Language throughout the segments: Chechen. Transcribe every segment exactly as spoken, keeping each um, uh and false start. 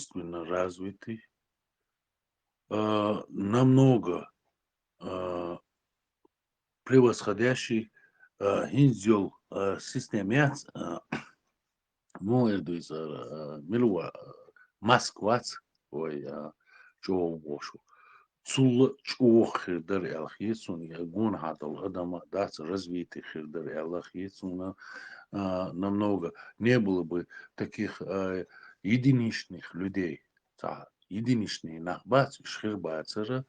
искусственно развитый, а, намного, а, превосходящий, а, хӀинз йола, а, система яц, а, муха эр ду иза, а, мила ва, а, маск вац, вай, а, чӀогӀа бохуш. Цул а чӀогӀа хир дара аьлла хета суна, я гонахьа долу адам а дац, развитый хир дара аьлла хета суна, а, намного не было бы таких, а, единичных людей. Цхьа единичный нах бац, уьш хир бацара,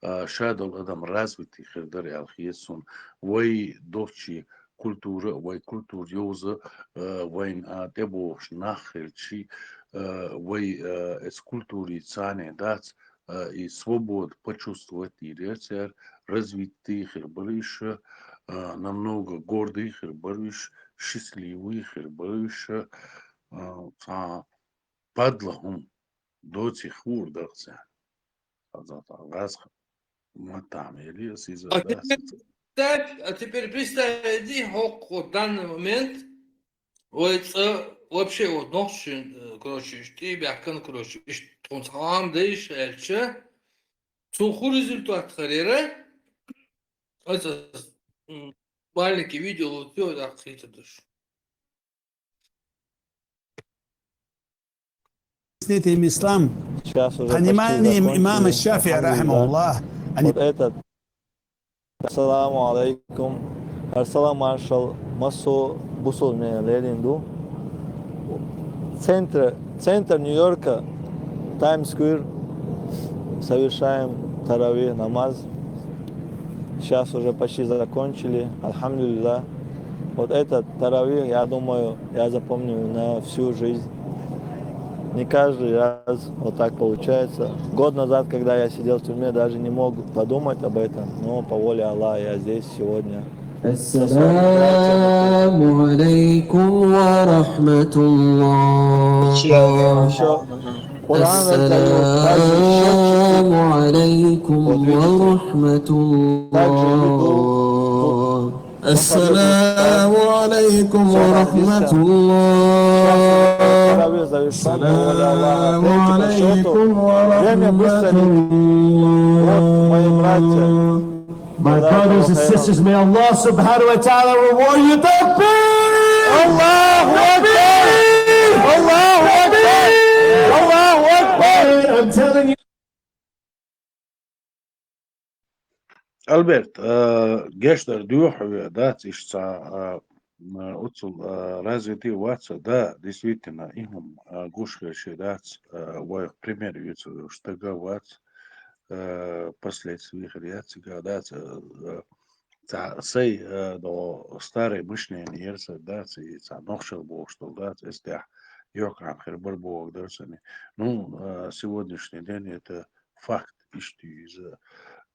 а, ша долу адам развитый хир дара аьлла хета суна. Вай долчу культура, вай культура йовза, а, вайна, а, тӀебогӀуш нах хилчий, а, вай, а, эца культури царна дац, а, и свобода почувствовать йийрера цара, развитый хир бара уьш, а, намного гордый хир бара уьш, счастливый хир бара уьш, а, цхьа падла хӀума доций хуур дара цара. Хаза тӀаккха гӀазкха маттахь мели аса иза А дац. теперь представь, а теперь представь, иди, хӀокху, вот в данный момент, вай цӀа вообще вот нохчийн, э, короче, иштта тӀе баьхкина, короче, иштта тхуна цхьа гӀам даьш аьлча, цул хӀун результат харера? Аса, м, маленький видео вот всё, да, какие-то дальше. Объясните им ислам. Сейчас уже почти Пониманием закончили, имама Шафи'и, алхамдулиллах. Рахимахуллах. Они Вот этот. Ассаламу алейкум. Арсалан маршал, массо бусулманийн лерина ду. Центр, центр Нью-Йорка, Таймс-сквер, совершаем таравих намаз. Сейчас уже почти закончили, алхамдулиллах. Вот этот таравих, я думаю, я запомню на всю жизнь. Не каждый раз вот так получается. Год назад, когда я сидел в тюрьме, даже не мог подумать об этом, но по воле Аллаха я здесь сегодня. السلام عليكم ورحمة الله. Еще Kur'an razdaju, каждый счётчик. السلام عليكم Вот видите, ورحمة также иду, الله. Тут السلام عليكم ورحمة الله. Сейчас таравих завершён, по воле Аллаха. Третий по счёту. Время быстро летит. Вот, мои братья. My brothers and sisters, may Allah subhanahu wa ta'ala reward you. Takbir! Allahu Akbar! Allahu Akbar! Allahu Akbar! I'm telling you. Альберт, а, гечдар дуьйхьа хьоьга дац иштта, а, а, оццул, а, развитый вац, да, действительно, и хӀума, а, гуш хир ши дац, а, вайх пример юьйцур йолуш стага вац, а, последствий хир яц цигахь дац, а, а, цхьа сай, а, до старое мышление яра сан дац, и цхьа нохчалла бохуш долу дац, эс тӀехь йоккха хир бара боху дара сан. Ну, а, сегодняшний день это факт иштта иза.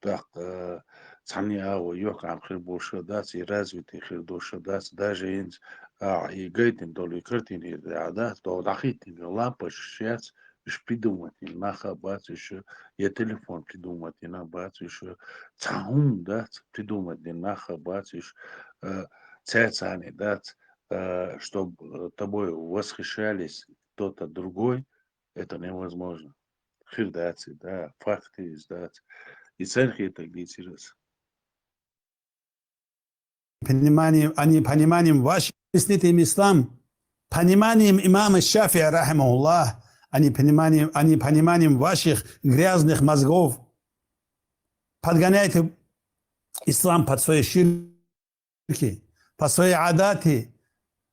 ТӀаккха, а, цхьанне а вай йоккха хир болуш а дац, и развитый хир долуш а дац, даже хӀинца, а, и гайтина долу и картина а дац, догӀу дӀахӀиттина лампаш яц, уьш придумать йина нах а бац, уьш я телефон придумать йина а бац, уьш цхьа хӀума дац, придумать йина нах а бац, уьш, а, цаьрца а дац, а, чтоб, а, тобой восхищались кто-то другой, это невозможно. Хир дац и, да, факт иза дац. И церан хетарг дийцира аса. Пониманием, а не пониманием ваших, объясните им ислам. Пониманием имама Шафи'и, рахимахуллах, а не пониманием, а не пониманием ваших грязных мозгов. Подгоняйте ислам под свои ширки, под свои адаты,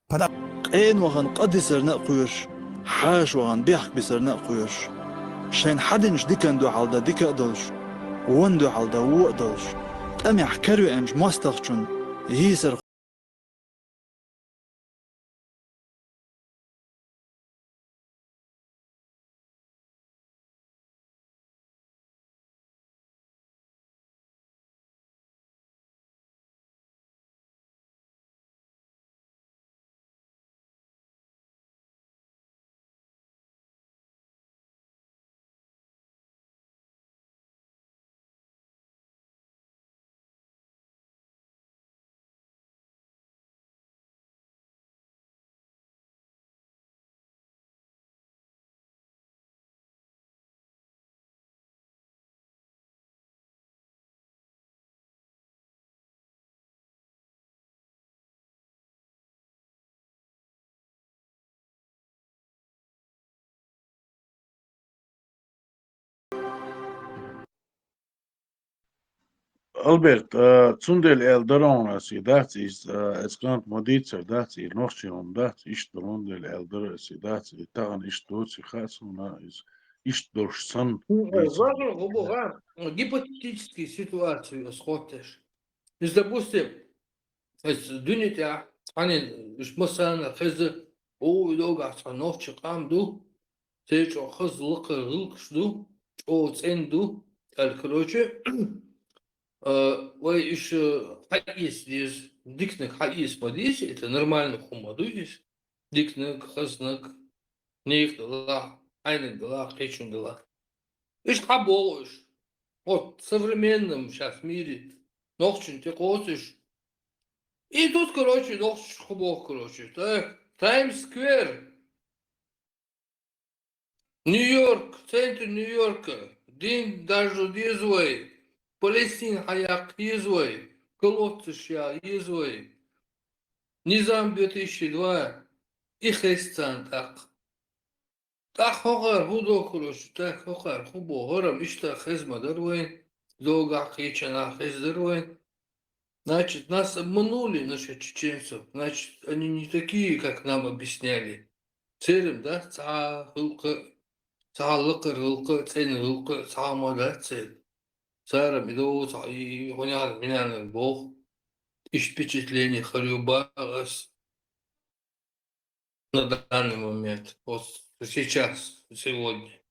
под Къена вахана къа дисарна а кхоьруш, хьаша вахана бехк бисарна а кхоьруш. Шайна хьадинчу диканна дуьхьал дан дика а долуш, вонна дуьхьал дан вон а долуш, тӀамехь каравеанчу мостагӀчунна йийсар Альберт, а, цундела аьлла дара хьуна ас и дац, из, а, эцкъант ма дийцар дац, и нохчий хӀума дац, иштта долун дела аьлла дара ас и дац, и тахан иштта доций хаьа суна, из иштта долуш санна. М, э, важно, гӀо бу гӀа, гипотетический ситуацию ас хоттеш. Из, допустим, ас дуьне тӀехь, цхьанин уьш массарна хеза, о, и догахь цхьа нохчи къам ду, церан чӀогӀа хаза лакхара гӀиллакхаш ду, чӀогӀа цӀена ду, аьлла, короче, а, вай уьш, а, хьаэца деза, диканиг хьаэца ма деза, это нормальный хӀума ма ду иза. Диканиг, хазниг, нехан делахь, хьайниг делахь, кхечун делахь. Уьш хьаболу уьш. Вот в современном щас мире нохчийн тӀе кхочуш. И тут, короче, нохчаша хӀу боху, короче. Так, Таймс-сквер. Нью-Йорк, центр Нью-Йорка, дин даржо деза вай, Палестина хьаяккха еза вай, колодцаш я еза вай, Низам две тысячи два, и хеза царна тӀаккха. ТӀаккха хӀокхара хӀу дохур уьш, так, хӀокхара хӀу боху, хӀара-м иштта хеза ма дара вайн, догахь кхечанхьа хеза дара вайн. Значит, нас обманули насчет чеченцев. Значит, они не такие, как нам объясняли. Церан дац цхьа гӀиллакх, цхьа лакхара гӀиллакх, цӀена гӀиллакх, цхьа хӀума дац церан. Цара ма догӀу цхьа и, и хӀунян, минян боху. Иштта впечатление хир ю боху ас на данный момент. Вот сейчас, сегодня.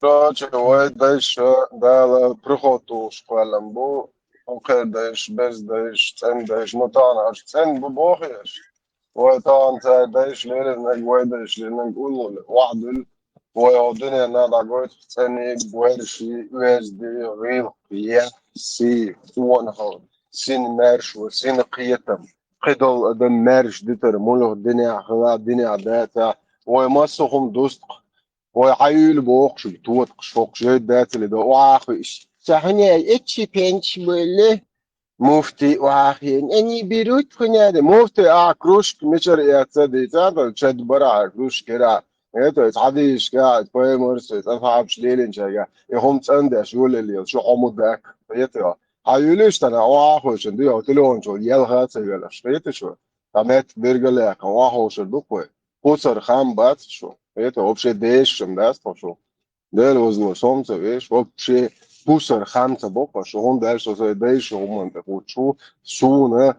Короче, вай дайша Дала приход тухуш кхоьллина бу, хӀокхеран дайша, берзан дайша, цӀен дайша, ну, тахана аша цӀен бу боху аш. Вай тахана цара дайша леринарг, вай дайша леринарг уллула охьадуьллу. Вай хӀокху дуьненна дӀагойту цӀениг, ваьрший, оьзда, гӀиллакх, яхь, сий, къонахалла, сина маьршо, сина кхетам, кхидолу адам маьрша дитар, муьлха динехь хила, динехь дацахь, вай массо а хӀума дусту-кх. Вай хьан юьйлу бохуш, тотакхаш хӀокху жайда дацале до, охьа а хуьйш. Ша хӀуне эччи пенчи бевлла, муфти охьа а хиъна, они берут хӀуне а де. Муфти ахьа кружка мичара эцна дийцад, чед бара ахьа кружка кира. Это, хьадийшка, паймарс, асхьабаш лелинчаьрга, и хӀума цӀандеш, йолаллел, шу хьо ма даккха. Это, хьан юьйлуш тана, охьа а хуьйшина, дуьхьа телефон чу, елха а ца велаш. Это шу. Ткъа метта биргал яьккхина, охьаховшур ду-кх вай. Кху сар хам бац шу. Это вообще дешаш дац тхо шу. Дела вазло, со ма ца веш, вообще кху сар хам ца боккхуш, хӀунда аьлча со сайн дайша хӀуманна тӀе кхуьучу, суна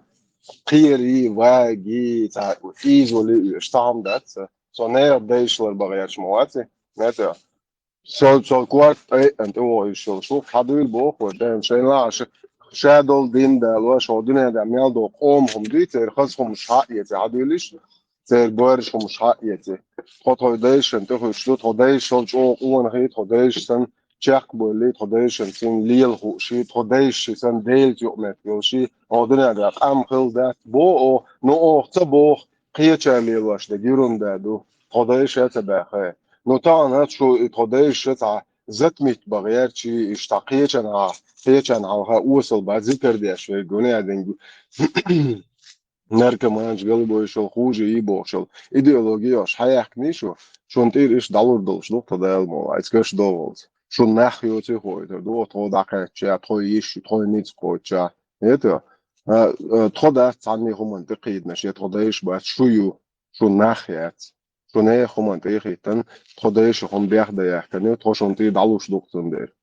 кхерий, вагий, цхьа ийзале оьшу цхьа хӀума дац. Со нехан дайшалар бан гӀерташ ма вац, мета. Со, со корта тӀе а тӀевогӀуш йолуш ву, хьан дуьйла боху вай, шайна, шайна лаахь ша долу дин дало, ша дуьнен тӀехь мел долу къоман хӀума дуй, церан хаза хӀумаш хьаэций, хьан дуьйлиш? Церан боьрша хӀумаш хьаэций. Тхо тхайн дайшна тӀехуьуш ду, тхо дайшал чӀогӀа къонахий, тхо дайша санна чекхбевллий, тхо дайшна санна лела хууший, тхо дайша санна Делаца юкъаметтиг йолуший, хӀокху дуьнен тӀехь къам хилла дац, боху, ну, оха ца боху, кхечара лелош дерг юрнда ду, тхо дайша а ца баьххи. Ну, тахана шу и тхо дайша цхьа затмить бан гӀерташ, иштта кхечанхьа, кхечанхьа хьалха осал бан зикар деш верг ву, аьдинг. Наркоманаш, голубой шел, хуже и боху шел. Идеология йош хьаяьккхиний шу, шун тӀера иштта дӀалур долуш ду-кх тхо Дала мукъ лахь, эцкаш догӀалц. Шун нах йоций хьо, и тара ду, тхо дӀакхаьчча, тхо йиш, тхо ницкъ кхочча. Это, а, а, тхо дац цхьанний хӀуманна тӀекхийдинарш, я тхо дайша бац, шу ю, шу нах яц. Шу нехан хӀуманна тӀехийтина, тхо дайша хӀума бех дан яьккхина ю, тхо шун тӀера дӀалуш ду-кх цундела.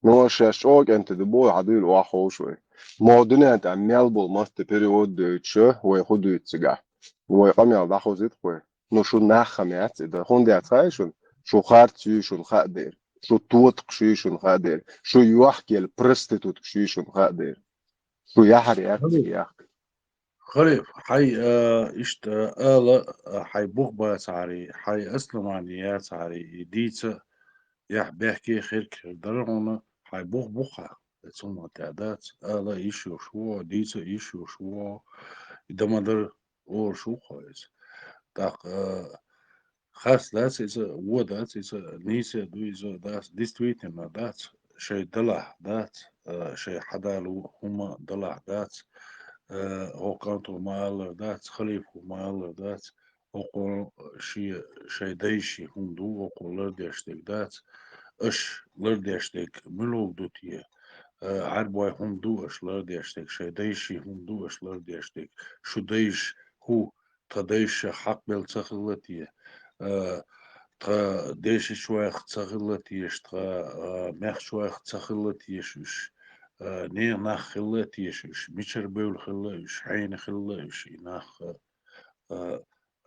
Ну, аш шаьш чӀогӀа кӀентий ду боху, хьан дуьйла охьаховшу вай. Мо дуьнен тӀехь мел болу матта перевод доьдуш, вай хӀун дуьйцу цигахь? Вай къамел дӀахозуьйту-кх вай. Ну, шу нах хам яц и дан. ХӀунда яц хаьий шуна? Шу харц юй шуна хаа дера. Шу тотакхаш юй шуна хаа дера. Шу йохкаелла проституткаш юй шуна хаа дера. Шу яхьар яц и яхка. Халиф, хьай, а, иштта ала, а, хьай бух бацахьарий, хьай основани яцахьарий, и дийца яхь бехке хирг хир дара хьуна, хьай бух буха, эцунна тӀе дац, ала йиш йолуш ву, дийца йиш йолуш ву, и дан ма дара олуш ву-кх хьо иза. ТӀаккха, а, хас дац иза, вон дац иза, нийса ду иза, дац, действительно дац, шайн далахь дац, а, шайн хьадалу хӀума далахь дац, а, хӀокху кӀанто ма-аллара дац, халифо ма-аллара дац, око ши-, шай дайши хӀума ду, око лардеш дег дац, аш лардеш дег милуг ду те, э, Ӏарбой хӀума ду аш лардеш дег, шай дайши хӀума ду аш лардеш дег, шу дайш хӀу, тха дайша хьакъ бел ца хилла те, э, тха дешичвайх ца хилла теш, тха, э, мехчвайх ца хилла теш уж, э, нех нах хилла теш уж, мичар бевл хилла уж, хьайна хилла уж, и нах, э, э,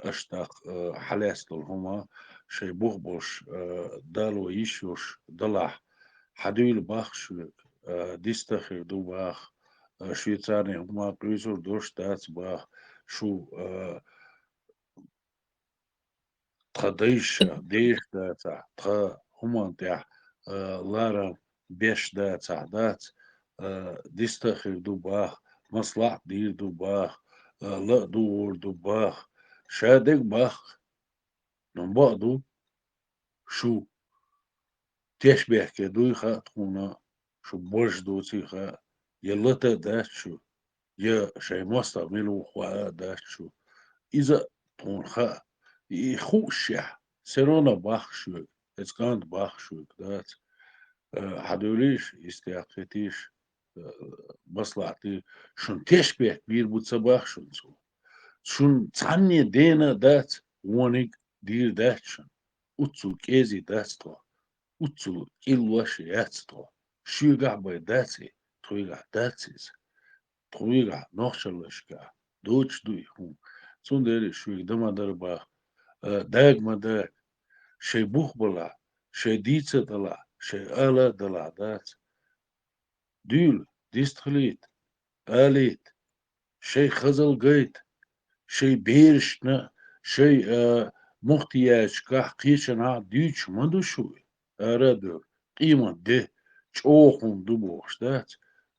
аш тӀаккха, э, хьалаьцдал хӀума, шай бух болш, э, дало йиш йош далахь, хьадуьйла бах шуьг, э, диста хир ду бах, э, шуьцарни хӀума къуьйсур дош дац бах, шу, э, тха дайша, деш дацахь, тха хӀуман тӀехь, э, ларам беш дацахь, дац, э, диста хир ду бах, маслаӀат дийр ду бах, э, ла а дугӀур ду бах. Ша дег бах, ну бакъ ду, шу теш бехке дуй хаьа тхуна, шу бож дуций хаьа, я лата а дац шу, я шай мостагӀ мила ву хӀуа а дац шу. Иза тхуна хаьа, и хуушшехь, все равно бах шуьг, эцкъант бах шуьг, дац. Э, хьадуьйлийш, истех хетийш, э, маслаӀат дийр, шун теш бехк бийр бу ца бах шун цу. Шун цхьанне дена дац, вониг дийр дац шун. Уццул кӀези дац тхо. Уццул кӀиллош яц тхо. Шуьгахь бай дац и, тхуьгахь дац иза. Тхуьгахь, нохчаллашкахь, доцуш ду и хӀума. Цундела шуьга дан ма дара бах, э, даг ма даг, шай бух балахь, шай дийца далахь, шай ала далахь дац. Дуьйла, дистхилийта, алийта, шай хазал гайта, шай берашна, шай, а, мухтияшкахь кхечанхьа дуьйцуш ма ду шу, ара а дуьйла, къемат де, чӀогӀа хӀума ду бохуш дац.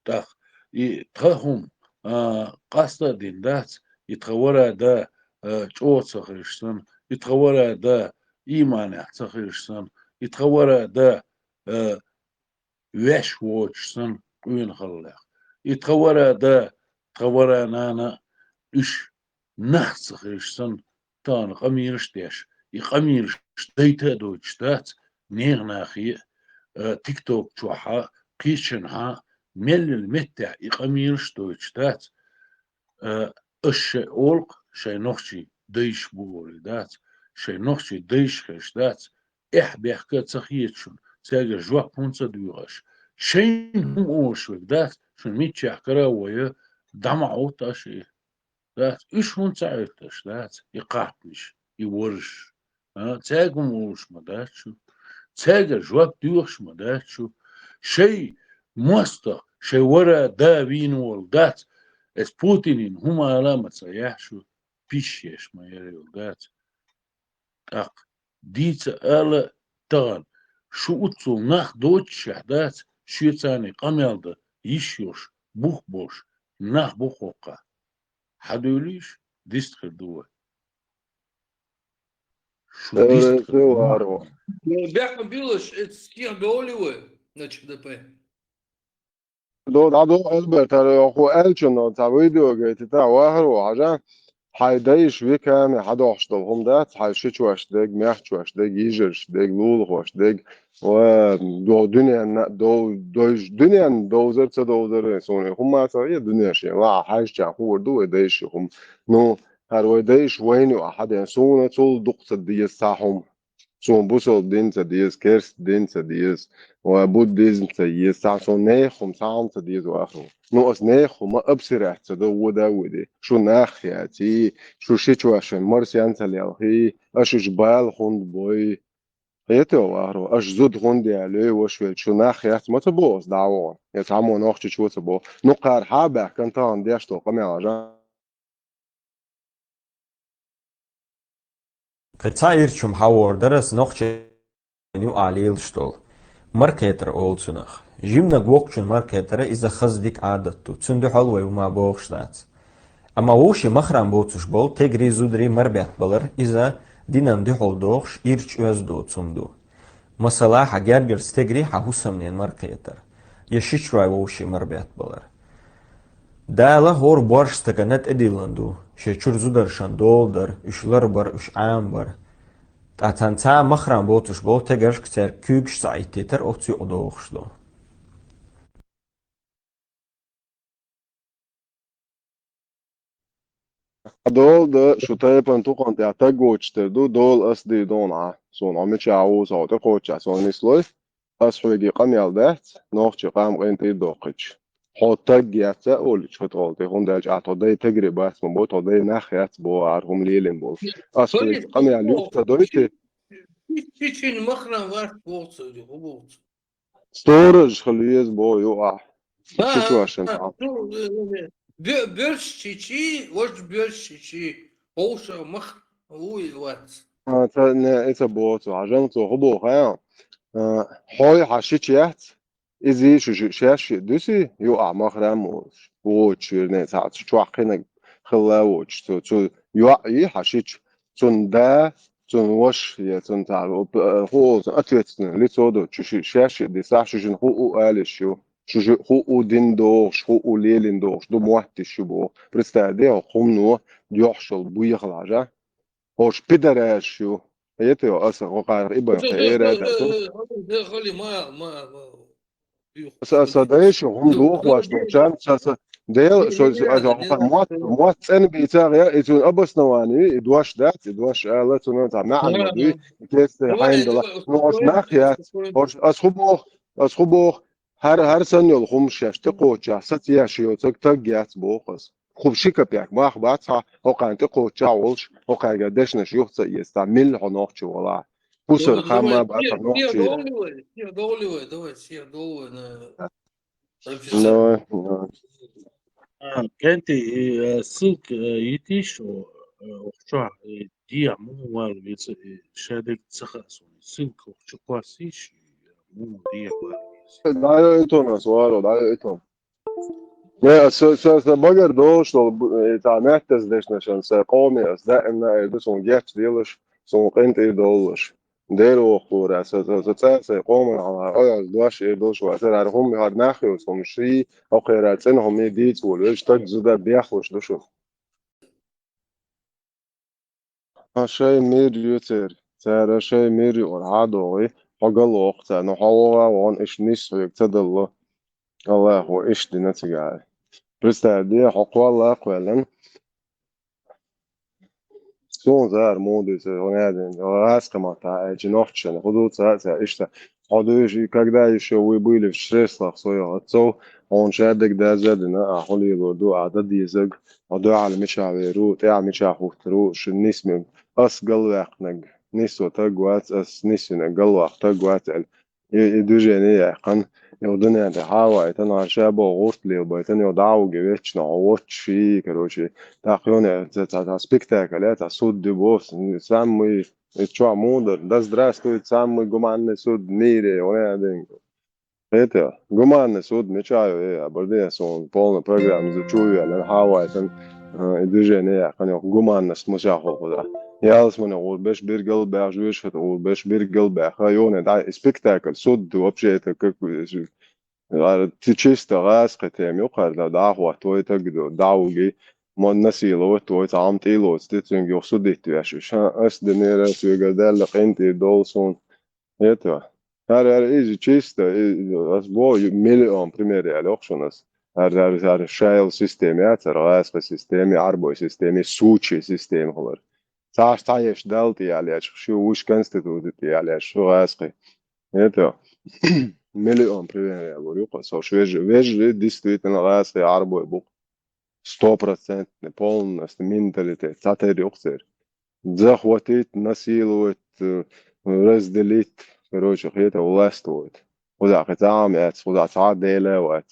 ТӀаккха и тха хӀума, а, къаста а дина дац, и тха вара да, а, чӀогӀа ца хирш санна, и тха вара да, ийманехь ца хирш санна, и тха вара да, а, ваьш воцуш санна къуьйна хиллех. И тха вара да, тха вара нана, уьш нах ца хирш санна, тахана къамелаш деш, и къамелаш дайта а дойтуш дац, нехан нахе а, э, тикток чохь а, кхечанхьа а, меллил меттехь и къамелаш дойтуш дац. Э, аш шайн олу-кх, шайн нохчий дайш бу олий дац, шайн нохчий дайш хезаш дац, эхь бехка а ца хета шуна, цаьрга жоп хӀунда ца дуьйгӀаш? Шайна хӀума олуш верг дац, шуна миччехь кара а войа, дӀа ма Ӏовтта аш и. Дац, уьш хӀунда ца Ӏуьтташ, дац, и кхаттанаш, и ворш? А, цаьрга хӀума олуш ма дац шу, цаьрга жоп доьхуш ма дац шу. Шай мостагӀ, шай вара да вийна волу дац, эс Путинин хӀума ала а ма ца яхь шу, пиш еш ма яра йолу дац. ТӀаккха дийца ала тахана, шу уццул нах доцушехь дац, шуьцарний къамел дан йиш йолуш, бух болуш нах бу хӀокхахь. Хьадуьйлийша, дистхир ду вай. Шу Э, дистхир ду. Варо. Бехк ма билаш, эцу стих бевли вай, на Ч Д П. До, дӀадо, Альберт, хӀара хӀу аьллачунна цхьа видео гайтита, вахаро хьажа, хьайн дайша векаме хьадохуш долу хӀума дац, хьайн шичош дерг, мехчош дерг, йижарш дерг, лулахош дерг, ва до дуьненна, до, дойш, дуьненна довзар, ца довзар, суна хӀумма ца ве, дуьнен шен, ва хьаьжча хуур ду вай дайша хӀума. Ну, хӀара вай дайша вайна ю ахьа ден, суна цул дукха ца деза цхьа хӀума. Суна бусалба дин ца деза, керста дин ца деза, ва буддизм ца еза, цхьа суна нехан хӀума, цхьа хӀума ца деза вахаро. Ну, ас нехан хӀума абсирахь ца до, вода а воде. Шу нах яций, шу шичош шайн марсен ца лелхий, аша уьш бала хӀунда бой? Хетий вахаро, аша зуда хӀунда яьллий, ваша велча, шу нах яц ма ца боху ас дӀа а вахана, я цхьаммо нохчичо а ца боху. Ну, кхара хьа а баьхкина тахана деш долу къамел жа. Кхин цхьа ирча хӀума хьан вогӀур дара ас нохчийн юкъахь лелаш долу. Маркхетар олу цунах. Жиманиг воккхачун маркхетара иза хаза дика Ӏадат ду. Цуьнан дуьхьал вай хӀума бохуш дац. Амма вовшийн махран боцуш болу тегри, зудари марбет балар, иза динан дуьхьал дохуш, ирча оьзда доцу хӀума ду. Масала, хьан гергарчу стегри хьан хӀусамнен маркхетар, я шичой вовшийн марбет балар. Дала хӀора боьрша стагана тӀедиллина ду. Шен чуьра зударшна дола дар, уьш ларбар, уьш Ӏамабар. ТӀаккха цхьана цхьа махрам боцуш болу тегаршка цаьрга куьйгаш ца Ӏиттийтар оццу юкъа догӀуш долу. Дола дан шу тайпана тукхана тӀехь таг воцуш тера ду, дола ас дийр ду хьуна Ӏа. Суна хьо мичахь ву, со хьо тӀекхоччехь суна нислой. Ас хьоьга къамел дац, нохчийн къам къинтӀера доккхуьйтуш. Хьо таг яц а олуьйтуш хӀу тӀе гӀолтий, хӀунда аьлча ахь тхо дай тагри бац ма бо, тхо дай нах яц бо, ара хӀума лелийна болу. Ас хьоьга къамел юьхь ца дойтий? Чечен махрам вац боху ца, хӀу боху ца. Сторож хила веза бо юкъахь. Ха, Чечошна ха, тӀехь. Ду, э, э, бе-, боьрш чечи, важа боьрш чечи, хьовша мах вуй вац. А, ца, не, и ца боху, хьажал цо хӀу боху, а? А, хьой хьан шича яц? Иза шу ши-, шаьш шиъ дуьсий, юкъахь махрам а волуш, воцуш верне, цхьаъ чохь кхинаг хилла а воцуш, цу, цу йоӀ йий хьан шича, цунна да, цунна ваша, я цунна цхьа, хӀу олу, цунна ответственное лицо доцуш, шу ши-, шаьш шиъ дисахь, шу шина хӀу у алиш ю, шу ши-, хӀу у дин догӀуш, хӀу у лелин догӀуш, ду моттиш ю боху. Представь, де, хӀумано йохьшал буехал хьажа. ХӀорш пидараш ю. Хетайо, аса гӀо къарах и бан кхе эр дац. Аса, аса дайша хӀума дохуш долчарна, аса, аса Дела, со, со, аса хӀума мотт, мотт цӀена бийцагӀа, и цуьнан обоснование, и дош дац, и дош ала, цунна цхьа маьӀна ма дуй, и тесте хьайна дала. Ну, ош нах яц, ош, ас хӀу боху, ас хӀу боху, ХӀара, хӀара санна йолу хӀума шаьш тӀекхоччехь, сацаеш йоцург таг яц боху ас. ХӀума ши капек мах бац хьан, хӀокхарна тӀекхоччехь а волуш, хӀокхаьрга дешнаш юха ца эца, милла хьо нохчо валахь. Пусар хам ма бац хьан нохчий. Давай, давай. Давай, давай. А, кӀентий, и, э, ссылка, э, йитийша, э, охчохь, э, дехьа муха вала веза, э, шадерг ца хаьа суна. Ссылка охчу кхоссийша, э, муха дехьа вала веза. ДӀайо и тон ас, варо, дӀайо и тон. Не, ас, ас, ас багар долуш долу, бу-, э, цхьа меттаза дешнашан, сан къоме ас даимна эр ду, суна гечделаш, суна къинтӀера доллаш. Дера воккхура, со, со, со цӀа сайн къоман хьалха, ой, аз дош эр долуш вацара, хӀара хӀума, хӀара нах йолуш хӀума ший, хӀокхера цӀена хӀума дийца волу, вешан таг зуда бехлуш ду шуна. Ткъа шайн мир ю церан, цара шайн мир юкъара хьа а догӀий, хьо галвоккху царна, хьо вогӀа а вогӀна, иштта нисса хьоьга ца далло. Аллахо иштта дина цигахь. Представь де, хьо кхолла а кхоьллина, Суна цара муха дуьйцу, хӀун аьлла, гӀазкхи маттахь аьлча, нохчашна хӀун ду ца а, ца иштта. Хьо дуьйш, когда ещё вы были в чреслах своих отцов, хьуна шадерг даза а дина, ахь хӀун лелор ду, ахь дан дезарг, хьо дуьхьал мичахь вер ву, тӀаьхьа мичахь хӀуттур ву, шун нисмиг, ас галваьккхинарг, нисо таг вац, ас нисвинарг галваккха таг вац аьлла. И, и движение яьккхина, и дуьнен тӀе хьаваийтина, ша боху гӀурт лелабайтина, и дӀа а вуге веттачу нахьо воцчу ший, короче, тӀаккха юьхьне ца, ца, ца спектакль, ца суд ду боху, самый, и чохь муха дара, да здравствует самый гуманный суд в мире, хӀун аьлла динга. Хета, гуманный суд мичахь ю, э, абар де, суна полная программа иза чу а веана, хьаваийтина, а, и движение яьккхина, гуманность мичахь хӀокху да. Ялсмане гӀур беш биргал баьхна, жоьжахате гӀур беш биргал баьхна, юьхьне дӀа, и спектакль, суд, вообще, это как, э, ара, ти чисто гӀазкхи тема ю кхара, да, дӀахӀотта вай таг ду, дӀа а вугий, мо насиловать вай, цхьа хӀума тӀе а лоцу, ти цуьнга юха судить веш. Ша ас динера, соьгара даьлла къинтӀера долу суна. Это, ара, ара, иза чисто, и, ас бо, ю-, миллион пример яьлла йоккху шуна ас. Ара, ара, ара, шайла система яцара, гӀазкхи система, Ӏарбой система, сучий система хилар. Цхьаш цхьа еш Далла тӀе яллеш, шу вуш конституци тӀе яллеш, шу гӀазкхи. Это, миллион пример яьлла юкъа, со шу вежа, вежа, действительно, гӀазкхи, Ӏарбой бу. Стопроцентный, полностью менталитет, цхьатерра юкъа церан. Захватить, насиловать, э, разделить, короче, хета властвовать. Кхузахь кхин цхьа а ма яц, кхузахь цхьа а дела а вац.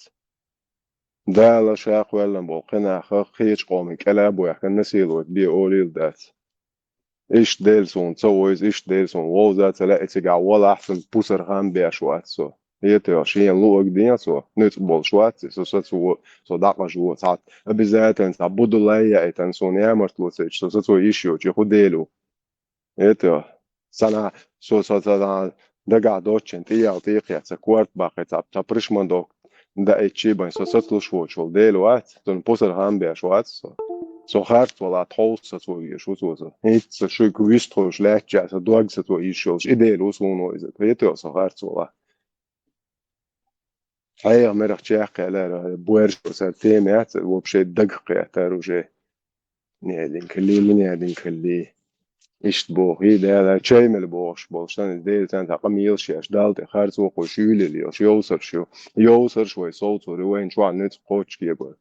Дала ша кхоьллина болу кхин нах кхечу къоман кӀел а бохкина насиловать бе олийла дац. Иштта дела суна ца вевза, иштта дела суна вовза а ца лаьа, и цигахь валахь, цунна пусар хан беш вац со. Хета, шена луъург ден со, нуьцкъ болуш вац, со сацо, со дӀакъажо, цхьа обязательно цхьа будулай яийтина суна ямартло ца йича, со сацо йиш йоцуш, хӀун дела ву? Хета, сана, со, со, со, со дагахь доцчун тӀеял тӀекхетта, ца корта баккхий, ца, ца пришмандовка даийтчий бен, со сацлуш воцуш волу дела вац, цунна пусар хан беш вац со. Со харц вала тховса сацо веш ву со. ХӀинца шуьга вистхуьйш лаьттача, сан дог сацо йиш йолуш, и Дела ву суна иза. Хетарехь со харц вала. Хьеха мерах чекхъялара, буьрса тема яц, вообще дагах кхетар уже. Неадинкалли, ма неадинкалли. Иштта боху, и Дела, чай мел бохуш болуш, сан иза Дела царна къамелаш еш, Далла тӀе харц вокхуш, юьйлийла йолуш, йовсарш ю. Йовсарш вай совцур ю, вайна чохь нуьцкъ кхоччуш кепара.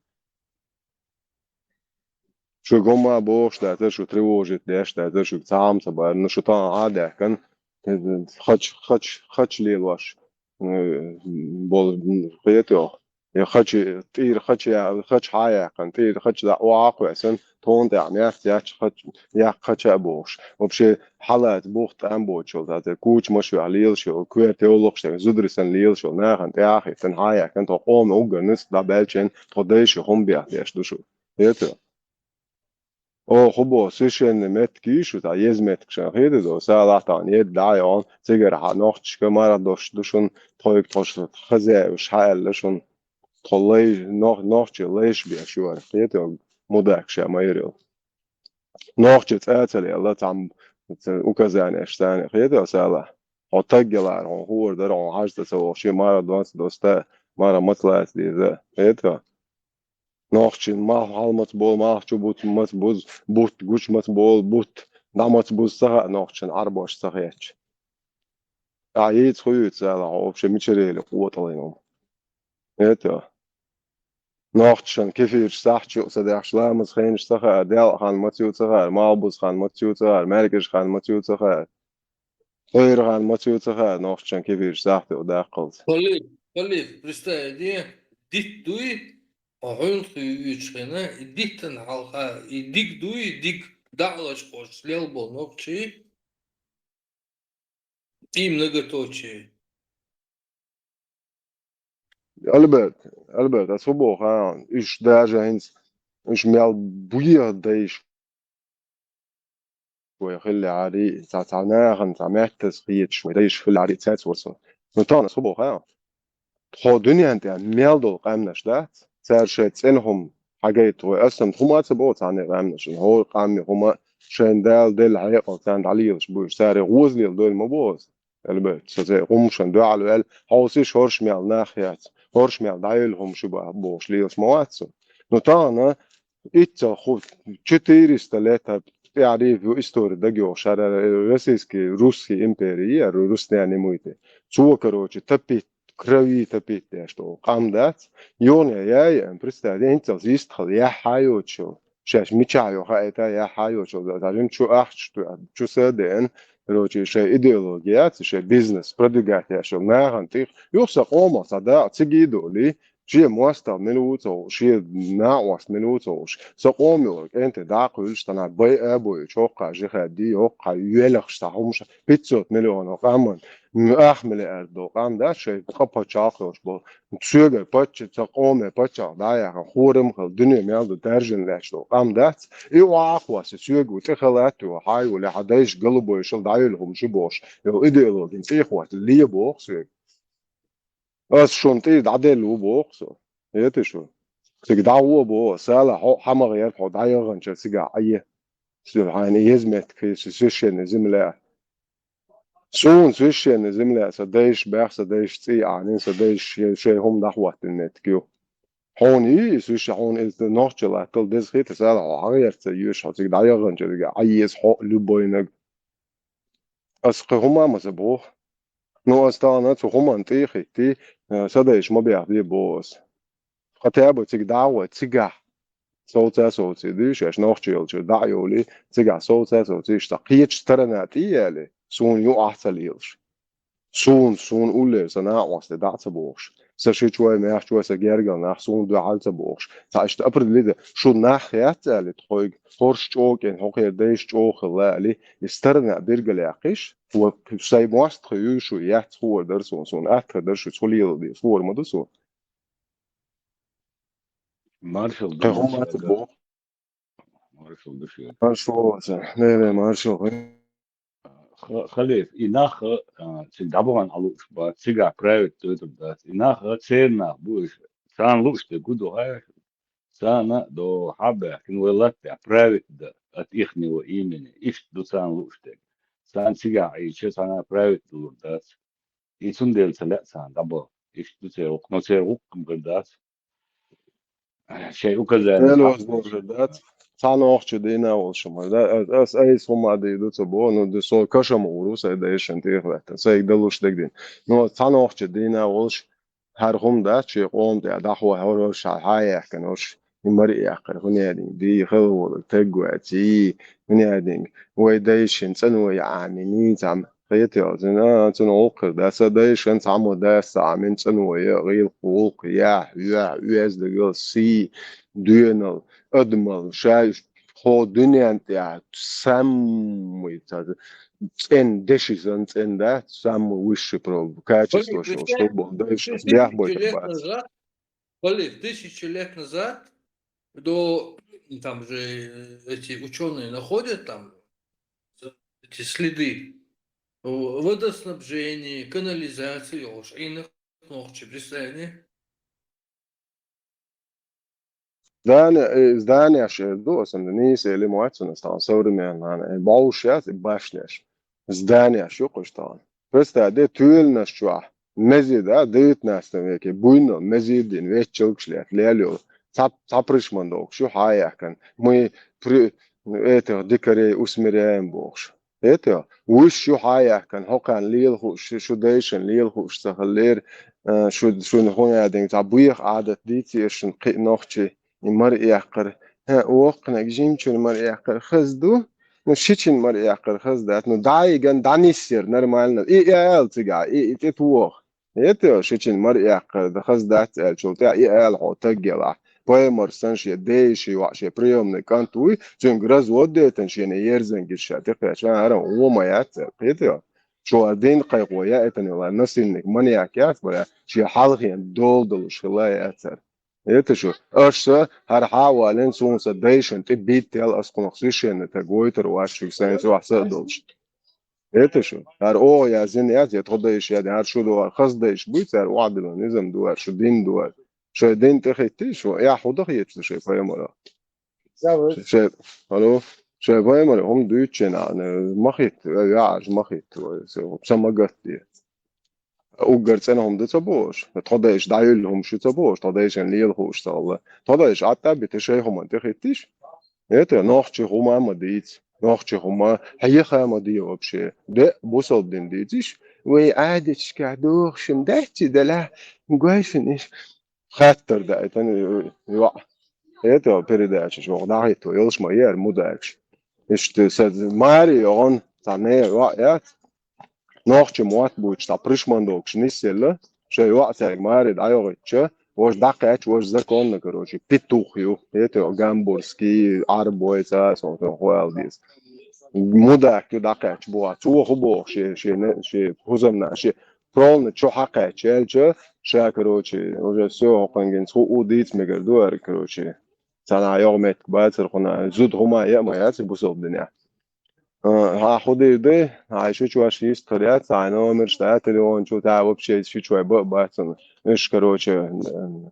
Шу гомма бохуш дацара, шу тревожить деш дацара, шу цхьа а ца бара, ну шу тахана а даьккхина, хача, хача, хача лелош, э, болу, хетарехь. Я хача, тӀера хача я-, хача хьа а яьккхина, тӀера хача дӀа охьа а кхоьссина, тхуна тӀехь мехца яц хача, яккха хача а бохуш. Вообще, хьалаца бух тӀам боцуш йолу, цхьацца куча машоьхь лелаш йолу, коьрта йовлакхаш дерг, зударий санна лелаш йолу нахана тӀе а хиттина, хьа а яьккхина, тхо къоман уггар нуьцкъ дӀабаьлча, тхо дайша хӀума бехтеш ду шу. Хетарехь. Оха хӀун боху, священный меттиг ю шу, цхьа еза меттиг шайна хетар ду, салахь тахана едда дӀа а йогӀун, цигара хьан нохчашка марха дош ду шуна, тхойга тхо шу хозяева шу хьааьлла шуна, тхо лай-, нох-, нохчий лайш беш ю хетар, мудак ша ма йира йолу. Нохчий цӀа а ца лелла, цхьамма ца-, указанеш царна хетар салахь. Хьо таг ялара, хьуна хуур дара, хьуна хьажа ца воху, шен марха доцца доста, марха маца лаца деза, хетар. Нохчийн малх хьалмаца болу, малх чу бутт маца бузу, бутт гучу маца болу, бутт дӀа маца бузу ца хаьа нохчийн Ӏарбош ца хетча. Ахьа йийца хуьйцу царах, хьо вообще мичара ели къотӀалла йина хӀума. Эта. Нохчашна кефирчу сахьташ юкъа ца даьхча, ламаз хенаш ца хаьа, делкъа хан маца ю ца хаьа, малх бузу хан маца ю ца хаьа, маьркӀажа хан маца ю ца хаьа, хьойра хан маца ю ца хаьа, нохчашна кефирчу сахьт юкъа даккхалц. Халид, Халид, представь, де, дитт дуй, хьо хьуьнца хуьйцуш хина, и диттана хьалха, и диг дуй, диг даӀлаш кхочуш лел болу нохчий, и многоточие. Альберт, Альберт, ас хӀун боху, а, уьш даже хӀинца, уьш мел буьеха дайш вай хиллехьарий, цхьа, цхьа нахана, цхьа меттаза хеташ вай дайш хиллехьарий, цец васо. Ну, тахана ас хӀун боху, а? Тхо дуьнен тӀехь мел долу къаьмнаш дац, цара шайн цӀена хӀума хьагайта вай, ас санна хӀума а ца боху цхьанне къаьмнашна, хӀора къамме хӀума шайн Дала делла хьекъал царна дӀалелаш бу уьш, цара гӀоза лела дойла ма боху ас. Элбет, со церан гӀумшан дуьхьал ваьлла, хьовсийша хӀорш мел нах яц, хӀорш мел дӀайолу хӀума шу бохуш лелаш ма вац со. Ну, тахана итт ца ху-, четыреста лет а тӀаьхьарий ю истори дагайогӀуш, хӀара российский, русский импери, я ру-, русские немуйте. Цо, короче, топить, крови топить деш долу къам дац. Юхне яй, представь, хӀинцалц йистхала яхьа йоцуш йолу. Шаьш мичахь йо хаийта, яхьа йоцуш йолу. Даже чу ахча, чу, чу са а деана, короче, шайн идеология яц, шайн бизнес продвигать еш йолу нахана тӀих. Юха сан къомах цхьа дакъа цига а долий, шен мостагӀа мила ву ца хууш, шен накъост мила ву ца хууш. Сан къома йолу кӀентий дӀа а кхуьйлуш, цхьанхьа бай а бойуш, хӀокххьа жихӀад ди, хӀокххьа йоьлхуш цхьа хӀумаш, пятьсот миллионов къаман, м, ах миллиард долу къам дац, шайн къа пачхьалкх йолуш болу. Соьгара пачча-, сан къоме паччахь дӀа а яхна, хорам а хилла, дуьне мел ду даьржина лаьтташ долу къам дац. И охьа а кхосса, соьга ву тӀе халат а йо, хьай ву ле, хьан дайша голубой шал дӀайолу хӀума шу бохуш, йолу идеологин тӀе а кхосса, ле боху соьга. Ас шуна тӀе дӀаделла ву боху со. Эти шу. Цига дӀагӀо боху, сала хьо хьамагӀ яр хьо дӀаяханча цигахь Ӏе. Шу хьайна еза меттиг хи, шу священная земля. Суна священная земля, сан дайша баьхна, сан дайша цӀий Ӏанийна, сан дайша шайн, шайн хӀума дӀахӀоттийна меттиг ю. Хьуна йий иза, священ-, хьуна иза нохчалла латтал деза хи, сала хьо хьагӀерца йоьш, хьо цига дӀаяханча цига Ӏе еза хьо, любойнаг. Ас кхин хӀума а ма ца боху. Ну, ас тахана цу хӀуманна тӀе а хӀиттий, э, сан дайша ма бехде боху ас. Хотя бы цига дӀа а гӀой, цигахь совца а совций, дуьйш, аша нохча йолчу дӀа а йолий, цигахь совца а совций, иштта кхечу сторона тӀе а ялий, суна юкъахь а ца лелаш. Суна, суна уллера сан накъостий дӀа а ца бохуш. Сан шичой, маьхчой, сан гергара нах суна дуьхьал ца бохуш. Цхьа иштта определить дан, шу нах яц аьлла тхойга, хӀорш чӀогӀа кӀен, хӀокхеран дайша чӀогӀа хилла аьлла, и сторона биргал яьккхиш, вот сайн мостагӀий ю шу, яц хуур дара суна, суна атта хир дара шу, цу лелал деза, хуур ма ду суна. Маршал ду шуьга. Маршал ду шуьга. Маршал, Лере, маршал. Ха-, Халид, и нах, а, цига дӀабахана хьан лууш бац, цигахь править дойтур дац. И нах, а, церан нах бу уьш. Царна лууш дерг гу ду хьаьжа. Царна а до хьабаьхкина вай латтехь править дан от ихнего имени. Иштта ду царна лууш дерг. Царна цигахь Ӏийча, царна править далур дац. И цундела ца лаьа царна дӀабо. Иштта ду церан гӀуллакх, но церан гӀуллакх-м хир дац. Шайн указание Элос божа дац. Цхьа нохча дийна волуш ма да. Ас айса хӀума дийр ду ца боху, ну, ду со кашам гӀур ву сайн дайшан тӀехьа лаьтта. Сайга далуш дагадина. Но цхьа нохча дийна волуш, хӀара хӀума дац, шен къоман тӀехь дӀахо хьоьруш, хьан хьан яхкана уьш, и мара а яккхар, хӀун яьдинг, дий, хала волу, таг вац, и, хӀун яьдинг, вай дайшин цӀано яа Ӏамийна цхьамма, кхетий, цуьнан, цуьнан гӀуллакх хир дац, сан дайшин цхьаммо дац ца Ӏамийна цӀано яа, гӀиллакх, гӀуллакх, яхь, юьхь, оьзда гал, сий, доьналла, адамалла, ша хӀокху дуьнен тӀехь самый цӀена деши санна цӀена дац, самый высший проба, качество шо, шо боху, дайшин ас бехбойтур бац. Полив, тысячи лет назад, до, там же, э, эти учёные находят там эти следы в-, водоснабжения, канализации, уж Ӏийнах нохчий, представь. Здание, э, зданиеш эр ду, асан нийса эли моццунас тхан современный, э, бовш яц, и башнеш. Зданиеш ю кхуш тхан. Представь, де туьйланаш чохь. Мезид, а, девятнадцатом веке, буйнал, мезид дина, веччалгаш лет, лел йолу. Цхьа, цхьа пришман дохуш ю хьан яхкана. Мы при этих дикарей усмиряем бохуш. Эта, вуьш ю хьан яхкана, хӀокхарна лела хууш, шу, шу дайшан лела хууш ца хиллера, а, шу, шуна хӀун яьдинга цхьа буьйха Ӏадат дийцира шуна кхин а нохчий, и мара эккхар. ХӀа, воккханиг жимчун мара эккхар хаза ду, ну, шичин мара эккхар хаза дац, ну, дӀайиган, дӀанисъяр нормально. И, и ала цигахь, и, и тӀе тоха. Эта, шичин мара эккхар хаза дац аьллачул тӀаьхьа и ала хьо таг елахь. Пайхамар санна шен ден шен йоӀ, шен приемный кӀант вуй, цуьнга развод а дайтина шена ерзан гира ша тӀекхеча, хӀара вон ма яц аьлла, кхетий? Шу хӀара дин кхайкхо яийтина йолу насильник, маньяк яц бара, шен хьалхе дола долуш хилла яцара. Эта шу, аша са, хӀара хьан а валийна, суна сан дайшна тӀе биттел ас кхунах священный таг гойтур вац шуьга, сайн цохь са а долуш. Эта шу, хӀара оха яздина яц, я тхо дайша яздина, хӀара шу ду, хӀара хаза дайша буй, цара охьадиллина низам ду, хӀара шу дин ду, хӀара. Шайн дин тӀе хӀиттий шу, эхь хӀун дан хета шу шайн пайхамаро? Шайн, алло, шайн пайхамаро хӀума дуьйцучу хенахь, ма хӀитта, ваьӀаш ма хӀитта вай, са ма гатде. Уггар цӀена хӀума ду ца бохуш, тхо дайша дӀайуьллу хӀума шу ца бохуш, тхо дайшан лела хууш ца хилла. Тхо дайша Ӏад а битина шайн хӀуманна тӀе хӀиттий шу? Эта, нохчи хӀума ма дийца. Нохчи хӀума хьеха ма де вообще. Де, бусалба дин дийциш, вай Ӏадаташкахь дохуш хӀума дац и делахь, гой шуна иш. Хаттар даийтина йоӀ. Эта, передачаш ваха дӀахӀитто йолуш ма яра мудакаш. Иштта сан маре йогӀун, цхьа мера йоӀ яц. Нохчи мотт буьйцуш, цхьа пришман дохуш нисъелла, шайн йоӀ цаьрга маре дӀайогӀуьйтуш, важа дӀакхаьчча, важа законно, короче, петух ю, эта гамбургский, Ӏарбой, цӀа а, сан хӀун аьлла деза. Мудак ю дӀакхаьчча боху. Цо хӀун боху шен, шен, шен хӀусамна, шен полный чу хьакхаьчча аьлча, ша, короче, уже всё, хӀокхуьнгахь хӀун а дийца мегар ду ара, короче. Цхьана йогӀу меттиг бацара хӀуна, зуда хӀума а яа ма яц бусалба динехь. А, хьан хӀун дийр ду? Хьайн шичой шийтта хир яц, хьайн номерш дац телефон чу, тӀаккха вообще шичой бан а бац хьуна. Уьш, короче, м,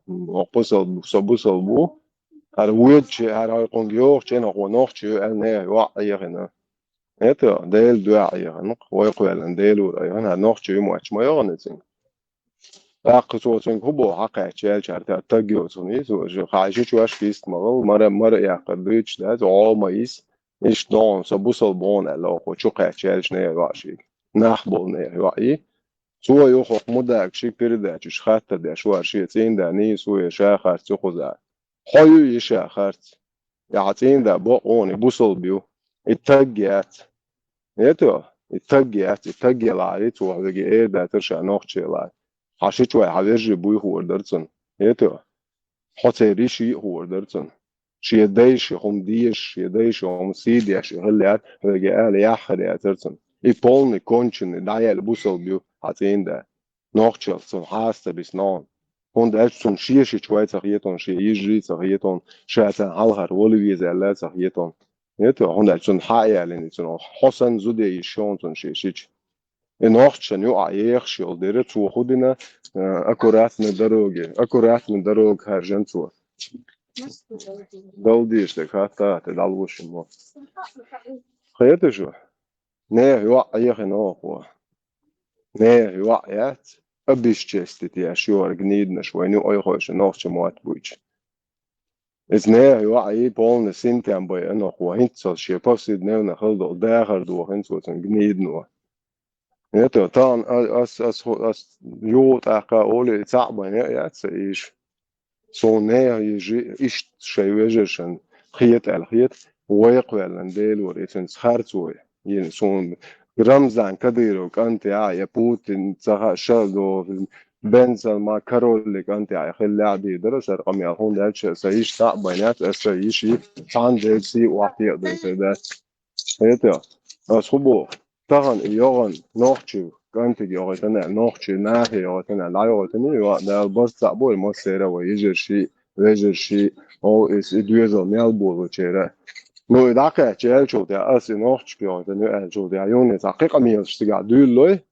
бусалба, со бусалба ву. ХӀара воьдучу, хӀара хьайн кхунга йогӀучу хенахь вон нохчи ю аьлла, нехан йоӀ Ӏехина. Эта, Делан дуьхьа Ӏехина, вай кхоьллина Делора Ӏехина, хӀара нохчи ю моьттуш ма йогӀу цуьнга. ТӀаккха цо цуьнга хӀун боху хьакхаьчча аьлча, хӀара тӀе таг йоцу хӀума ю, хьайн шичой шийтта ма гӀал, мара, мара яккхар дуьйцуш дац, гӀо ма йиса. Иштта догӀун, со бусалба ву аьлла, оха чу кхаьчча аьлча, нехан йоӀ шига. Нах болу нехан йоӀ и. Цо ю хӀокху мудакашка передачаш хаттар деш вара шен цӀийнда нийса ву я ша харц ю кхузахь. Хьо ю и ша харц. Я хьан цӀийнда бакъ ву хьуна, и бусалба ю. И таг яц. Эта, и таг яц, и таг елахьара, цо хьоьга эр дацара ша нохчи елахь. Хьан шичой хьан вежарий буй хуур дара цунна. Эта, хьо церан йиший а хуур дара цунна. Шен дайша хӀума дезаш, шен дайша хӀума сий деш хилла яц, хьоьга ала яххьар яцара цунна. И полный конченый, дӀаяьлла бусалба ю хьан цӀийнда. Нохчалц цунна хьаса ца бисна хьуна. ХӀунда аьлча цунна шен шичой ца хетон, шен йижарий ца хетон, ша царна хьалхара вала веза аьлла ца хетон. Эта, хӀунда аьлча цунна хьа а ялийна, цунна хьо санна зуда йиш ю хьуна цунна шен шича. И нохчашна юкъахь ехаш йолу дера, цо хӀун дина, а, аккуратно дороге, аккуратно дорога хаьржина цо. Дала дезаш дерг хатта, тӀе дӀалуш мо. Кхеташ ва? Нехан йоӀ яхина оха. Нехан йоӀ яц, обесчестить еш йоьрг нийданаш вайна ю ойхойша нохча мотт буйча. Иза нехан йоӀ и полный синтем бай а нохо, хӀинццалц шен повседневно хила долу дахар доху хӀинца оцунга нийдано. Это, тан, а, ас, ас, ас, ас, югӀу тӀаккха олий, цхьаъ бан яа яц ца ийша. Суна нехан йижи иштта шайн вежаршан хета аьлла хета, вай кхоьллина Делора, и цуьнца харцой. Йина суна Рамзан Кадыров кӀанте а, я Путин ца хаьа ша до, Бензан ма королли кӀанте а, хилла а дийр дара сара къамел, хӀунда аьлча сан йиша цхьаъ бан яц, аса сан йиши цхьана дерг сий охьатекъа дайтар дац. ХӀета, ас хӀун боху? Тахана и йогӀан нохчий кӀантиг йогӀийтина, нохчий нахе йогӀийтина, дӀайогӀийтина, йо, Дала барт цхьаъ бойла массеран а вай йижарший, вежарший, о, иза и доьзал мел болучеран. Ну, и дӀакхаьчча аьллачул тӀехь, ас и нохчашка йогӀийтина ю аьллачул тӀехь, юхне цхьа кхин къамелаш цигахь дуьйлалой,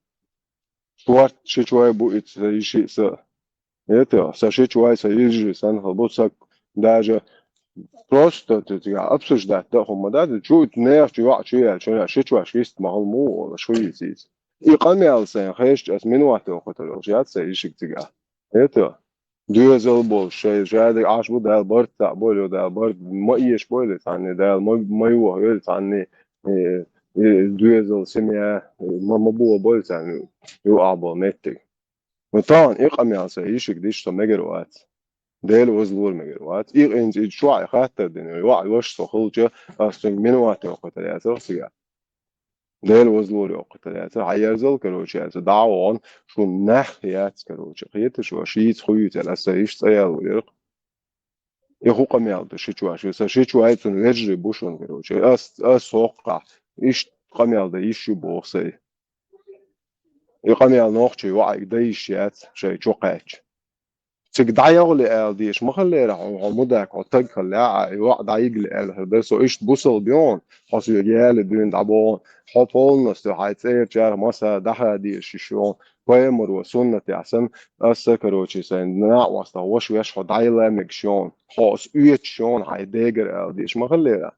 шорта ши чу вай бу и ца йиши а са. Это, сан ши чу вай сан йижи санна хила бу, сан даже просто ты цигахь обсуждать дан а хӀума дац, чу нехан чу йоӀ чу яьлча, ши чу вай шист ма хала муха олуш, хӀун йийца иза? И къамел сайн хезча, ас минот йоккхуьйтур йолуш яц сайн йишиг цигахь. Это, доьзал болуш, шайн шадерг Ӏаш бу, Дала барт цхьаъ бойла, Дала барт ма эша бойла цхьанне, Дала ма, ма йохайойла цхьанне, э, э, доьзал, семья, э, ма, ма бохабойла царна ю, ю а болу меттиг. Ну, тахана и къамел сайн йишиг диш со мегар вац. Дела вазлора мегар вац. И къинца и чохь и хаттар дина, йоӀ йош со хилча, ас цуьнга минот йоккхуьйтур яцара цигахь. Дела вазлора йоккхуьйтур яцара. Хьан ерзал, короче, яцара. ДӀа а вогӀун, шун нах яц, короче. Кхеташ ва, шийца хуьйцу аьлла, аса иштта цӀа ял ву иркх. И хӀун къамел ду ши чу вай, сан ши чу вай цунна вежарий бу шуна, короче. Ас, ас хӀоккхахь, иштта къамел дан йиш ю боху сайн. И къамел нохчий ваӀайга дан йиш яц шайн чу кхаьчча. Цига дӀайогӀале аьлла дезаш ма хиллера, хьо, хьо мудак, хьо таг хилла а, и ваӀа дӀайигале аьлла хир дара со, иштта бусалба йогӀун, хьо соьга яли дуьйна дӀабогӀун, хьо полностью хьайн цӀерачарах масса даха дезаш йиш йогӀун, пайхамаро суннатехь санна, аса, короче, сайн накъостах ваша веш хьо дӀайилла мегаш йогӀун, хьо аса оьцуш йогӀун хьайн дегара аьлла дезаш ма хиллера.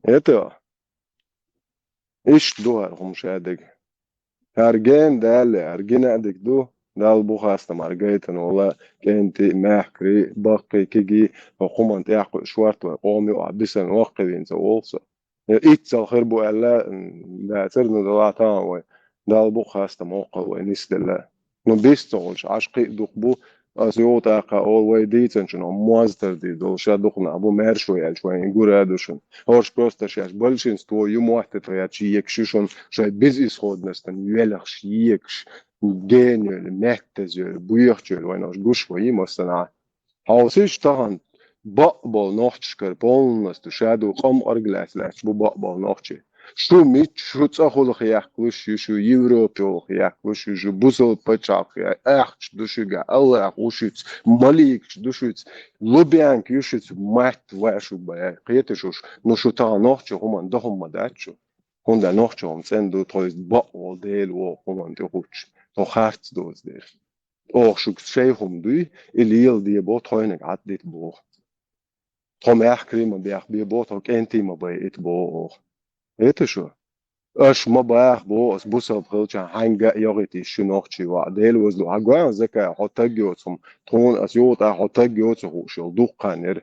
Это, иштта ду хӀара хӀума шадерг. ХӀара гена Дала, хӀара гина а дика ду, Далла бу хастам хӀара гайтина вола кӀентий, маьхкарий, баккхий, кегий, хӀокху хӀуманна тӀехь кхуьуш варта вай къоман юкъахь бисина ваккхий вийна ца волу со. Я иццал хир бу аьлла, м, дацара, ну, дала тахана вай. Далла бу хастам воккхал вай нисделла. Ну, бис ца хуьлуш, Ӏаш кхин а дукха бу, аса юха тӀаккха олу вай дийцинчунах моз тардийр долу ша дукха нах бу, маьрша вай аьлча вайна гур а ду шуна. ХӀорш просто шаьш большинство ю мотт тхаьчча егаш ю шуна, шайн безысходностан велахаш егаш, генойла, меттазойла, боьхачойла вайна хӀорш гуш вай йий массанхьа. Хьовсийша тахана бакъ болу нохчашкара полностью ша ду къам аргалаьцна лаьтташ бу бакъ болу нохчий. Шу мичча, шу цӀа хула хехкалуш ю, шу Европе хула хехкалуш ю, шу бусалба пачхьалкх я, ахча ду шуьга, Аллах ву шуьца, маликаш ду шуьца, Лубянка ю шуьца, матта ваьа шу баьа, кхеташ уш, ну шу тахана нохча хӀуманна дан хӀума ма дац шу. ХӀунда нохча хӀума цӀена ду, тхо иза бакъ волу Дела вогӀу хӀуманна тӀе хӀуттуш, тхо харц доцу дела. Оха шуьга шайн хӀума дуй, и лела де бо, тхойниг хьатӀадита боху. Тхо маьхкарий ма бехбе бо, тхо кӀентий ма байита бо оха. Эта шу? Аша ма баха бо, ас бусалба хилча хьаьнга а йогӀийта йиш ю нохчий ваӀа. Дела вазло, хьан гоьн закай, хьо таг йоцу хӀума, тхуна ас югӀу тӀа хьо таг йоцу хууш йолу дуккха нера.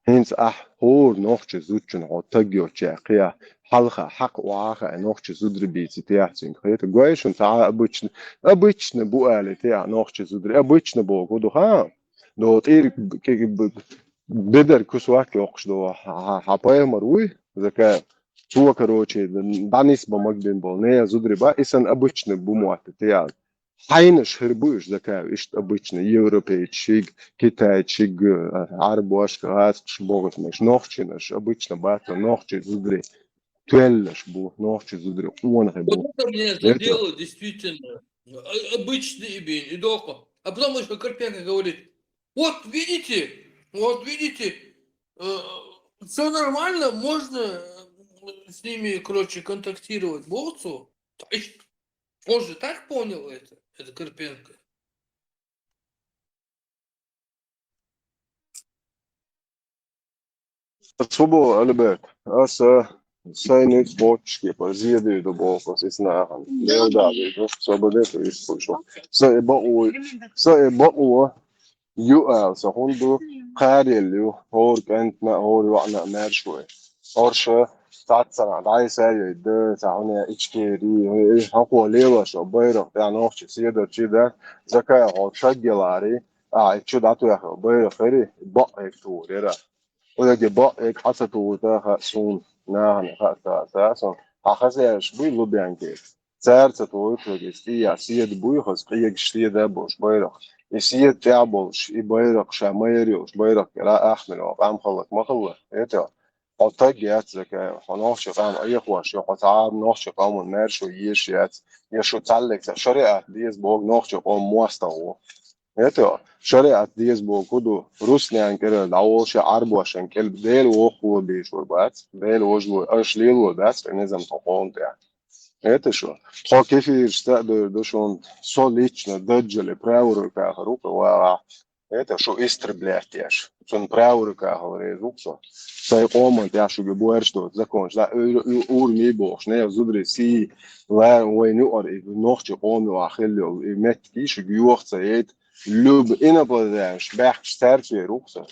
ХӀинца ахь хӀора нохча зудчун хьо таг йоцчехь кхиа, хьалха хьакха охьа хаьа нохча зударий бийци тӀехь цуьнга хета. Гой шуна цхьа а обычно, обычно бу али тӀехь нохча зударий. Обычно боху ду, ха? До тӀир бедар кусок йоккхуш до, хьан пайхамар вуй, закай, цо, короче, дӀанисбан магбин болу, не зударий ба, и сан обычно бу мотта тӀехь. Хьайнаш хир бу уьш закай, иштта обычно, европейчиг, китайчиг, Ӏарбош, гӀазкхаш, богӀатмеш, нохчинаш, обычно бац, нохчи зударий, тоьллаш бу, нохчи зударий къонахий бу. Вот это мне задело, действительно. О-, обычный ибин, и дока. А потом ещё Карпенко говорит: «Вот видите, вот видите, все нормально, можно э, с ними, короче, контактировать». Богу? Он же так понял это, это Карпенко. Ас фу боху, Альберт? Аса сайн ницкъ боцчу кепара зеде ду боху аса иза нахана. Делда ду, собаде ду иза хуьлуш. Са и бакъо, са и бакъо ю ала сан хӀунда ду, кхарел ю, хӀора кӀантана а, хӀора йоӀана а маьрша вай. ХӀорш цхьацца нах дӀасайойда, цхьа хӀуна Ичкери, хьакхо лелош йолу байракх тӀехь нохчи седарчий дац, Закаев хьо шаг елари, а, и чу дӀатоьхна байракх хири, бакъ хӀега тухур яра. Оьге бакъ хӀега хьан ца тухур хаьа суна, нахана хаьа ца, ца суна. Хьан хазаеш буй Лубянкера? Цара ца тухур тхоьга иза тӀе а седа буй, хаза къегаш седа а болуш байракх. И седа тӀехь болуш, и байракх ша майра йолуш, байракх кӀира ахмело къам хала ма хала, эта. Хьо таг яц, Закаев, хьо нохчи къам айхош ю, хьо цхьа а нохчи къоман маьрша еш яц, я шу цхьаллиг ца шариат деза боху нохчи къоман мостагӀа ву. Эта, шариат деза боху хӀун ду, руснаьн кӀира дӀаволуш я Ӏарбошан кӀел Дела вохуо бийшур бац, Дела вожалой аша лело дац, тӀе низам тхо къоман тӀехь. Эта шу, тхо кефирашца а дойр ду шуна, со лично даджали правый рукахара ву кху вагӀахь, эта шу истреблять еш. Цунна правый рукахала реза ву-кх со. Сайн къоман тӀехь шуьга боьрша доцу законаш, да, ур-, ур-, урми бохуш, нехан зударий сий, ла-, вайна юкъара и нохчи къоман юкъахь хилла йолу, и меттигий шуьга йоха ца яйта, любой инопланетянаш баьхкаш цаьрца вер ву-кх со.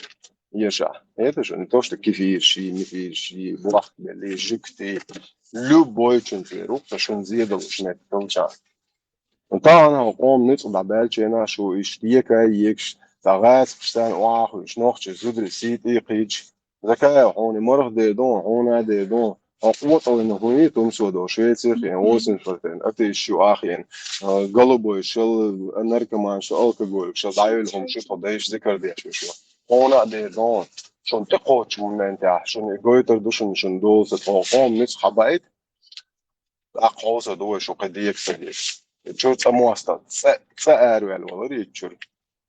Еша. Это же не то, что кефирши, мефирши, бохкабелли, жуьгти. Любой чунца вер ву-кх со, шуна зен далуш меттиг хилча. Тахана хьо къоман ницкъ дӀабаьлча, шу иштта ека а екаш, цхьа гӀазакхаш санна охьахуьйш, нохчи зударий сий тӀе а кхийча, Закаев, хьуна и марха дер ду, хьуна а дер ду, хьо къотӀаллина хӀун ю, тумсо долу Швецера хиъна, восемьдесят процент атеисташ ю ахь хиъна, а, голубой шал, наркоман шал, алкоголик шал, дӀайолу хӀума шу тхо дайша зикар деш ю шу. Хьуна а дер ду, шуна тӀекхочу моментехь, шуна и гойтур ду шуна, шуна долу ца тхо къоман ницкъ хьабаийта, тӀаккха хьовса ду вай шу кхин декъа ца декъа. Чуьра цӀа мостагӀа, цӀа, цӀа араваьлла валар иччуьра.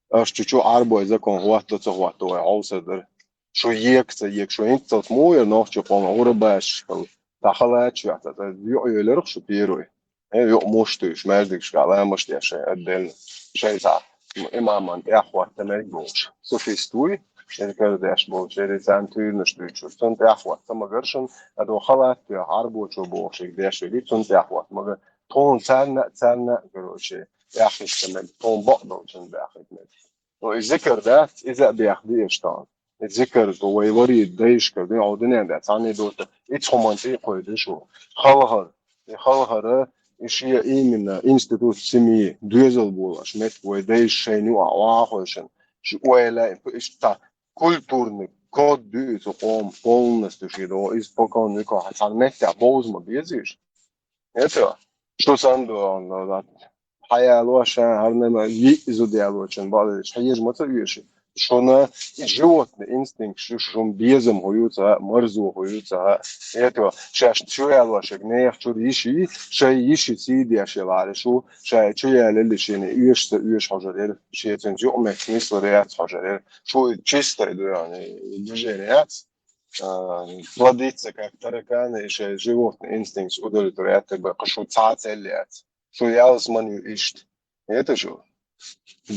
Аша чу-чу Ӏарбой закон хӀотто ца хӀотто вай хьовса дара. Шу ека ца ека, шу хӀинццалц муха яра нохчи къоман гӀурабашаш хилла? Цхьа халача вехьа, цхьа юкъа йоларх шу первый. Э, юкъа муш туьйш, маьждигашкахь ламаш деш шайн отдельно. Шайн цхьа имаман тӀехь хӀотта мег болуш. Суфист вуй, шеркара деш болуш, шерий царна туьйранаш дуьйцуш. Цунна тӀехь хӀотта ца магар шуна, а до халат тоьхна, Ӏарбочо бохуш, деш вегий, цунна тӀехь хӀотта магар. Тхуна царна, царна, короче, тӀехь хӀитта мег, тхуна бакъдолчун баьхкийта мег. Ну, и зикар дац, иза а беха дезаш тахана. И зикар ду вай вари дайшка, дуьхьал дуьнен тӀехь цхьаьна доцу, и цхьа хӀуманца и кхойдуш ву. Халхар, и халхара, и шен именно институт семьи, доьзал болаш, меттиг вай дайша шайна юкъахь охьахойшина, шу ойла, иштта культурный код ду и цу къоман полностью шен догӀу, иза спокойно юкъахь цхьана меттехь бовза ма безийша. Это, шу санна ду, хьан ялош, хӀара нема йиъ зуда ялочун бакъдерг хьежа ма ца оьшу. Шуна и животный инстинкт шу, шун безам хӀун ю ца хаьа, марзо хӀун ю ца хаьа. Это, шаьш чу ялошерг нехан чуьра йиш йий, шайн йиш йица деш ялахьара шу, шайн чу ялалли шена оьшу ца оьшу хьожур яра, шен цуьнца юкъаметтиг нислур яц хьожур яра. Шу и чистай ду, и движение яц. А, плодиться как тараканы, и шайн животный инстинкт удовлетворять бан, кху шу цхьа а цӀелла яц. Шу ялсамани ю иштта. Это шу.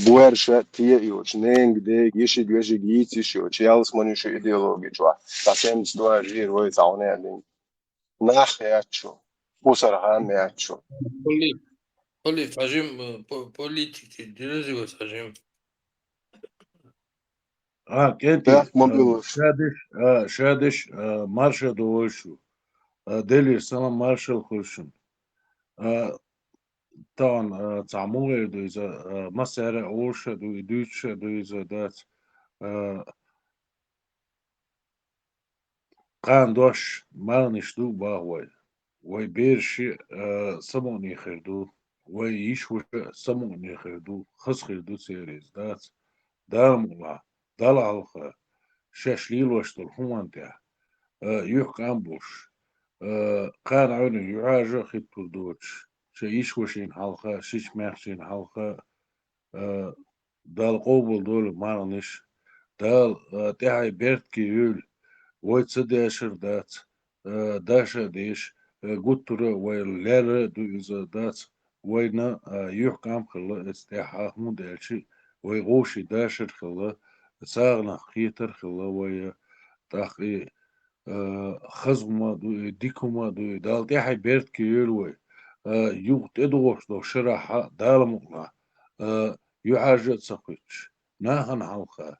Боьрша тӀе а йоцуш, ненга, дега, йишиг, вешиг йийца йиш йоцуш, ялсамани ю шу идеологи чохь. Цхьа семьдесят два жира вай цхьа хьуна аьлла. Нах яц шу. Кхусар хам яц шу. Поли-, поли-, цхьа жим, э, по-, политик, дилази вай цхьа жим. А, кӀентий, Бехк ма а, билуш. Шадиш, а, шадиш, а, марша ду вай шу. А, Делера салам маршалла хуьлда шуна. А, тахана, а, цхьа мугӀера ду иза, а, массара а оша ду, и дуьйцуша ду иза дац. А, кхана дош, марханаш ду баха вай. Вай бераш, а, самукъане хир ду. Вай йиш-ваша самукъане хир ду. Хаза хир ду церан иза дац. Дала мукъалахь, Далла хьалха, шаьш лелош долу хӀуманна тӀехь, а, юьхькӀам болуш, а, кхана Ӏуьйранна юьхьӀаьржа а хӀиттур доцуш, шайн йиш-вашина хьалха, шича-маьхчина хьалха, а, Дала къобалдойла марханаш, Дала, а, тӀаьхье беркате йойла, вай ца дешар дац, а, даша а деш, а, гуттара а вай лерра а ду иза дац, вайна, а, юьхькӀам хилла иза тӀаьхьа, хӀунда аьлча вай гӀовший дашар хилла, сагӀанах кхетар хилла вай, тӀаккха и э, хаза хӀума а ду и, дика хӀума а ду и, Дала тӀаьхье беркате йойла вай. Э, юха тӀедогӀуш долу шарахь Дала мукъалахь, э, юьхьӀаьржа а ца кхуьйтуш, нахана хьалха,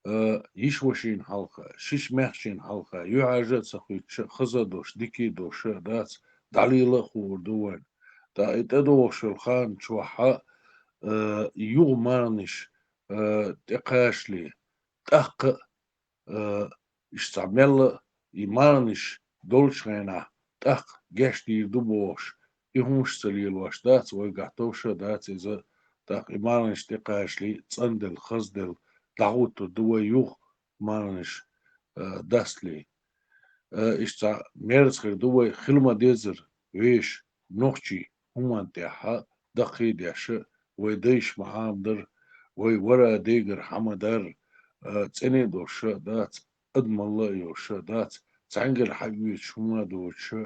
э, йиша-вешина хьалха, шишша-маьхчина хьалха, юьхьӀаьржа а ца кхуьйтуш, хаза а долуш, дика а долуш, дац, дӀалела а хуур ду вайна. ТӀаккха и тӀедогӀуш йолу хан чохь, э, и юха марханаш, э, тӀекхачале, тӀаккха а, э, иштта цхьа мелла а и марханаш долчу хенахь, тӀаккха гечдийр ду бохуш, и хӀумаш ца лелош дац, вайгахь товш а дац иза, тӀаккха и марханаш тӀекхачале, цӀанделла, хазделла, дӀахӀуттур ду вай юха марханаш, э, дастале. Э, иштта цхьа мерза хир ду вай, хила ма-деззара, вешан, нохчийн хӀуманна тӀехь даккхий а деш, вай дайша ма-Ӏамадар, вай вара дегара хьан ма-дарра, э, цӀена а долуш а дац, адамалла а йолуш а дац, цхьаьнгара хьаоьцуш хӀума а доцуш а,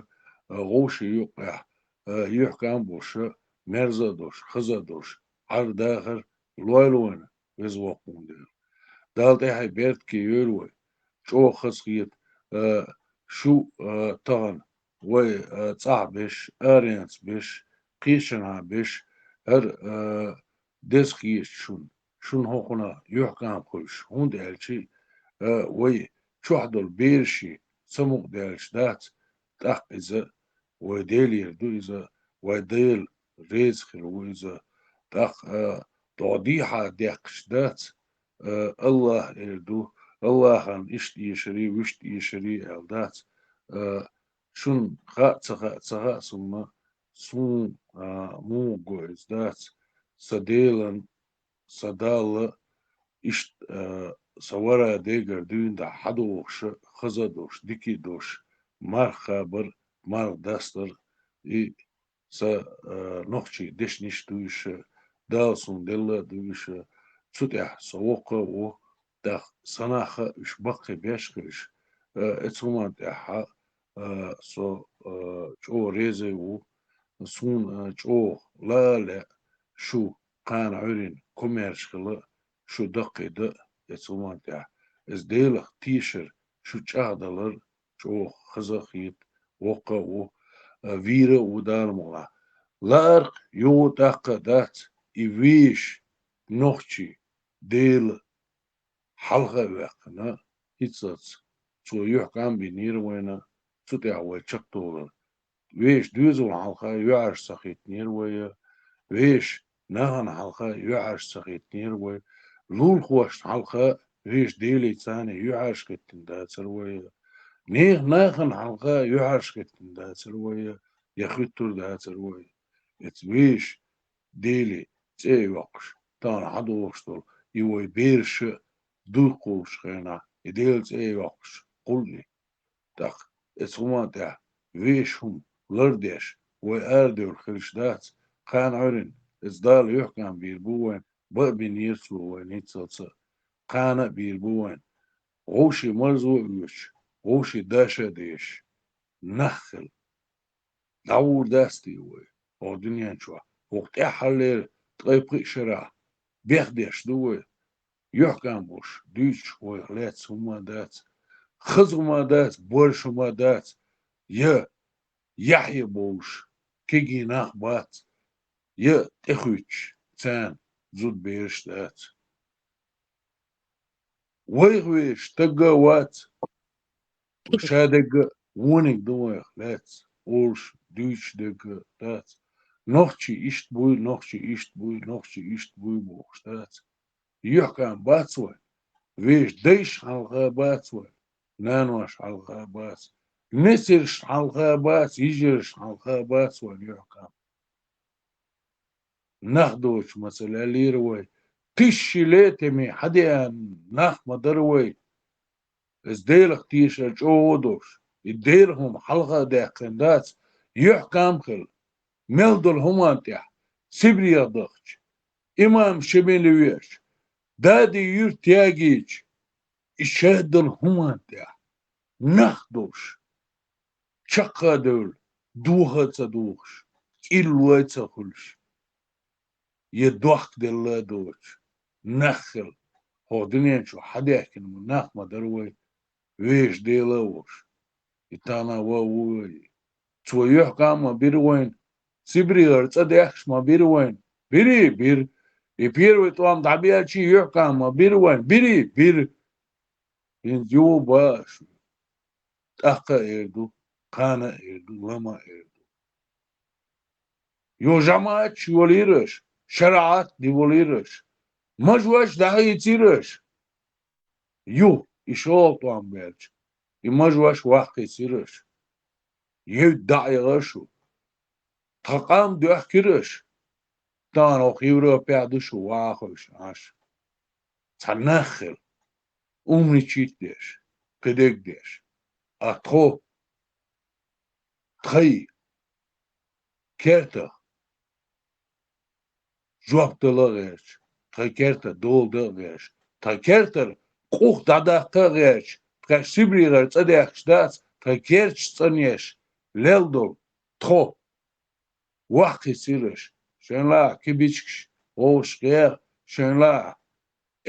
э, вовшийн юккъехь, э, юьхькӀам а болуш а, мерза а долуш, хаза а долуш, Ӏар-дахар лойла вайна, Веза Воккхачу Дела. Дала тӀаьхье беркате йойла вай, чӀогӀа хазахета, э, шу, э, тахана вай, э, цӀахь берш, аренца берш, кхечанхьа берш, хӀара, э, деза хеташ шуна, шуна хӀокхунах юьхькӀам хуьлуш, хӀунда аьлча, э, вай чохь долу берашна ца мукъадаьлча дац, тӀаккха иза вай Делера ду иза, вай Дела реза хир ву иза, тӀаккха, э, дӀо дехьа дехкаш дац, э, АллахӀ эр ду, АллахӀан иштта эшарий, вуьшта эшарий аьлла дац, э, шуна хаьа ца хаьа, ца хаьа суна, суна, а, муха го иза дац, сан Делан, сан Далла, иштта, а, сан вара дегара дуьйна дӀа хьадогӀуш а, хаза а долуш, дика а долуш, марха кхабар, марха дастар, и сан, а, нохчийн дешнаш а ду уьш, Дала суна делла а ду уьш, цу тӀехь со воккха а ву, тӀаккха сан нах а уьш баккхий беш хир уьш, а, оцу хӀуманна тӀехь а, а, со, а, чӀогӀа реза а ву, суна, а, чӀогӀа лаа а лаьа шу кхана Ӏуьйранна комаьрша хила, шу даккхий дан оцу хӀуманна тӀехь. Иза Делах тешар, шу чӀагӀдалар чӀогӀа хаза а хета, воккха а ву, а, вийра а ву Дала мукъалахь. Лаарх юха тӀаккха а дац, и вешан, нохчийн Дела хьалха а ваьккхина, хӀинццалц цо юьхькӀам бинера вайна, цу тӀехь вай чекхдолура. Вешан доьзална хьалха юьхьӀаьржа ца хӀиттинера вай, вешан нахана хьалха юьхьӀаьржа ца хӀиттинера вай, лулахошна хьалха вешан Деле царна юьхьӀаьржа хӀиттина дацара вай, нехан нахана хьалха юьхьӀаьржа хӀиттина дацара вай, я хӀуьттур дацара вай. Эцу вешан Деле цӀе а йоккхуш, тахана хьадогӀуш долу и вай бераш а дукха волчу хенахь, и Делан цӀе а йоккхуш, кхуллий. ТӀаккха эцу хӀуманна тӀехь вешан хӀума лардеш, вай арадевр хилча дац, кхана Ӏуьйранна, эцу Дала юьхькӀам бийр бу вайна, бан а бинера цо вайна хӀинццалц а, кхана а бийр бу вайна. Вовшийн марзо а оьцуш, вовшийн даш а дешаш, нах хила. ДӀагӀур дац те вай хӀокху дуьнен чохь? ХӀокху тӀаьххьарлера ткъе пхи шарахь бехдеш ду вай. ЮьхькӀам болуш, дуьйцуш вайх лаьцна хӀума а дац, хаза хӀума а дац, борша хӀума а дац, я яхье болуш, кегий нах бац, я тӀехуьттуш царна зудабераш дац. Вайх везаш стаг а вац, ша дерг а вониг ду вайх лаьцна, олуш, дуьйцуш дерг а дац. Нохчий иштта буй, нохчий иштта буй, нохчий иштта буй бохуш дац. ЮьхькӀам бац вайн, вешан дайшна хьалха бац вайн, нанош хьалха бац, несаршна хьалха бац, йижаршна хьалха бац вайн юьхькӀам. Нах доцуш ма ца лелийра вай, тысячелетиями хьадеана нах ма дара вай. Иза Делах тешар чӀогӀа а долуш, и Делан хӀума хьалха а даьккхина дац, юьхькӀам хила, мел долу хӀуманна тӀехь, Сибрех дахча, имам Шемали веача, Дади юьрта ягийча, и шадолу хӀуманна тӀехь, нах долуш, чаккха а девлла, доха а ца дохуш, кӀиллой а ца хуьлуш, я дохк делла а доцуш, нах хила, хӀокху дуьнен чу хьадаьхкина нах ма дара вай, вешан Дела а волуш. И тахана ва ву. Цо юьхькӀант ма бира вайна. Сибрегара цӀа дехкаш ма бира вайна. Бирий, бира. И первый тӀом дӀабаьлча юьхькӀант ма бира вайна. Бирий, бира. ХӀинца юха ба аша. ТӀаккха а эр ду, кхана а эр ду, лама а эр ду. Юха жамаӀаташ йолийра аша, шариӀат де волийра аша. Мажош дӀахийцийра аша. Юха, и шолгӀа тӀом баьлча, и мажош ваккхийцийра аша. Евда дӀа а яхаш шу. Тха къам доьхкира аша. Тахана хӀокху Европехь ду шу вахаш, аша. Цхьа нах хила, умничать деш, кхидерг деш. А тхо, тхай, кертах жоп дала а гӀерташ, тхай кертара дола дан а гӀерташ, тхай кертара къух дӀадаккха а гӀерташ, тхаьш Сибрегара цӀа дехкаш дац, тхай керташ цӀанъеш лелла долу тхо. Ваккхийцийра аша, шайн лахь кибичкаш, вовшах гӀеха, шайн лахь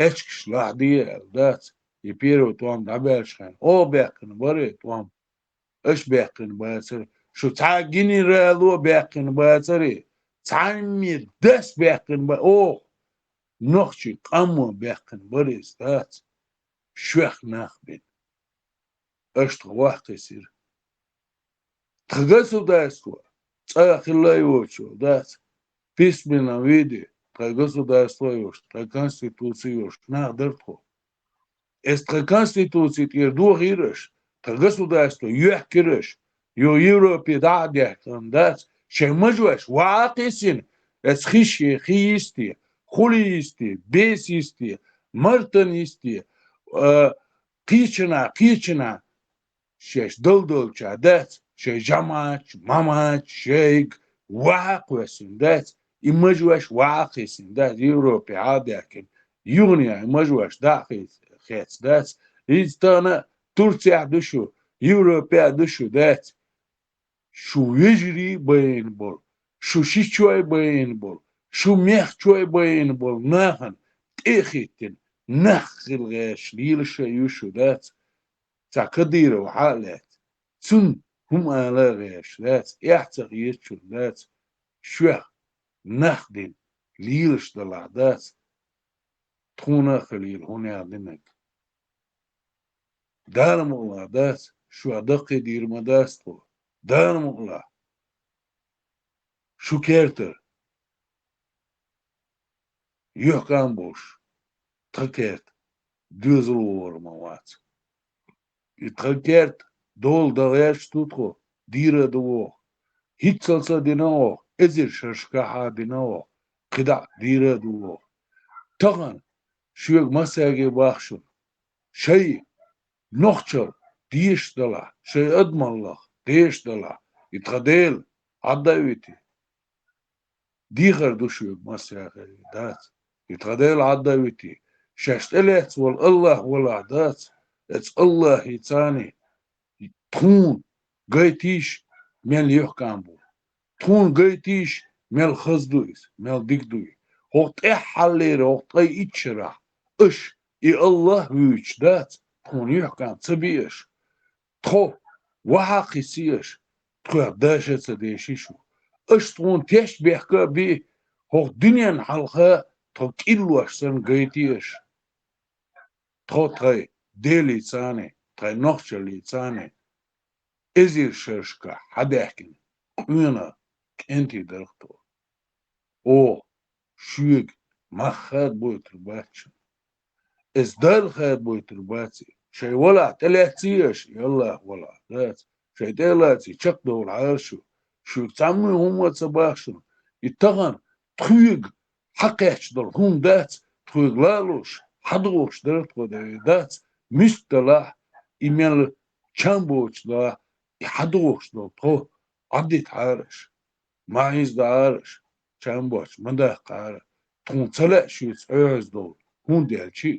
эчкаш лахь де аьлла дац, и первый тӀом дӀабаьлча хенахь. Оха баьккхина бара и тӀом, аша баьккхина бацара, шу цхьа генерало баьккхина бацара, цхьамма дас баьккхина ба, оха, нохчийн къамо баьккхина бара иза дац, шух нах бина. Аша тхо ваккхийцира. Тхан государство цкъа а хилла йоцуш йолу дац. В письменном виде тхан государство йолуш, тхан конституци йолуш нах дара тхо. Эс тхан конституци тӀера дохийра аша, тхан государство йоьхкира аша, юха Европе дӀа а даьхкина дац, шайн мажош ваха а кхиссина, эс хиш е хи йисте, хули йисте, бес йисте, мартан йисте, а, кхечанхьа, кхечанхьа, шаьш дал-далча дац, шайн жамаӀаташ, мамаьташ, шайга ваха а кхоьссина дац, и мажош ваха а кхиссина дац, Европе хьа а даьхкина, юханехьа и мажош дӀа а хи-, хецна дац. Иза тахана Турцехь ду шу, Европехь ду шу дац. Шу вежарий а байина болу, шу ши чой а байина болу, шу мехчой а байина болу нахана тӀе а хӀиттина, нах хила гӀерташ лелаш а ю шу дац. Цхьа Кадыров хьа а лаьцна, цунна хӀума ала а гӀерташ дац, эхь ца хеташ дац, шух нах дина лелаш далахь дац, тхуна а хилийла хӀун яха динарг. Дала мукъалахь дац, шух даккхийдийр ма дац тхо. Дала мукъалахь. Шу кертара юьхькӀант болуш, тхан керта доьзал вогӀур ма вац. И тхан керта дола дан гӀерташ ду тхо, дийр а ду вогӀу. ХӀинццалц а дина вогӀу, эзар шерашкахь а дина вогӀу, кхидӀа а дийр а ду вогӀу. Тахана шуьга массаьрга боху шуна, шайн нохчалла дезаш далахь, шайн адамаллах дезаш далахь, и тхан Дела Ӏадда а вити. Дехар ду шуьга массаьрга, дац. И тхан Дела Ӏадда а вити. Шаьш тӀелаьцна волу АллахӀ валахь, дац. Эцу АллахӀаца тхуна гайтийша, мел юьхькӀант бу. Тхуна гайтийша, мел хаза ду иза, мел дика ду иза. ХӀокху тӀаьххьаллера, хӀокху ткъе итт шарахь аша и АллахӀ вуьйцуш дац, тхуна юьхькӀант ца би аша. Тхо ваха а кхиссий аша, тхох даш а ца деши шу. Аша тхуна тешна бехка а би, хӀокху дуьненна хьалха тхо кӀиллош санна гайтий аша. Тхо тхайн Делица а, тхайн нохчаллица а эзар шерашкахь хьадаьхкина къоьнан кӀентий дара тхо. Оха шуьга мах хадабойтур бац шуна. Эс Далла хадабойтур бац и. Шайн валахь тӀелаьцций аша, и АллахӀ валахь, дац. Шайн тӀе а лаций, чекхдовлахьара шу. Шуьга цхьаммо хӀумма а ца боху шуна. И тахана тхоьга хьакхаьчна долу хӀума дац, тхоьга лалуш, хьадохуш дара тхо, дац. Муьста далахь, и мел чам боцуш далахь, и хьадохуш долу тхо Ӏаддитахьара аша. Ма хьийзадахьара аша, чам боцуш ма даккхахьара, тхуна ца лаьа шуьца Ӏоьхьаза довла, хӀунда аьлча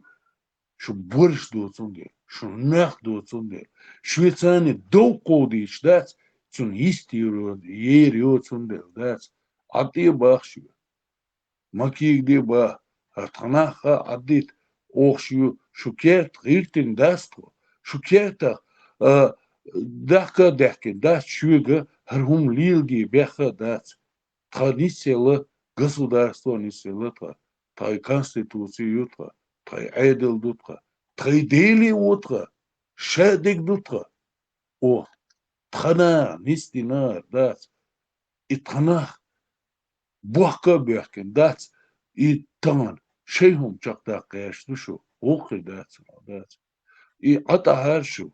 шу борш ду цундела, шу нах ду цундела, шуьца довкховдийча дац, цунна йистера йо-, ер йо цундела дац, Ӏадде а боху шуьга. Ма кийгаде боху, хӀара тхан нах а Ӏаддита, оха шу, шу керта гӀиртина дац тхо, шу кертах, а, Дахка а даьхкина дац шуга, хӀара хӀума леладе бехк а дац. Тха нисъелла государство, нисъелла тха, тхай конституци ю тха, тхай Ӏедал ду тха, тхай Дела а ву тха, шадерг ду тха. О, тханара нисдина дац. И тханах бохка а боьхкина дац, и тахана шай хӀума чакхдаккха гӀерташ ду шу, гӀуллакхе дац, дац. И Ӏа тӀахьара шу,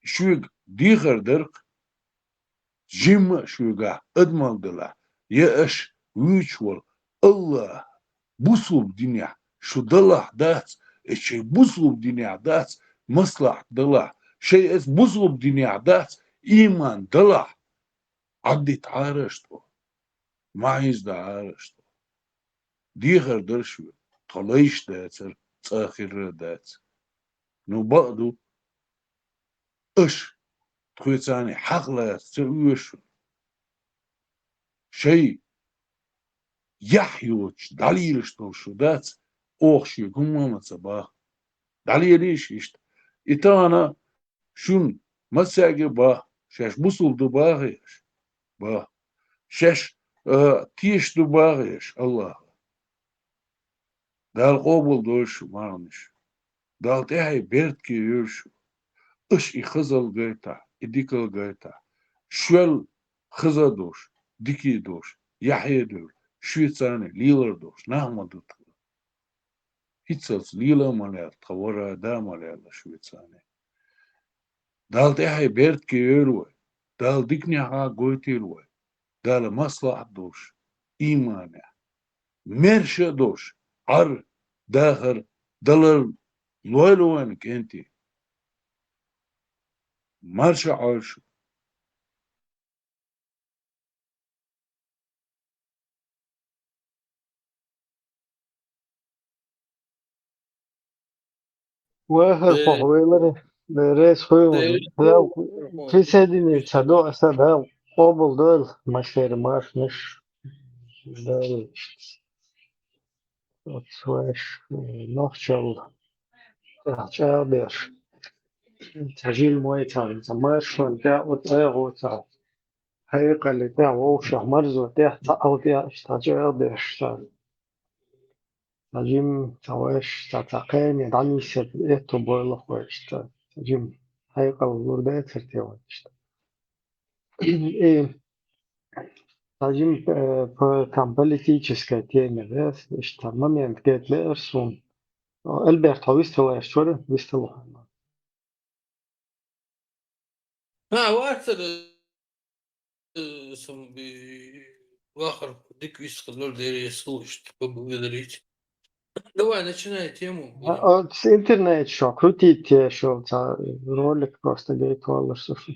шуга дехар дар-кх, жимма а шугахь адамал далахь, я аша вуьйцуш волу АллахӀ бусулба динехь шу далахь дац, эца шайн бусулба динехь дац, маслахьат далахь, шайн эца бусулба динехь дац, ийман далахь, Ӏаддита Ӏараш тхо, ма хьийзда Ӏараш тхо. Дехар дар шу, тхо лайш дацара, цкъа а хир а дац. Ну, бакъ ду, аша тхоьцарний хьакъ лаца ца оьшу. Шай яхь йоцуш, дӀалелаш долуш шу дац, оха шуьга хӀумма а ма ца боху. ДӀалелийша иштта. И тахана шуна массаьрга а боху, шаьш бусулба ду бохий аша? Боху. Шаьш, а, тешаш ду бохий аша АллахӀа? Дала къобалдойла шу, марханаш. Дала тӀаьхье беркате йойла шу. Аша и хазалла гайтахь, и дикалла гайтахь, шуьлла хаза а долуш, дика а долуш, яхь а девлла, шуьца царна лелар долуш нах ма ду тхо. ХӀинццалц лела а ма лаьлла тхан, вара да а ма лаьлла шуьца царна. Дала тӀаьхье беркате йойла вай, Дала диканехьа гойтийла вай, Дала маслахьат долуш, ийманехь, маьрша а долуш, Ӏар, дахар, далар лойла вайна кӀентий. Марша Ӏойла шу. Ва хӀара, э, хьо хьо велара, э, реза хуьлда. Э, Дала, э, присоединиться до аса, Дала къобалдойла, массеран маршанаш. Дала оцу вайш, э, нохчалла тӀехь чӀагӀдеш. Цхьа жимма вай царна, цхьа маршонна тӀехь, оцу эгӀо цхьа хьекъале тӀехь, вовшах марзо тӀехь, цхьа ал тӀехь, иштта чӀагӀдеш царна. Цхьа жимма, цхьа вайш, цхьа, цхьа кхане дӀанисъян этто бойла вайшта, цхьа жимма хьекъал лур дацара те вайшта. И цхьа жимма, э, по-, там политическая тема, да, иштта момент гайта лаьара суна. Альберт, хьо вистхила аьлла вара, вистхила хьо. А, вацара, э, сум, э, вахар дика вистхила лур дерриг, слушать, поблагодарить. Давай, начинай тему. А, а, с интернет шо, крутить те шо, ца ролик просто гайта валлаш со шу.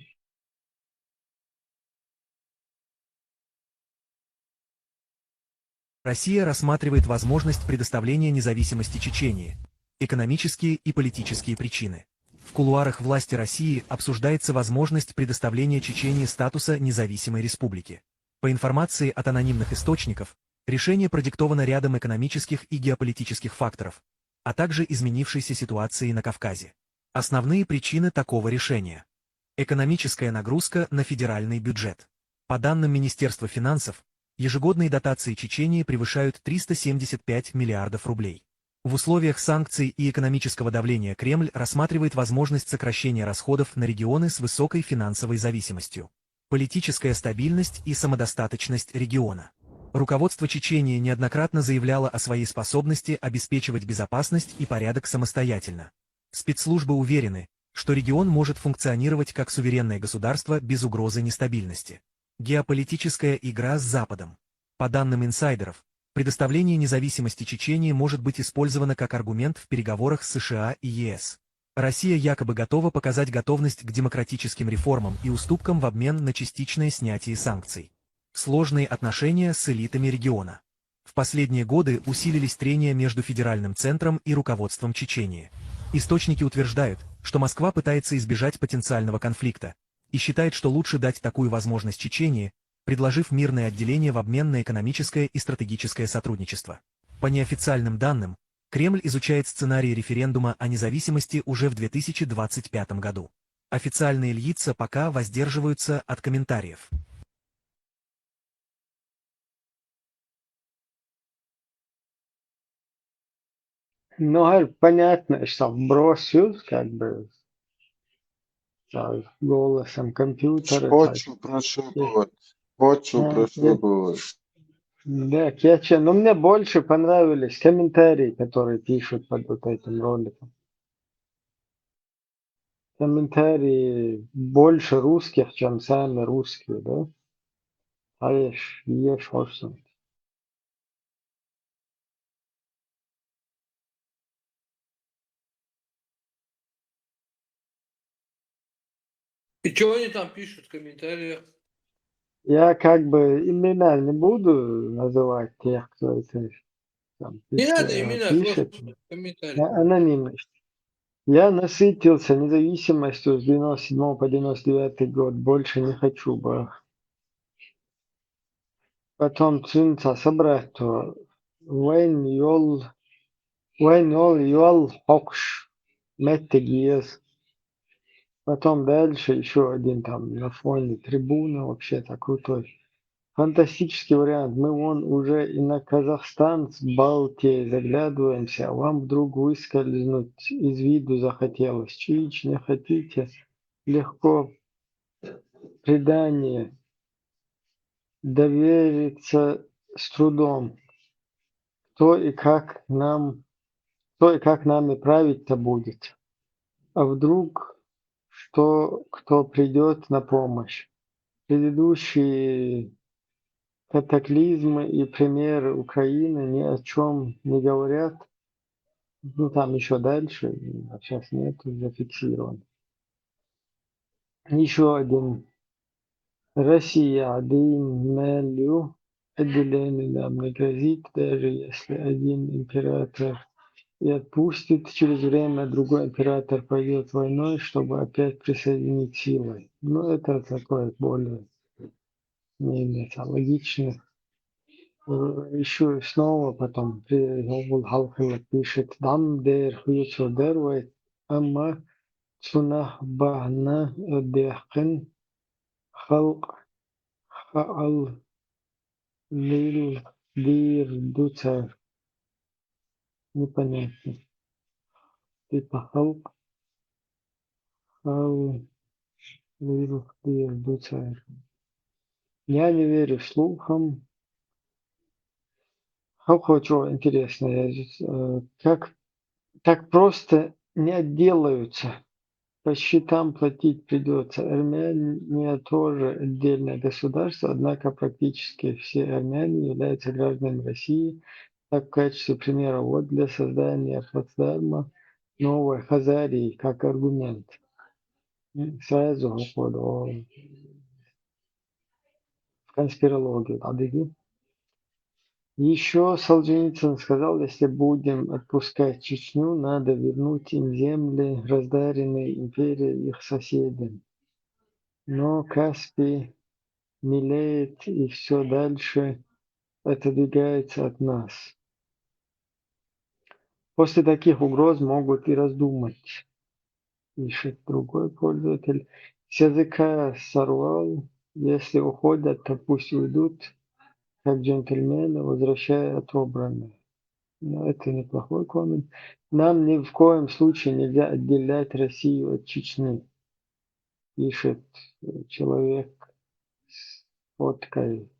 Россия рассматривает возможность предоставления независимости Чечении. Экономические и политические причины. В кулуарах власти России обсуждается возможность предоставления Чечении статуса независимой республики. По информации от анонимных источников, решение продиктовано рядом экономических и геополитических факторов, а также изменившейся ситуации на Кавказе. Основные причины такого решения. Экономическая нагрузка на федеральный бюджет. По данным Министерства финансов, ежегодные дотации Чечении превышают триста семьдесят пять миллиардов рублей. В условиях санкций и экономического давления Кремль рассматривает возможность сокращения расходов на регионы с высокой финансовой зависимостью. Политическая стабильность и самодостаточность региона. Руководство Чечении неоднократно заявляло о своей способности обеспечивать безопасность и порядок самостоятельно. Спецслужбы уверены, что регион может функционировать как суверенное государство без угрозы нестабильности. Геополитическая игра с Западом. По данным инсайдеров, предоставление независимости Чечении может быть использовано как аргумент в переговорах с США и ЕС. Россия якобы готова показать готовность к демократическим реформам и уступкам в обмен на частичное снятие санкций. Сложные отношения с элитами региона. В последние годы усилились трения между федеральным центром и руководством Чечении. Источники утверждают, что Москва пытается избежать потенциального конфликта и считает, что лучше дать такую возможность Чечении, предложив мирное отделение в обмен на экономическое и стратегическое сотрудничество. По неофициальным данным, Кремль изучает сценарий референдума о независимости уже в две тысячи двадцать пятом году. Официальные лица пока воздерживаются от комментариев. Ну, понятно, что вброс, как бы, голосом компьютера. Почву прошибывать. Почву прошибывать. Да, кече. Но мне больше понравились комментарии, которые пишут под вот этим роликом. Комментарии больше русских, чем сами русские, да? А еш, еш, еш. И что они там пишут в комментариях? Я как бы имена не буду называть тех, кто это там Не надо пишет, имена, пишет. Просто комментарии. Я анонимность. Я насытился независимостью с девяносто седьмого по девяносто девятый год. Больше не хочу, бах. Потом цинца собрать, то вайн йол, вайн йол, йол хокш, меттегиез. Потом дальше еще один там на фоне трибуны, вообще-то крутой. Фантастический вариант. Мы вон уже и на Казахстан с Балтией заглядываемся, а вам вдруг выскользнуть из виду захотелось. Чич, не хотите? Легко. Предание. Довериться с трудом. Кто и как нам, кто и как нами править-то будет? А вдруг что, кто придет на помощь? Предыдущие катаклизмы и примеры Украины ни о чем не говорят. Ну, там еще дальше, а сейчас нету зафиксировано. Еще один. Россия один мэлю отделение нам не грозит, даже если один император и отпустит, через время другой император пойдет войной, чтобы опять присоединить силой. Ну, это такое более, менее там, логично. Еще снова потом при- Гогол Халкила пишет, дам дер хуйцу дер вай, ама цунах бахна дехкин халк хаал лил дир дуцар. Непонятно. Типа халк хаал лил дир дуцар. Я не верю слухам. Хо-, хочу интересно, я здесь, э, как так просто не отделаются. По счетам платить придется. Армения тоже отдельное государство, однако практически все армяне являются гражданами России. Так, в качестве примера, вот для создания плацдарма новой Хазарии как аргумент. М, Сразу уходу в конспирологию. Адыги. Еще Солженицын сказал, если будем отпускать Чечню, надо вернуть им земли, раздаренные империей их соседям. Но Каспий мелеет и все дальше отодвигается от нас. После таких угроз могут и раздумать, пишет другой пользователь. С языка сорвал, если уходят, то пусть уйдут, как джентльмены, возвращая отобранное. Но это неплохой коммент. Нам ни в коем случае нельзя отделять Россию от Чечни, пишет, э, человек с фоткой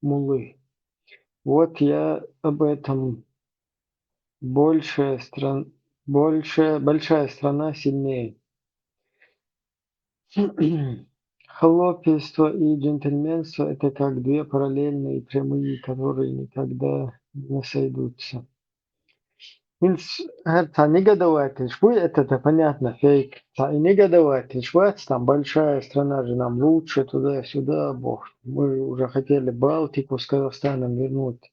мулы. Вот я об этом. Большая стран-, большая, большая страна сильнее. Хлопьество и джентльменство — это как две параллельные прямые, которые никогда не сойдутся. Инс-, это негодовательш, пусть это, это понятно, фейк. Та и негодовательш, вот там большая страна же нам лучше, туда-сюда, бог. Мы уже хотели Балтику с Казахстаном вернуть.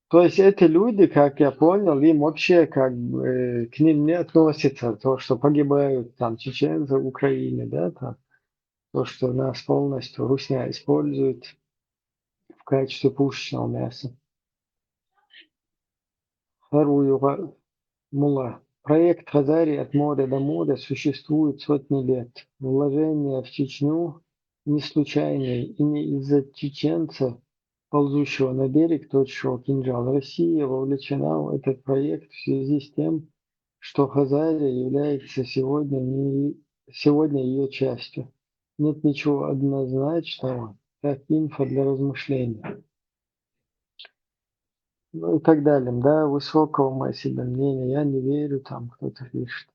То есть эти люди, как я понял, им вообще как бы, э, к ним не относится то, что погибают там чеченцы в Украине, да, там, то, что нас полностью русня использует в качестве пушечного мяса. Вторую га-, мула. Проект Хазарии от моря до моря существует сотни лет. Вложения в Чечню не случайные и не из-за чеченца, ползущего на берег, точащего кинжал. Россия вовлечена в этот проект в связи с тем, что Хазария является сегодня, не, сегодня ее частью. Нет ничего однозначного, как инфа для размышлений. Ну и так далее, да, высокого мы о себе мнения, я не верю, там кто-то пишет.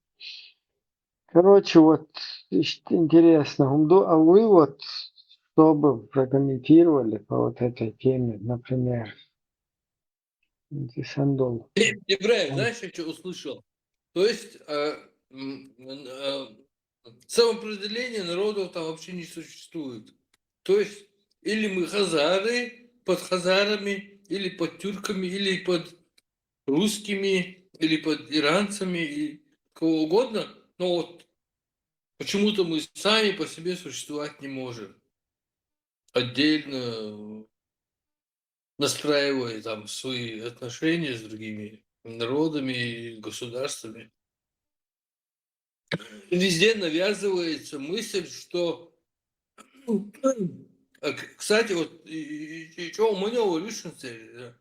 Короче, вот интересно, а вы вот что бы прокомментировали по вот этой теме, например, Сандол? Ибраев, знаешь, я что услышал? То есть э, э, самоопределение народов там вообще не существует. То есть или мы хазары под хазарами, или под тюрками, или под русскими, или под иранцами, и кого угодно, но вот почему-то мы сами по себе существовать не можем. Отдельно настраивая там свои отношения с другими народами и государствами. Везде навязывается мысль, что... Кстати, вот что у меня решился,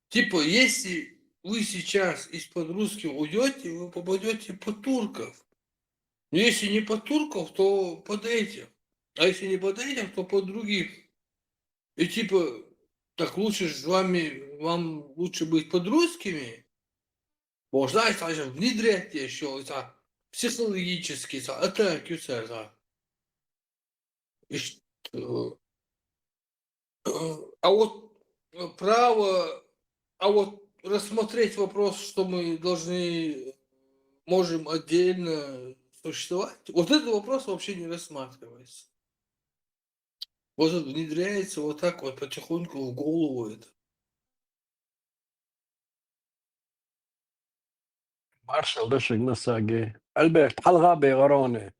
типа, если вы сейчас из-под русских уйдете, вы попадете под турков. Но если не под турков, то под этих. А если не под этих, то под других. И типа, так лучше с вами, вам лучше быть под русскими. Вот, знаешь, даже внедрять еще это психологически, это атаки, это. И что? А вот право, а вот рассмотреть вопрос, что мы должны, можем отдельно существовать, вот этот вопрос вообще не рассматривается. Вот это внедряется вот так вот потихоньку в голову это. Маршал да шуга, Сагер. Альберт, хьалха бегӀароне.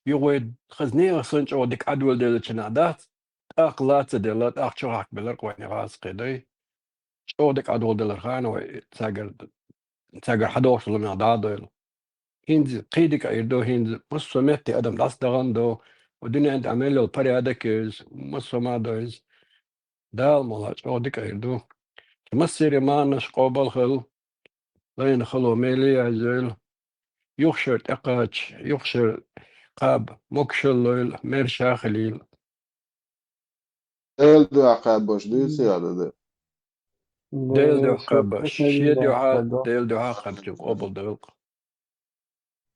Югъой хазнегӀа сан чӀогӀа дика Ӏадвелла деллача нагӀа дац, тӀаккха лаца делла, тӀаккха чухьакбелар къойна гӀаз кхедай. ЧӀогӀа дика Ӏадвелла делар хана вай цагар, цагар хьадохуш лумех дӀадойла. ХӀинца кхий дика ир ду, хӀинца массо метте адам дӀасадахана ду, ва дуьнен тӀа мел йола порядок ю иза, массо ма ду иза. Дала мала чӀогӀа дика ир ду. Массеран марнаш къобал хила, лайна хало меле язйойла. Юхшар тӀекхача, юхшар кхаба, могашаллойла, мер ша хилийла. Дела дуьхьа кхаьбаш дуьйцу яда да. Дела дуьхьа кхаьбаш, шен дуьхьа, Дела дуьхьа кхаьбча къобал дойла.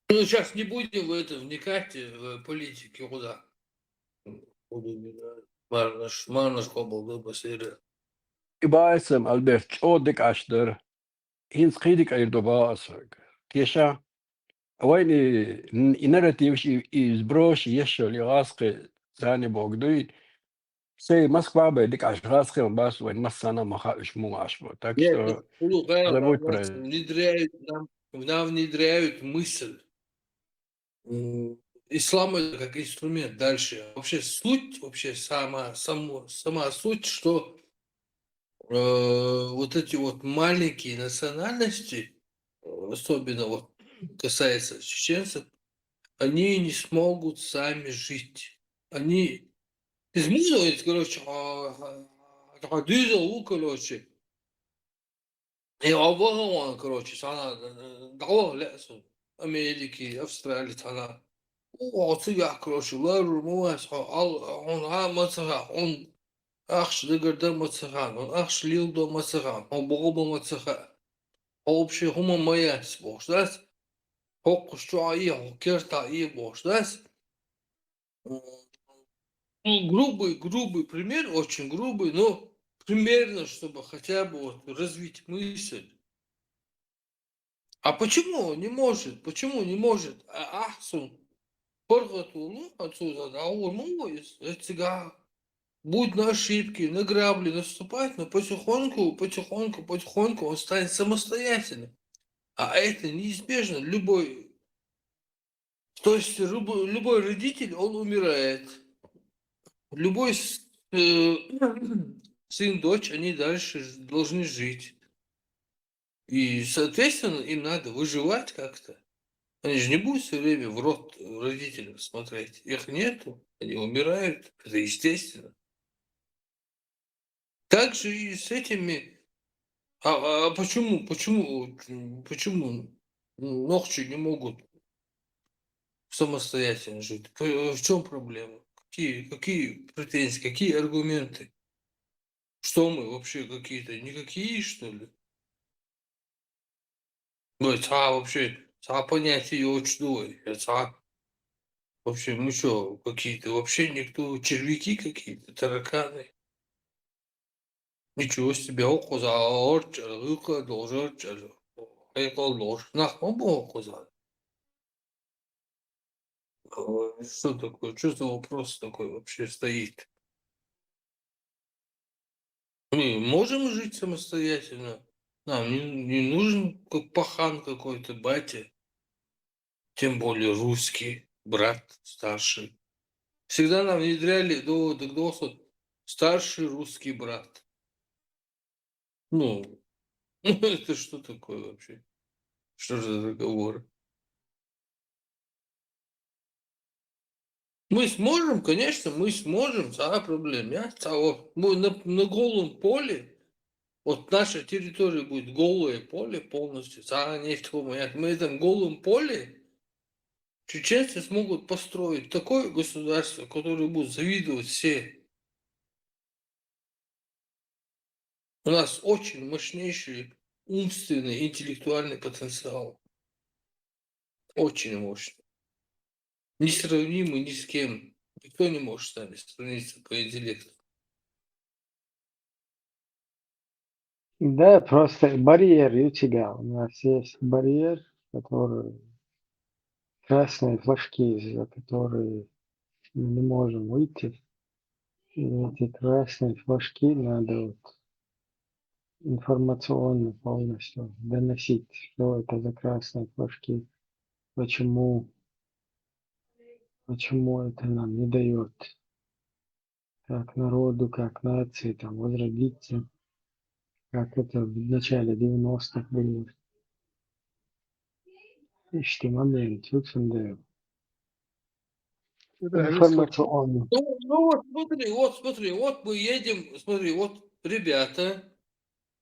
Ну, сейчас не будем в это вникать, в политику, куда. Марнаш, марнаш къобал ду басира. И баьсам, Альберт, чӀогӀа дика Ӏаш дара. ХӀинца кхий дика ир ду боху ас хьоьга. Теша, вайна и, и нарративаш, и, и сбросаш еш йолу и гӀазкхи зани боху дуй. Сайн Москва бай дика Ӏаш гӀазкхи ма бац, вайн массанна а ма хаьа уьш муха Ӏаш боху. Так что забудь про это. Внедряют, нам, нам внедряют мысль. Ислам это как инструмент дальше. Вообще суть, вообще сама, само, сама суть, что э, вот эти вот маленькие национальности, особенно вот касается чеченцев, они не смогут сами жить. Они измудуют, короче, а, а, а, дизел, короче. И обогован, короче, цхьана дӀаваха лаьа суна Америки, Австрали цхьана. О, цигахь, короче, ларур ма вац хьо, ал, хьуна а ма ца хаьа, хьуна ахча дагардан ма ца хаьа, хьуна ахча леладо ма ца хаьа, хьо богӀу ма ца хаьа. Хьо вообще хӀума ма яц бохуш дац. ХӀокхуш чу а е, хӀокху керта а е бохуш дац. Ну, грубый, грубый пример, очень грубый, но примерно, чтобы хотя бы вот развить мысль. А почему не может? Почему не может? А ахсун паргъатулу отсюда, а урму из, эцига. Будь на ошибке, на грабли наступать, но потихоньку, потихоньку, потихоньку он станет самостоятельным. А это неизбежно. Любой То есть любой, любой родитель, он умирает. Любой с- э, сын, дочь, они дальше ж- должны жить. И, соответственно, им надо выживать как-то. Они же не будут все время в рот родителям смотреть. Их нету, они умирают. Это естественно. Так же и с этими. А, а почему, почему, почему нохчи не могут самостоятельно жить? П- В чем проблема? Какие, какие претензии, какие аргументы? Что мы вообще какие-то никакие, что ли? Ну, ца вообще, ца понятие очень новое. Я ца вообще, мы что, какие-то вообще никто, червяки какие-то, тараканы. Ничего себе, о, коза, орч, лыка, должен, ча, ай, кол, должен, нахма, бо, коза. Э, Что такое? Что за вопрос такой вообще стоит? Мы можем жить самостоятельно. Нам не, не нужен как пахан какой-то, батя. Тем более русский, брат старший. Всегда нам внедряли до, до голоса старший русский брат. Ну, это что такое вообще? Что же за договор? Мы сможем, конечно, мы сможем, ца проблема, я, ца, вот, мы на, на голом поле, вот наша территория будет голое поле полностью, ца не в том, я, мы этом голом поле, чеченцы смогут построить такое государство, которое будут завидовать все. У нас очень мощнейший умственный, интеллектуальный потенциал. Очень мощный. Несравнимый ни с кем. Никто не может с нами сравниться по интеллекту. Да, просто барьер у тебя. У нас есть барьер, который красные флажки, за которые мы не можем выйти. И эти красные флажки надо вот информационно полностью доносить, что это за красные флажки, почему, почему это нам не дает как народу, как нации, там, возродиться, как это в начале девяностых было. Иште момент, вот он даёт. Информационно. Ну, ну вот смотри, вот смотри, вот мы едем, смотри, вот ребята,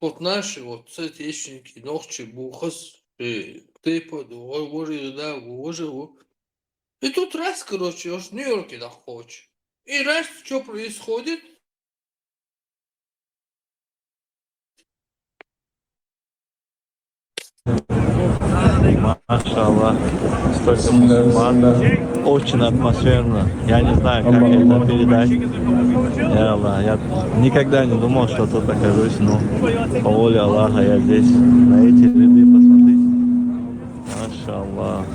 вот наши вот соотечественники, нохчи, бухас, э, тейпа, да, вот, да, вот же, вот. И тут раз, короче, уж в Нью-Йорке находишь. И раз, что происходит? Машаллах. Столько мусульман. Очень атмосферно. Я не знаю, как это передать. Я Аллах, я никогда не думал, что тут окажусь. Ну, по воле Аллаха я здесь. На эти ряды посмотрите. Машаллах.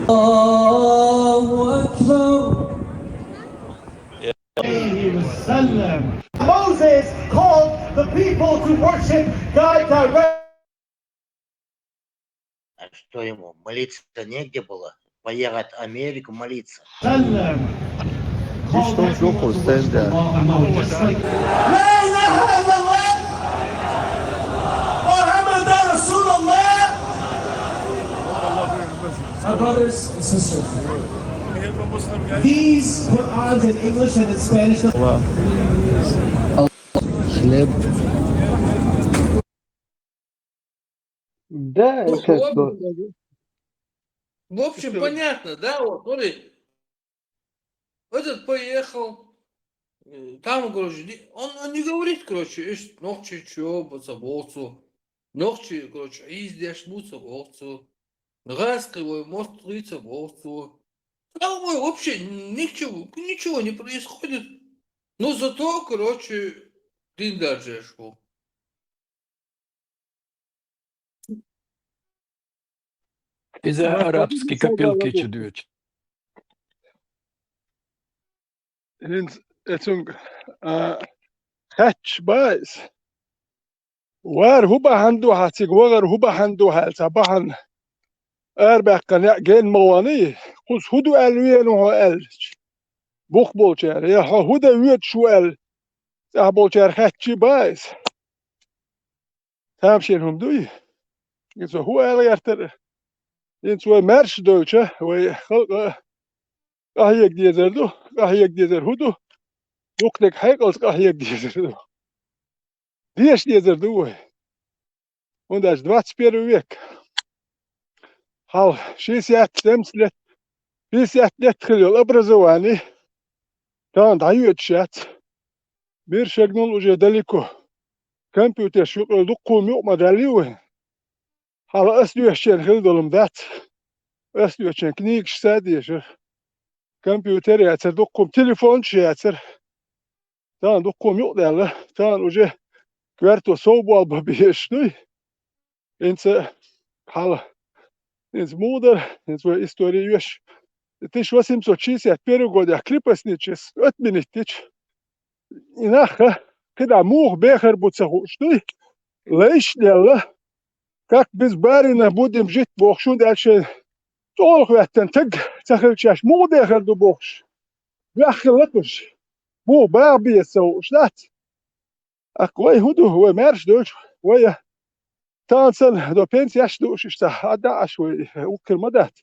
Allahu Akbar. Moses called the people to worship God directly. А что ему, молиться негде было? Поехать в Америку молиться? Sallam. He's so joyful, stand there. لا إله إلا الله محمد رسول الله. My brothers and sisters, these Qurans in English and in Spanish. Хлеб. Да, Ну, это в что? общем, в общем, понятно, да, вот, смотри. Этот поехал, э, там, короче, не- он, он не говорит, короче, ишт, нохчи чё, баца, болцу. Нохчи, короче, издеш буца, болцу. Газ кривой мост, лыца, болцу. Там, ой, вообще ничего, ничего не происходит. Но зато, короче, дин дарджешку. Bize arapski kapil keçi diyor. Хинц эцунг, а, хач байс. Вар хӀу бахьан ду хьациг, вагӀар хӀу бахьан ду хьал ца бахьан. Арбаьккха неӀ ген ма вани, кхуз хӀу ду аьл вену хьо аьлча. Бух болчара, я хьо хӀу да вуьд шу аьл. ЦӀахь болчара хаьттича баха иза. Тамашийна хӀума дуй? Иза хӀун ала гӀертара? Инца вай маьрша долча, вай халкъа къахьега дезар ду, къахьега дезар хӀун ду? Дукха дерг хьекъалца къахьега дезар ду. Деша дезар ду вай. ХӀунда аьлча двадцать первый век. Хьалха шестьдесят, семьдесят лет, пятьдесят лет хилла йолу образовани тахана дӀайоьдуш яц. Мир шагнул уже далеко. Компьютерш юкъа дуккха хӀума юкъа ма даьллий вайн. Хьала ас доьшучеран хилла долу-м дац. Ас доьшучеран книгашца а дешара. Компьютер яцара дуккха хӀума, телефонаш яцара. Тахана дуккха хӀума юкъадаьлла. Тахана уже коьрто сов болх бан безаш дуй. ХӀинца хьала, хӀинца муха дара, хӀинца вай истори йоьш. Тысяча восемьсот шестьдесят первый годехь крепостничество отменить дича, и нах кхидӀа муха бехар бу ца хууш дуй, лайш а лелла, как без барина будем жить бохуш, хӀунда аьлча шайн чӀогӀа хӀоьттина стаг ца хилча шаьш муха дехар ду бохуш, бехк хилла кхуьш, муха баха беза ца хууш дац. ТӀаккха вай хӀун ду? Вай маьрша долчу, вай тахана санна до пенсеш а дууш иштта хьа а даьӀаш вай, вукхуьра ма дац.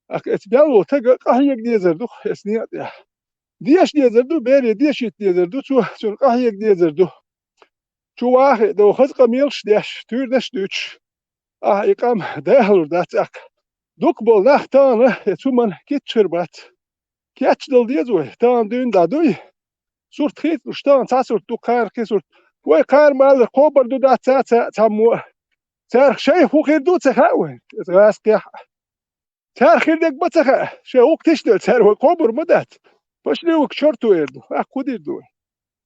ТӀаккха эца мел волу стага къахьега дезар ду эца некъа тӀехь. Деша дезар ду, бере дешийта дезар ду цо, цунна къахьега дезар ду. Чу ваха а до, хаза къамелаш а деш, туьйранаш а дуьйцуш, ахьа и къам дахалур дац аьлла. Дукха болу нах тахана эца хӀуманна кийча хир бац. Кийча дала деза вай, тахана дуьйна дӀа дуй. Сурт хийцалуш тахана цхьа сурт ду, кхарна кхин сурт. Вай кхара ма-аллара кхобур ду дац ца, ца, цхьаммо а. Царах шайх хӀун хир ду ца хаьа вайна, иза гӀазкхехь а. Царах хир дерг ма ца хаьа, шайн гӀуллакх тишделла цара вай кхобур ма дац. Пошли вы к чёрту, эр ду, ахьа кху дийр ду вай?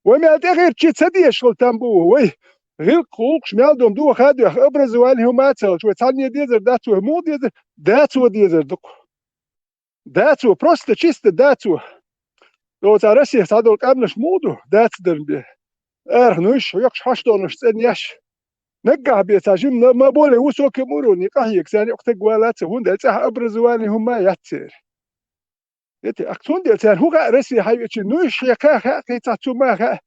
Вай мел тӀехӀирчий ца дезаш хила там бу вай. ГӀиллакх, гӀуллакхаш мел дом ду вай ха а доьхна, образовани хӀума а ца хилча, вай цхьанне дезар дац вай, муха дезар? Дацо дезар ду-кх. Дацо, просто чисто дацо. Оцу Россехь цхьадолу къаьмнаш муха ду дацадарна бен? Арахь нуьйш хьоькхуш, хьоштонаш цӀанъеш. Наггахь бен цхьа жимма на, ма более высоком уровне къахьега царна юкъа стаг вала а ца, хӀунда аьлча цӀахь образовани хӀума а яц церан. Эти, ах, цундела царна хӀун хаьа Россехь хьайвечи, нуьйш хьекха а хаьа, кхин цхьа цу ма хаьа.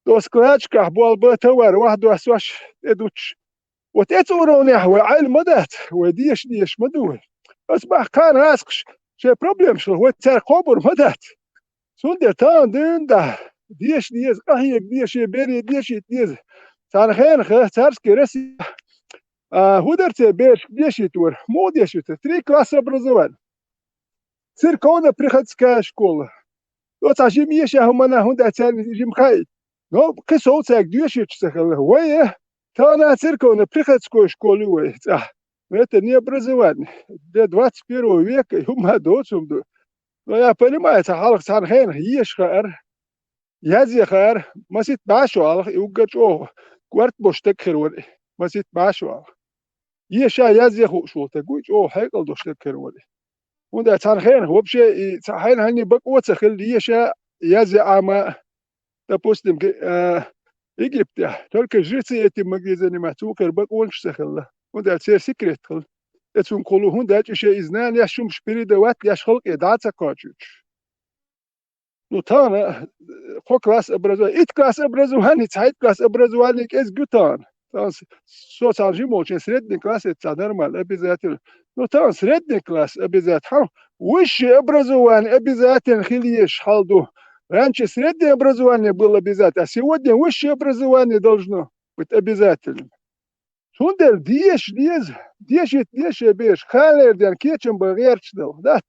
Оцу складчикахь болх бан, товар вахдоссош, тӀедуттуш. Вот эцу уровнехь вай Ӏайла ма дац, вай деша дезаш ма ду вай. Аса бахьа кхана гӀазкхаша шайн проблемаш хилла, вай цаьрга кхобур ма дац. Цундела тахана дуьйна дӀа деша деза, къахьега деза, бере дешийта деза. Цхьана хенахь царский Россия, а, хӀун дара церан берашка дешийта вара? Муха дешийта? Три класса образования. Церковно-приходская школа. Оцхьа жима еша хӀуманна, хӀунда аьлча царна жима хаийта. Но кхин сов цаьрга доьшуьйтуш ца хилла. Вай, э, тахана церковно-приходской школа ю вай цӀахь. Но это не образование. Для двадцать первого века и хӀума доцу хӀума ду. Но я понимаю, цхьа хьалха цхьана хенахь еша хаьара, язъян хаьара, масийтта бӀе шо хьалха и уггар чӀогӀа корта болуш стаг хир вара и, масийтта бӀе шо хьалха. Еша, язъян хууш волу стаг ву и, чӀогӀа хьекъал долуш стаг хир вара и. ХӀунда аьлча цхьана хенахь вообще и цхьа хьайна хьайна бакъо а ца хилла, еша, язъян Ӏама, допустим, ге-, а, Египтехь, только жрецы этим могли заниматься, вукхара бакъонаш а ца хилла. ХӀунда аьлча церан секрет хилла. Эцунга хуьлу, хӀунда аьлча и шайн и знанеш, хӀумаш передавать деш халкъе дӀа а ца кхочуьйтуш. Ну, тахана, э, кхо класс образование, итт класс образование, цхьайтта класс образование кӀезиг ю тахана. Тахана с-, со цхьана жима волчу средний класс эццахь нормально, обязательно. Ну, тахана средний класс обязательно. Хьан высшее образование обязательно хила езаш хьал ду. Раньше среднее образование было обязательно, а сегодня высшее образование должно быть обязательно. Цундела деша деза, дешийта деза шайн бераш, кхалера ден кечам бан гӀерташ дала, дац.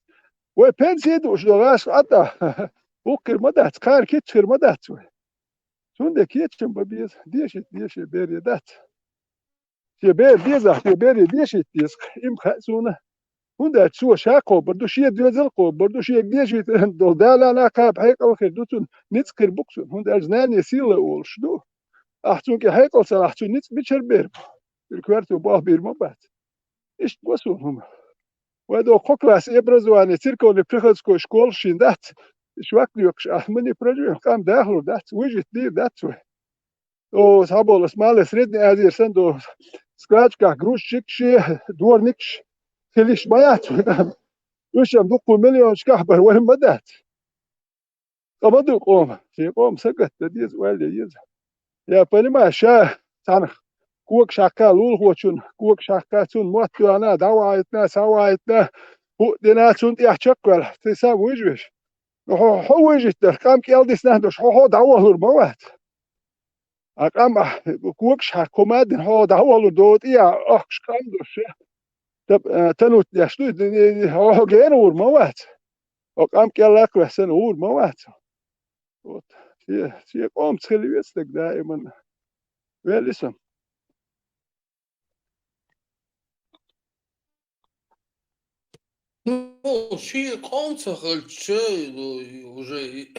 Вай пенсий дууш долу гӀаш Ӏа тӀа. Вукхуьра ма дац, кхана кийча хир ма дац вай. Цундела кечам бан беза, дешийта деза шайн бере, дац. Шен бер дезахь, шен бере дешийта деза, и ма хаьа суна. ХӀунда аьлча цо ша кхобур ду, шен доьзал кхобур ду, шега дешийта долу да-нана кхаба хьекъал хир ду цунна, ницкъ хир бу-кх цунна. ХӀунда аьлча знание сила олуш ду. Ахьа цунна кӀе хьекъал ца лахь, цуьнан ницкъ мичара бер бу? Цуьнан коьрто болх бийр ма бац. Иштта бо суна хӀума. Вай догӀу кхо класс и образование, церковный приходской школа шина дац. Швак доькхуш ахьа ма не проживем, къам дахалур дац, выжить дийр дац вай. О, схьаболу, ас ма-аллара, Средний Азера санна долу складчиках грузчикаш, дворникаш хила йиш ма яц вайн къам. Уьш-м дуккха миллионашкахь бара вайн ма дац. Ткъа ма ду къоман, шен къоман сагатдан деза, ойла ян еза. Я, понимаешь, ша цхьанах когаш хьакха лулахочун, когаш хьакха цун мотт доьгӀна, дӀавахийтина, схьавахийтина, хӀуъа дина, цунна тӀехь чакхваьлла. Ты сам виживеш? Ну, хьо, хьо вижийтар, къам кӀел дисна долуш, хьо, хьо дӀавахалур ма вац. А къам, а, когаш хьакха хӀума а дина, хьо дӀавахалур, догӀу тӀе а охкуш къам долуш, та-, а, танут деш ду, хьо, хьо гена гӀур ма вац. Хьо къам кӀел лакхавеш санна гӀур ма вац. Вот. Шен, шен къомаца хила веза стаг даиман. Вел и сан. Ну, шен къомаца хилча, ну, и уже и,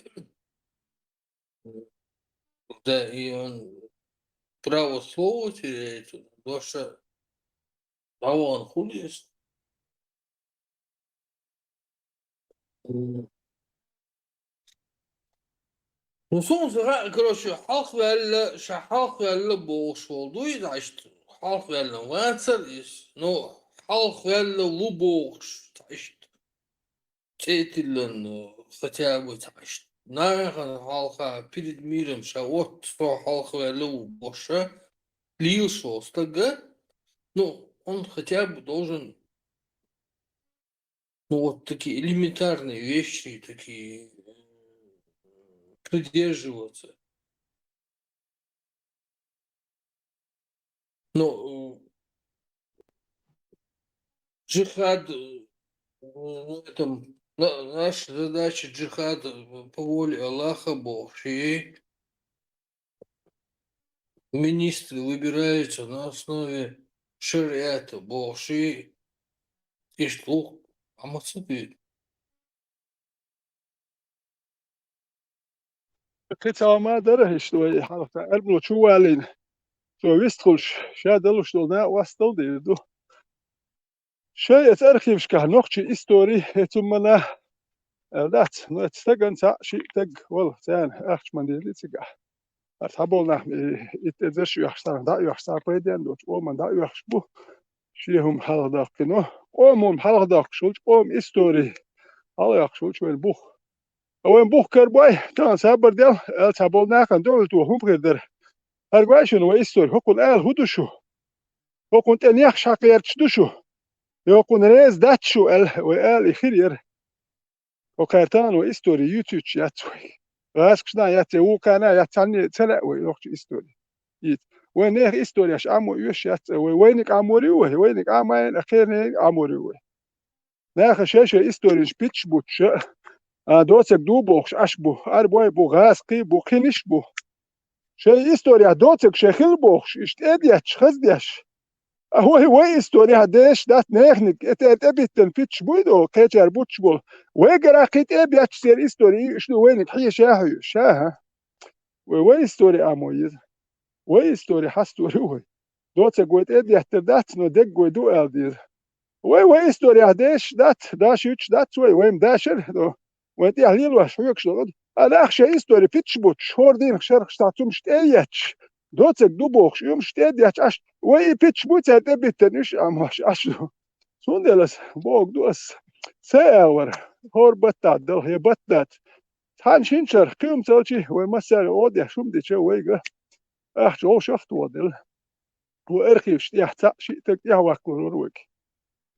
да, и он право слова теряет, доша дӀавахан хуьлу иза. Ну, суна ца хаьа, короче, хьалхаваьлла, ша хьалхаваьлла бохуш волу дуй, значит, хьалхаваьлла вацара иза. Ну, хьалхаваьлла ву бохуш, значит, цӀе тиллина, хотя бы, значит, нахана хьалха, перед миром ша, вот, со хьалхаваьлла ву бохуша, лелаш волу стага, ну, он хотя бы должен, ну, вот такие элементарные вещи, такие, э, придерживаться. Ну, э, джихад, э, в этом, на-, наша задача джихад, э, по воле Аллаха бохуш и министры выбираются на основе шариата бохуш и иштта лух, амма ца дуьйцу. Кхин цхьа хӀума дара, иштта вай хьалха Ӏилманча чу валийна. Цо вистхуьлуш, ша далуш долу накъосталла дийр ду. Шайн эца архивашкахь нохчийн истори, эца хӀуманах, аьлла дац, но эца стагана цхьаъ шиъ стаг вала, царна ахча ма дели цигахь. Аса хьаболу нах, и, итт эзарш а оьхуш, царах дӀа а оьхуш, цхьа пайденна доцу къоман дӀа а оьхуш бу. Шен хӀума хьалхадоккхуш, но къоман хӀума хьалхадоккхуш волчу, къоман истори хьалхадоккхуш волчу вайн бух. Ткъа вайн бух карабой, тахана сабар дел, аьлла цхьаболу нахана дуьхьал тоху хӀума хир дара. ХӀара гой шуна вайн истори, хӀокхунна ала хӀун ду шу? ХӀокхунна тӀе нехаш хьакхерчаш ду шу? Я хӀокхунна реза дац шу аьлла, вай ала и хир яра. ХӀокхара тахана вай истори юьйцуьйтуш яц вай. ГӀазкхашна а яц, я вукхана а яц, цхьанне а ца лаьа вай нохчийн истори. Ица. Вайн нехан историяш Ӏамо оьшуш яц, вай вайниг Ӏамор ю вай, вайниг Ӏамайна, а кхерниг Ӏамор ю вай. Наха шай-шай историнаш питташ буттуш а, а, доцург ду бохуш Ӏаш бу, арабой бу, гӀазкхий бу, кхиниш бу. Шайн история доцург шайн хилла бохуш, иштта тӀе а детташ, хаза деш. А вай, вай история дешаш дац неханиг, э, тӀе-, тӀебиттина питташ буй до, кхечара буттуш болу. Вайгара кхин тӀе а бетташ церан истори юьйш ду, вайниг хьеша а хьоьжуш, ша, хӀа? Вай, вай истори Ӏамо еза. Вай истори хьастор ю вай. Доцург вай тӀе а деттар дац, но дерг вай ду ала деза. Вай, вай история дешаш дац, даш юьтуш дац вай, вайн дашар, но вайн тӀехь лелош хьоьгуш долу. А нах шайн истори питташ буттуш, хӀора дийнах шарахаш цхьа цумаш тӀе а етташ, доцург ду бохуш, уьш тӀе а детташ Ӏаш, вай и питташ буй цара тӀе а биттина, уьш а Ӏамош Ӏаш ду. Цундела аса бохург ду аса, ца а вара, хӀора баттахь дала, я батт дац. Цхьана шина шарахь кхин хӀума ца хилча, вай массаьрга гӀо деш хӀума дича вайга ахча вовшах а тоха делла. Вай архиваш тӀехь цхьаъ шиъ стаг тӀехь ваккхалур вайга.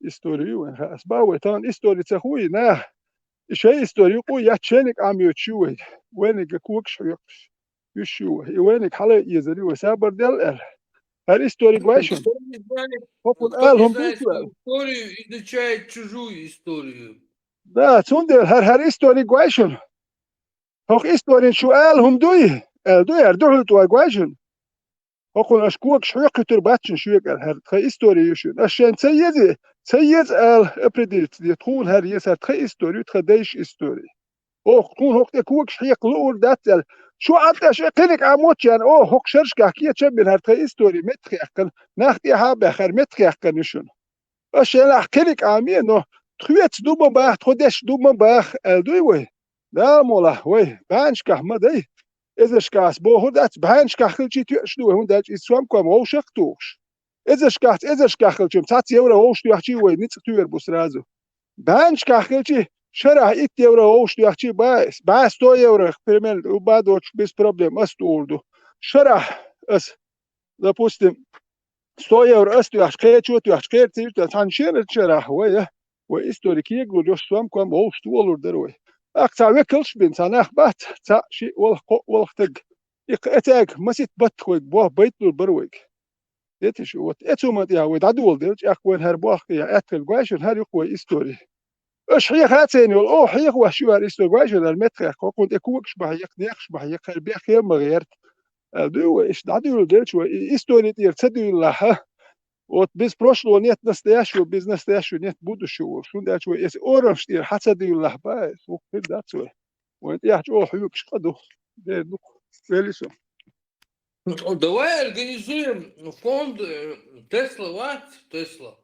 Истори ю вайн хаьа. Аса бан вай тахана истори ца хуй, наха. И шайн истори юкъа яц, шайниг Ӏамоьцуш ю вай. Вайниг когаш хьоькхуш. Уьш ю вай. И вайниг хьала а эзар ю вай, сабар дел аьлла. ХӀара истори гой шуна. Никто не знает, хӀокхунна никто ала не хӀума знает, дуй шу аьлла. Историю изучает чужую историю. Да, цундела хӀара, хӀара истори гой шуна. ХӀокху историн шу ала хӀума дуй? Аьлла дуй, хӀара дуьхьал тӀой гой шуна. ХӀокхунна аша когаш хьоькхуьйтур бац шуна шуьга аьлла, хӀара тхан истори ю шуна. Аша шайна ца еза, ца еза ала определиться де, тхуна хӀара еза, хӀара тхан истори ю, тхан дайша истори. Оха тхуна хӀокху тӀе когаш хьекха луур дац аьлла. Шу Ӏад аша кхиниг Ӏамоччарна, оха хӀокху шерашкахь кечам бина хӀара тхан истори меттахъяьккхина, нах тӀехьа а баьхна, хӀара меттахъяьккхина ю шуна. Аша шайна лахь кхиниг Ӏамий, но тхоьца ду ма баха, тхо деш ду ма баха, аьлла дуй вай? Дала мукъ лахь, вай, бӀаьннашкахь ма дай. Эзаршкахь аса бохур дац, бӀаьннашкахь хилчий тоьуш ду вай, хӀунда аьлча иза сомком вовшах а тухуш. Эзаршкахь, эзаршкахь хилчий цхьацца евро вовшах тоьхчий вай, ницкъ туьйр бу сразу. БӀаьннашкахь хилчий, шарахь итт евро вовшах тоьхчий бан ас, бӀе сто евро, примерно, ба доцуш без проблем ас тӀур ду. шарахь ас, допустим, сто евро ас тоьхча, кхечо тоьхча, кхечо тоьхча, цхьана шера шарахь вай, вай историк егур йош сом-ком вовшашта волур дара вай. Аккха цхьа векалш бина, цхьа нах бац, цхьа ши валх, кхо валх таг. И кхаьчаг масит баттах вайга бох байт лур бара вайга. Детташ, вот, эцу ма тӀехь вай дӀадоладелча, эккха вайн хӀара бохка я аьттел гойшан хӀара юкъа вай истори. Аша хьеха а цайна йолу, оха хьеха ваш ю хӀара истори гойшан хӀара меттахехь, кхунна тӀе когаш бахьа екха, нехаш бахьа екха, хӀара бехке а ма гӀерта, аьлла дуй вай, иштта дӀадуьйла делча вай, и истори тӀера ца дуьйлалахьа, вот без прошлого нет настоящего, без настоящего нет будущего. Шун даьлча вай эса орамаш тӀера хьа ца дуьйлалахь баьс, вукху хир дац вай. Вайн тӀехь чӀогӀа хьоьгуш къа ду, дер ду, вели со. Ну, давай организуем фонд, э, Тесла, вац, Тесла.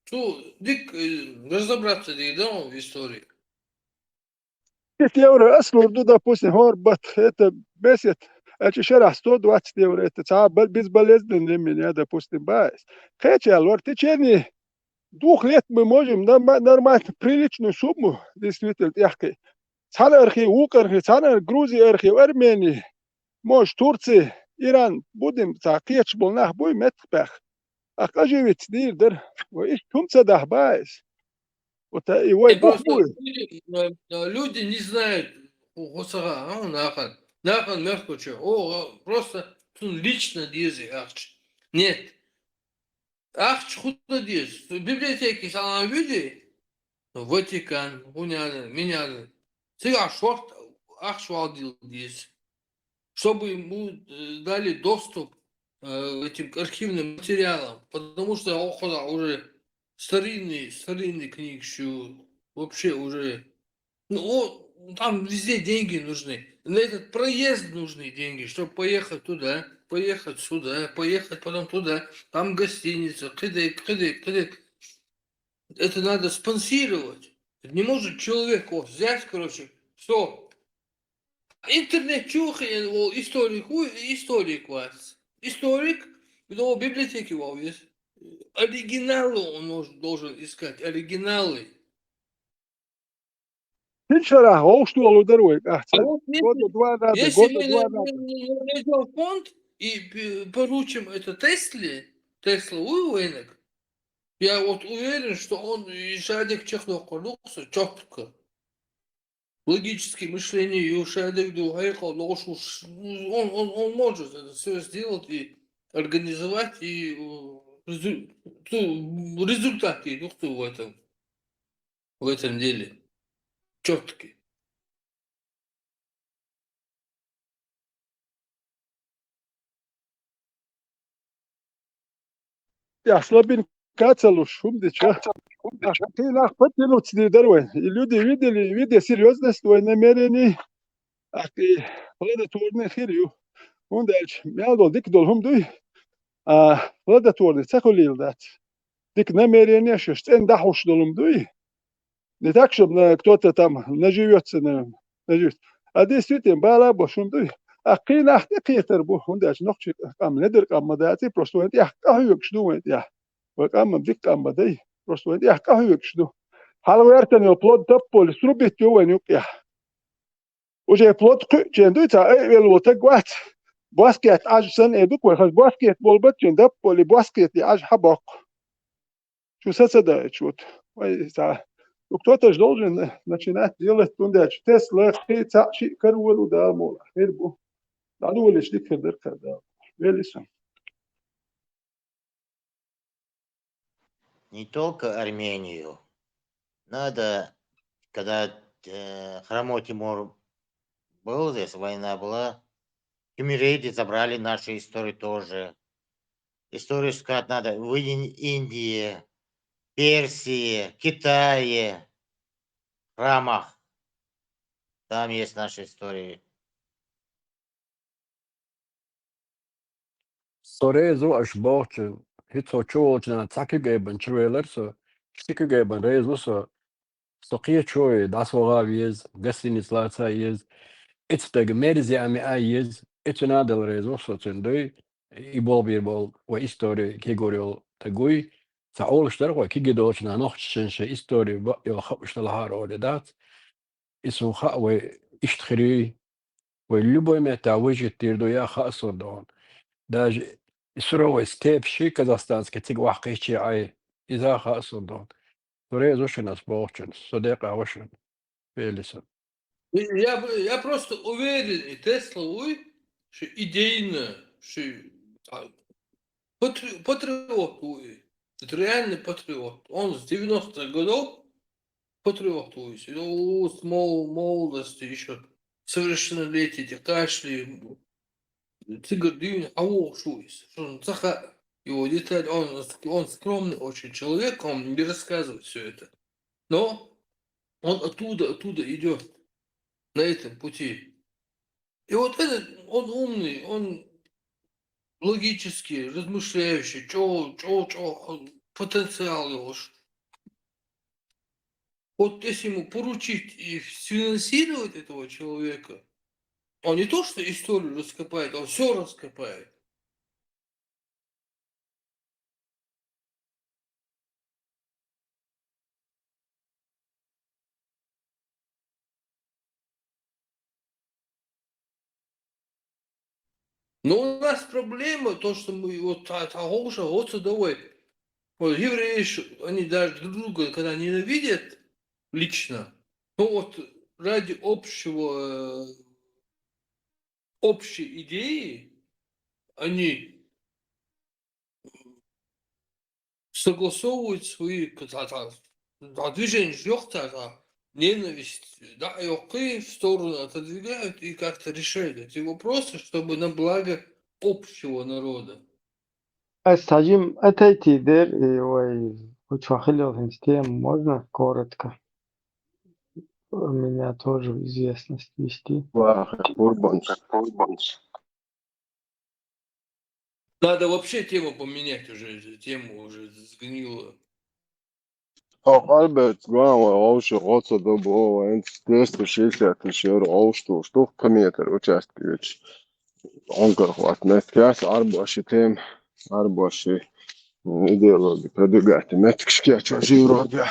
Цу дик, э, разобраться дийдам в истории. Пять евро аслур ду, допустим, хӀор бат, это бесит, а чи шарахь сто двадцать евро, это цхьа бал-, безболезненный для меня, допустим, баьс. Кхеча лор, в течение двух лет мы можем норма-, нормально, приличную сумму, действительно, тӀехкхи. Цхьана архив, вукху архив, цхьана Грузи архив, Армени, Может, Турци, Иран, будем, цхьа кхеташ болу нах буй меттах баьхна. Ахь къажи виц дийр дара. Вай иштта хӀума ца дахь баьс. Вот, э, и вай И просто бухбуй. Люди, э, э, люди не знают, у, у сага, а, у нахана. Нахана мягко чё. О, а, просто цунна лично деза ахча. Нет. Ахча хӀунда деза? Библиотеки салам види? Ватикан, гуняна, миняна. Цигахь шорт ахча валдил деза. Чтобы ему, э, дали доступ, э, этим архивным материалам. Потому что около уже старинные, старинные книги, всё, вообще уже, ну, о, там везде деньги нужны. На этот проезд нужны деньги, чтобы поехать туда, поехать сюда, поехать потом туда. Там гостиница, кидек, кидек, кидек. Это надо спонсировать. Не может человек вот взять, короче, всё. Интернет чухи, о, историк, у, историк вац. Историк, но библиотеки вау есть. Оригиналы он мож-, должен искать, оригиналы. Хин шарахь вовшашта долу дара вай, ахь ца. А вот если, года два надо, если года мы два на-, надо. На-, найдём фонд и п-, поручим это Тесле, Тесла у вайнаг. Я вот уверен, что он и шадик чехноккхур ду со чётко. Логическое мышление, и шадик ду, хьекъал, лош уж, он, он, он может это всё сделать и организовать, и, э, резу-, ну, результат и, ну, кто в этом, в этом деле чёткий. Я слабин кацалуш, хӀума дича. Кхин нах подтянуться дийр дара вай. И люди видели, видя серьёзность вай намерений, ахь и плодотворный хир ю. ХӀунда аьлча мел долу дика долу хӀума дуй, а плодотворный ца хуьлийла дац. Дика намеренеш еш цӀена дӀахьуш долу хӀума дуй. Не так, чтобы на, кто-то там наживётся на, наживётся. А действительно, бала бо шун дуй. А кхин нах тӀе кхетар бу, хӀунда аьлча нохчий къам ледара къам ма дац, просто вайн тӀехь къахьоьгуш ду вайн тӀехь. Вай къам ма дика къам ма дай, просто вайн тӀехь къахьоьгуш ду. Хьала вертан йолу плод тапполи срубить ю вайн юкъехь. Уже плод кхуьучен дуй, цхьа айвелла волу таг вац. Боскет Ӏаж санна э ду-кх вай, хаза боскет болу бат чен дапполи боскет и Ӏаж хьабоккху. Чу са ца даьча вот. Вай цхьа. Ну, кто-то ж должен начинать делать, хӀунда аьлча Тесла, кхин цхьаъ шиъ карор ву, Дала мукъ лахь, хир бу. ДӀадолийча дика хир дара кхара Дала. Вели сан. Не только Армению. Надо, когда, э, Хромой Тимур был здесь, война была, тимуриды забрали нашу историю тоже. Историю искать надо в Ин-, Индии, Персии, Китае, храмах. Там есть наша история. Со реза ву аша бохучу, хӀинца хьо чу волчу нана цхьа куьг айбан чу велара со, ши куьг айбан реза ву со, со кхечой дӀасаваха а веза, гостиница лаца а еза, эцу стага мерза яа меа а еза, эцу надала реза ву со цуьнан дуй, и болх бийр болу вай истори кегор йолу таг вуй, цхьа олуш дара вай кегий долчу нана нохчашна шайн истори бакъ йолу хууш далахьара олий дац, и суна хаьа вай иштта хир юй, Вай любой метта выжить дийр ду яха а сур дон. Даже и сура вай степь ши казахстанский цига вахкхийчи Ӏай. Иза а хаьа сур дон. Сура а зушан ас бохучун, со декъа а вашан. Велиса. Я, бы- я просто уверен, и Тесла уй, что идейно, что а, патри- патриот уй. Это реальный патриот. Он с девяностых годов патриот уй. И, о, с мол- молодости еще, совершеннолетие, эти кашли, цигар дивин, а о, шуйс. Что он саха, его деталь, он, он скромный очень человек, он не рассказывает все это. Но он оттуда, оттуда идет на этом пути. И вот этот, он умный, он логический, размышляющий, чё, чё, чё, потенциал его. Вот если ему поручить и финансировать этого человека, он не то что историю раскопает, он все раскопает. Но у нас проблема, то, что мы вот та, та гоша, вот садовой, вот евреи, ш- они даже друг друга, когда ненавидят лично, ну вот ради общего, э, общей идеи, они согласовывают свои к- та- та- та движение жёг, та- та ненависть, да, и окей, в сторону отодвигают и как-то решают эти вопросы, чтобы на благо общего народа. Ас тажим атайти дер, и вай, учвахилел хинстем, можно коротко? У меня тоже известность вести. Вах, бурбанч. Надо вообще тему поменять уже, эта тема уже сгнила. О, Альберт, главное, вообще, вот это было, это триста шестьдесят тысяч евро, а что, что в метр участке ведь? Он как вот, на связь, арбуаши тем, арбуаши, м, идеологи продвигать, меткшки, а чё же вроде?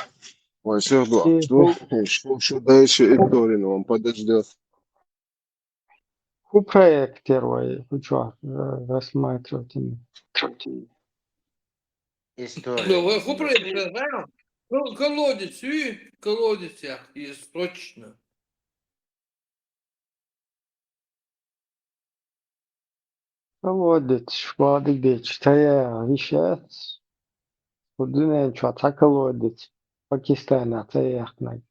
Ой, всё, два, И что? ху- И что, что дальше, и Торин, он подождёт. Ху проект первый, ху чё, э, рассматривать ими. История. Ну, вы ху проект, да? Ну, колодец, и колодец, я, и срочно. Колодец, шквадык деч, тая, вишец. Удынен чё, та колодец. Пакистана, тая, яхнай.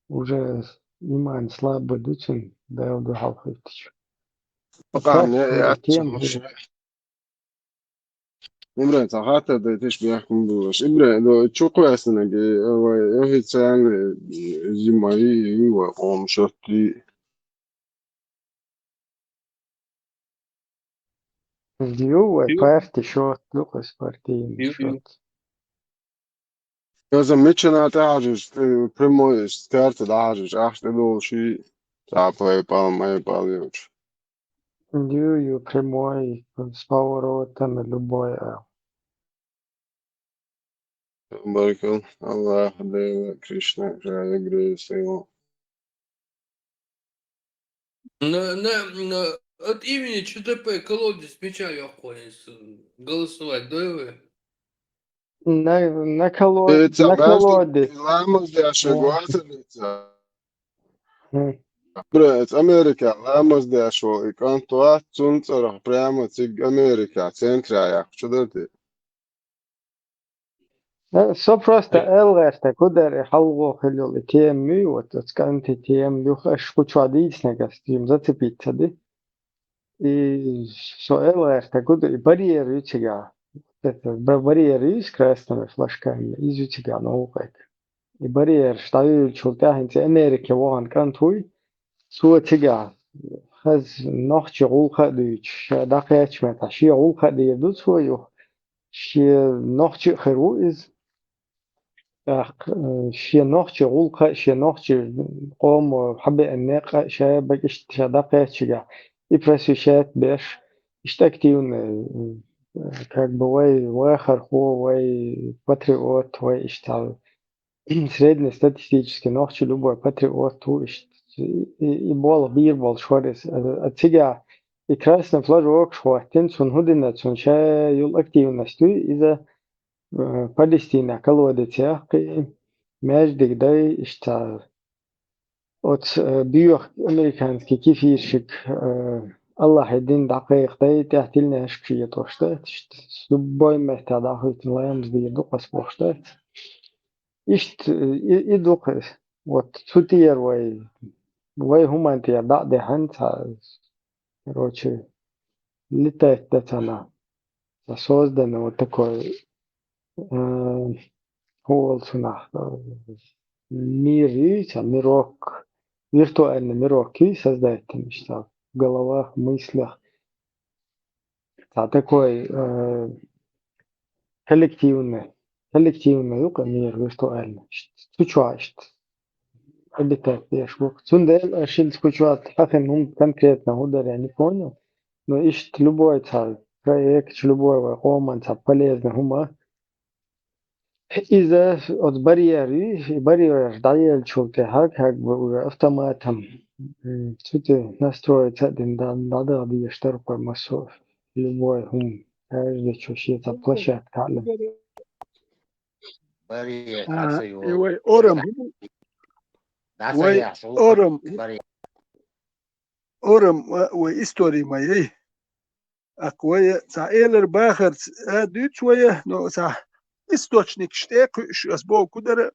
Уже иман слабый дучен, да, да, халхыч. Пока Так, мне, э, я тем чё, же. Ибрай, ца хата да тиш бяхкун булаш. Ибрай, до чуквасына ге, ой, официальный, э, зимари, ой, ом шотти. Ю, ой, Ю. Парти шот, лукас парти Ю, ю. Шот. Я за меча на тажиш, э, прямой с карты дажиш, ах, ты дол ши, та PayPal, MyPal, юч. Ю, ю, прямой, с поворотами, любой, а. Баркал, Аллах, Дева, Кришна, Края, Грейс, его. На, на, на, от имени ЧТП колодец меча я охотниц голосовать, да, вы? На, на коло-, Э, на ца, колодец. Ламаз дяша, О. Гуасалица. М. Бра, это Америка, ламаз дяша, и контуат, цунцарах, прямо циг Америка, центра, я, что да ты? Э, со просто Э. Эл гэртэ, кудар и халго хэлёл, и тем ми, вот, вот, скажем, ты тем, юха, аш кучуа дийсна гас, тем зацепиться, да? И со Эл гэртэ, кудар и барьер ючига. Это ба-, барьер из красными флажками, из ючига, ну, вот. И барьер, что и чултахин, Америка, вон, контуй, Цо цига хаз нохчи гӀулакха а дуьйцуш, ша дӀакхаьчча метта, шен гӀулакха а дийр ду цо юха. Шен нохчи а хир ву иза. ТӀаккха, э, шен нохчи гӀулакха а, шен нохчи къомо хьабеана некъ а, ша бакъ иштта ша дӀакхаьччигахь, и просвещать беш, иштта активно, э, как бы вай вахархо, вай патриот, вай иштта среднестатистически нохчи любой патриот ву иштта. и, и болх бийр болуш вара иза. А, а цига и красный флажок хӀоттийна, цунна хӀун дина, цунна ша йолу активность ю, иза, э, Палестинехь колодецех кхин маьждиг дай, иштта оцу, э, боьха американский кефирщик, э, Аллахьан дин дӀакхайкхадай, тӀехь тилнешка шен тӀе тӀош дац, иштта любой метта дӀахӀоьттина ламаз дийр ду-кх ас бохуш дац. Иштта, э, и, и ду-кх, вот цу тӀера вай, вай хӀуманна тӀера дӀа а дехьана, цхьа, короче, летать дан цхьана, цхьа созданный вот такой, э, хӀун олу цунах, э, мир ю, цхьа мирок, виртуальный мирок ю создать дина, иштта в головах, в мыслях. Цхьа такой, э, коллективный, коллективный ю-кх мир виртуальный. Иштта цу чохь иштта обитать деш бу-кх. Цундела ас шуьца кху чохь хьахийна хӀума конкретно хӀун дара, я не понял. Но иштта любой цхьа проект, любой вай къоман цхьа полезный хӀума, иза оцу барьер ю, и барьер дӀаеллачул тӀаьхьа как бы уже автоматом, м, цу тӀе настроиться а дина, дӀа-, дӀадаха дезаш дара кху массо а любой хӀума, каждый чу шен цхьа площадка а лан. Барьер А, дӀа ца и йолу. Вай орам, вай орам, барьер. Орам, а, вай истори ма яй. Аккха вай цхьа элар бахарца а дуьйцу вай, но цхьа источникаш тӀе а кхуьуш, ас боху кху дара.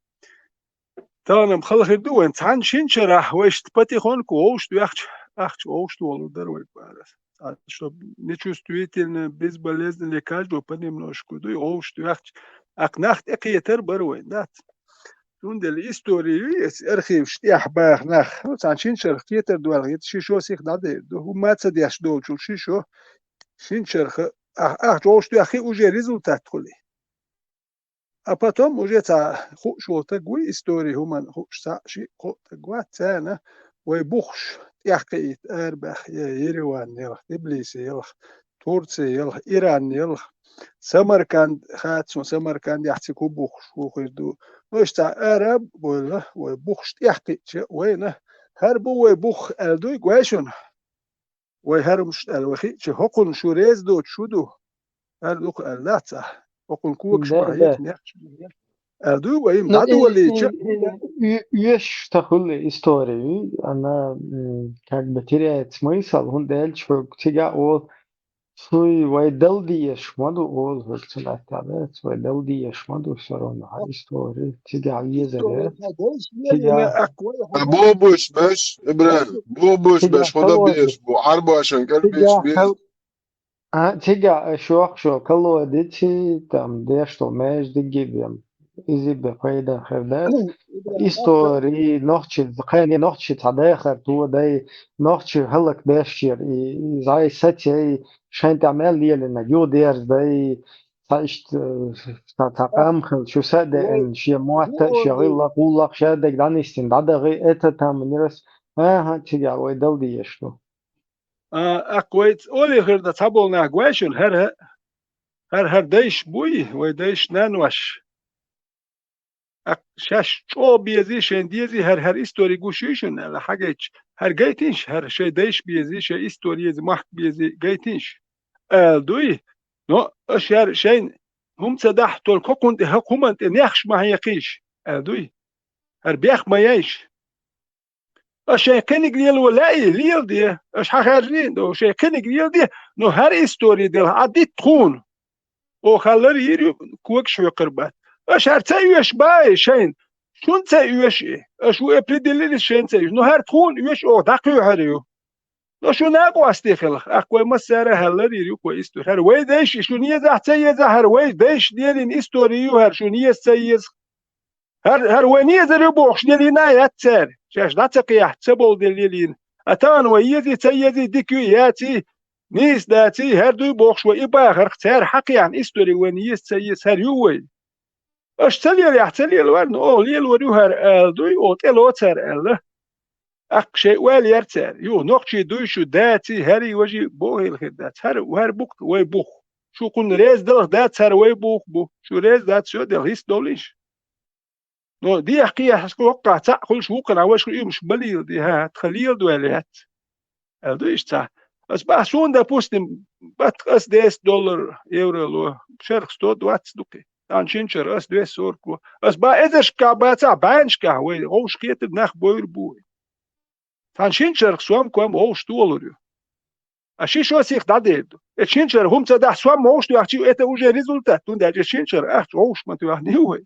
Тахана-м хала хир ду вайн, цхьана шина шарахь вайшта патихонка вовшахтоьхча, ахча вовшахтолур дара вай бара. Цхьа, чтоб нечувствительно, безболезненно лекарство понемножку дуй, вовшахтоьхча, аккха нах тӀекхетар бара вайн, дац? Цундела истори ю, эс архиваш тӀехь баха нах. Ну, цхьана шина шарах кхетар ду аьлла, хета ши шо сиха дӀадер ду. ХӀумма а ца деш долчул ши шо, шина шарах, а, ахча вовшахтоьххий уже результат хуьлий. А потом уже цхьа хууш волу стаг вуй, истори хӀуманна хууш цхьаъ, шиъ, кхоъ стаг вац, царна вай буххуш тӀехкхиийта арабаьхна, я Ереван елахь, Тбилиси елахь, Турци елахь, Иран елахь, Самарканд хаьттича, Самаркандехь цига хӀун буххуш ву хир ду. Ну, иштта цхьа араб а бевлла, вай буххуш тӀехкхиъча, вайна хӀара бу вай бухху аьлла дуй гой шуна? Вай хӀара хӀумнаш аьлла вай хиъча, хӀокхунна шу реза доцуш хӀун ду? ХӀара ду-кх аьлла дац ахь? ХӀокхунна когаш бахьа, нехча бахьа аьлла дуй вай, ну, дӀадолийча. Оьшуш ца хуьлу истори, она, м, как бы теряет смысл, хӀунда аьлча хьоьга цига а олу, цуй вай дала дезаш ма ду, олу хьоьга цу лаьттахь, вай дала дезаш ма ду, всё равно хьан истори цигахь везар яц. Цига а бобуш беш, Ибрахим, бобуш беш, хӀун дан безаш бу, Ӏарбошан кӀел беш беза. А, цигахь аша йоккхуш йолу колодеций, там, деш долу маьждигий бен, изий бен пайда хир дац. Истори, нохчи, кхане нохчи цхьа дахар тодай, нохчи хӀаллакбеш яра, и, и зӀе сацай, шайн тӀехь мел лелийнарг юхадерзадай, цхьа иштта, цхьа, цхьа къам хилла, шу са а деана, шен мотт а, шен гӀиллакх, гӀуллакх, шадерг дӀанисдина, дӀадахи, это там, нирас, аха, цигахь вай дала дезаш ду. А, аккха вай ц-, олий хир дан цхьаболу нах гой шуна, хӀара, хӀара, хӀара дайш буй, вай дайш нанош. Аккха шаьш чӀогӀа безий, шайн дезий, хӀара, хӀара истори гуш юй шуна аьлла, хьагайтча, хӀара гайтинаш, хӀара шайн дайш безий, шайн истори еза, махка безий, гайтинаш. Аьлла дуй, но аша хӀара шайн хӀума ца дахь, только хӀокхунна тӀе, хӀокху хӀуманна тӀе нехаш ма хьекхийша, аьлла дуй. ХӀара бех ма яйша. Аша шайн кхиниг лело лаьий, леладе. Аша хьахаьржина ду, шайн кхиниг леладе, но хӀара истори делахь, Ӏа дита тхуна. Оха хьаллар йийр ю, когаш хьоькхур бац. Аша хӀара ца оьшу баий шайна? Шуна ца оьшу и. Аша ву определились шайна ца оьшу. Но хӀара тхуна оьшу, оха дӀакхоьхьур ю. Но шу накъостий хилахь, аккха вай массара а хьаллар йийр ю кхо истори. ХӀара вай дайша и шуна езахь, ца езахь, хӀара вай дайша лелийна истори ю хӀара, шуна еза, ца еза. ХӀара, хӀара вайна езар ю бохуш, лелийна а яц цара. Шаьш дӀа ца кхехьа, ца болу де лелийна. А тахана вай езий, ца езий, дика юй, яций, нийса даций, хӀара дуй бохуш вай и бахарх, цара хьакхехьна истори вайна еза, ца еза, хӀара ю вай. Аша ца лелаяхь, ца лелавар, но оха лелавар ю хӀара ала дуй, оха тӀело цара аьлла. Аккха шайн ойла яр цара. Юха нохчий дуй шу, даций, хӀарий, важий бохийла хир дац. ХӀара, хӀара бу-кх вай бух. Шу кхунна реза далахь дац, хӀара вай бух бу. Шу реза дац, всё, делахь, хӀинца довлийша. Но дехьа-кхехьа воккхахь цхьаъ хуьлуш ву-кх, вайша хӀума балийла ди, хӀа, тхан леладойла яц. Аьлла ду иштта цхьа. Ас бахьа суна, допустим, бат ас десять доллар, евро ло, шарх сто двадцать ду-кх. Цхьана шина шарах ас двести сорок ло. Ас бахьа эзаршкахь бацахь, бӀеннашкахь вай гӀовш кхетар, нах бойр бу вай. Цхьана шина шарах сом-ком гӀовш толур ю. А ши шо сиха дӀадер ду. Э, шина шарах хӀума ца дахь, сом гӀовш тоьхчи, это уже результат. ХӀунда аьлча шина шарах ахча гӀовш ма тоьхний вай.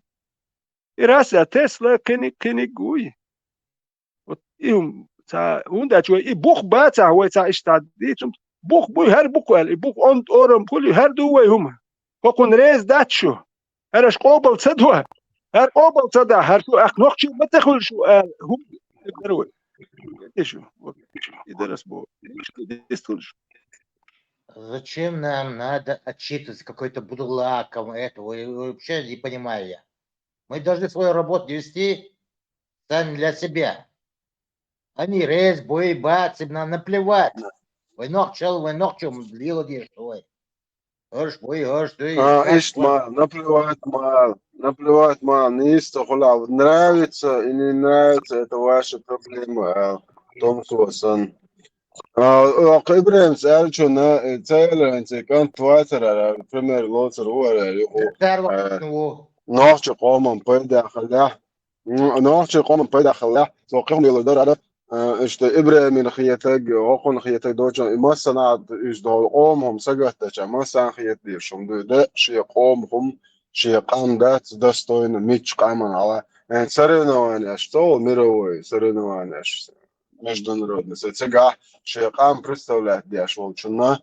И раз а Тесла кхиниг, кхиниг вуй. Вот и хӀума ца, хӀунда аьлча вай и бух бацахь, вай ца иштта дийцум, бух буй, хӀара бух аьлла, и бух онда орам хуьлу, хӀара ду вай хӀума. ХӀокхунна реза дац шу. ХӀара аша къобал ца до. ХӀара къобал ца дахь, хӀара шу ахка нохчий ма ца хуьлу шу аьлла, хӀума дара вай. И шу, вот, и дара ас бо. Дистхуьлу шу. Зачем нам надо отчитываться какой-то будулаком этого? Я вообще не понимаю я. Мы должны свою работу вести сами для себя. А не рез, бой, бац, им на-, наплевать. Вай нохчал, вай нохчал, лила деш, вай. Хаш, бой, хаш, дуй, А, хаш, ишт хаш. Ма, наплевать ма, наплевать ма, не исто хула. Нравится и не нравится, это ваши проблемы, а, Том Косан. А, а, ИбрахӀимас аьллачунна, э, цаьрца кӀант вацар, пример лоцар ву ара, юху, Цар вац э, ну. Нохча къоман пайда хилла. М, нохча къоман пайда хилла. Со кхин лела дар ара, э, иштта ИбрахӀиман хетаг, хӀокхун хетаг доцчун, и массанхьа уьш долу къоман хӀума сагатдача, массанхьа хета дезаш хӀума ду, де, шен къоман хӀума, шен къам дац достойно, мичча къаман хьала. Э, соревнованеш, цо мировой соревнованеш. Международный, со цигахь шен къам представлять деш волчунна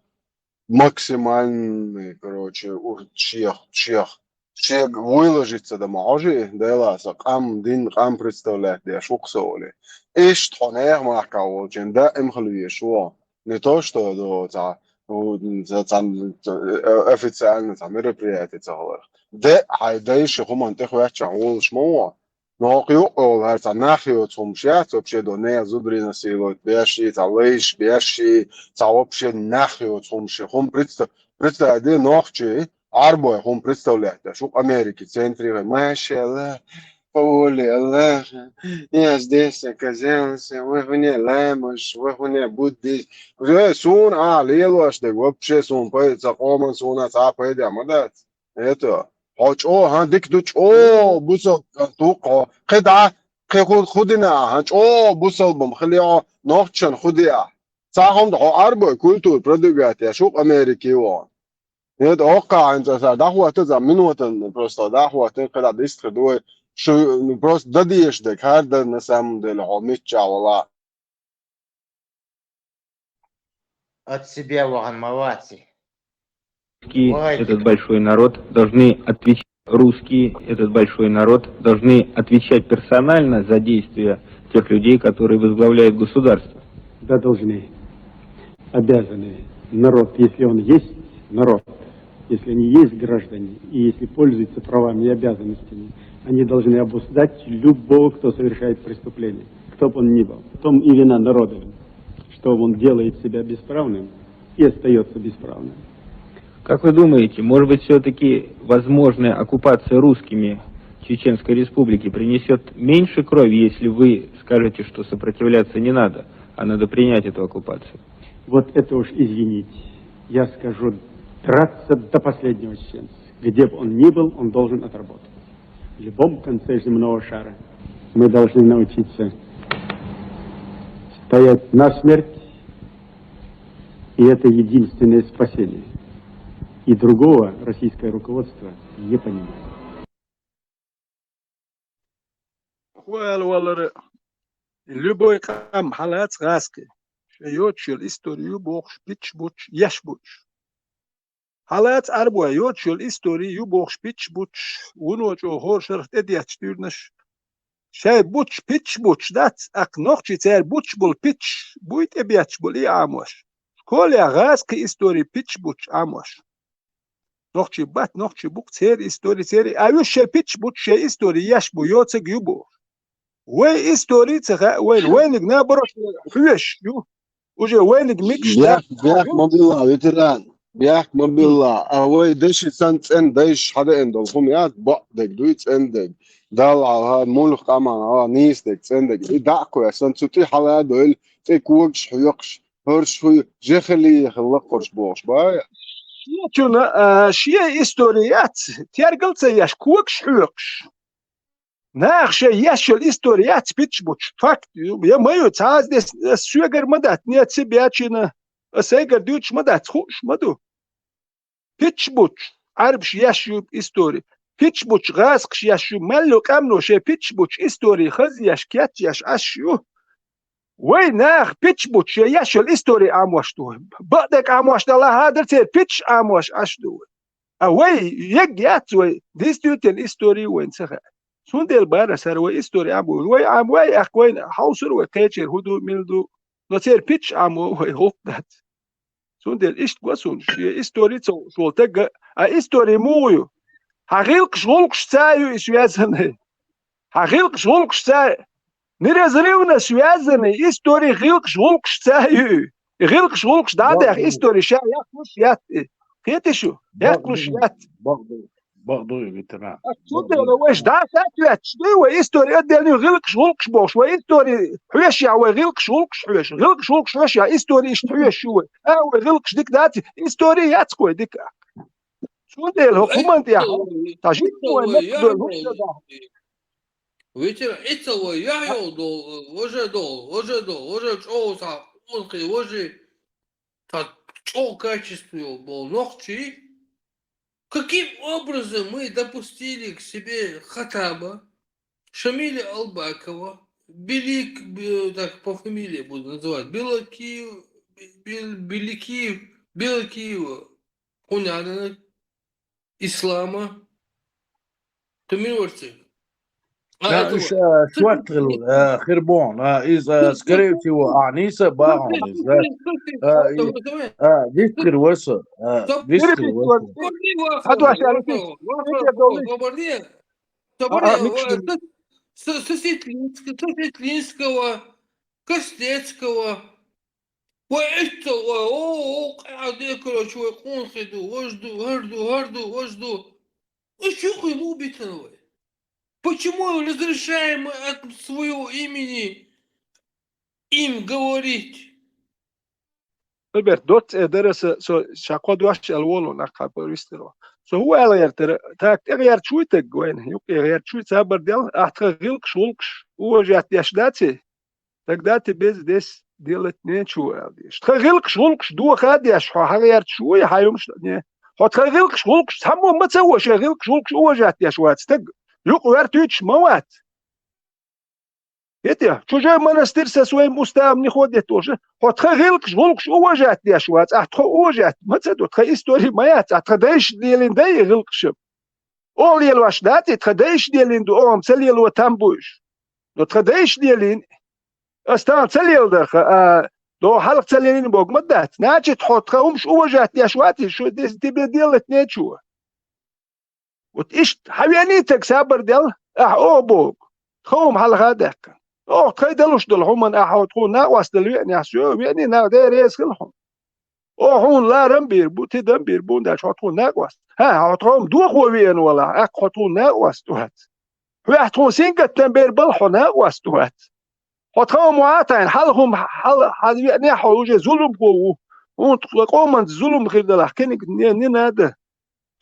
максимальный, короче, у-, шех, шех, шега выложиться дан ма хьожий, Дела сан къам, дин, къам представлять деш ву-кх со олий. Иштта хьо нехан махкахь волчун даим хила везаш ву. Не то, что до ца, у, ца, ца, э, официально ца мероприятие ца хиларх. Де хьайн дайша хӀуманна тӀехӀоьттича волуш ма ву. Но хӀокху юкъа олу хӀара цхьа нах йоцу хӀумаш яц, вообще до нехан зударий насиловать беш и, цхьа лайш беш и, цхьа вообще нах йоцу хӀумаш и. ХӀума представ-, представь де, нохчий, Ӏарбой хӀума представлять деш ву-кх Америки центре, вай, машалла, по воле Аллаха, я здесь оказался, вай хӀуне ламаш, вай хӀуне буддист. Э, суна а лелош дерг, вообще суна пай-, цхьа къоман суна цхьа а пайда ма дац. Это, хьо чӀогӀа, хӀан, дика ду, чӀогӀа бусалба кӀант ву-кх хьо. Кхин дӀа, кхин ху-, хӀун дина ахьа, хӀан, чӀогӀа бусалба-м хилий хьо, нохчашна хӀун де ахьа. Цхьа хӀума ду, хьо Ӏарбой культура продвигать еш ву-кх Америке вахана. Это, хӀоккхахь хӀинца аса дӀахӀоттаза, минотан просто дӀахӀоттийна, кхин дӀа дистхир ду вай. Шу, ну, просто дан дезаш дерг, хӀара дан, на самом деле, хьо миччахь вала. От себя вахана ма вац и. Русские, этот большой народ, должны отвечать. Русские, этот большой народ, должны отвечать персонально за действия тех людей, которые возглавляют государство. Да, должны, обязаны. Народ, если он есть народ, если они есть граждане, и если пользуются правами и обязанностями, они должны обуздать любого, кто совершает преступление, кто бы он ни был. В том и вина народа, что он делает себя бесправным и остаётся бесправным. Как вы думаете, может быть, все-таки возможная оккупация русскими Чеченской Республики принесет меньше крови, если вы скажете, что сопротивляться не надо, а надо принять эту оккупацию? Вот это уж, извините, я скажу, драться до последнего чеченца. Где бы он ни был, он должен отработать. В любом конце земного шара мы должны научиться стоять насмерть, и это единственное спасение. И другого российское руководство не понимает. Хьо аьлла валара, любой къам хьалаца гӀазкхи. Шайн йоцуш йолу истори ю бохуш, питча буттуш, еш буттуш. Хьалаца Ӏарбой йоцуш йолу истори ю бохуш, питча буттуш, вуно чӀогӀа хӀора шарахь тӀедетташ дуьйранаш. Шайн буттуш, питча буттуш дац, аккха нохчий церан буттуш болу питча буй тӀебетташ болу и Ӏамош. Школехь гӀазкхи истори питча буттуш Ӏамош. Нохчий бат, нохчий бу-кх церан истори, церан. А уьш шайн питча буттуш, шайн истори еш бу, йоцург ю бохуш. Вай истори ца хаьа вайна, вайниг наоборот хьоьжуш ю. Уже вайниг мегаш дац. Бехк, бехк ма билла, ветеран. Бехк ма билла. А вай деши санна цӀена дайша хьадеана долу хӀума яц, бакъдерг дуй, цӀена дерг. Далла хьалха, муьлха къаман хьалха, нийса дерг, цӀена дерг, и дӀа а кхоьссина, цу тӀе хьала а дойлу, тӀе когаш хьоькхуш, хӀорш хӀу жехали ехала лакхарш бохуш бара. Шен чуьра, а, шен истори яц, тергал ца еш, когаш хьоькхуш. Наха шайн еш йолу истори яц питча бутуш, факт ю, я ма ю, цхьа а дес, ас соьгара ма дац, не ца бечина, ас сайгара дуьйцуш ма дац, хууш ма ду. Питча бутуш, Ӏарбаш еш ю истори. Питча бутуш, гӀазкхаш еш ю, мел ю къаьмно шайн питча бутуш истори хазъеш, кечъеш Ӏаш ю. Вай наха питча бутуш, шайн еш йолу истори Ӏамош ду вай. Бакъдерг Ӏамош далахь а дара церан питча Ӏамош Ӏаш ду вай. А вай, ег яц вай, действительно истори вайна ца хаьа. Цундела бара ас хӀара вай истори Ӏамош. Вай Ӏамой, аьхка вайна хьовсур вай, кхечера хӀун ду, мила ду. Но церан питча Ӏамо вай гӀуллакх дац. Цундела иштта го суна, шен истори ца хууш волу таг а, а истори муха ю? Хьан гӀиллакхаш, гӀуллакхаш ца ю и связанный? Хьан гӀиллакхаш, гӀуллакхаш ца ю? Неразрывно связанный истори гӀиллакхаш, гӀуллакхаш ца ю и? И гӀиллакхаш, гӀуллакхаш дӀа а даьхна, истори ша яхлуш яц и. Кхетий шу? Яхлуш яц. Бакъду, бакъду, Виктор. А цундела вайша дӀа а сатоьттуш дуй, вай истори отдельный гӀиллакхаш, гӀуллакхаш бохуш, вай истори хьоьшуш яхь, вай гӀиллакхаш, гӀуллакхаш хьоьшу. ГӀиллакхаш, гӀуллакхаш хьоьшуш яхь, истори иштта хьоьшу вай. А, вай гӀиллакхаш дика дац, истори яц вай дика. Цундела хӀокху хӀуманна тӀехь, цхьа жимма вай меттиг долу хӀума ца дахь. Виктор, ицца вай яхь йолу долу, важа долу, важа долу, важа чӀогӀа схьа, важа, цхьа чӀогӀа качество йолу болу нохчий, каким образом мы допустили к себе Хаттаба, Шамиля Албакова, Белик, б-, так по фамилии буду называть, Белакиев, Бел-, Беликиев, Белакиева, хӀун яра, Ислама, Тамин варци. А, да, это уж, вот. А, шот хилла, а, хирбон, а, из, а, скорее всего, а, нийса бахьана из, да. А, и, а, вистхир васа, а, вистхир васа. Сосетлинского, Сосетлинского. Вай иштта, вай, о, о, къаьхьа де, короче, вай къонахий ду, важа ду, хӀара ду, хӀара ду, важа ду. Уьш юкъе муха битина вай? Почему разрешаем мы от своего имени им говорить? Альберт, доцца э дара аса, со ша кхо дош аьлла волу нах хьан парвистаро. Со хӀун аьлла гӀертара, так тӀе гӀерташ вуй таг вайна, юкъе гӀерташ вуй, цабар дел, ахь тхан гӀиллакхаш, гӀуллакхаш уважать деш даций? Тогда тебе здесь делать нечего, аьлла деза. Тхан гӀиллакхаш, гӀуллакхаш доха а деш, хьо хьан гӀерташ вуй, хьан юмаш а не. Хьо тхан гӀиллакхаш, гӀуллакхаш, цхьаммо ма ца ву шайн гӀиллакхаш, гӀуллакхаш уважать деш вац стаг. Юкъа вер туьйцуш ма вац. Эти, чужой монастырь со своим уставом не ходит тоже. Хьо тхан гӀиллакхаш, гӀуллакхаш уважать деш вац, ахь тхо уважать ма ца до, тхан истори ма яц, ахь тхан дайша лелийна дай и гӀиллакхаш. Оха лелош дац и, тхан дайша лелийна ду, оха ца лело там бу уьш. Но тхан дайша лелийна, ас тахана ца леладарх, а, догӀу хьалха ца лелийна бохург ма дац. Значит, хьо тхан хӀумаш уважать деш вац и, шу дес тебе делать нечего. Вот иштта, хьан веаний таг сабар дел, ахь оха боху, тхан хӀума хьалха а даьккхина. Оха тхайн далуш долу хӀуманна ахь хьо тхуна накъостал веанехь, всё, веаний нах, Дела реза хила хьуна. Оха хьуна ларам а бийр бу, тидам а бийр бу, хӀунда аьлча хьо тхуна накъост. ХӀа, хьо тхуна дохо веана валахь, аккха хьо тхуна накъост вац. Хьоьгахь тхуна сингаттам бер балахь, хьо накъост вац. Хьо тхан хӀума хьа а тайна, хьалха хӀума хьала, хьала веанехь, хьо уже зуламхо ву. ХӀунда тхан къоманца зулам хир далахь, кхиниг не, не надо.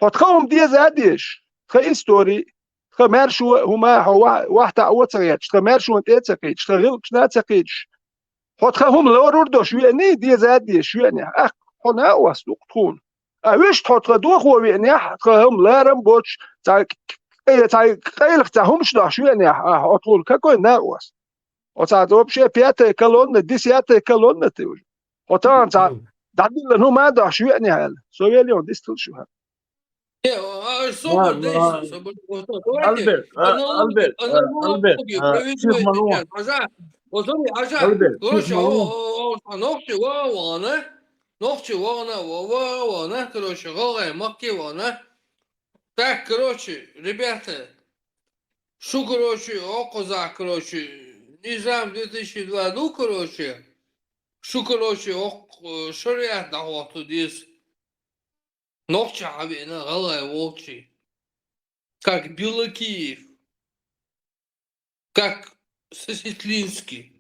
Хьо тхан хӀума деза а дезаш, тхан истори, тхан маьршо а, хӀума а хьо ваьхьа, ваьхьа таӀо а ца гӀерташ, тхан маьршонна тӀе а ца кхийдаш, тхан гӀиллакхашна а ца кхийдаш, хьо тхан хӀума лорур долуш веаний, деза а дезаш веанехь, аккха хьо накъост ву-кх тхуна. А вуьшта хьо тхан дохо веанехь, тхан хӀума ларам а боцуш, цхьа къе-, цхьа къайлаха цхьа хӀумаш дохуш веанехь, а хьо тхуна какой накъост? Оцхьа вообще пятая колонна, десятая колонна ты уже. Хьо тахана цхьа дӀадиллина хӀума а дохуш веанехь аьлла. Со веллехь дистхила шу хьан. Не, а, а, собар, ладно, ладно. Альберт, а, Альберт, а, Альберт, а, Альберт, а, Альберт, Альберт, короче, о, о, о, нохчи вагӀана, вагӀана, короче, гӀалгӀай махке вагӀана. Так, короче, ребята, шу, короче, окхузахь, короче, низам две тысячи два, ну, короче, шу, короче, окх-, э, шариат дӀахӀотто деза. Нохчи хьавеана гӀалгӀай волчи. Как Белокиев. как Сесетлинский.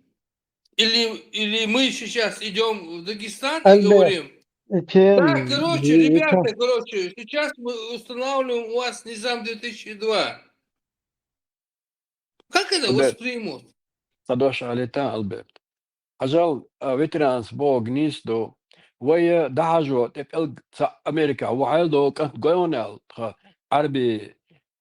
Или, или мы сейчас идем в Дагестан и Альберт, говорим, да, короче, ребята, короче, сейчас мы устанавливаем у вас Низам две тысячи два. Как это воспримут? Садош Алита Альберт. Хьажал, а, ветеранс боху нийса ду. Вай, а, дахьажо тӀе пӀелг ца Америка вахьал до кӀант гойонал, тха Ӏарби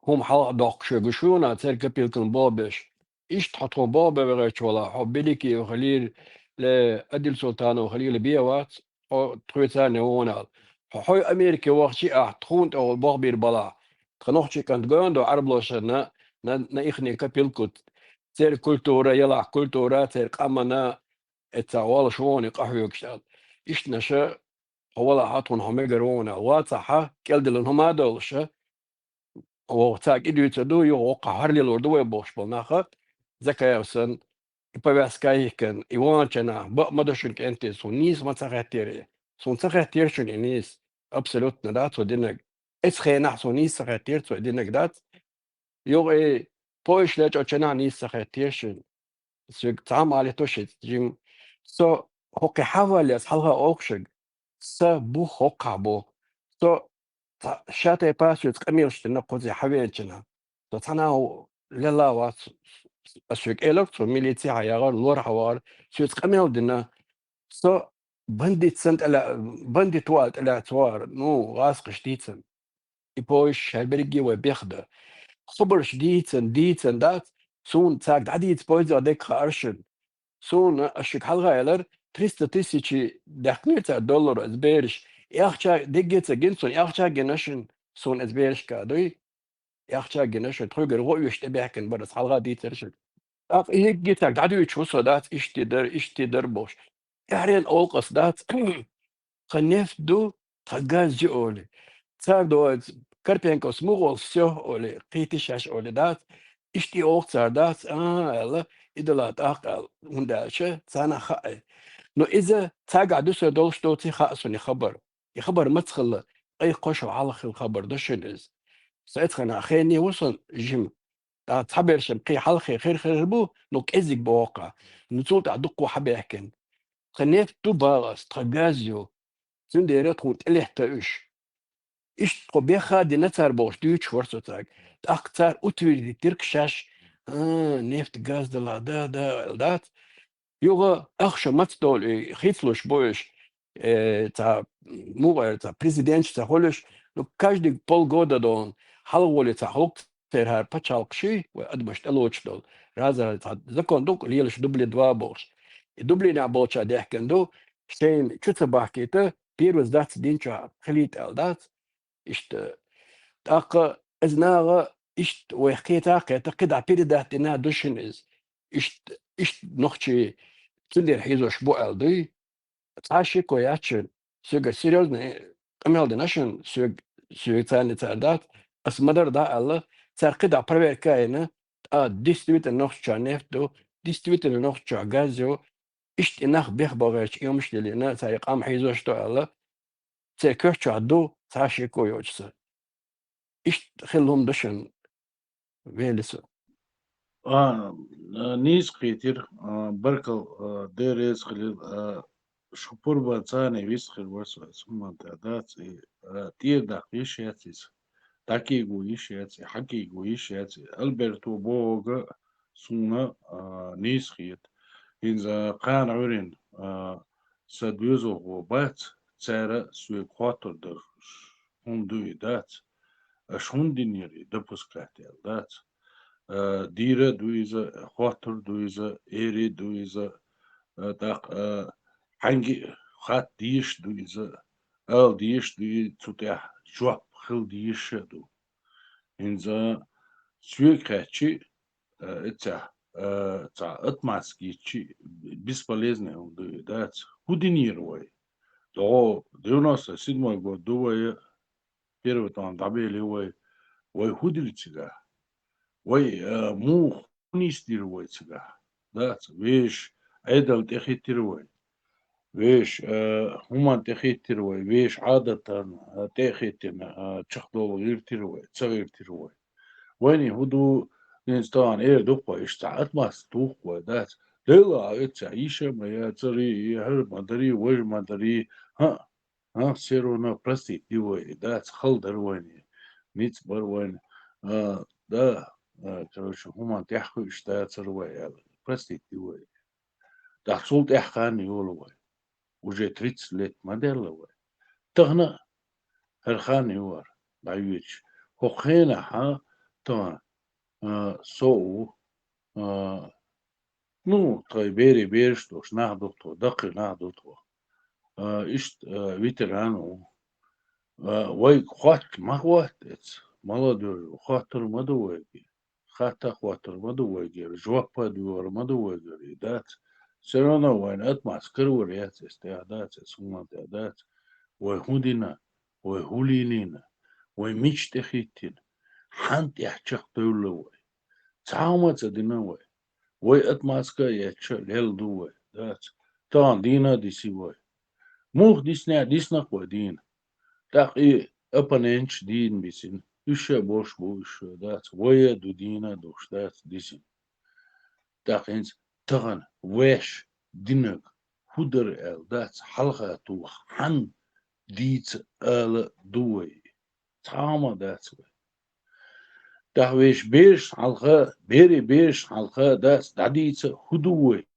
хӀума хьалха дохкуш гуш вуна, церга капилкан бобеш. Иштта хьо тхо бобе вегӀерчу вала, хьо Беликиев хилийла, ле Адил Султанов хилийла бе вац, хьо тхоьцарне вуна ал. Хьо хьой Америке вахчи ахь, тхуна тӀе бохбийр балахь. Тха нохчий кӀант гойон до Ӏарблошарна, на, на ихне капилкут. Церан культура, ялахь культура, церан къамана, эца гӀолаш вуна къахьоьгуш аьлла. Иштта наша, хьо вала хьа тхуна хьо мегар вуна, вацахьа, кӀелдилан хӀума а долуша, вогӀу цхьа кӀи дуьйцур ду, юха воккха хьарлелур ду вай бохуш болу наха, Закаев сан, и повязка а йихкан, и ванчана, бакъ ма ду шуна кӀентий, суна нийса ма ца хеттера и. Суна ца хеттера шуна и нийса. Абсолютно, да, цо динаг. Эцу хенахь суна нийса ца хеттера цо и динаг дац. Юха и поезд лечкъочу ченахь нийса ца хеттера шуна. Соьга цхьа а ма алийта ши жим. Со хӀокхе хьаваллес хьалха олхушаг. Са бух хӀокхахь бу. Со цхьа ша тайпа соьца къамелаш дина кхузахь хьавеанчина. Со цхьана а лелла вац, ас шуьга элира, цо милици хьан ягӀар, лор хьан вахар, соьца къамел дина. Со бандит сан тӀелаьа-, бандит ву аьлла тӀелаьцна вахар, ну, гӀазкхаш дийцина. И поезд шаьрберриге вай бехда. Хабарш дийцан, дийцан дац, суна цаьрга дӀадийца поездах дерг хаьара шуна. Суна ас шуьга хьалха элира, триста тысячи даьккхинера цара доллар ас бераш. И ахча дегге ца гина суна, и ахча гина шуна, суна ас берашка дуй. И ахча гина шуна, тхуьгара гӀо оьшуш тӀебаьхкина бара ас хьалха дийцар шуьга. ТӀаккха и хӀигги цаьрга дӀадуьйцуш ву со дац, иштта дар, иштта дар бохуш. ТӀаьхьаренна олу ас дац, тхан нефть ду, тхан газ ю олий. Цара доьцу, Карпенковс муха олу, всё олий, кхийти шаьш олий дац. Иштта и олу цара дац, а, аьлла, и дала тӀаккха аьлла, хӀунда аьлча, царна хаьа. Но иза цаьргахь дуьсур долуш доций хаьа суна и хабар. И хабар маца хилла, айхкхош хьалха хилла хабар ду шуна иза. Со эцхана хене ву сан жима. ТӀаккха цхьабершам кхин хьалхе хир-хир бу, ну кӀезиг боху-кх. Ну цул тӀаьхьа дуккха хьабаьхкина. Тхан нефть ду баху ас, тхан газ ю. Цундела тхуна тӀелетта уьш. Иштта тхо беха а дина цара бохуш дуьйцуш вара со цаьрга. ТӀаккха цара утвердить дира-кх шаьш, а, нефть, газ дала, да, да, аьлла дац. Юха ахша маца долу и хицлуш бу уьш, э, цхьа, муха эр, цхьа президенташ ца хуьлуш, ну, каждый полгода долу хьалхаволе цхьа хӀокху церан хӀара пачхьалкхаший, вай адамаш тӀелоцуш долу, раза цхьа закон ду-кх, лелаш дубли два бохуш. И дублинехь болча дехкина ду, шайна чу ца бахкийта, пирус дац динчохь хилийта аьлла дац. Иштта. ТӀаккха иза наха иштта вайх кхета а кхета, кхидӀа передать дина ду шуна иза. Иштта, иштта нохчий цундела хьийзош бу аьлла дуй. Цхьа а шеко яц шуна. Соьга серьёзный къамел дина шуна, соьга, соьга царна цара дац. Ас ма-дарра дӀа а аьлла, цара кхидӀа проверка а йина, тӀа действительно нохчочохь нефть ду, действительно нохчочохь газ ю, иштта и нах бехбахарчу къемаш лелийна, цара и къам хьийзош ду аьлла, церан коьртачохь ду, цхьа а шеко йоцуш сан. Иштта хилла хӀума ду шуна, Велиса. А, а, нийса кхийтира, а, баркалла, а, Дела реза хуьлийла, а, шу пурба царна вист хир вара со, ас хӀуманна тӀе дац, и, а, тӀера даккха йиш яц иза. ДӀакийго йиш яц и, хьакийго йиш яц и. Альберто бохург суна, а, нийса хета. ХӀинца кхана Ӏуьйранна, а, сан доьзалхо бац, цара соьга хоттур дара, хӀунда ду и дац, аша хӀунда динера и допускать аьлла дац. А, дийр а ду иза, хоттур а ду иза, эр а ду иза, а, тӀаккха, а, хьаьнга а хатта дезаш а ду иза, ала дезаш а ду и, цу тӀехь жоп хила дезаш а ду. ХӀинца соьга хаьттича, а, эццехь, а, цхьа отмазка йича, бесполезный хӀума ду и дац. ХӀун динера вай? ДогӀо девяносто седьмой год ду вай, первый тӀом дӀабели вай. Вай хӀун дира цигахь? Вай, а, муха нисдира вай цигахь? Дац, вешан Ӏедал тӀехӀиттира вай. Вешан, а, хӀуманна тӀехӀиттира вай, вешан Ӏадатан, а, тӀехӀиттина, а, чекхдовла гӀиртира вай, ца гӀиртира вай. Вайна хӀун ду, Инстаграм эр дукха, иштта отмазка туххой, дац. Дела, а эцця, иша ма яцари, и хӀара ма дари, вож ма дари. ХӀа, ХӀа, всё равно простить ди вай, дац, хала дар вайна, ниц бар вайна, а, да, а, короче, хӀуман тӀехь хуьйш дацар вай аьлла, простить ди вай. ТӀаккха цул тӀехь хан йола вай. Уже тридцать лет ма даьлла вай. Тахана хӀара хан юар, дӀайоьдуш. ХӀокху хенахь а тахана, а, со а ву, а, Ну, тхайн берийн бераш долуш нах ду тхо, даккхий нах ду тхо. А, иштта, а, ветеран ву. А, вайга хотту ма хотту эца, молодёжь, хоттур ма ду вайга. Хатта хоттур ма ду вайгара, жоп а доьгӀур ма ду вайгара, и дац. Всё равно вайна отмазка карор яц эца тӀехь, дац эца, хӀуманна тӀехь, дац. Вай хӀун дина, вай хӀун лийнийна, вай мича тӀехӀиттина, хьанна тӀехь чекхдевлла вай. Цхьа хӀума ца дина вай. Вай отмазка а етташ лелла ду вай, дац. Тахана дийна а диси вай. Муха дисна, дисна-кх вай дийна. ТӀаккха и оппоненташ дийна бисина. Уьш а болуш бу, уьш а, дац. Вай а ду дийна а долуш, дац, дисина. ТӀаккха хӀинца тахана ваьш динарг хӀун дара аьлла, дац, хьалха тоха хьанна дийца ала ду вай. Цхьа хӀума дац вай. ТӀаккха вешан берашна хьалха, берийн берашна хьалха, дац, дӀадийца хӀун ду вай?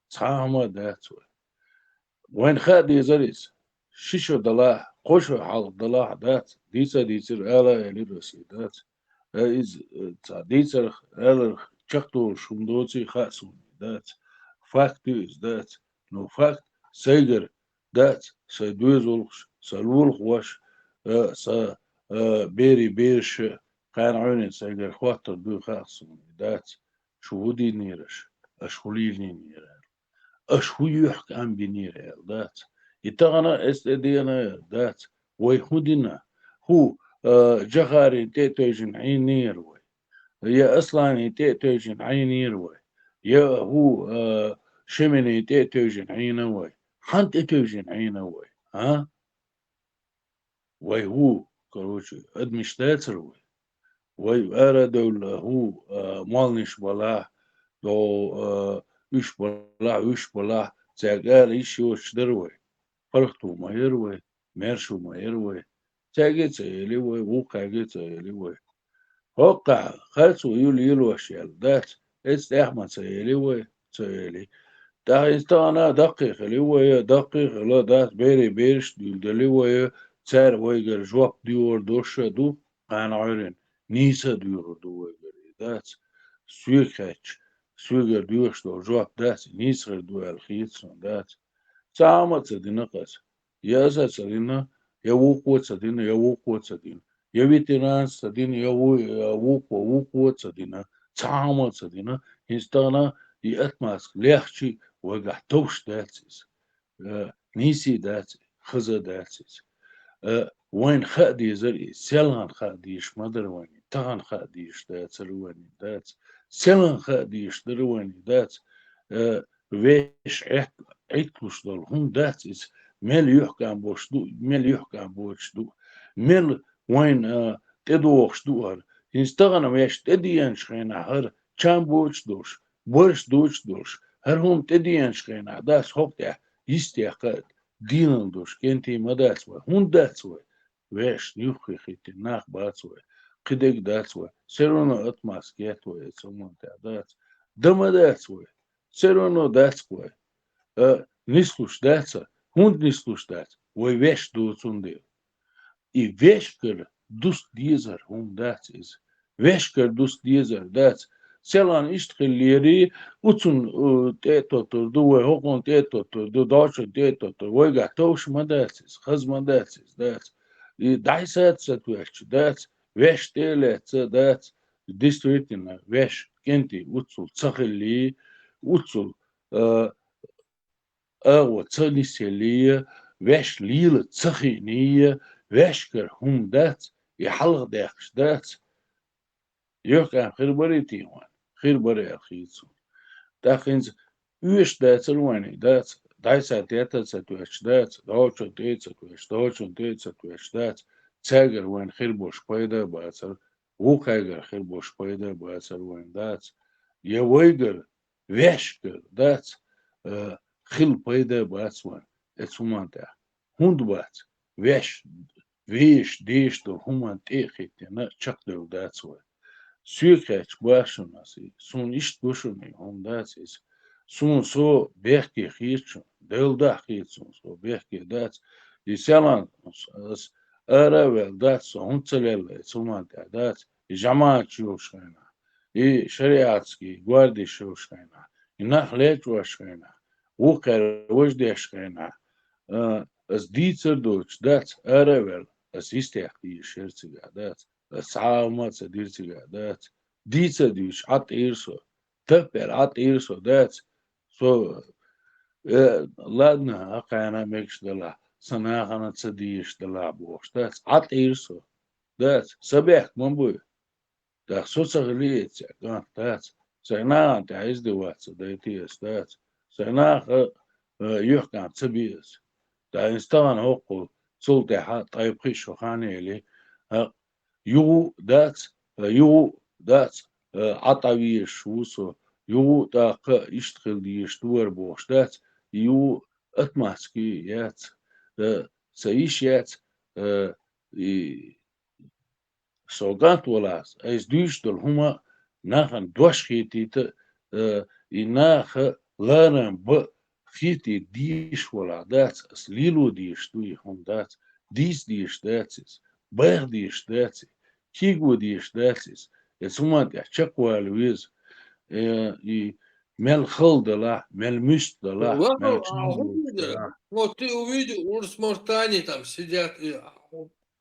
Цхьа а хӀума дац вай. Вайна хаа дезара иза. Ши шо далахь, кхо шо хьалха далахь, дац, дийца а дийцира, ала а элира аса, дац. Э, иза, э, цхьа дийцарх, аларх чекхдолуш хӀума доций хаьа суна, дац. Факт ю иза, дац. Ну, факт сайгара дац, сайн доьзалхоша, сайн лулахоша, э, сан, э, берийн бераша, кхана Ӏуьйранна сайгара хоттур дуй хаьа суна, дац. Шу хӀун дийнера аша? Аша хӀун лийнийра аьлла? Аша хӀун юьхькӀам бинера аьлла, дац. И тахана эс тӀе деана, дац. Вай хӀун дина? ХӀу, а, Джохарина тӀе а тевжина Ӏийнера вай? Я Асланина тӀе а тевжина Ӏийнера вай? Я хӀу, а, Шеманина тӀе а тевжина Ӏийна вай? Хьанна тӀе тевжина Ӏийна вай? А? Вай хӀу, короче, адамаш дацара вай. Вай арадевлла хӀу, а, молланаш балахь, дов, а, уьш балахь, уьш балахь, цаьрга ара йиш йоцуш дара вай. ПаргӀато ма яра вай, маьршо ма яра вай. Цаьрга а ца эли вай, вукхаьрга а ца эли вай. ХӀоккхахь харцо юла йилош яьлла дац, эца тӀехь ма ца эли вай, ца эли. ТӀаккха иза тахана даккхий хили вай, даккхий хила дац, берийн бераш а дуьйладелли вай, цара вайгара жоп доьгӀур долуш а ду, кхана Ӏуьйранна, нийса а доьгӀур ду вайгара, и дац. Соьга хаьттича, соьгара доьхуш долу жоп дац, нийса хир ду аьлла хета суна, дац. Цхьа а хӀума ца дина-кх аса. Я аса ца дина, я вукхо ца дина, я вукхо ца дина. Я ветеранца ца дина, я ву-, я вукхо, вукхо ца дина. Цхьа а хӀума ца дина. ХӀинца тахана и отмазка лехча, вайгахь товш дац иза. Э, нийса дац, хаза дац иза. Э, вайна хаа дезара иза, селхана хаа дезаш ма дара вайна, тахана хаа дезаш дацара вайна, дац. Селхана хаа дезаш дара вайна, дац. Э, вешан Ӏет-, Ӏитталуш долу хӀума дац иза, мел юьхькӀам болуш ду, мел юьхькӀам боцуш ду, мел вайна, а, тӀедогӀуш ду хӀара. ХӀинца тахана вешан тӀедеанчу хенахь хӀара чам боцуш долуш, барш доцуш долуш, хӀара хӀума тӀедеанчу хенахь дац хӀокху тӀехь йистехь кхаъ дийналла долуш кӀентий ма дац вай, хӀунда дац вай? Вешан юххе хӀиттина нах бац вай, кхидерг дац вай, всё равно отмазка етта вай, эца хӀуманна тӀехь дац. Дан ма дац вай, всё равно дац вай. А, нислуш дац, хӀунда нислуш дац? Вай вешан ду цундела. И вешкара дуста дезар хӀума дац иза. Вешкара дуста дезар дац. Селхана иштта хиллера, оцунна, э, тӀе а тоттур ду вай, хӀокхунна тӀе а тоттур ду, дӀочунна тӀе а тоттур. Вайгахь товш ма дац иза, хаза ма дац иза, дац. И дӀасаца ца тоьттуш дац, вешан тӀе а лаьцна дац. Действительно, вешан кӀентий оццул ца хиллий, оццул, э, агӀо ца нисъеллий, вешан лела ца хиъний, вешкара хӀума дац, и хьалха даьккхаш дац. ЮьхькӀам хир барий те вайна? Хир бара аьлла хета суна. ТӀаккха хӀинца оьшуш дацара вайна, дац, дӀасаца тӀе а ца тоьттуш дац, дӀочунна тӀе а ца тоьттуш, дӀочунна тӀе а ца тоьттуш дац, цаьргара вайна хир болуш пайда а бацара. вукхагара хир бош пайда бацар вайн дац, я вайгара, вешгара дац, э, хил пайда бац вайн, эцу хӀуман тӀехь. ХӀунда бац, веш, веш, деш долу хӀуман тӀе а хӀиттина, чекхдевлла дац вай. Соьга хаьттича боху шуна ас и, суна иштта го шуна и, хӀума дац иза. Суна со бехке хета шуна, Делан дуьхьа хета суна со бехке дац. И селан ас ара а ваьлла дац, со хӀунда ца лелла эцу хӀуман тӀехь дац, и жамаӀаташ йолуш хенахь, и шариатский гвардеш йолуш хенахь, и нах лечкъош хенахь, вукхара важа деш хенахь, а, ас дийцар доцуш дац, ара а ваьлла, ас йистехь дийшира цигахь дац, ас цхьа а хӀума а ца дира цигахь дац, дийца а дуьйцуш, Ӏад Ӏийра со, таппер Ӏад Ӏийра со дац, со, э, ладно, хӀокхарна мегаш далахь, сан нахана ца дезаш далахь бохуш дац, Ӏад Ӏийра со дац, сан бехк ма буй. ТӀаккха со ца хили эццехь кӀант дац, сайн нахана тӀехь издеваться дайти ас дац, сайн наха, э, юьхькӀант ца би ас. ТӀаккха иза тахана хӀокхул, цул тӀаьхьа ткъе пхи шо хан а елли, а, юха а дац, а, юха а дац, а, Ӏад Ӏа везаш ву со, юха а тӀаккха иштта хила дезаш ду вара бохуш дац, юха а отмазки яц, а, сан йиш яц, а, и со кӀант валахь, айса дуьйцуш долу хӀума нахана дош хетийта, э, и наха ларам бан хетийта дийш валахь дац, ас лело дезаш ду и хӀума дац, дийца дезаш дац иза, байха дезаш дац иза, кийго дезаш дац иза. Эцу хӀуман тӀехь чекхвала веза, э, и мел хала далахь, мел муьста далахь, Ладно, мел а, чӀогӀа увидел. Далахь. Вот ты увидел, Урус моржтане там сидят, и, а,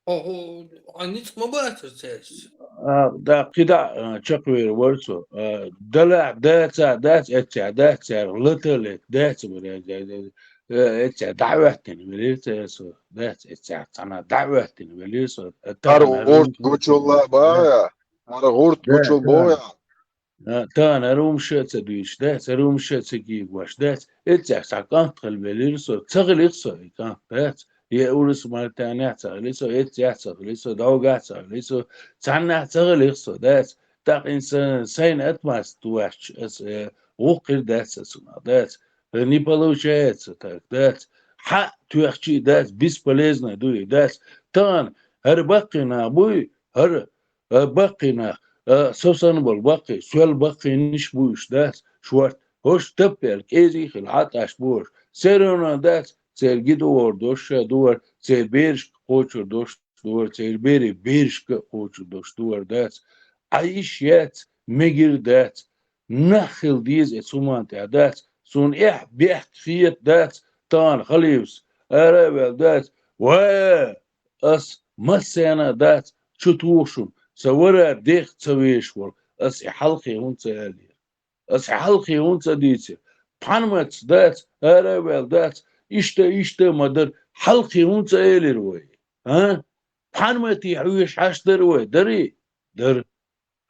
Хьо, хьо, а ницкъ ма бацара цаьрца? А, да, кхидӀа, а, чекхвер вара со. А, далахь дацахь дац, эццехь дац, цаьрга лата лета дац, вара, э, э, э, эццехь дӀа а хӀоьттина велира цара со, дац, эццехь цхьана дӀа а хӀоьттина велира со. Э, тахана гӀурт гучулла боху я? ХӀара гӀурт гучул боху я? А, тахана хӀара хӀума ша а ца дуьйцуш дац, хӀара хӀума ша а ца кийгош дац, эццехь цхьа кӀант хила велира со, ца хилира со и кӀант дац, я Урус мартанехь ца хили со, эццехь ца хили со, дӀогахь ца хили со, цхьаннахь ца хилира со дац, тӀаккха и са-, сайна отмазка ваьхча, ас, э, гӀуллакх хир дац аса цунах дац, э, не получается так дац, хьа а тоьхчий дац, бесполезно дуй дац, тахана хӀара баккхий нах буй, хӀара а, баккхий нах, а, со санна болу баккхий, соьл баккхийнаш бу уьш дац, шорта, хӀорш таппер кӀезий хила Ӏад Ӏаш бохуш, все равно дац, церан гидогӀур дош ша дора, церан берашка кхочур дош дора, церан берийн берашка а кхочур дош дора дац. Ӏа йиш яц, мегар дац, нах хила деза эцу хӀуман тӀехь дац, суна эхь бехк хета дац, тахана халифас ара а ваьлла дац, ва! Ас массарна а дац, чу тухуш ву, сан вара дех ца везаш волу, ас и хьалхе хӀунда ца аьллера? Ас и хьалхе хӀунда ца дийцира? Пхьарматца дац, ара а ваьлла дац, иштта, иштта а ма дара, хьалхе хӀунда ца элира вай? А? Пхьарматий хьоьжуш хьаш дара вай, дарий? Дара.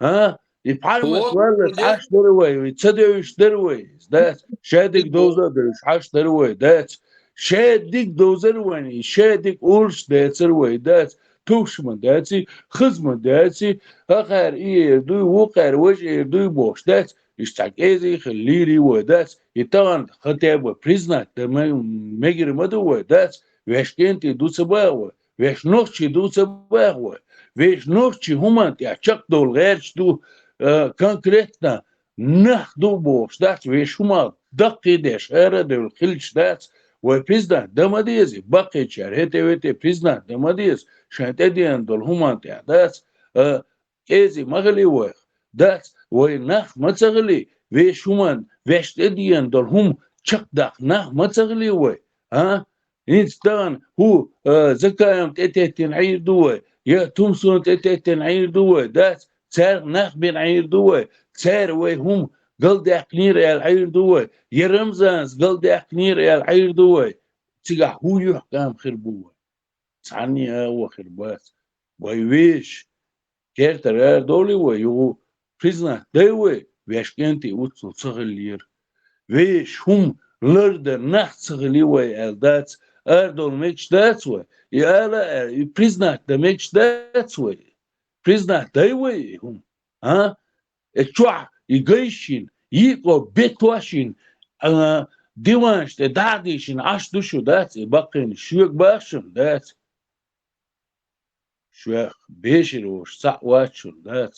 А? И пхьармат валлалц хьаш дара вай, и ца девзаш дара вай, дац? Шадерг довза а девзаш хьаш дара вай, дац? Шадерг довзар вайн, и шадерг олуш дацар вай, дац? Тувш ма дац и, хаза ма дац и, хӀокхара и эр дуй, вукхара важа эр дуй бохуш, дац? Иштта цхьа кӀезий хила лийрий вай, дац? И тахана хотя бы признать дан ме-, мегар ма ду вай, дац? Вешан кӀентий ду ца боху вай. Вешан нохчий ду ца боху вай. Вешан нохчий хӀуманна тӀехь чекхдовла гӀерташ ду, э, конкретно нах ду бохуш дац, вешан хӀума даккхий деш, ара а девлла хилча дац, вай признать дан ма деза, баккхийчара хӀете-вете признать дан ма деза, шайн тӀедеана долу хӀуманна тӀехь дац, э, кӀезий ма хили вайх, дац, вай нах ма ца хили, вешан хӀуманна, вешан тӀедеана долу хӀума чекхдаккха нах ма ца хили вай, а? ХӀинца тахана хӀу, а, Закаевна тӀететтина Ӏийр ду вай, я Тумсона тӀететтина Ӏийр ду вай, дац? Цаьрга нах бина Ӏийр ду вай, цара вай хӀума галдаьккхинера аьлла Ӏийр ду вай, я Рамзанас галдаьккхинера аьлла Ӏийр ду вай. Цигахь хӀун юьхькӀам хир бу вай? Цхьанне а агӀо хир бац. Вай вешан кертара арадовлий вай, юха признать дай вай, вешан кӀентий уццул ца хиллера. Вешан хӀума лардан нах ца хили вай аьлла дац, арадовла мегаш дац вай, и ала а аьлла, и признать дан мегаш дац вай. Признать дай вай и хӀума? А? Э, чохь и гайшина, йиъ кӀо бетошина, а, диванаш тӀе дӀа а дийшина, Ӏаш ду шу, дац, и баккхийна шуьга баха шуна, дац. Шух бешара волуш цхьаъ вац шуна, дац.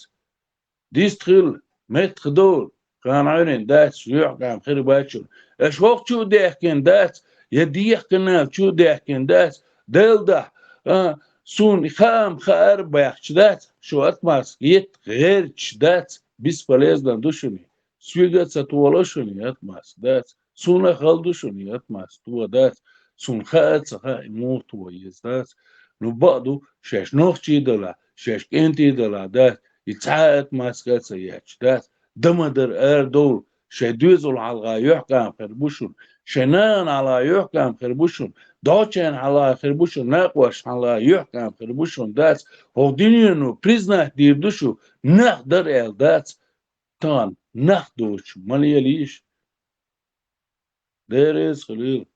Дистхила, меттахдовла, кхана Ӏуьйрина дац, юьхькӀам хир бац шуна. Аша хӀокху чу а даьхкина дац, я дехкина чу а даьхкина дац, Делан дуьхьа, а, суна хаам хаар баьхча дац, шу отмазка етта гӀерташ дац, бесполезно ду шуна. Соьга а ца тохало шуна и отмазка, дац. Суна а хала ду шуна и отмазка тоха, дац. Суна хаа а ца хаьа, и муха тоха еза, дац. Ну, бакъ ду, шаьш нохчий а делахь, шаьш кӀентий а делахь, дац. И цхьа а отмазка а ца етташ, дац. Дан ма дара, арадовла, шайн доьзална хьалха юьхькӀам хир бу шуна, шайн нахана хьалха юьхькӀам хир бу шуна, догӀучарна хьалха хир бу шуна, накъосташна хьалха юьхькӀам хир бу шуна, дац. ХӀокху дуьнено признать дийр ду шу, нах дара аьлла, дац. Тахана нах доцуш ма лелийша. Дела реза хуьлийла.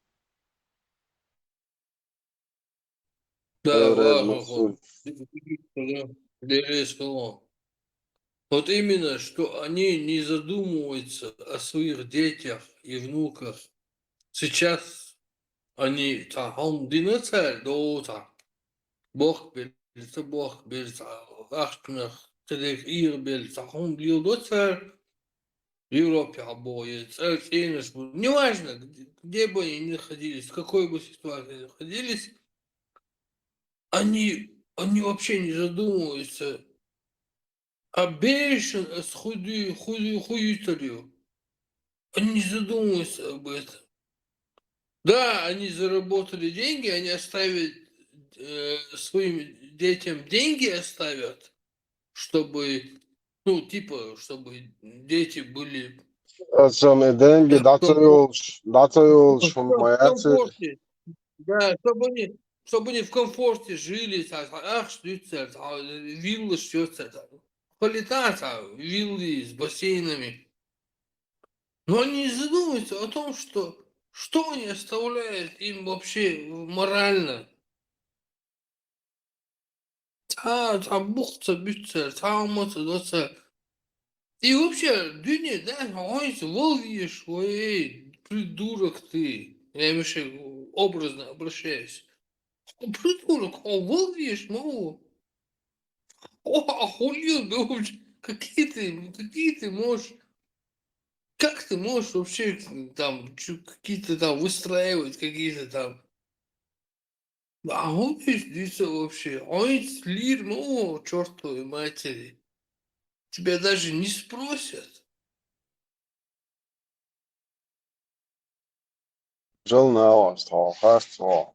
Да, Дела реза Аллаху хуьлийла. Акбар. Дела реза хуьлийла. Вот именно, что они не задумываются о своих детях и внуках. Сейчас они цхьа хӀума дина цара, до цхьа бохк белла, ца бохк белла, цхьа ахчанах ца дерг ийгӀа белла, цхьа хӀума леладо цара, Европе хьабогӀу, я цӀа-, цӀенаш бу. Неважно, где, где бы они ни находились, в какой бы ситуации находились, они, они вообще не задумываются о бешен, о с-, худы, худы, худы. Они не задумываются об этом. Да, они заработали деньги, они оставят, э, своим детям деньги оставят, чтобы, ну, типа, чтобы дети были Ас сама деньги в дӀа ца комфорте, йолуш, дӀа ца йолуш в хӀума ком-, в яц. Комфорте. Да, чтобы они, чтобы они в комфорте жили, цхьа, цхьа ахча дуьйцу цара, цхьа виллаш йоцу цара, цхьа кхоллийтахь цхьа виллы с бассейнами. Но они не задумываются о том, что, что они оставляют им вообще морально. Цхьа, цхьа бух ца буьту цара, цхьа хӀума ца до цара. И вообще, дуьне, да, хьоьца вал везаш, ой, придурок ты. Я имею в виду, образно обращаюсь. Придурок, хьо вал везаш ма ву. О, охуел, да вообще, какие ты, какие ты можешь, как ты можешь вообще там чё, какие-то там выстраивать, какие-то там А хӀун иштта дийца вообще? Хьоьца лийр ма ву, чёртовой матери. Тебя даже не спросят. Жал нагӀо, ас тхьо харц ву.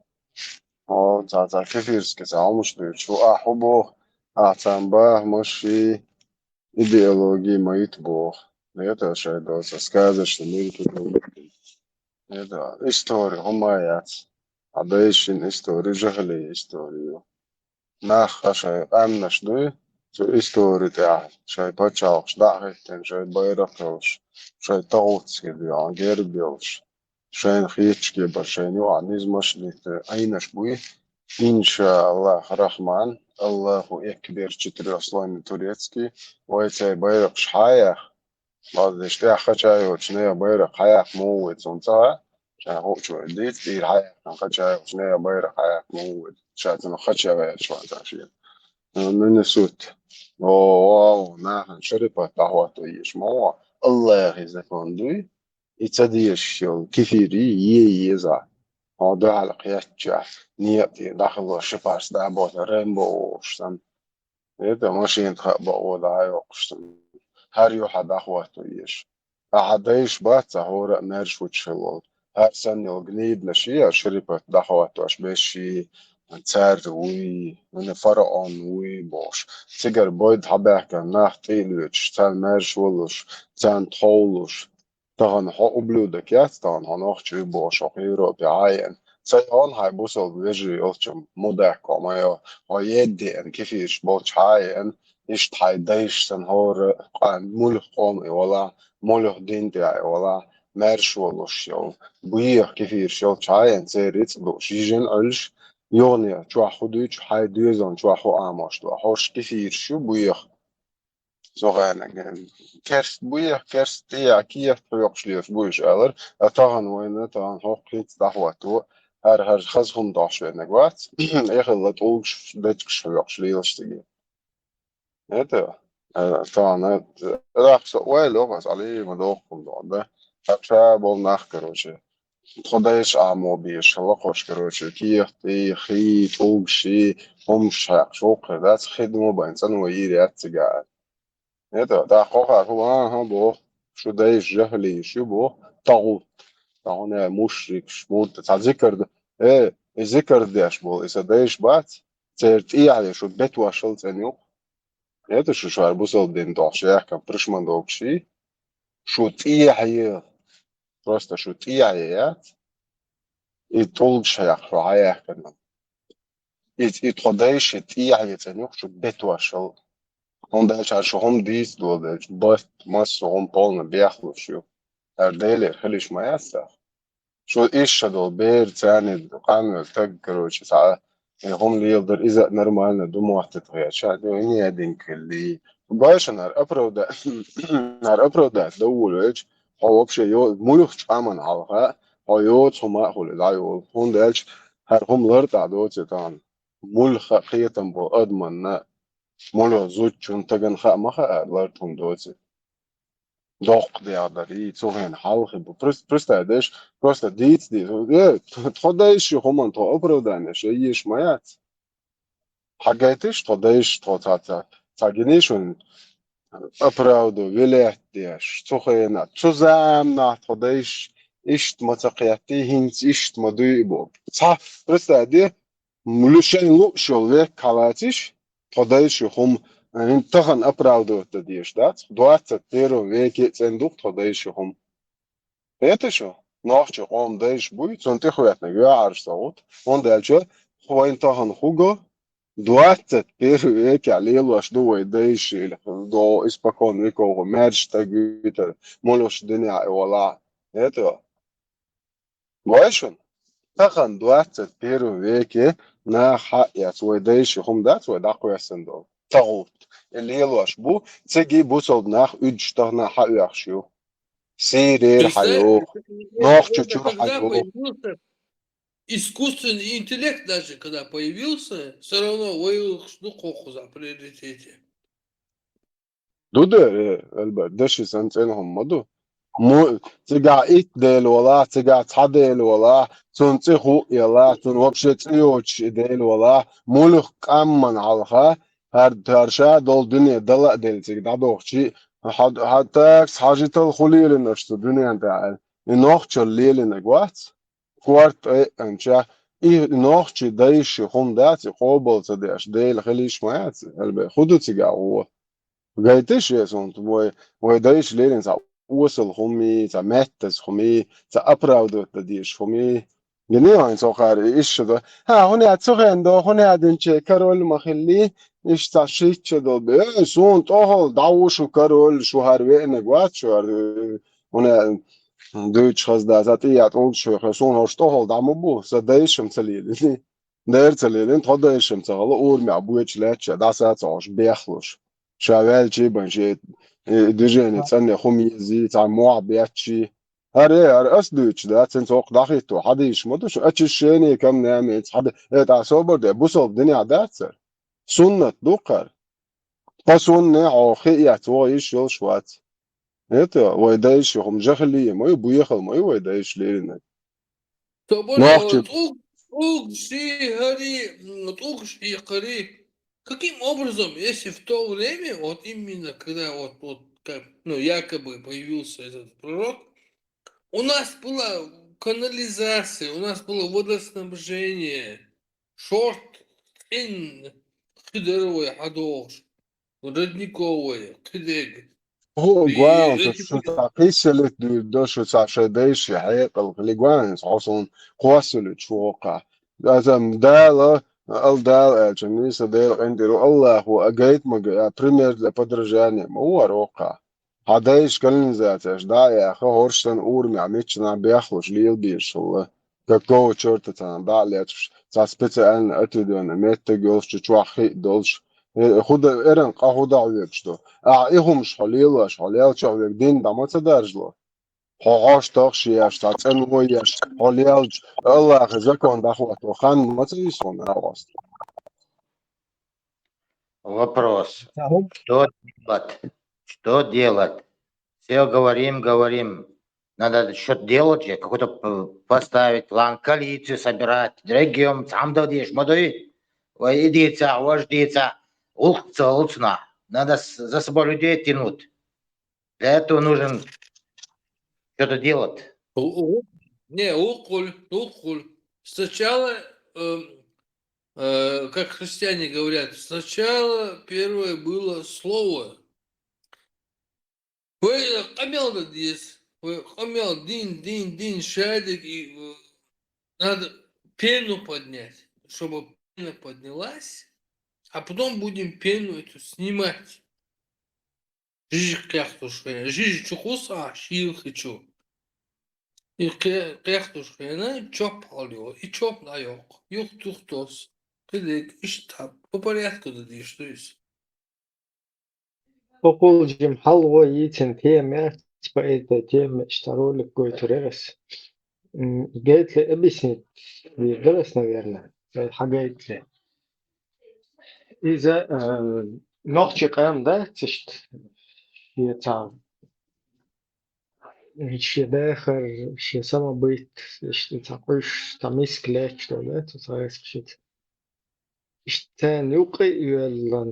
Хьо цхьа-цхьа кефирский цхьа хӀумаш дуьйцуш ву, ахь хӀун боху, ахь царна бахамаш, идеологи ма йита боху. Лета шайн доцу сказочный мир тут. Это истори хӀума яц. Хьан дайшин истори жахали истори ю. Нах ха шайн къаьмнаш дуй, цу истори тӀехь шайн пачхьалкхаш дӀа а хӀиттина, шайн байракх йолуш, шайн тахуцке дуьхьал герб йолуш, шайна хеташ кебар, шайна юкъахь низамаш а лийтина Ӏийнаш буй. Иншааллах Рахман, Аллаху Экбер, четырёхслойный турецкий, вай цай байракхаш хьаяха, База деш тӀехь хача йолчу нехан байракх хьаяккха муха вуй цунна цкъа, ша хуучу вай дийца, тӀера хьаяккхина хача йолчу нехан байракх хьаяккха муха вуй, ша цунах хача ваьлча ван ца шена. Нуьне сут. О, о, нахана шарипат дӀахӀотто езаш ма ву, Аллахи закон дуй, и ца дезаш йолу кефири е еза. Хьо дуьхьал кхечча, некъа тӀе дӀахилла шипарс дӀабоху Рэмбо волуш санна. Это машина тхан бакъо дӀа а йоккхуш цунна. ХӀара юьхьа дӀахӀотто езаш. Ахьа дайша бац цхьа хӀора а маьрша вучу хилла волу. ХӀара санна йолу гниднаш я шарипат дӀахӀоттош берш, цаьрца вуй, вуна фараон вуй бохуш. Цигара бойда хьабаьхкина нах тӀе а лоьцуш, царна маьрша волуш, царна тховлуш. Тахана хьо ублюдок яц, тахана хьо нохчи ву бохуш, хьо Европе хьаеана. Ца йогӀун хьайн бусалба вежарий йолчу мудакко ма йо, хьо едда еана, кефираш болчу хьаеана, иштта хьайн дайша санна хӀора къа-, муьлха къоман и валахь, муьлха дин тӀехь и валахь, маьрша волуш йолу, беха кефираш йолчу хьаеана, церан рицкъ дууш, йижина Ӏуьллуш, юхане чохь хӀу дуьйцу, хьайн доьзална чохь хӀу Ӏамош ду. Хьорш кефираш ю, буеха. Со гӀанаг. Керст буеха, керст тӀехь кехат хьоькхуш лелаш бу уьш, аьлар. А тахана вайна, тахана хӀокху хӀинца дӀахӀотто, хӀара, хӀара хаза хӀума дохьуш венаг вац. Эхилла тӀулгаш, дечкаш хьоькхуш лелаш цига. Это, э, тахана, э, рахса ойла йогӀу аса, Ӏалий, ма доху хӀума доху, да? Ша болу нах, короче. Тхо дайша Ӏамо беш, лакхош, короче, кехатий, хий, тӀулгаший, хӀумаш хьаькхаш воккхур дац, хи ду ма байна, цӀанво йийр яц цига. Это, тӀаккха кхохар хӀу, аха, боху, шу дайша жахӀалийша ю, боху, тагӀут. Тахана мушрикаш, мурта, цхьа зикар ду, э, и зикар деш болу, и сан дайша бац, церан тӀехье шу бетошал цӀена юкъа. Это шу шуьра бусалба дин тӀехь шаьхкина пришман догуш и, шу тӀехье, просто шу тӀехье яц, и тӀулгаш хьаькхна шу хьаяьхкина. И, и тхо дайша тӀехье цӀена юкъа шу бетошал. ХӀунда аьлча шу хӀума дийца долу делча, бат, массо а хӀума полна бехлуш ю. ХӀара Делера хилиш ма яц цхьа. Шу иша долу бер, царна къанвер таг, короче, цхьа, э, хӀума леладар, иза а нормально ду моттуьйту хьаьча, ду, хӀинца динка хилли. Гой шуна, хӀара оправда-, хӀара оправдать дан волавелча, хьо вообще йо-, муьлххачу къаман хьалха, хьо йоцу хӀума а хуьлу, дӀайолу. ХӀунда аьлча, хӀара хӀума лартӀахь доций тахана. Муьлхха а кхетам болу адаманна, муьлхха зудчун, тагана хаа ма хаьара лартӀа хӀума доций. Доккха дегӀ дара, и цу хенахь хьалхе бу. Прес-, представь деш, просто дийца дийца. Э, тхо дайша ю хӀуманна, тхо оправдание ша еш ма яц. Хьан гайтиш тхо дайша, тхо ца, ца, ца гиниш вайн оправду, вилет деш, цу хенахь, цу заманахь тхо дайша иштта ма ца кхеттий, хӀинца иштта ма дуй бу. Цхьа, представь де, Лу-, шайн лууш йолу век хьалацийша, тхо дайша ю хӀума, хӀинца тахана оправдывать дан дезаш дац, двадцать первом веке а цӀена ду-кх тхо дайша ю хӀума. Хета шу? Нохчийн къоман дайша буй, цунна тӀехӀоьттинарг юьхьӀаьржа ца гӀутту, хӀунда аьлча вайн тахана хӀу го, двадцать первый векехь лелош ду вай дайша, или догӀу испокон веков, маьрша стаг витар, муьлххачу динехь а валахь. Хета? Гой шуна? Тахана двадцать первом веке наха хьаэца вай дайша ю хӀума дац вай дӀакхоьссина долу. Ца гӀутту. И лелош бу, цига бусалба нах уьдуш тахана хьаоьхуш ю. Сирера хьайогӀу, Нохчийчуьра хьайогӀу. Искусственный интеллект даже когда появился, всё равно вай вуьйцуш ду кхузахь приоритете. Ду дера, э, Альберт, даши санна цӀена хӀума ма ду. Му-, цигахь итт дела валахь, цигахь цхьа дела валахь, цунна цӀе хӀуъ ялахь, цунна вообще цӀе йоцуш и дела валахь, муьлхха къаман хьалха, хӀара, хӀара ша долу дуьне дала а делла цига дӀадохчий, хьан, хьан такса хьажитал хӀу лелина аша цу дуьнен тӀехь аьлла. И нохчалла лелинарг вац? Корта айъанча, и нохчий дайша ю хӀума дац, и къобал ца деш, Дела хилийш ма яц, Альберт, хӀу ду цигахь гӀо? Гайтиш вай цунна, вай, вай дайша лелийна цхьа осал хӀумий, цхьа меттаза хӀумий, цхьа оправдывать дан дезаш хӀумий. Гиний вайн цо кхара и иша ду. ХӀа, хӀуна цу хенахь до, хӀуна динче король ма хилли, иша цхьа шийтта долу бе. Эй, суна тӀехула дӀа ву шу король, шу хӀара веанарг вац, шу хӀара, хӀуна дуьйцуш хаза дац, цхьа тӀе а тӀулгаш хьоьху, суна хӀорш тӀехула дӀа ма бу, сан дайша-м ца лелийна. Дера ца лелийна, тхо дайша-м ца хилла, урамехь боьчу лаьтташ а дӀасацахьуш бехлуш. Ша ваьлчий бан шен, э, движение цӀанъян хӀума езий, цхьа мохь беттий. ХӀара, э, хӀара ас дуьйцуш дац, хӀинца хӀокху дӀахӀитто, хьадийша ма ду шу, очищение камням яц, хьада-, э, тӀаккха собар де, бусалба динехь дац хӀара. Суннат ду-кх хӀара. Тхо сунне хьо хи эцна вогӀу йиш йолуш вац. Это, вай дайша ю хӀума жахилий ма ю, буьйхал ма ю вай дайша лелийнарг. Собар, Нохчи. ТӀулг-, тӀулгаший, хӀарий, м, тӀулгаш хьекхарий. Каким образом, если в то время, вот именно когда вот, вот как, ну, якобы появился этот пророк, у нас была канализация, у нас было водоснабжение, шорт, цӀена хи дара вай хьадогӀуш, родниковая, кхидерг. ХӀу, И гуаланца эти шу цхьа кхийсалит дуьйр до, шу цхьа шайн дайша хьекъал хили гуаланца хьо суна кхоссалуьйтуш ву хӀокхахь. Аса Дала, ал Дала аьлча, нийса Дела къинтӀера ву, Аллахо, а гайта ма гай, а пример для подражания ма ву хӀара хӀокхахь. Хьан дайша канализацеш дӀа а яьхна, хӀорш санна урамехь миччанахь бехлуш лелабезаш хилла. Какого чёрта царна дӀа а лечкъаш, цхьа специально отведённый меттиг йолаш, чу чохь хи а долуш, э, хӀун дан, эрна къа хӀун дан хьоьгуш ду? Ахьа и хӀумаш хьо лелош, хьо лелча хьоьга дин дӀа ма ца даржало? Хьо хьош тохаш еш, цхьа цӀанво еш, хьо лелча, Аллахьан закон дӀахӀотто хан ма ца йисхьуна агӀост? Вопрос. Что делать? Что делать? Все говорим, говорим. Надо что-то делать же, какой-то п-, поставить план, коалицию собирать, регион, сам дадишь, ма дуй. Вай и дийца, вож дийца, улх ца улцна. Надо с-, за собой людей тянуть. Для этого нужно что-то делать. У-, у-, не, укуль, укуль. Сначала, эм, э, как христиане говорят, сначала первое было слово. Вай къамел дан деза, вай къамел дин, дин, дин, шадерг, и, э, надо пену поднять, чтобы пена поднялась, а потом будем пену эту снимать. Жижиг кхехтуш хьена, жижиг чу кхуссу ахь шийла хи чу. И кхе-, кхехтуш хьена, чоп хьалайо, и чоп дӀайоккху, юхатухтос, кхидерг иштта по порядку дан дезаш ду иза. Укхул жима хьалхо йийцина тема яц, по этой теме иштта ролик гойтур яра ас. М, гайтале объяснить дийр дара ас, наверное, ай хьагайтале. Иза, э, нохчийн къам дац иштта, шен цхьа, шен дахар, шен самобыт, иштта цхьа къуьйсуш, цхьа миска лаьтташ долу, да, цу цхьа гӀайсакхашца. Иштта царна юкъа а йоьллан,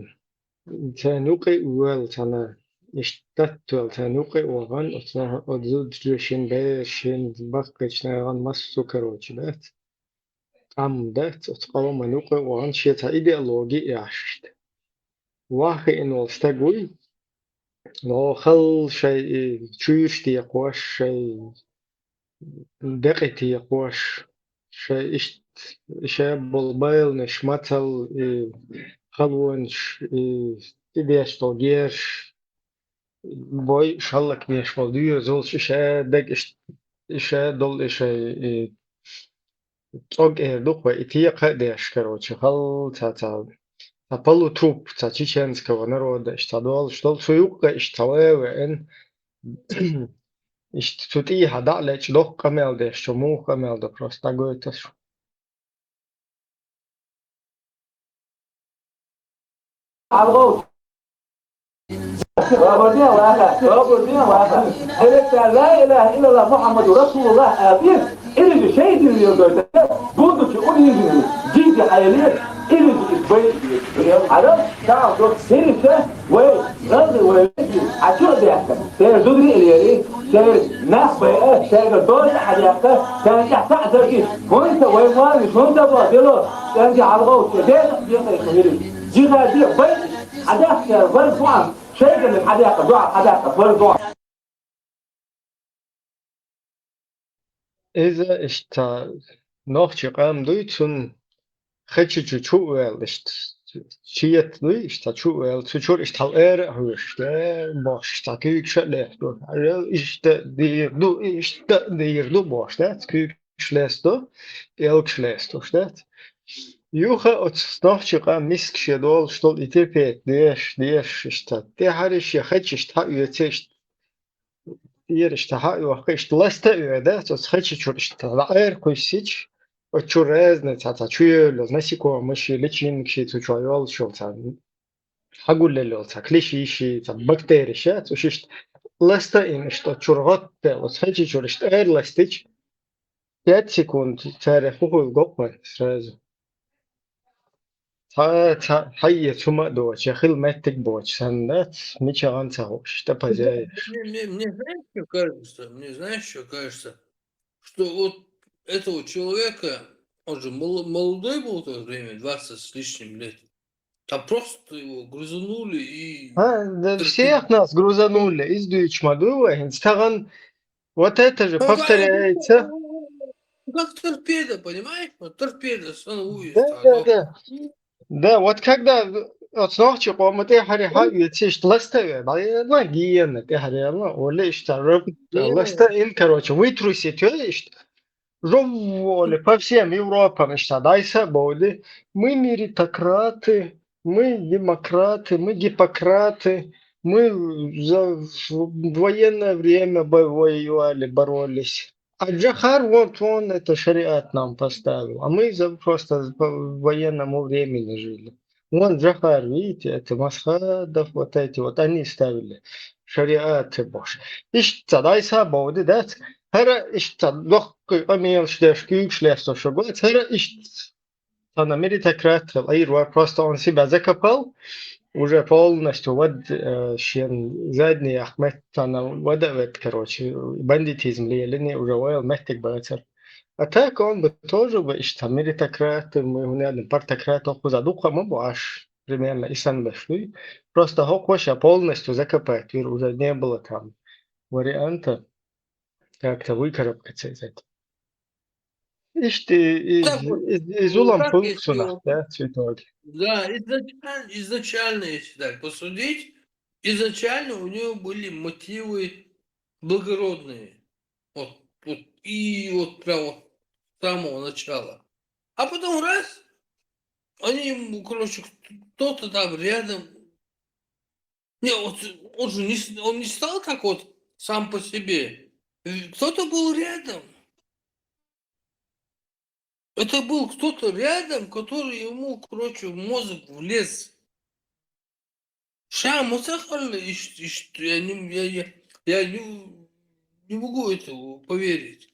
царна юкъа а воьлла цхьана, иштта даттавелла царна юкъа а вахана, оцу наха-, оцу зудчо шен бераш, шен баккхийчу нахана массо а, короче, дац. Къам дац, оцу къоман юкъа а вахана, шен цхьа идеологи а еш иштта. Ваха хиъна волу стаг вуй, но халла шайн и чуьйраш текхош, шайн декъий текхош, шайн иштта, шайн болу байланаш, мацалла, и халонаш, и тӀедеш долу герзаш, бой шаллак беш болу доьзалш, и шадерг иштта, и шадолу, и шайн, и цӀог эр ду-кх вай, и текха а деш, короче, халла цхьа, цхьа, цхьа полутруп, цхьа чеченского народа, иштта цхьа долуш долу, цу юккъе иштта цхьа ван а веана, иштта цу тӀехьа дӀа а лечкъа, доккха къамел деш, цо муха къамел до, просто дӀагойту ас шу. Алгъов. Ва бадин ваха, ва бадин ваха. Электр ла илаха иллаллах Мухаммаду Расулуллах апир. Или же шейдин вирдойта. Будучи униженными, дикий хайли, или же избой. Араб, сам до сирица, вай, разы вай, а чё это? Церан зударий а лелий, церан нах байа, цаьрга доза хьадаьккха, цаьрга тӀехь цхьаъ дагий, хӀунда вай ван, хӀунда бо, дело, цаьрга хьалгӀовтта, деза, деза, хӀуьри. Жихаде бай, хьадаьккха, цаьрга варз ван, шайгара хьадаьккха, дуьхьал хьадаьккха, варз ван. Иза иштта нохчийн къам дуй, цунна хечи чу чу а ваьлла, иштта чета дуй, иштта чу а ваьлла, цу чуьра иштта хьал ара а хьоьжуш, э, бохуш, иштта куьйгаш а лестадо. Хьажал, иштта дийр ду, иштта дийр ду бохуш, дац, куьйгаш лестадо, пӀелгаш лестадо, дац. Юха оцу нохчийн къам миска шен долуш долу и терпеть деш, деш, иштта тӀаьхьара шен хечи иштта хьаоьцу, иштта тӀера иштта хьа а йохка, иштта ласта а йоьду, оцу хечи чуьра иштта дӀаара кхуьссича, оцу чуьра разный цхьа, цхьа чу йолу йолу насекомыш, личинкаш, цу чохь йолуш йолу цхьа хьагулъелла йолу цхьа клещиш, цхьа бактериш, цу шиштта ласта а йина, иштта оцу чуьра гӀоттаделла, оцу хечи чуьра иштта ара ластича, пять секунд цара хӀун хуьлу го-кх вайн сразу. Цхьа, цхьа, хьайе цу ма а доцу, я хила меттиг боцу санна дац, мичахьа ца хууш, тӀе пазяеш. Мне, мне, мне знаешь, что кажется? Мне знаешь, что кажется? Что вот этого человека, он же мол-, молодой был в то время, двадцать с лишним лет. Там просто его грузанули и... А, да, всех нас грузанули, иза дуьйцуш ма ду вай, хӀинца тахана Вот это же повторяется. Ну, как, ну, как торпеда, понимаешь? Вот торпеда становится. Да, да, да. Да, вот когда вот нохчи къома тӀе хьаре хьа а вецишта ласта а ве, бӀе, ла гена тӀе хьаре, ла, ола иштта, ласта ин, короче, вытрусить ве иштта. жовволи по всем Европам иштта дӀасабовли: мы меритократы, мы демократы, мы гиппократы, мы за в военное время бо воевали, боролись. А Джохар, вот он это шариат нам поставил, а мы за просто по военному времени жили. Вон Джохар, видите, это Масхадов, вот эти вот, они ставили шариаты бохуш. Иштта дӀасабовли дац. ХӀара иштта доккхий къамелаш деш, куьйгаш лесташ вац. ХӀара иштта цхьана меритократ хила, Ира вара, просто он себя закопал, уже полностью вад, э, шен задний ахмет цхьана вада вет, короче, бандитизм лелини, уже вайл меттиг бацар. А так он бы тоже бы иштта меритократы, мы, хӀунда аьлча партократ, охуза дукха ма бу аш, примерно, и сан беш дуй. Просто хӀокхо ша полностью закопать вира, уже не было там варианта как-то выкарабкаться из этого. Иштта из, Так вот, из, из улам так, пункт если сунах, вот, да, цветок. Да, изначально, изначально, если так посудить, изначально у него были мотивы благородные. Вот, вот, и вот прям вот с самого начала. А потом раз, они ему, короче, кто-то там рядом. Не, вот он же не, с- он не стал так вот сам по себе. Э, Кто-то был рядом. Это был кто-то рядом, который ему, короче, в мозг влез. Ша муца хилла, иш, иш, я не, я, я, я не, не могу этого поверить.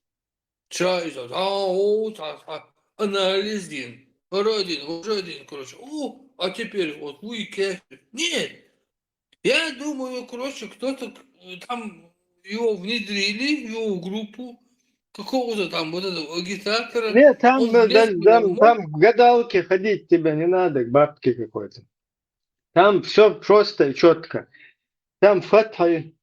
Ша из, а, о, та, та, анализ дин, родин, уже дин, короче. О, а теперь вот вы кефир. Нет. Я думаю, короче, кто-то к- там его внедрили, его в группу, какого-то там вот этого агитатора. Нет, там, Он да, влез да, в там, мозг. Там к гадалке ходить тебе не надо, к бабке какой-то. Там все просто и четко. Там Фатхай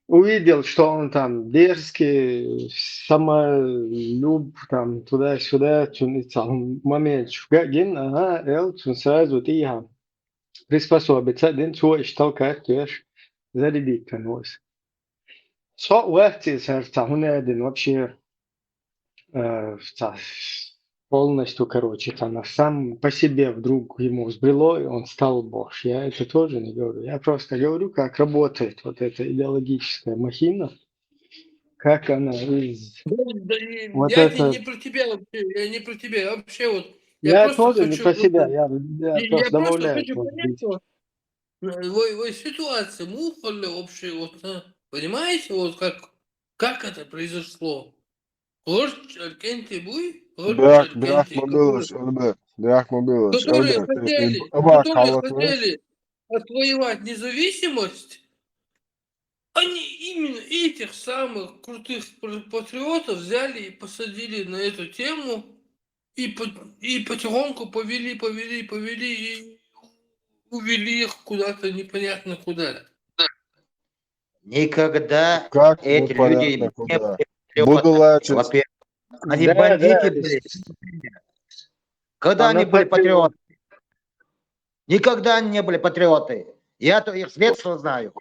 увидел, что он там дерзкий, самолюб, там туда-сюда, цун ицал момент шуга гин, ага, эл, цун сразу тӀехьа приспособиться дин, цо иштта катдеш, зарядить каналось. Со вахти сар ца хунедин вообще, э, ца полностью, короче, там, а сам по себе вдруг ему взбрело, и он стал Бош. Я это тоже не говорю. Я просто говорю, как работает вот эта идеологическая махина, как она из Да, да, и вот я не, это не про тебя вообще, я не про тебя, я вообще вот, я Я просто тоже не хочу про себя, просто, я, я и я просто просто добавляю, хочу может понять, быть. Вот, э, вы, вы ситуация, муха ли вообще, вот, а, понимаете, вот как, как это произошло? Гъурч алкӀенти буй, гъурч Бирахъ, бирахъ алкӀенти, ма которые, билаш, Эльбер. Бирахъ ма билаш, которые Эльбер. Э, хотели, Аба которые калат веш. Хотели отвоевать независимость, они именно этих самых крутых пр- патриотов взяли и посадили на эту тему, и, по- и потихоньку повели, повели, повели, и увели их куда-то непонятно куда. Никогда Как эти люди непонятно не куда? Были патриотами, Будулачи. Во-первых. Они Да, бандиты да. Были. Когда Она они были патриот. Патриоты? Никогда они не были патриоты. Я-то их с детства знаю.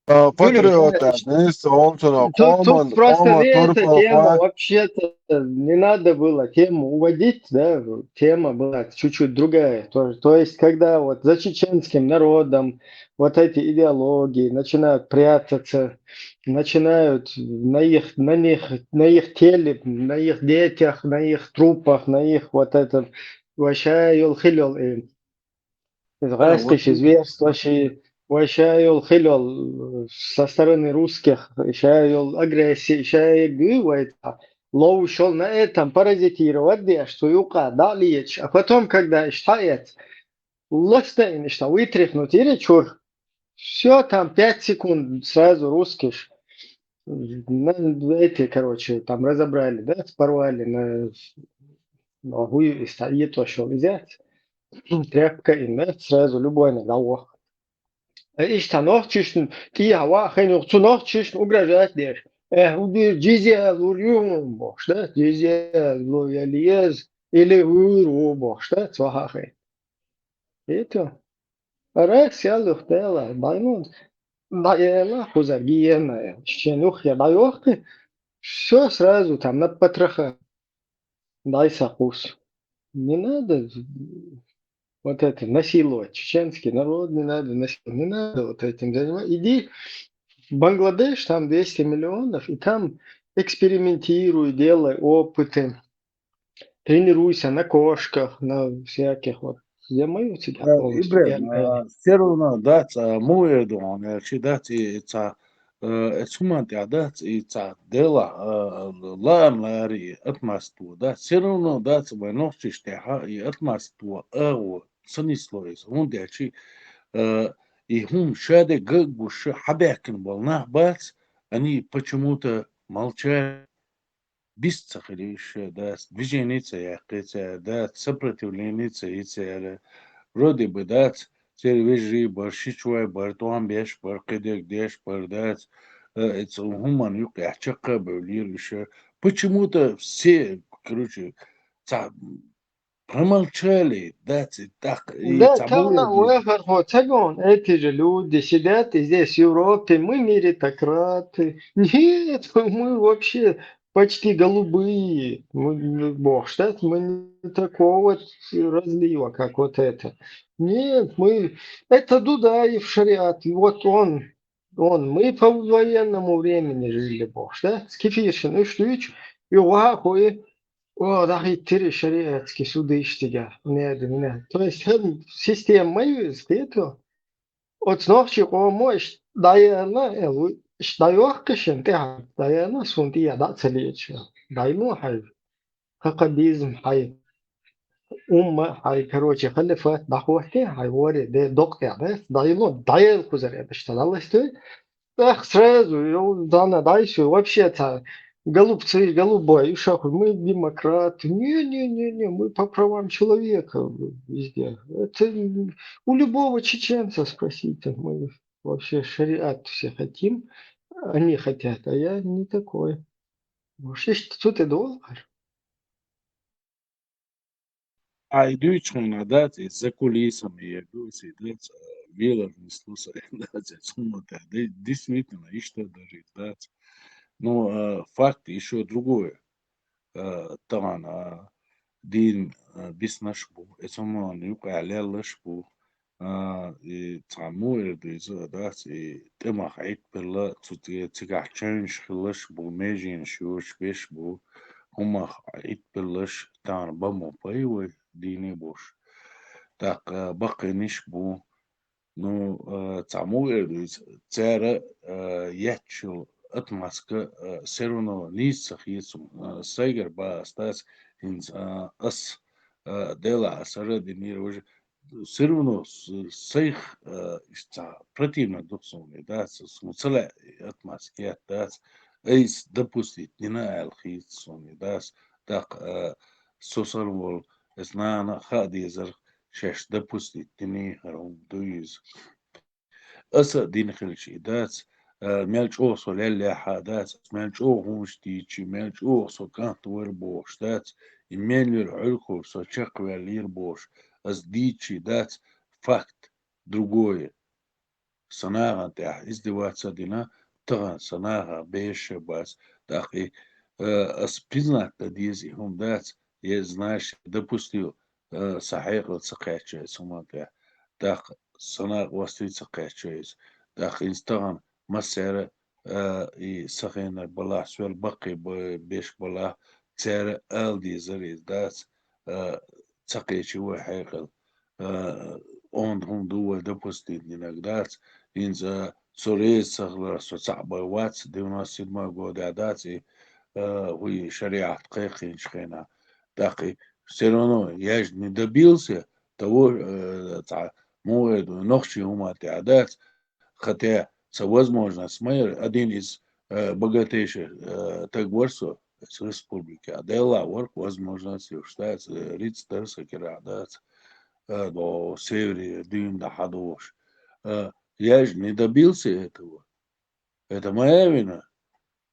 А, Юлия, патриоты, знаешь, он туда Тут, тут Оман, просто Оман, не эта Турпал, тема, Пак. Вообще-то не надо было тему уводить, да, тема была чуть-чуть другая. То, то есть, когда вот за чеченским народом вот эти идеологии начинают прятаться, начинают на их, на них, на их теле, на их детях, на их трупах, на их вот этом, вообще, ёлхилёл, э, А, вот гӀаскхиш, и зверство ши, ва ша йол хилол со стороны русских, ша йол агрессия, ша егу вайта. Лов шол на этом паразитировать деш, цу юкъа дӀалиеча. А потом, когда иштта эц, ласта ин иштта вытряхнуть ири чур. Все, там пять секунд сразу русскиш. На эти, короче, там разобрали, да, порвали на, на гуй, и ста-, и то, что взять. Тряпка и мед сразу любой на голову. Э, иштта нохчишна, кӀий хьава хен юха цу нохчишна угрожать деш. Э, убир джизья лур ю бохуш, да? Джизья лу яли ез, или ур ву бохуш, да? Цо хьахен. Это. Рас ял юх дела, баймун. дӀаэла, кхузара гиена, чечен юххе дӀайохкхи, всё сразу там на потроха. Дай сакъус. Не надо вот это насиловать чеченский народ, не надо насиловать, не надо вот этим заниматься. Иди в Бангладеш, там двести миллионов, и там экспериментируй, делай опыты, тренируйся на кошках, на всяких вот. Я мою тебя Э, полностью. Ибрагим, а, всё равно, да, ца, му Эрдоган, я чи, да, ци, ца, э, эцуман тя, да, ци, ца, дела, э, лаам лари, атмасто, да, всё равно, да, ца, вай нохчиш тя, ха, и атмасто, а, вот, санисло из, он тя чи, э, и хум шаде гагуш, хабякин бол нах бац, они почему-то молчат. Бис ца хилиш, дац, движение ца яхкъи ца, дац, сопротивление ца и ца яра. Вроде бы, дац, цер вежи бар, шичвай бар, туан беш бар, кедек деш бар, дац, э, эц хуман юк я чакка бевлир иша. Почему-то все, короче, ца, промолчали, дац, и так, и Да, ца там на бу-, выход, вот, эти же люди сидят и здесь, в Европе, мы меритократы. Нет, мы вообще почти голубые. Мы, мы, бог штат, мы не такого разлива, как вот это. Нет, мы... Это Дудаев шариат. И вот он, он, мы по военному времени жили, бог штат. Скифиршин уштуч, и вахуи, о, да, и три шариатские суды иштига. Нет, нет. То есть, хм, система есть, это. От нохчи къомо иш даяна, элу, иш дайохкишин, тя даяна, сунтия да цалича. Дайлу хай. Хакабизм хай. Умма хай, короче, халифат дахвахте хай, воре, де, доктя, да? Дайлу, даял кузаре, бешта даластой. Так, сразу, дана дайсу, вообще-то, голубцы, голубой, и шахуй, мы демократы. Не-не-не-не, мы по правам человека везде. Это у любого чеченца спросите. Мы вообще шариат все хотим, они хотят, а я не такой. Вообще, что ты доллар? А и дуйчхуна, дац, и за кулисами, я дуйси, дац, а, вилар нислуса, дац, я сумма та, де-, действительно, ишта даже, дац. Но, а, факт ещё другое. А, таган, а, дин, а, бис наш бу, эцуман юкъя лелаш бу, а, и ца му эрдуйза, дац, и тӀемах гӀитпирла, цу цига, цигахь чевнаш хилаш бу, меженаш юш беш бу, хӀумах гӀитпирлаш, таган ба мо пай вай, дийне бош. ТӀаккха баккхийнаш бу. Ну, а, ца му эрдуйза, цара, а, яччул атмаска, а, всё равно нийса ца хецум, а, сайгар ба ас дац, хӀинца, а, ас, а, дела ас ара динира уже, всё равно с-, сайх, а, ишца противно дух суна дац, суна ца лаьа атмаска ят дац, айс допустить дина аьл хийца суна дац, так, а, со сарвол, эс нана хаа дезар, шаьш допустить дини хӀара хӀума ду иза. Аса дина хилча и дац, а, мел чӀогӀа со леллехьа а дац, мел чӀогӀа хӀумаш дийчи, мел чӀогӀа со кӀант вар бохуш дац, и мел вир Ӏуьркур со чекхваьллийр бохуш, ас дийчи дац, факт другое. Сан нахана тӀехь издеваться дина, тахана сан наха беша бац, тӀаккха и, а, ас признать дан деза и хӀума дац, е, знаешь, допустил, а, сан хьекъал ца кхаьчча иза хӀуманна тӀехь, тӀаккха сан накъостий ца кхаьчча иза, тӀаккха хӀинца тахана массара, а, и сан хенара балахь, соьл баккхий б-, беш балахь, цара ала дезар иза дац, а, ца кхечи вай хьекъал. А, онда хӀума ду вай допустить динарг дац, хӀинца со реза ца хилар со цхьаъ бай вац, девяносто седьмой годехь дац и, а, хӀуй шариат кхайкхийначу хенахь. ТӀаккха и всё равно я же не добился того, э, цхьа, муха эр ду, нохчийн хӀума тӀехь дац, хотя ца возможность ма яра, один из, э, богатейших, э, таг вар со, эс республике, а делла вар возможность юш дац, э, риц дара сан кирахь дац, э, до севере дуьйна дан хьадогӀуш. Э, я же не добился этого. Это моя вина.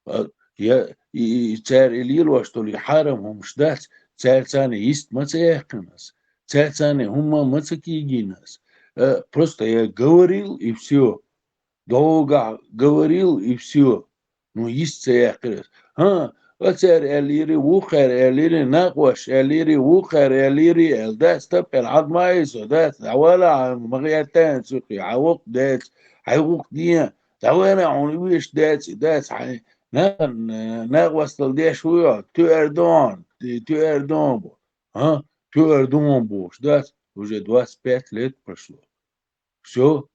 А, я, и, и, и цара и лелош долу и хьарам хӀумаш дац, цара царна йист ма ца яьккхина ас, цара царна хӀумма ма ца кийгийна ас. Э, просто я говорил, и всё. Долгахь говорил и всё. Ну, йист ца яьккхира ас. ХӀа, оцара аьллийри, вукхара аьллийри, накъош аьллийри, вукхара аьллийри, аьлла дац, таппел хьад ма айса, дац, дӀавала, хьан ма гӀертан цуьхи, хьан вукх дац, хьан вукх ден, дӀавала, хьуна веш дац, дац, хьан, на-, на-, накъостал деш ву йо, туьар дон, туьар дон бу. А? Туьар дон бу, дац, уже двадцать пять лет прошло. Всё.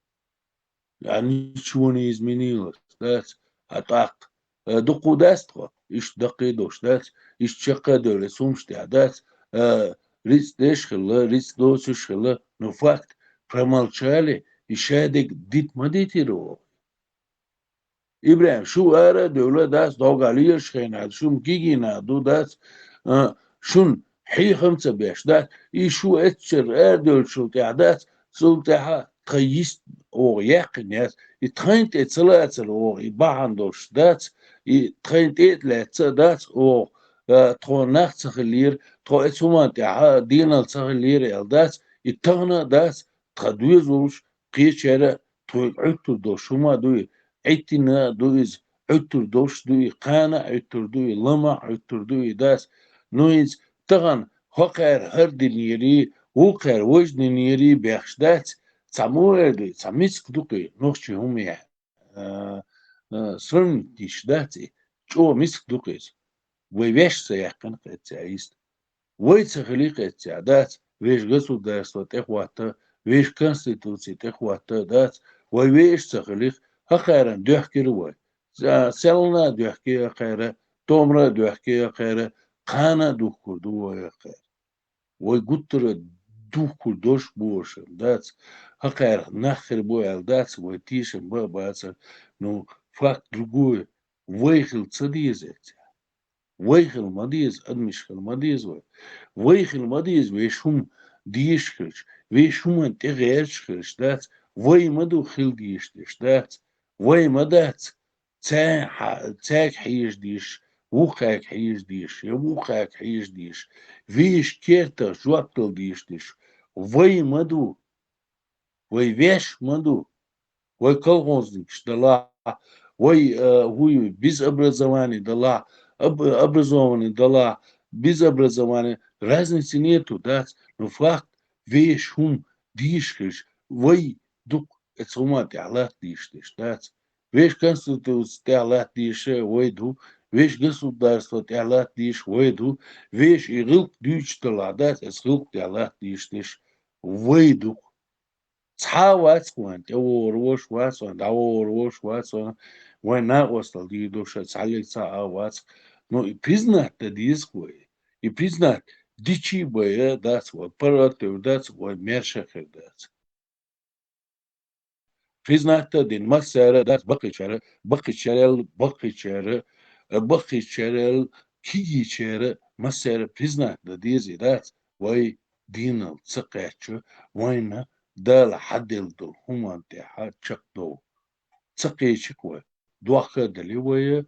А ничего не изменилось, дац? А так, э, дукха дац тхо, иштта даккхий долуш, дац? Иштта чаккха а девлла, сумаш тӀехь, дац? Э, рицкъ деш хилла, рицкъ доцуш хилла, но факт, промолчали, и шадерг дита ма дитира оха. ИбрахӀим, шу ара а девлла, дац, догӀа лелаш хенахь, шуна гигина ду, дац, а, шуна хьехам ца беш, дац, и шу эццара арадевллачул тӀехь, дац, цул тӀехьа тхан йист оха яьккхина яц, и тхайн тӀе ца лацара оха, и бахьана долуш, дац, и тхайн тӀе а лаьцна, дац, оха, а, тхо нах ца хилира, тхо эцу хӀуманна тӀехьа денал ца хилира аьлла, дац, и тахана, дац, тхан доьзалш кхечара тхоьга Ӏуьттур долуш хӀума а ду и, Ӏиттина а ду иза, Ӏуьттур долуш ду и, кхана а Ӏуьттур ду и, лама а Ӏуьттур ду и, дац. Ну, иза тахана хӀокхара хӀара динера, вукхара важа динера бехаш дац, цхьа муха эр ду и, цхьа миска ду-кх и, нохчийн хӀума яхь, а, а, сравнить йиш дац и, чӀогӀа миска ду-кх иза. Вай ваьш ца яьккхина-кх эццехь йист. Вай ца хилий-кх эццехь, дац, вешан государство тӀехӀотта, вешан конституци тӀехӀотта, дац, вай вешан ца хилий-кх, хӀокхарна доьхкира вай. Ца-, селлана а доьхки хӀокхара, томра а доьхки хӀокхара, кхана а духкур ду вай хӀокхара. Вай гуттара а духкур долуш бу вай, дац, хӀокхарах нах хир бу аьлла дац, вай тешам бан а бацара, ну, факт другой, вай хила ца деза эццехь. Вай хила ма деза, адамаш хила ма деза вай. Вай хила ма деза вешан хӀума дезаш хилча, вешан хӀуманна тӀегӀерташ хилча, дац, вай ма ду хила дезаш дерш, дац, вай ма дац, цаьрга хьа-, цаьрга хьежа дезаш, вукхаьрга хьежа дезаш, я вукхаьрга хьежа дезаш, вешан кертах жоп дала дезаш дерш, вай ма ду. Вай ваьш ма ду. Вай колхозникаш далахь, вай, э, хӀу ю, без образования далахь, об-, образованный далахь, без образования, разницы нету, дац. Ну, факт, вешан хӀума дезаш хилча, вай дукха эцу хӀуманна тӀехь латта дезаш дерш, дац. Вешан конституци тӀехь латта дезаш вай ду, вешан государство тӀехь латта дезаш вай ду, вешан и гӀиллакх дуьйцуш далахь, дац, эцу гӀиллакх тӀехь латта дезаш дерш вай ду-кх. Цхьа а вац-кх вайна, тӀевогӀур волуш вац вайна, дӀавогӀур волуш вац вайна, вайн накъостал дийр долуш а цхьаллиг цхьа а вац-кх. Ну, и признать дан деза-кх вай. И признать дичий бен дац вай, паргӀат а девр дац, вай маьрша а хир дац. Признать а дина массара а дац, баккхийчара, баккхийчарел, баккхийчара, баккхийчарел, кегийчара массара а признать дан дезий дац, вай динал ца кхаьчча, вайна Дала хьаделла долу хӀуманна тӀехь чекхдовла ца кхечи-кх вай. Дохка а дали вай,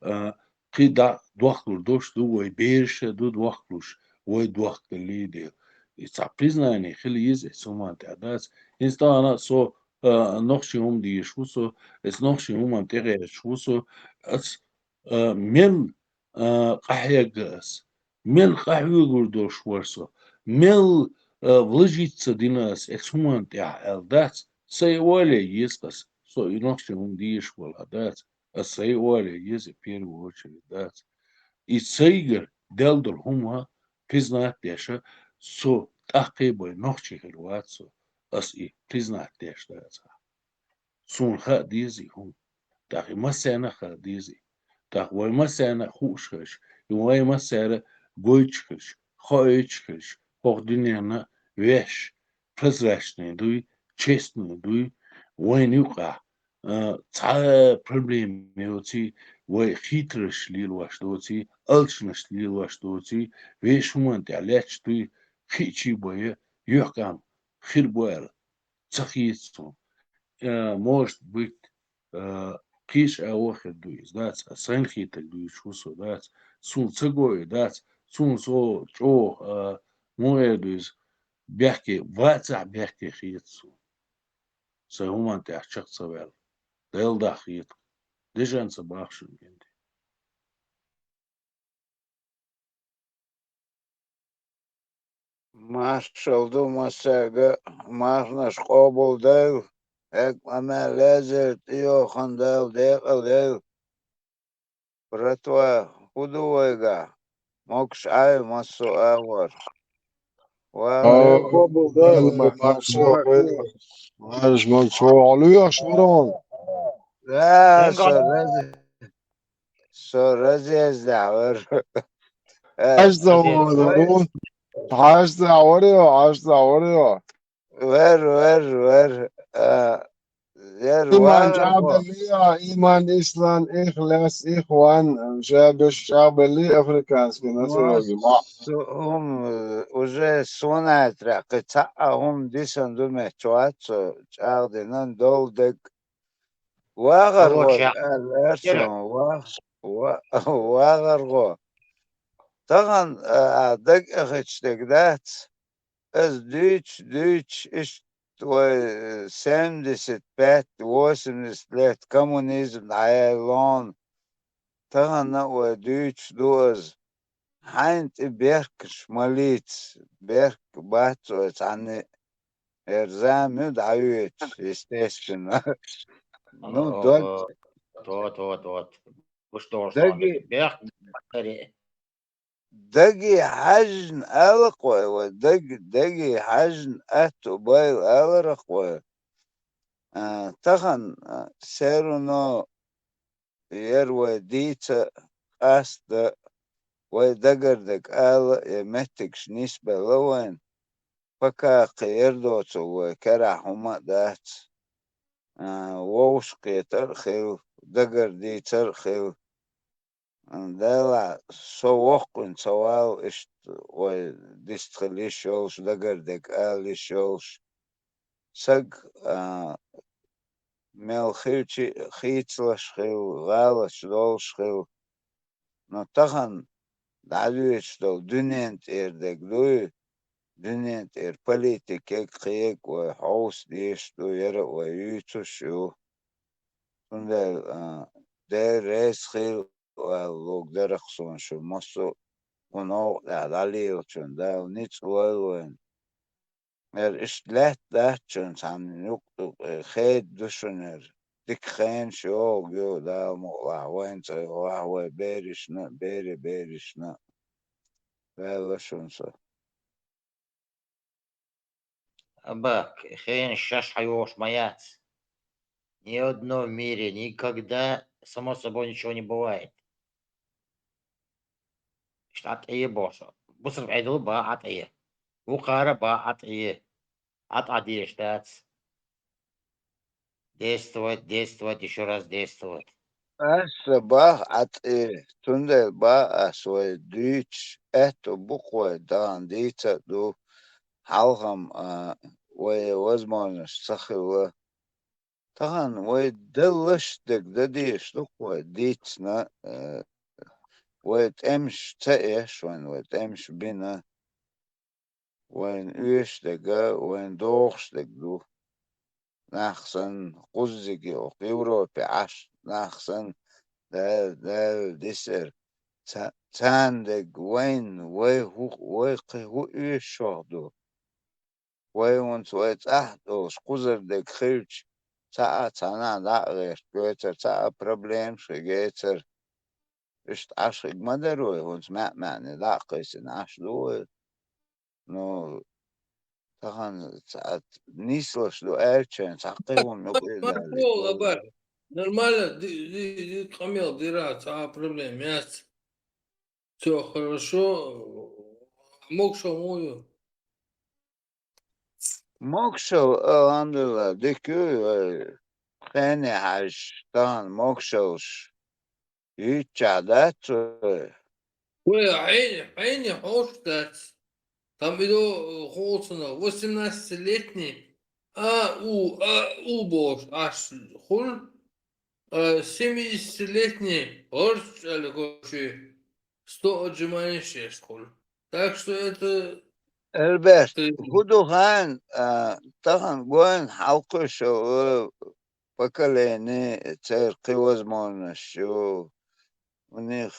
а, кхин дӀа дохкалур долуш ду вай, бераш а ду дохкалуш, вай дохкаллий дела. И цхьа признание хила еза эцу хӀуманна тӀехь, дац. ХӀинца тахана со, а, нохчийн хӀума дезаш ву со, эцу нохчийн хӀуманна тӀегӀерташ ву со, ас, а, мел, а, къахьегна ас, мел къахьоьгур долуш вара со, мел, а, вложиться дина ас эцу хӀуманна тӀехь аьлла дац, сайн оле еза ас, со и нохчийн хӀума дезаш валахь дац, ас сайн оле еза в первую очередь, дац. И сайгара даьлла долу хӀума признать деш, со тӀаккха а бен нохчи хир вац со, ас и признать деш дац. Суна хаа деза и хӀума. ТӀаккха и массарна а хаа деза и. ТӀаккха вай массарна а хууш хилча, и вай массара а гойтуш хилча, хоуьйтуш хилча, хӀокху дуьненна ваьш прозрачный дуй, честный дуй, вайна юкъахь, а, цхьа а проблема йоций, вай хийтарш лелош доций, алчанаш лелош доций, вешан хӀуманна тӀехь лаьтташ дуй, кхиъчий бен юьхькӀам хир бу аьлла ца хета суна. А, может быть, а, кхечу агӀор хир ду иза, дац, а, сайн хийтарг дуьйцуш ву со, дац. Суна ца го и, дац, суна со чӀогӀа, а, муха эр ду иза, бехке, вацахь бехке хета суна. Сайн хӀуманна тӀехь чекх ца ваьлла. Дала дахийта. Дижанца бахшин гинди. Маршал ду массаьрга, марханаш къобалдойла, хьегма ма лезар тӀейохана Дала декъалдойла. Братва, хӀун ду вайгахь? Могуш Ӏай массо а агӀор. Ва, Ай, къобалдойла, Ай, марш, Марш, Марш, Марш, Марш, хьо хьалуеш вара хьуна? Да, со рази-, со разъездехь вара. Э, Хьажа ца вара, вай- хьажа ца вара, хьажа ца вара. Вер, вер, вер. А, ер Иман вар, чӀагӀбеллий, а, иман, ислам, ихлас, ихван, шабеш чӀагӀбеллий африканский носороги, ма. Су-, хӀума, э, уже сунайтра кхин цхьа а хӀума дисан ду меттачу вац со чӀагӀдина, долу дег. ВагӀар гӀо, аьлла, ва-, ва-, вагӀар гӀо. Тахана, а, а, даг а хеташ дерг дац. Ас дуьйцуш, дуьйцуш, иштта вай, э, семьдесят пять, восемьдесят лет коммунизм дӀаяьлла, тахана а вай дуьйцуш ду ас. Хьайна тӀе беркаш ма лийца, берк бац вай цхьанна а. Эр зама ю дӀавоьдуш, естественно. Ну, О, дон- вот, вот, вот. Уж то, что Даги- бех-, Даги хьаьжна ала-кх вай, вай даг-, даги хьаьжна аьтту байла аларах вай. А, тахана, а, всё равно яра вай дийца а, къаста а, вай дагардерг ала а, я меттигаш нисбелла вайна. Пока кхин яра доцург вай карахь хӀума а дац. А, вовшахкхетар а хилла, дагардийцар а хилла. Делахь, со воккхуьнца ца вала, иштта вай дистхила йиш йолуш, дагардерг ала йиш йолуш. Саг, а, мел хилча а хийцалуш хилла, гӀалаташ долуш хилла. Но тахана дӀадоьдуш долу дуьнен тӀера дерг дуй, дуьнен тӀера политикег, кхег вай хьовса дезаш ду, яра а вай юьйцуш а ю. Цундела, а, Дела реза хила, аьлла лугу дарах суна шу массо а кху новкъа тӀехь дӀалелачунна, Дала ницкъ лойла вайна. Яра иштта лаьтта дац шуна цхьанна юкъ-юкъе, хеда ду шуна яра. Дика хенаш йогӀу ю, Дала мукъалахь, вайна цӀа йогӀахь вай берашна а, берийн берашна а. Ваьлла шуна со. Абак, хенаш шаьш хьайогӀуш ма яц. Ни одно в мире, никогда, само собой, ничего не бывает. Иштта Ӏа тӀе бохуш. Бусалба Ӏедало бан Ӏа тӀе. Вукхара бан Ӏа тӀе. Ӏа тӀе дезаш дац. Действовать, действовать, ещё раз действовать. Аса бах Ӏа тӀе, цундела бан ас вай дуьйцуш, аьтту бу-кх вай, тахана дийца а ду, хьалха-м, а, вай возможность ца хилла. Тахана вай даллаш дерг дан дезаш ду-кх вай дийцина, э, вай тӀемаш ца еш вайна, вай тӀемаш бина, вайна оьшуш дерг а, вайна догӀуш дерг ду. Нах санна, кхуззиг а, окху Европе Ӏаш нах санна, Дала, Дала дисар. Ца-, царна дерг вайна, вай хӀу-, вай кхин хӀун оьшуш ду? Вай хӀинца вай цӀахь а долуш, кхузара дерг хилча, цхьа а цхьанхьа дӀа а гӀерташ гойтар, цхьа а проблемаш хир гецар. Иштта Ӏаш хиг ма дара вай, хӀинца маьӀ-маьӀне дӀа а кхайсина Ӏаш ду вай. Ну, тахана цхьа нислуш ду аьлча, цхьа кхин хӀума юкъа а далийта. Мархо, Абар. Нормально, ди-, ди-, ди-, къамел дира, цхьа а проблема яц. Всё хорошо. Могушалла муха ю? Могушалла, алхьамдулиллахӀ, дика ю, вай хене хьаьжча, тахана могушаллаш юьйцучохь дац вай? Вай хьене, хьене хьош дац. Там идо, э, хӀуцана восемнадцатилетний А У, А У бохуш Ӏаш хуьлу, э, семидесятилетний гӀорш аьлла гочи сто отжиманий шесть хуьлу. Так что это Альберт, ты хӀун ду хаьий, а, тахана гойна хьалкхуьйсуш, э, поколение, церан кхин возможность ю, у них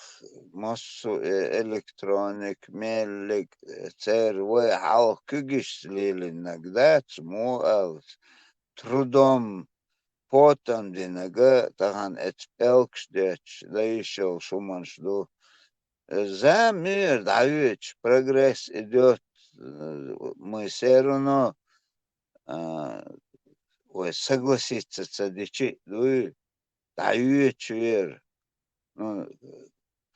массо а электроник, меллиг, церан вай хьалха куьгашца лелийнарг дац, мо аьлча, трудом, потом динарг, тахана эцу пӀелгаш детташ, дан йиш йолуш хӀуманаш ду. Зама мера дӀавоьдуш, прогресс идёт, мы всё равно, а, вай согласиться ца дичи а дуй, дӀайоьдуш вера. Ну,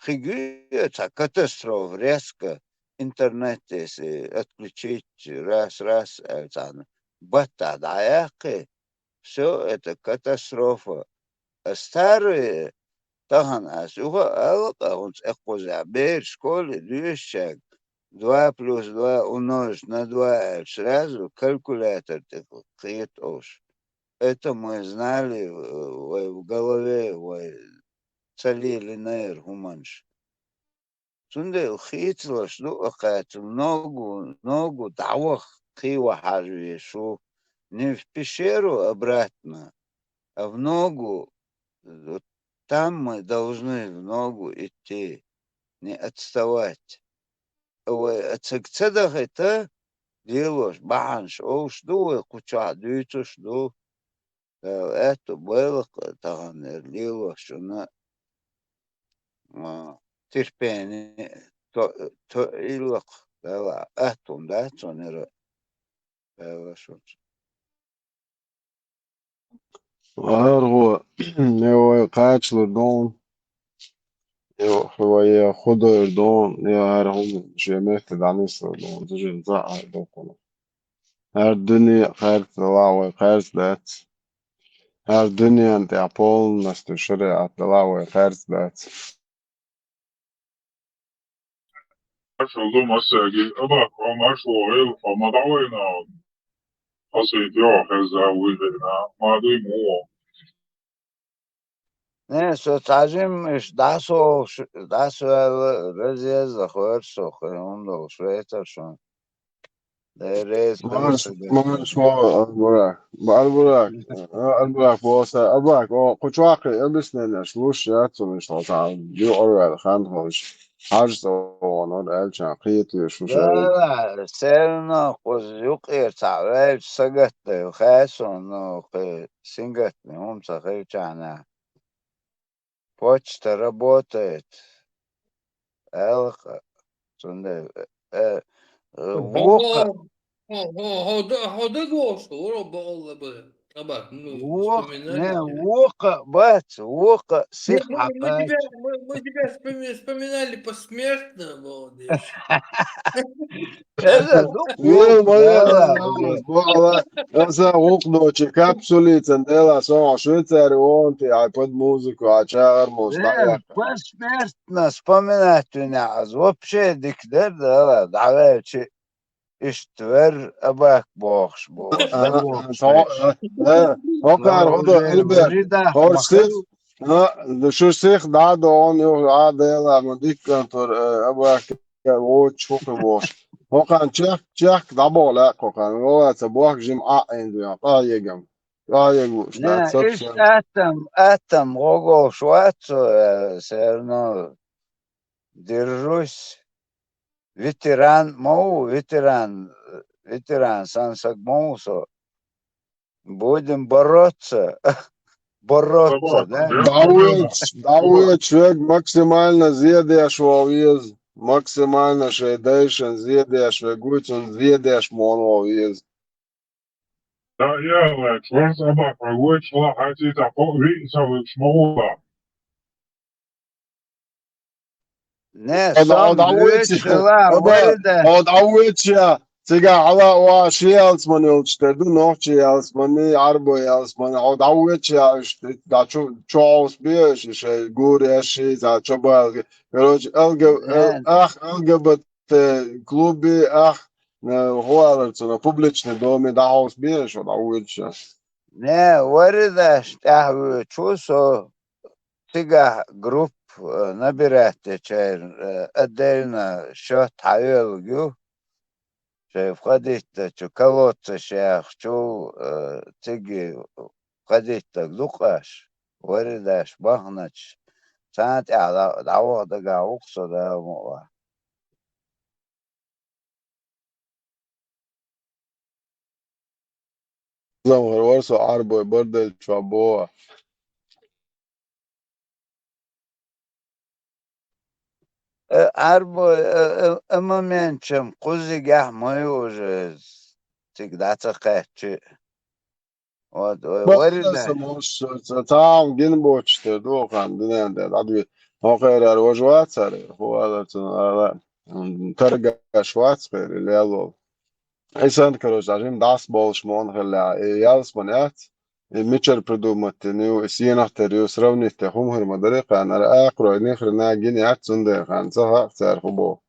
хир ю цхьа катастрофа резко, интернет если отключить, раз, раз, аьлла цхьаьна баттахь дӀаяккхий, всё, это катастрофа. А старые, тахана ас юха а аьлла, къа хӀунца эккхузехь бераш школе доьшучаьрга два плюс два умножить на два аьлча, сразу калькулятор тӀе кхета уьш. Это мы знали, э, вай в голове, вай ца лелийнера хӀуманаш. Цундела хийцалуш ду а кхаьчча, ногу, ногу дӀаваха кхин вахьажа везаш ву, не в пещеру обратно, а в ногу, вот там мы должны в ногу идти, не отставать. Вай цига ца дахийта, лелош бахьанаш олуш ду, вай кху чохь дуьйцуш ду. Дала аьтту бойла-кх тахана лелош шуна, а, терпение, то-, то-, илла-кх, Дала аьтту дац цунна, Дала шуна. АргӀо, я вай кхачалур ду хьуна, я вай худойр ду хьуна, я хӀара хӀума шен метте дӀанислур ду хьуна, зажим за а ду хьуна. ХӀара дуьне а кхаьрца делахь вай кхаьрца дац. ХӀара дуьненна тӀехь полностью шариӀат делахь вай кхаьрца дац. Маршалла ду массаьрга, Абакъ, хьо маршалла гӀайла, хьо ма дӀавайна хьо. Хьо сайта йогӀу хезна вуй хьуна, ма дуй муха. Не, со цхьа жимма иштта дӀасолуш, дӀасаваьлла, разъезда хьоьру со, кхин хӀума долуш вецара шуна. Дера реза хила Марш, шу дерг. Марш вогӀу, Арбурак. Ба-, Арбурак, а, Арбурак, боху сан, Абакъ, о, кху чохь кхин объясненеш луш яц цунна, иштта хьо цхьа юкъара ваьлла хан хилча, хьажа цӀа вогӀу, нур аьллачарна кхетавеш ву шаьш. Да, всё равно кхуза юкъера цхьаъ ваьлча сагатдайла хаьа суна, ну, кхин сингаттаме хӀума ца хилчахьана. Почта работает. Аьлла-кха, цундела, э, э, воккха. Хьо, хьо, хьо, хьо д-, хьо дагавогӀуш вара бакъалла бара, Абакъ, ну, воккха, не, вспоминали. Воккха бац, воккха сиха хьакхача. Мы, мы, мы тебя, мы, мы тебя вспоми-, вспоминали посмертно, молодец. Иза ду Вала, вала, вала. Аса гӀуллакх доцчу капсулицан дела со Швейцари вон ти, ай под музыку, ай чагӀар муш Э, дӀаяккха. Посмертно вспоминать вина аз вообще дика дер дала, дӀаваьлчи иштта вер Абакъ бохуш бу. Ага, со, э, э, хӀокхара хӀу до, Эльбер, хӀорш сих, а, шу сих дӀа догӀун, юха а дела, ма диккан тур, э, Абакъ. Вочу хӀу хи бохуш. ХӀокхарна чехка, чехка дӀабоху лаьа кхокхарна. Валлай, ца бохка жима Ӏа а Ӏийна дуьйна. Къахьега. Къахьега вуш, Не, да, ца иштта совсем. Аттам, аттам гӀо-, гӀовш вац цо, э, всё равно держусь. Ветеран ма ву, ветеран, ветеран сан саг ма ву со. Будем бороться. Бороться, да? ДӀавоьдуш, дӀавоьдуш верг максимально зе деш вогӀу веза. Максимально шайн дайшан зе деш верг вуй, цунна зе деш мо вогӀу веза. Да, я, лаьа, чорс Абакъ, вай вочу хьала хьайций тӀаккха виъ ца вуьгуш ма ву. Не, Хьо дӀа-, сон хьо дӀавоьдуш вуьйцу хила, аба, вайда. Хьо дӀавоьдуш я, цигахь хьала а ваха ши ялсмани йолчу тера ду, нохчи ялсмани, Ӏарбой ялсмани, хьо дӀавоьдуш я, уьш дӀа чу, чу хьовсабе, ши шайн гур яшши, цхьа чобалга. Короче, Л Г, Л-, Не. Ах, Л Г Б Т клуби, ах, э, хӀу алар цунах, публичный доме дӀахьовсабе, шо дӀавоьдуш я. Не, варидаш тӀаьхьа вуьйцу со. Цигахь группа, э, набирать дечара, э, отдельно счёт хьайоьллиг ю. Шайн входить дечу, колодцаш яхачу, э, циги ха диттарг ду-кх аш, вари даш бахнача, царна тӀехьа дӀа-, дӀаваха дагахь ву-кх со, Дала мукъалахь. Замгар вара со Ӏарбой бардалчохь боху. Э, Ӏарбой, э, э, э, моментчам кхуззигехь ма ю уже, цига дӀа ца кхаьччи. Вот, э, Баккхал вари сан даш. Муш, ца-, цхьа хӀума гина боцуш тера ду хан дуьнен тӀе дӀадуьйцу. Хьо кхерар важа вацара, хӀун алар цунах ала, м, таргаш вац кхерий, лело. И санна, короче, а жима дӀасаболуш ма хилла, и ялсамани яц, и мичара придумать дина ю, и сенах тера ю, сравнить де хӀума хир ма дарий кхарна, ара акхарой ни хрена гина яц, цундела хан ца хаьа цара хӀун боху.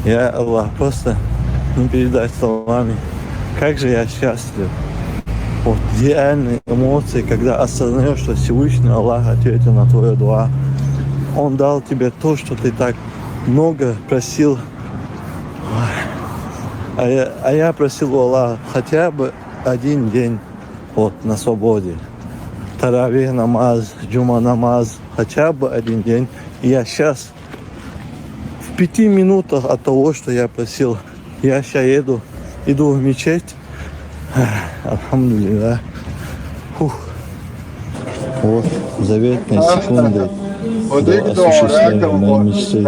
Я Аллах, просто не передать словами. Как же я счастлив. Вот реальные эмоции, когда осознаешь, что Всевышний Аллах ответил на твою дуа. Он дал тебе то, что ты так много просил. А я, а я просил у Аллаха хотя бы один день вот на свободе. Таравих намаз, джума намаз, хотя бы один день. И я сейчас в пяти минутах от того, что я просил, я ща еду, иду в мечеть. Альхамдулиллах. Фух. Вот, заветные секунды до осуществления моей мечты.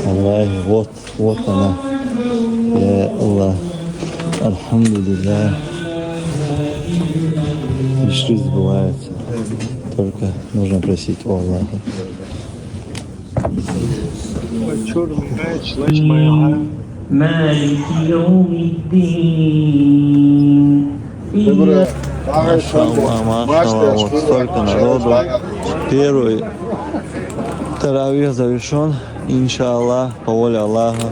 Аллах, вот, вот она. Я Аллах. Альхамдулиллах. Мечты сбываются. Только нужно просить у Аллаха. مالك يوم الدين. Машаллах, машаллах, вот столько народу. Первый таравих завершён. Иншаллах, по воле Аллаха,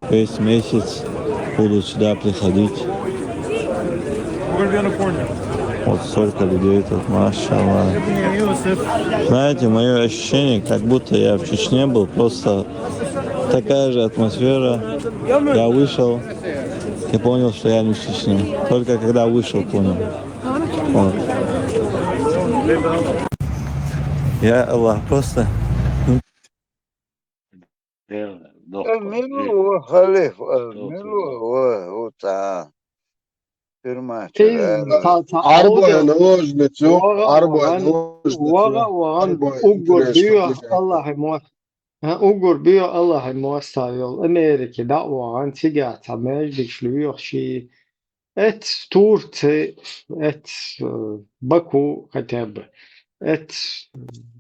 весь месяц буду сюда приходить. Вот столько людей тут, машаллах. Знаете, мое ощущение, как будто я в Чечне был, просто такая же атмосфера. Я вышел и понял, что я не в Чечне. Только когда вышел, понял. Вот. Я Аллах, просто Э, мила ву, халиф, э, мила ву, ву цхьа. Фирмача Иза ара. Цхьа, цхьа Ӏарбойн Ӏовдал. Ложницу, ваха, Ӏарбойн вахан, ложницу, ваха, вахан, Ӏарбойн уггар интересно буьйха дигахь. Аллахьан мо-, хӀа, уггар буьйха Аллахьан мостагӀа йолу Америке дӀа а вахан, цигахь цхьа маьждигаш лоьхуш и Эц Турци, эц, э, Баку хотя бы. Эц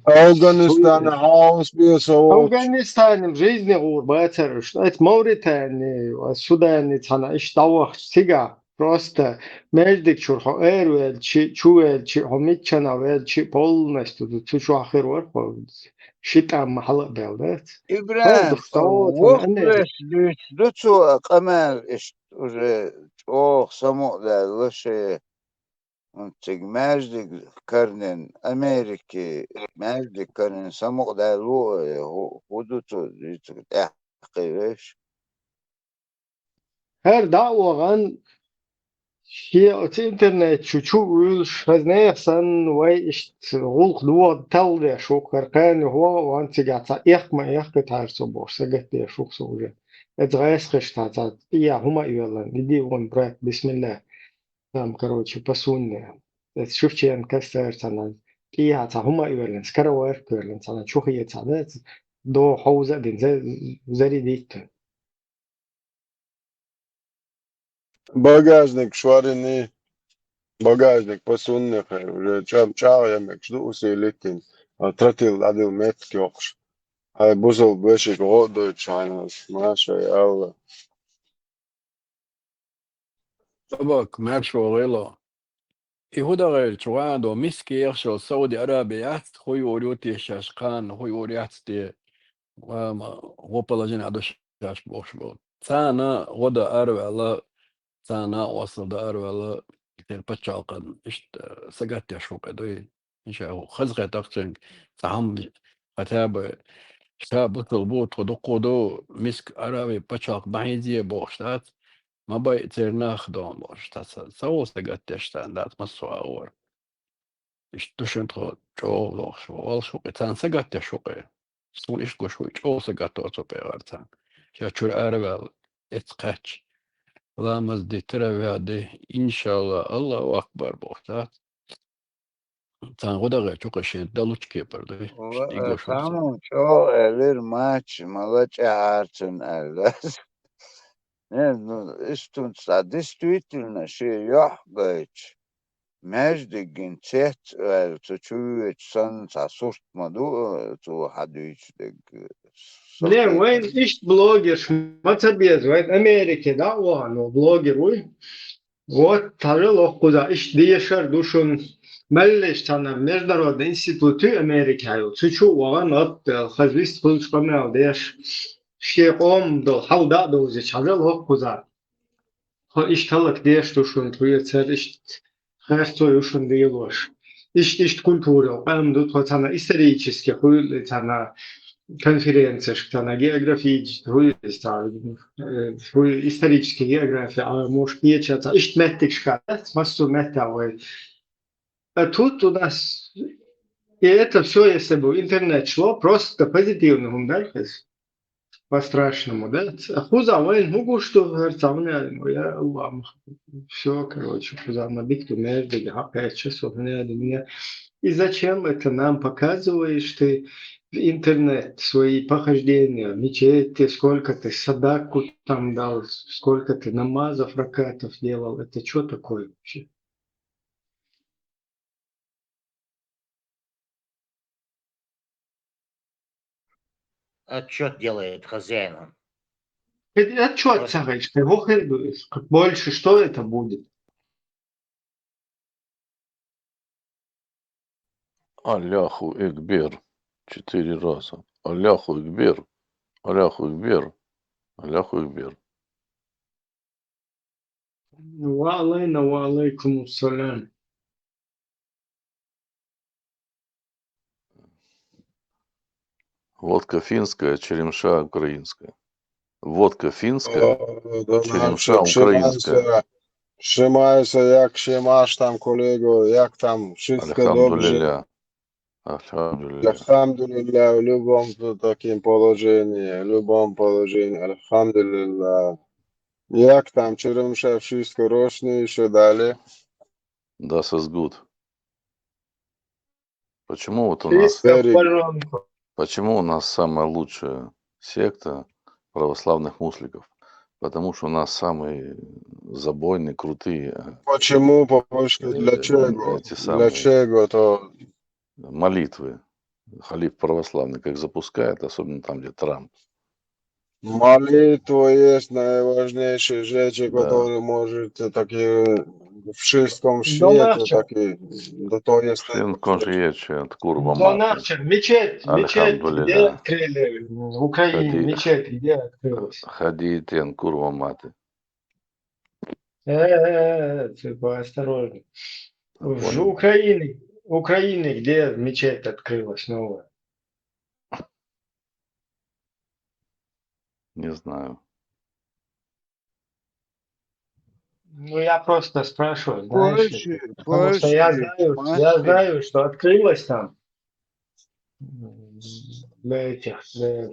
Афганистан, Сури. Хаос бен со волчу. Афганистан жизни гӀур бацара уьш. Эц Мавритани, Судани цхьана иштта дӀавахча цигахь. Просто маьждиг чуьра хьо эр велчи, чу велчи, хьо миччана велчи, полностью цу чохь хир вара хьо. Ши тӀам ма хьала а бел дац. ИбрахӀим, воккхалаш дуьйцу ду цо а къамел иштта уже чӀогӀа самукъадаьлла шен, цига маьждиг карнин, Америке маьждиг карнин самукъадаьлла ву, э, хӀу-, хӀун ду цо, дийцар тӀаьхьа кхевеш? ХӀара дӀа а вахана, шен оцу интернет чу чу а вуьйлуш, хаза нехан санна, вай иштта гӀуллакх доху, талла деш ву-кх хӀара кхана, юха ваха а вахана, цигахь цхьа эккха ма эккхи тхьара со бохуш, сагатдеш ву-кх со уже. Эцу гӀайсакхаша цхьа, цхьа тӀехьа хӀума а йоьллина, иди вон проект, бисмилла, там, короче, по сунне. Эцу Шевченко кастара цхьана, тӀехьа цхьа хӀума а йоьллина, скороговорка йоьллина, цхьана чу хета цхьана, доху хьовза а дина, за-, зарядить. Багажник шорини, багажник по сунне хир, уже чам-, чӀагӀъян мегаш ду, усилить йина, а, тротил дӀадила меттиг йоккхуш. Хьайн бусалба вешига гӀо а дойтуш хьайна, маша Алла. Собак, маьрша вогӀийла. И хӀун дан гӀерта чу ван а до, миска ехаш йолу Сауди Араби яц, хӀун юур ю те шаьш кхана, хӀун юур яц те, ва ма, гӀо положение а ду шаьш бохуш болу. Царна гӀо дан араваьлла, царна накъосталла дан араваьлла, и тера пачхьалкхана, иштта сагатдеш ву кхе дуй. Иша хаза хетахчуьнга цхьа хӀума, хотя бы ша бусалба бу, тхо дуккха ду, миска Араби пачхьалкх ма хьийзае бохуш дац. Ма бай цернах дон бош, та ца, ца вол сагатдеш тан, дац массо а ор. Иштта ду шун тхо чӀогӀа лохаш, валш вукъе, цан сагатдеш вукъе. Сун иш гуш вуй, чӀогӀа сагатдо цо пӀегӀар цан. Ша чура араваьл, эц кхач. Ламаз ди, таравех ди, иншалла, Аллаху акбар бохтац. Цан гӀо дагӀе чукъа шен далучу кепар ду. Ва, Шти гуш вуй цан. Тамам чӀогӀа элир мач, мала чӀехьарчун аьлла. Не, ну, истун ца, действительно, ши йохь гайч. Маьждигин цец аьлла, цу чу вечу санна цхьа сурт ма ду, э, цо хьадуьйцу дерг, э, со Не, кхетар. Вайн иштта блогерш ма ца беза, вайн Америке да вахана блогер вуй. Вот, тхьажал хӀокхуза, иштта дешар ду шуна. Меллеш цхьана международный институт ю Америке хьайо. Цу чу вахана оттаьл, хаза вист хуьлуш къамел деш. Шен къоман долу хьал да а довзича, хьажал хӀокхуза. Тхо иштта хӀаллакдеш ду шуна, тхоьцара иштта харцо ю шуна лелош. Иштта, иштта культура, къам ду тхо цхьана исторически хуьлу, цхьана конференцешка, цхьана географически хуьлу, цхьа, э, хуьлу исторически география, а, муш кеча, цхьа иштта меттигашка, массо а метта вай. А тут у нас, и это всё, если бы интернет шло, просто позитивный хӀума дар хеза. По-страшному, да? Ц-, хуза вайн хӀун гуш ду, хӀара ца хӀума аьлла, я Аллах, всё, короче, хуза ма дика ду, между, хьакхаьчча, со хӀума аьлла, меня. И зачем это нам показываешь ты в интернет, свои похождения, мечети, сколько ты садаку там дал, сколько ты намазов, ракатов делал, это чё такое вообще? Отчёт делает хозяину. Отчёт, вот. Сагайчка, больше что это будет? Аллаху Экбер. Четыре раза. Аллаху Экбер. Аллаху Экбер. Аллаху Экбер. Ва алейна, ва алейкум ассалам. Водка финская, черемша украинская. Водка финская, О, да, черемша украинская. Шимайса, шимайса, як шимаш там, колего, як там, шицка добре. Альхамдулилля. Альхамдулилля. Альхамдулилля, в любом т-, таким положении, в любом положении, альхамдулилля. Як там, черемша, шицка рошни, ещё далее. Да, сазгут. Почему вот у нас, Чисто в пожарку. Почему у нас самая лучшая секта православных мусликов? Потому что у нас самые забойные, крутые, э, Почему? Потому что для э, чего? Эти Для самые чего то? Молитвы. Халиф православный как запускает, особенно там, где Трамп. Молитва есть наиважнейшие жечи, Да. которые можете так и в чистом свете, Донарчик. так и, да то есть Шин кончиечи от курва маты. Донарчик, мечеть, мечеть, где Альхамдулилля. открыли в Украине, Ходи-, мечеть, где открылась? Ходите, ан курва маты. Э, э, э, ты поосторожней. В Понял. Украине, Украине, где мечеть открылась новая? Не знаю. Ну, я просто спрашиваю, знаешь ли ты. Польши, Потому что я Польши, знаю, Польши. я знаю, что открылось там, м, для этих, для,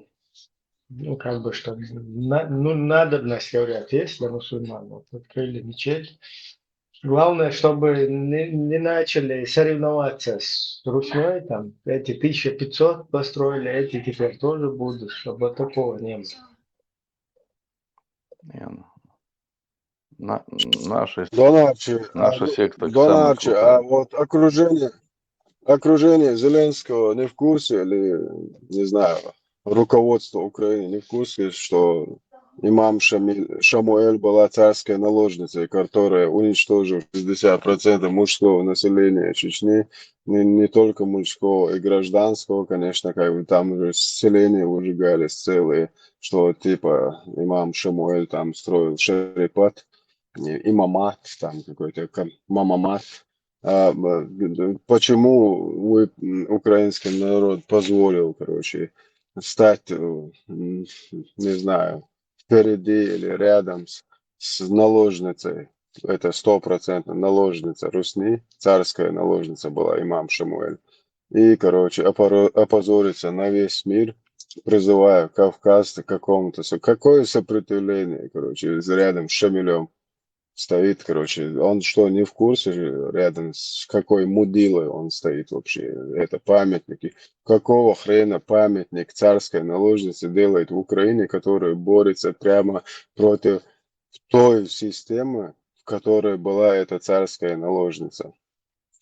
ну, как бы, что на-, ну, надобность, говорят, есть для мусульман. Вот открыли мечеть. Главное, чтобы не, не начали соревноваться с Руснёй, там, эти тысяча пятьсот построили, эти теперь тоже будут, чтобы такого не было. Не, ну, на-, наша с-, Донарчи, а наша вот, секта самая Донарчи, а крутая. Вот окружение, окружение Зеленского не в курсе или, не знаю, руководство Украины не в курсе, что имам Шамиль, Шамуэль была царской наложницей, которая уничтожила шестьдесят процентов мужского населения Чечни, не, не только мужского, и гражданского, конечно, как бы там уже селения выжигались целые, что типа имам Шамуэль там строил шарипат, э, имамат, там какой-то кам-, мамамат. А, м, г-, г-, почему вы, м, украинский народ позволил, короче, стать, э, м, не знаю, впереди или рядом с с наложницей. Это стопроцентно наложница Русни, царская наложница была, имам Шамуэль. И, короче, опоро- опозориться на весь мир, призывая кавказца к какому-то... со- Какое сопротивление, короче, рядом с Шамилем стоит, короче. Он что, не в курсе же, рядом с какой мудилой он стоит вообще? Это памятники. Какого хрена памятник царской наложницы делает в Украине, который борется прямо против той системы, в которой была эта царская наложница,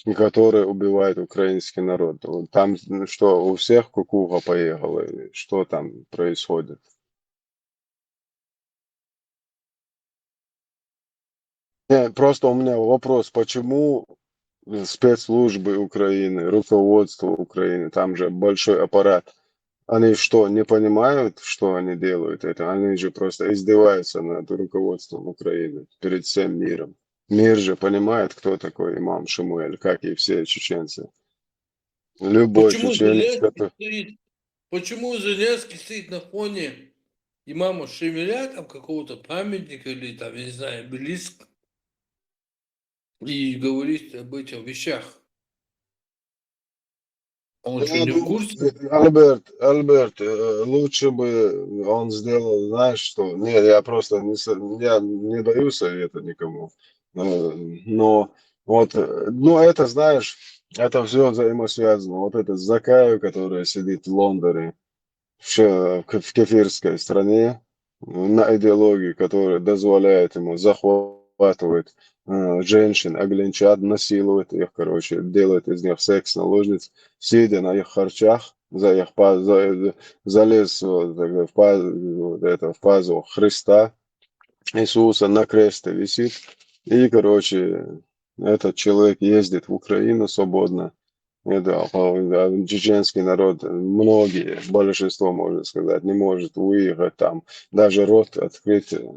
и которая убивает украинский народ? Там, ну, что, у всех кукуха поехала? Или что там происходит? Не, просто у меня вопрос, почему спецслужбы Украины, руководство Украины, там же большой аппарат, они что, не понимают, что они делают это? Они же просто издеваются над руководством Украины перед всем миром. Мир же понимает, кто такой имам Шамуэль, как и все чеченцы. Любой Почему чеченец, Зеленский который... стоит? Почему Зеленский стоит на фоне имама Шамиля, там какого-то памятника или там, я не знаю, обелиск, и говорит об этих вещах? Он что, Я не в думаю, курсе? Альберт, Альберт, э, лучше бы он сделал, знаешь что? Нет, я просто не, со- я не даю совета никому. Э, Но вот, э, ну, это, знаешь, это все взаимосвязано. Вот это Закаев, который сидит в Лондоне, в, ше- в кефирской стране, на идеологию, которая дозволяет ему захватывать э, женщин, оглянчат, насиловать их, короче, делать из них секс-наложниц, сидя на их харчах, за их па- за- залез вот, так, в, па- вот это, в пазу Христа, Иисуса на кресте висит. И, короче, этот человек ездит в Украину свободно. Это, а, а, чеченский народ, многие, большинство, можно сказать, не может выехать там, даже рот открыть э,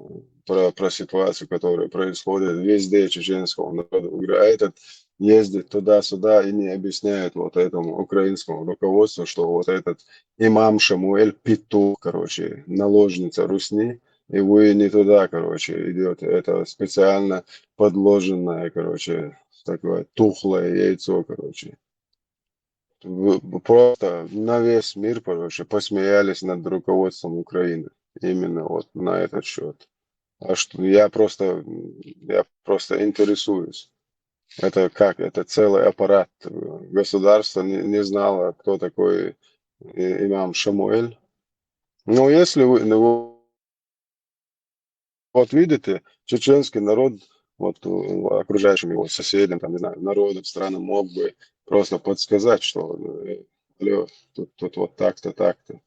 про, про ситуацию, которая происходит везде чеченского народа. А этот ездит туда-сюда и не объясняет вот этому украинскому руководству, что вот этот имам Шамуэль петух, короче, наложница Русни, и вы не туда, короче, идете. Это специально подложенное, короче, такое тухлое яйцо, короче. В- Просто на весь мир, короче, посмеялись над руководством Украины. Именно вот на этот счет. А что я просто, я просто интересуюсь. Это как? Это целый аппарат э, государства не, не знала, кто такой э, имам Шамуэль. Но если вы, ну, вот видите, чеченский народ, вот э, окружающим его соседям, там, не знаю, народам, странам мог бы просто подсказать, что э, алло, тут, тут вот так-то, так-то.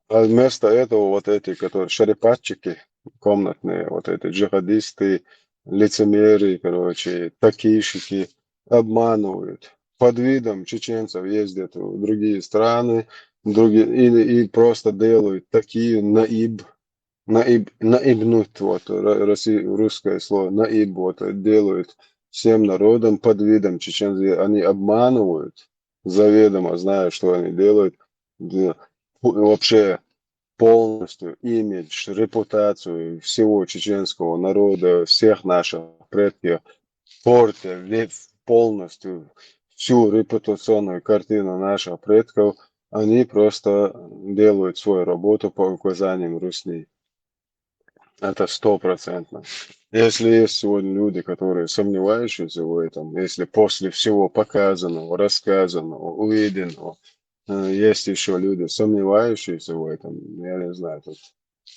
А вместо этого вот эти, которые шарипатчики комнатные, вот эти джихадисты, лицемеры, короче, такишики, обманывают. Под видом чеченцев ездят в другие страны, другие, и, и просто делают такие наиб, наиб, наибнут, вот, ро- росси- русское слово, наиб, вот, делают всем народом под видом чеченцев. Они обманывают, заведомо зная, что они делают, д- пу- вообще полностью имидж, репутацию всего чеченского народа, всех наших предков, портя ве- полностью всю репутационную картину наших предков, они просто делают свою работу по указаниям Русни. Это стопроцентно. Если есть сегодня люди, которые сомневающиеся в этом, если после всего показанного, рассказанного, увиденного, э, есть еще люди, сомневающиеся в этом, я не знаю, тут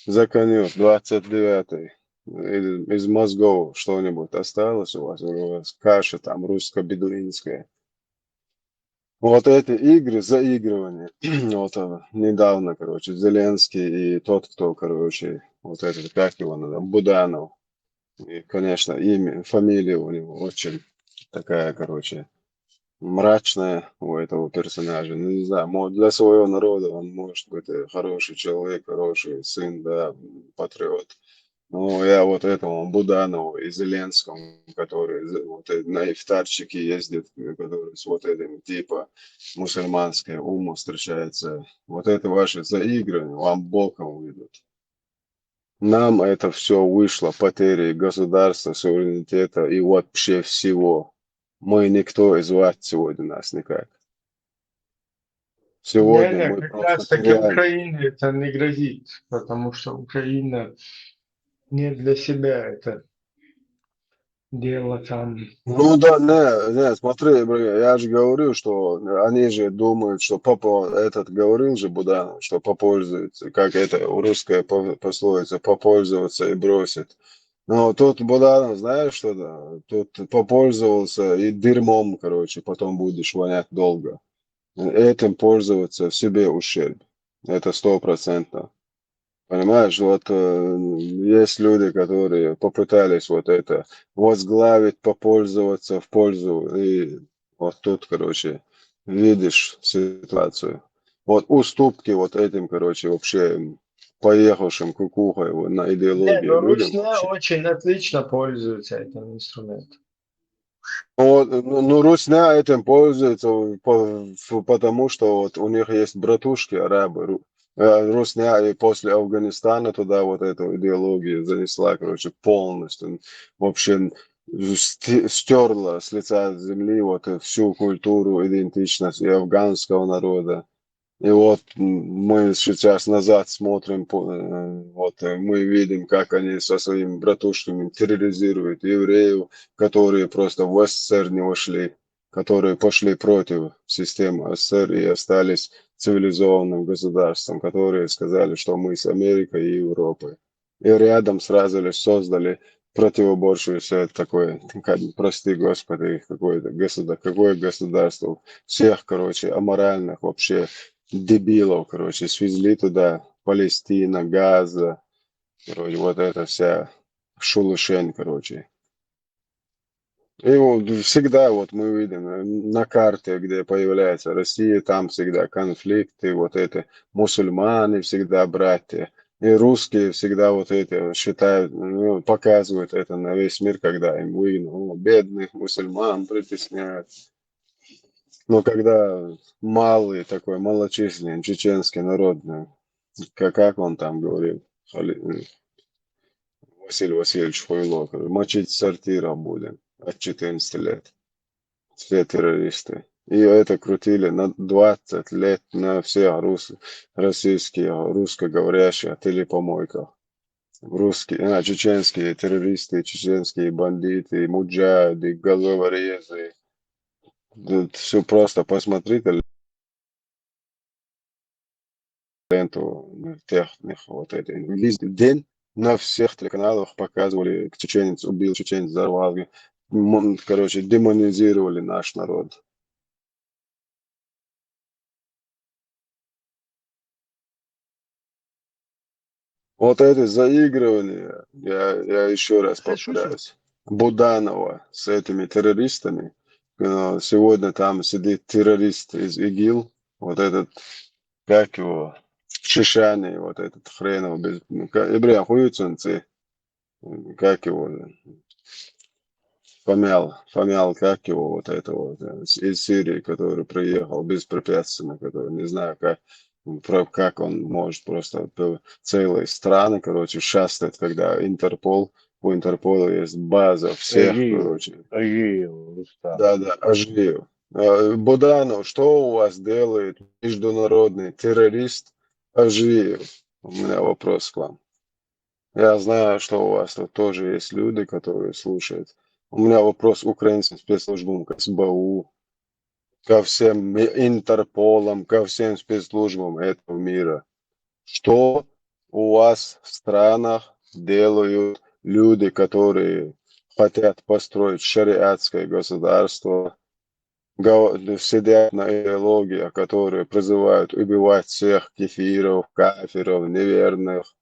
Заканюк, двадцать девятый, из, из мозгов что-нибудь осталось у вас? Или у вас каша там русско-бедуинская? Вот эти игры, заигрывания. Вот э, недавно, короче, Зеленский и тот, кто, короче, вот этот, как его надо, Буданов. И, конечно, имя, фамилия у него очень такая, короче, мрачная у этого персонажа. Ну, не знаю, мо- для своего народа он может быть э, хороший человек, хороший сын, да, патриот. Ну, я вот этому Буданову и Зеленскому, который з- вот, э, на ифтарчике ездит, э, который с вот этим типа мусульманское уму встречается, вот это ваше заигрывание вам боком выйдут. Нам это все вышло потерей государства, суверенитета и вообще всего. Мы никто, и звать сегодня нас никак. Сегодня Не-не, мы как просто раз таки теряем. Украине это не грозит, потому что Украина не для себя это дело там. Ну да, не, не, смотри, бля, я же говорю, что они же думают, что попо-, этот говорил же Буданов, что попользуются, как это русская по- пословица, попользоваться и бросить. Но тут Буданов, знаешь что, да, тут попользовался и дерьмом, короче, потом будешь вонять долго. Этим пользоваться в себе ущерб. Это сто процентов. Понимаешь, вот э, есть люди, которые попытались вот это возглавить, попользоваться в пользу. И вот тут, короче, видишь ситуацию. Вот уступки вот этим, короче, вообще поехавшим кукухой вот на Не, идеологию ну людям Русня вообще. Очень отлично пользуется этим инструментом. Вот, ну, ну, Русня этим пользуется, по- ф- потому что вот у них есть братушки арабы. Ру- э, Русня и после Афганистана туда вот эту идеологию занесла, короче, полностью. Вообще стерла с лица земли вот всю культуру, идентичность и афганского народа. И вот мы сейчас назад смотрим, вот мы видим, как они со своими братушками терроризируют евреев, которые просто в СССР не вошли, которые пошли против системы СССР и остались цивилизованным государством, которые сказали, что мы с Америкой и Европой. И рядом сразу лишь создали противоборствующее такое, как, прости господи, какое-то государство, какое государство, всех, короче, аморальных вообще дебилов, короче, свезли туда, Палестина, Газа, короче, вот эта вся шелушень, короче. И вот всегда вот мы видим на карте, где появляется Россия, там всегда конфликты, вот это мусульмане всегда братья. И русские всегда вот это считают, ну, показывают это на весь мир, когда им выгодно. О, бедных мусульман притесняют. Но когда малый такой, малочисленный чеченский народный, как, как он там говорил, Василий Васильевич Хуйло, мочить сортиров будем от четырнадцати лет. Все террористы. И это крутили на двадцать лет на всех рус, российских, русскоговорящих телепомойках. Русские, а, чеченские террористы, чеченские бандиты, муджахиды, головорезы. Все просто посмотрите ленту тех, вот это. Весь день на всех телеканалах показывали, чеченец убил, чеченец взорвал. Короче, демонизировали наш народ. Вот это заигрывание, я, я еще раз повторяюсь, Буданова с этими террористами. Сегодня там сидит террорист из ИГИЛ, вот этот, как его, Шишани, вот этот хренов, без, ну, Ибрахим Хуюцинцы, как его, Помял, Помял, как его, вот этого, вот, э, из Сирии, который приехал беспрепятственно, который, не знаю, как, как он может просто целые страны, короче, шастать, когда Интерпол, у Интерпола есть база всех, Ажиев, короче. Ажиев, Рустам. Да, да, Ажиев. Э, Буданов, что у вас делает международный террорист Ажиев? У меня вопрос к вам. Я знаю, что у вас тут тоже есть люди, которые слушают. У меня вопрос к украинским спецслужбам, к СБУ, ко всем Интерполам, ко всем спецслужбам этого мира. Что у вас в странах делают люди, которые хотят построить шариатское государство, сидят на идеологиях, которые призывают убивать всех кефиров, кафиров, неверных,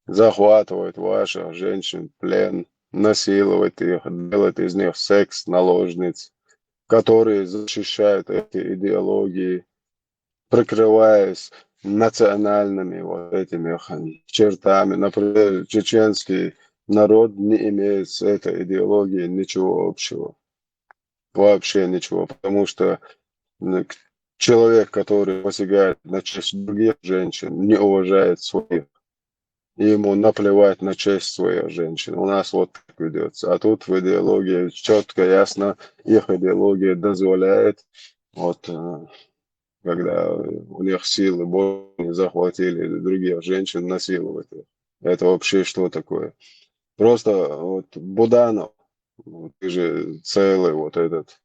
захватывать ваших женщин в плен, насиловать их, делать из них секс-наложниц, которые защищают эти идеологии, прикрываясь национальными вот этими чертами. Например, чеченский народ не имеет с этой идеологией ничего общего. Вообще ничего, потому что человек, который посягает на честь других женщин, не уважает своих. и ему наплевать на честь своих женщин. У нас вот так ведётся. А тут в идеологии чётко, ясно, их идеология дозволяет, вот, э, когда у них силы больше, захватили других женщин, насиловать их. Это вообще что такое? Просто вот Буданов, вот ты же целый вот этот,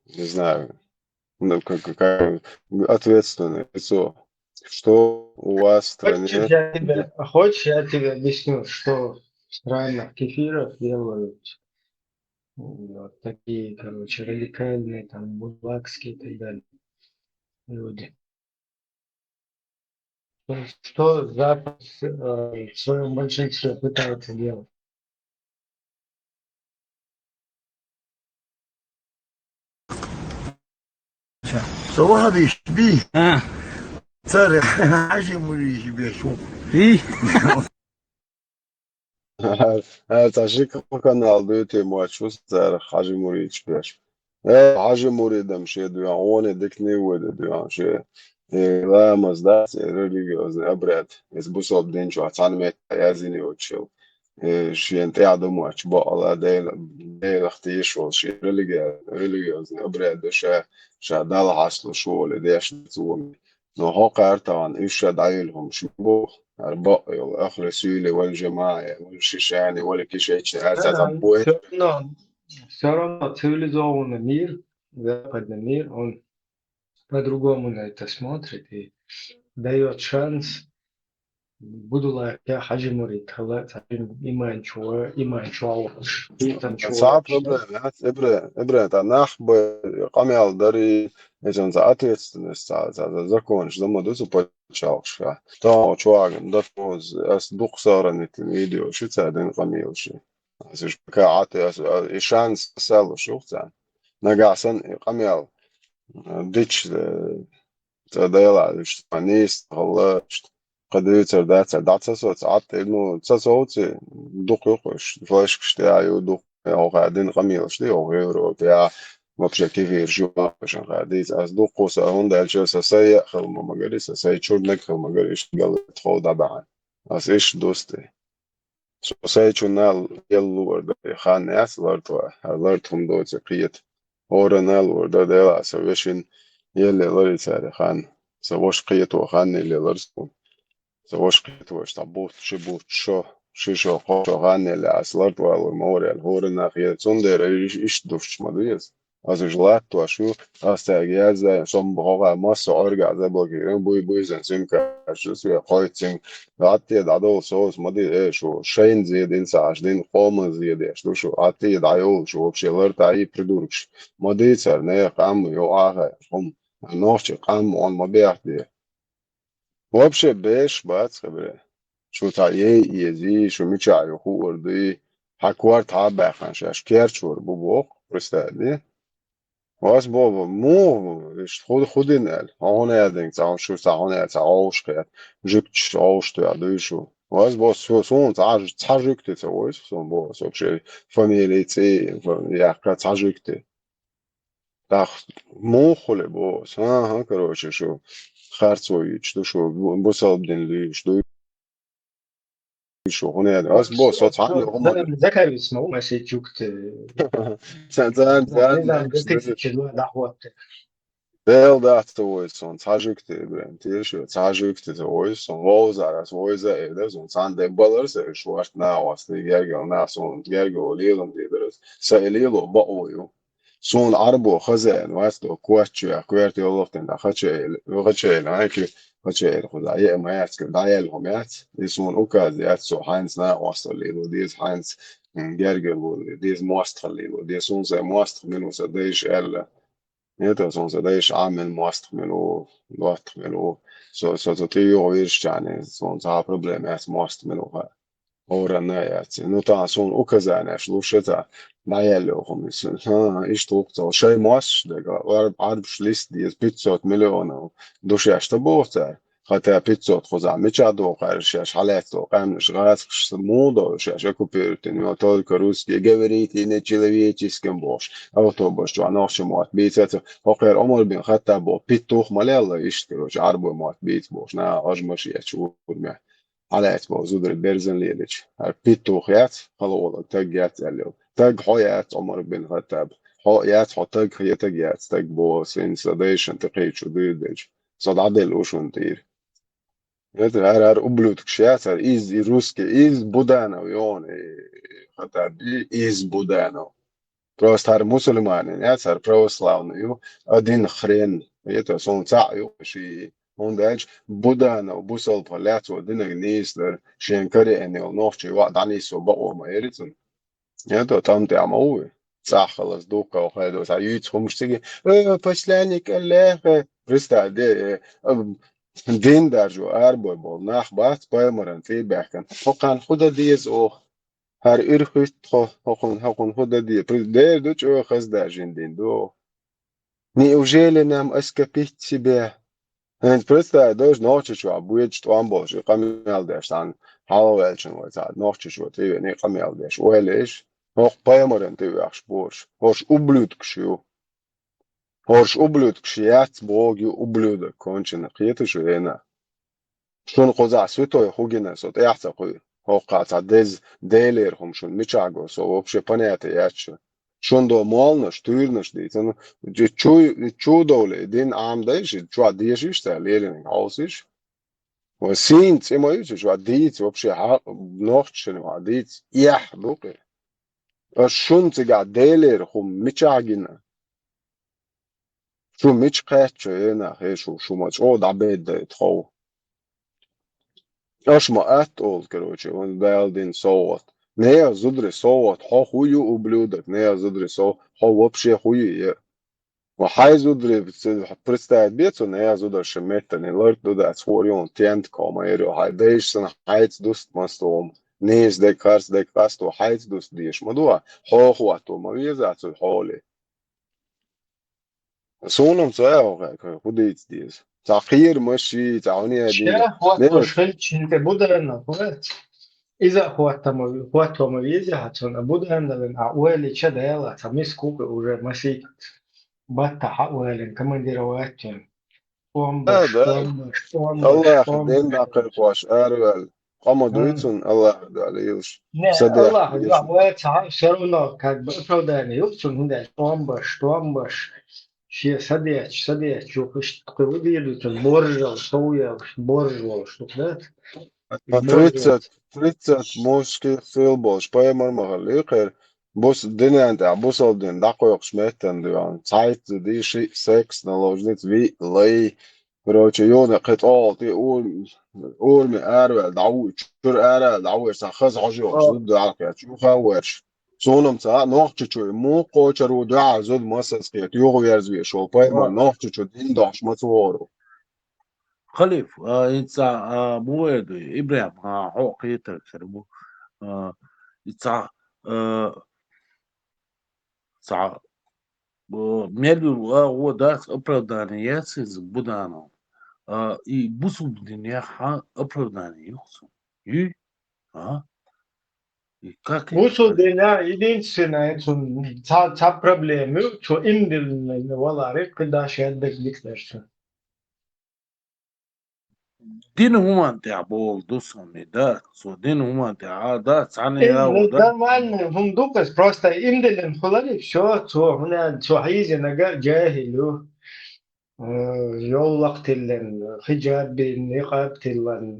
не знаю, ну, как, как ответственное лицо. Что у вас в стране? Хочешь, я тебе, хочешь, я тебе объясню, что в странах кефиров делают вот такие, короче, радикальные, там, бурдакские и так далее люди. То есть, что Запад э, в своем большинстве пытается делать? Саваха беш би. А. Царе хажи мури беш. И. Ца ши канал дуйти мачус царе хажи мури беш. Э, хажи мури дам ше дуя, они дикни веде дуя ше. Э, ламаз да, э, религиозный обряд. Эс бусалба дин чу ацан мет язини учил. Э, шен тя думач, бо Алла дейла, дейла хтиш вол ши религия, религиозный обряд да ша, ша дала хаслу шуоли деш цуми. Но хо картан, иш ша дайил хум ши бо, ар бо йол, ахле сюли, вал жамаа, вал шишани, вал кишечи, ар цацан буэ. Все равно, все равно цивилизованный мир, западный мир, он по-другому на это смотрит и дает шанс. Буду ла я хажи мури тала, иман чуа, иман чуа, там чуа. Ца проблема, эбре, эбре, та нах б къамял дари, эцен ца ответственность, ца, ца, ца закон, ш дома дусу почалкша. Та чуаган, да фоз, ас дук саранитин видео, ши ца дин къамил ши. Ас иш пока ат, ас, и шанс сал шух ца. Нагасан и къамял, дич, э, ца дайла, иш ца нис, халла, иш ца кадуй цар да, ца да ца соц, ат, ну, ца соци, дук юкуш, флешк ште аю, дук, я, оха дин къамил ште, о, Европе, я, вообще кефир жуа, шан ха, дис, ас дук куса, он дальше са сай хил ма магари, са сай чурнак хил магари, иш галат хол да баан. Ас иш дусти. Со сай чу нал ел луар да, хан яс лартва, ларт хум доци киет. Ора нал луар да, дела са вешин, еле лари цари хан. Са вош киет ва хан еле ларсу. Са вош киет ва шта бут, ши бут, шо, ши шо, хо шо хан еле ас лартва луар ма ора ел, ора нах ел. Цундера иш, иш душ ма дуес. Аз уж латтош ю, аз цаьрга яздаь, со-м бохогӀа масса Ӏорга заблокирован, буй, буй сан сим-карташ, све кхойтта сим. ГӀаттӀе дӀадовла соус, ма ди, э, шу шайн зедин ца аш дин, къоман зедеш ду шу, гӀаттӀе дӀайовла шу, вообще лартӀа и придуркаш. Ма ди цар, не, къам, йо, ахӀа, хӀум, нохчи къам, он ма бехде. Вообще беш бац хабре. Шу цхьа ей ези, шу мича ю хуур дуй, хьа кор цхьа баьххан шаьш керчвар бу боху, представь, ди? Вас бо, му, иш худ-, худин аьлла, хьуна аьлла, цхьа шу цхьа хьуна аьлла, цхьа Ӏовш кхет, жуьгташ Ӏовш тоьхь дуй шу. Вас бо, су-, суна цхьа жу-, цхьа жуьгти ца войсу, суна бо, вообще фамилия, цӀе, фа-, яхка цхьа жуьгти. ТӀаккха муха хуьлу боху? ХӀан-хӀа, короче, шу харцо йуьйцуш ду, шу бу-, бусалба дин луьйш ду. Шу хӀунда ас бо, со цхьаьна хӀума. Закарис ма, ма се чукт. Цан, цан, цан. Дел дац ца вой сон, цхьа жуьгти, блин, тише, цхьа жуьгти ца вой сон, вовзар ас войза, э, да, сон, цан де балар се, шварт на, вас, гергал на, сон, гергал лилам де, да, са лило бао ю. Суна Ӏарбо хазаин вац до коч чуьра, коьрта йоллахтина дӀа хачаэла, хачаэла, хьайки хачаэла хуза, е ма яц, дӀаяьлла хӀума яц, и суна указ яц, со хьайнца накъосталле ло деза, хьайнца, м, гергарло ло деза, мостагӀалле ло деза, суна сайн мостагӀа мила ву сан дайша аьлла. Это суна сайн дайша Ӏамин мостагӀа мила ву, доттагӀа мила ву. Со, со, со тӀе юха виршчани, суна цхьа проблема яц, мостагӀа мила ву хаьа. Орана яц. Ну, тахана суна указанеш луш ца дӀаяьлла хӀума. ХӀа, иштта вукху цо. Шайн мостагӀаш дерг, Ӏарб-, Ӏарбаш листа деза пятьсот миллионов ду шаьш ца боху цара. Хотя пятьсот хузахь мичахь доху аьлла шаьш хьалаьцна долу къаьмнаш гӀазакхаш муха долу шаьш оккупировать йина, только русские, говорите нечеловеческим бохуш. Автобус чохь нохчийн мотт бийца ца. ХӀокхеран Ӏумар бин Хаттаб боху, петух ма лелла иштта, короче, Ӏарбойн мотт бийца бохуш. На, хьожа машен ечу урме. хьалаьцна болу зударий берзан лелича. ХӀара петух яц, хала олу таг яц аьлла йолу. Таг хьо яц, Ӏумар бин Хаттаб. Хьо яц, хьо таг, я таг яц, таг боху, син сан дайшна тӀекхечу дуьйр дайча. Со дӀаделла ву шуна тӀера. ХӀара, хӀара ублюдкаш яц, хӀара из, и русский, из Буданов йоӀна, и Хаттаб, и из Буданов. Просто хӀара мусульманин яц, хӀара православный ю, один хрен. Это суна цхьаъ ю ши. ХӀунда аьлча Буданов бусалба лаьцо динарг нийса дара, шен караэна йолу нохчий ваӀ дӀанисо бакъо ма яри цунна. Это тӀам тӀехь ма ву. ЦӀахь халас дуккха хайдо, цхьа юьйцу хӀумаш цига, э, посланник Аллаха. Представь, де, э, а, дин даржо арабой болу нах бац, пайхамаран цӀий баьхкина. ХӀокхарна хӀун дан деза оха? ХӀара уьрхӀитта хьо, хӀокхунна, хӀокхунна хӀун дан де? Дера ду чӀогӀа хаза даржийна дин ду. Неужели нам оскопить себя? ХӀинца представь, даже Нохчийчохь боьдуш тӀом болуш, и къамел деш цхьаьна хьалаваьллачун вай цхьа Нохчийчохь тӀевеана и къамел деш. Ойла еш, хӀокху пайхамаран тӀе оьхуш бош. ХӀорш ублюдкаш ю. ХӀорш ублюдкаш яц боху ю, ублюдок конченый, кхета шу хӀенах. Шуна кхузахь святой хӀу гина, со тӀаьхьа ца кхуьу. ХӀокху цхьа деза, делера хӀума шуна мичахь го, со вообще понятие яц шу. Шуна до молланаш, туьйранаш дийцина, чу, чу довлий, дин Ӏамадайша, чохь дешийша цара леринарг хьовсийша. Вай сийна цӀе ма ю ца, чохь дийца вообще хьакъ, нохчашна ван дийца, эхь ду кхи. Аш шуна цигахь делера хӀума мичахь гина? Шу мича кхаьчча, э, нах, э, шу, шу ма чӀогӀа дӀабеддайта хов. Аша ма атта олу, короче, ван Дала дина совгӀат. Нехан зударий совгӀат, хьо хӀу ю, ублюдок, нехан зударий сов-, хьо вообще хӀу ю, е. Ва хьайн зударий ц-, представить бе цунна, нехан зударша меттане ларт ду дац, хӀора юн тент кома эр ю, хьайн дайша санна хьайца дуст масту хӀума. Нийса дег, харц дег къасто хьайца дуст деша ма ду, хьо хӀотто ма веза цу хьоле. Суна-м ца аьлла, хӀу дийца деза. Цхьа кхера маши, цхьа хӀуне а дийна. Ша хӀоттош хилча, хӀинца Буданов вац. Иза а хӀоттама, хӀотто ма веза хьан цунна. Будановна а ойла ча даьлла, цхьа миска ву кхи уже масийттаза. Баттахь а ойла, командировать вен. Томбаш, да, да. Томбаш, томбаш, Аллаха томбаш. Дин дӀакхайкхош араваьлла. Къа ма дуй цунна, Аллаха дуьхьа лелаш. Не, садехь Аллаха дуьхьа вац, всё равно, как бы, оправдание ю цунна, хӀунда аьлча томбаш, томбаш, шен садеч, садеч, чу хӀуш кхуьлу дийр ду цунна, боржал, совъелаш, борж волуш, да? Тридцать, тридцать мужских сил болуш, пайхамар ма хилла, кхера, бус-, динан тӀехь, бусалба дин дӀакхойкхуш меттана дуьхьа, цхьайтта ди шиъ секс, наложница, виъ лай, короче, юна кхин тӀе ур-, урами араваьлла дӀаву-, чуьра араваьлла дӀавуьйш, цхьа хаза хьожа йолуш зуда дуьхьал кхетта, чу хан вуьйш. Суна-м ца а, Нохчийчоь муха кхочур ву дуьхьал зуда массаза кхетта, юха верза веш волу пайхамар Нохчийчу дин дохуш ма ца вогӀур ву. Халиф, а, и цхьа, а, муха эр ду, ИбрахӀим, а, хьо кхетар хир бу. А, и цхьа, а, цхьа, а, мел ю, а, гӀо дац, оправдание яц иза Буданов. А, и бусулба динехь оправдание юхцу. И? А? И как и Бусулба динехь единственное, цу, цхьа, цхьа проблема ю, цо имдилла валаре, кхидӀа шен дерг дика дерг цо. Дин хӀуманна тӀехь болу ду со ми, да, цо дин хӀуманна тӀехь, а, да, цхьаьна Э, я, ну, да. Нормально, хӀума ду-кх иза, просто имдиллина хуьлура, всё, цо, хӀунда, цо хьийзинарг а джахӀил ю. Э, йоллакх тиллина, хиджаб бина, никъаб тиллина,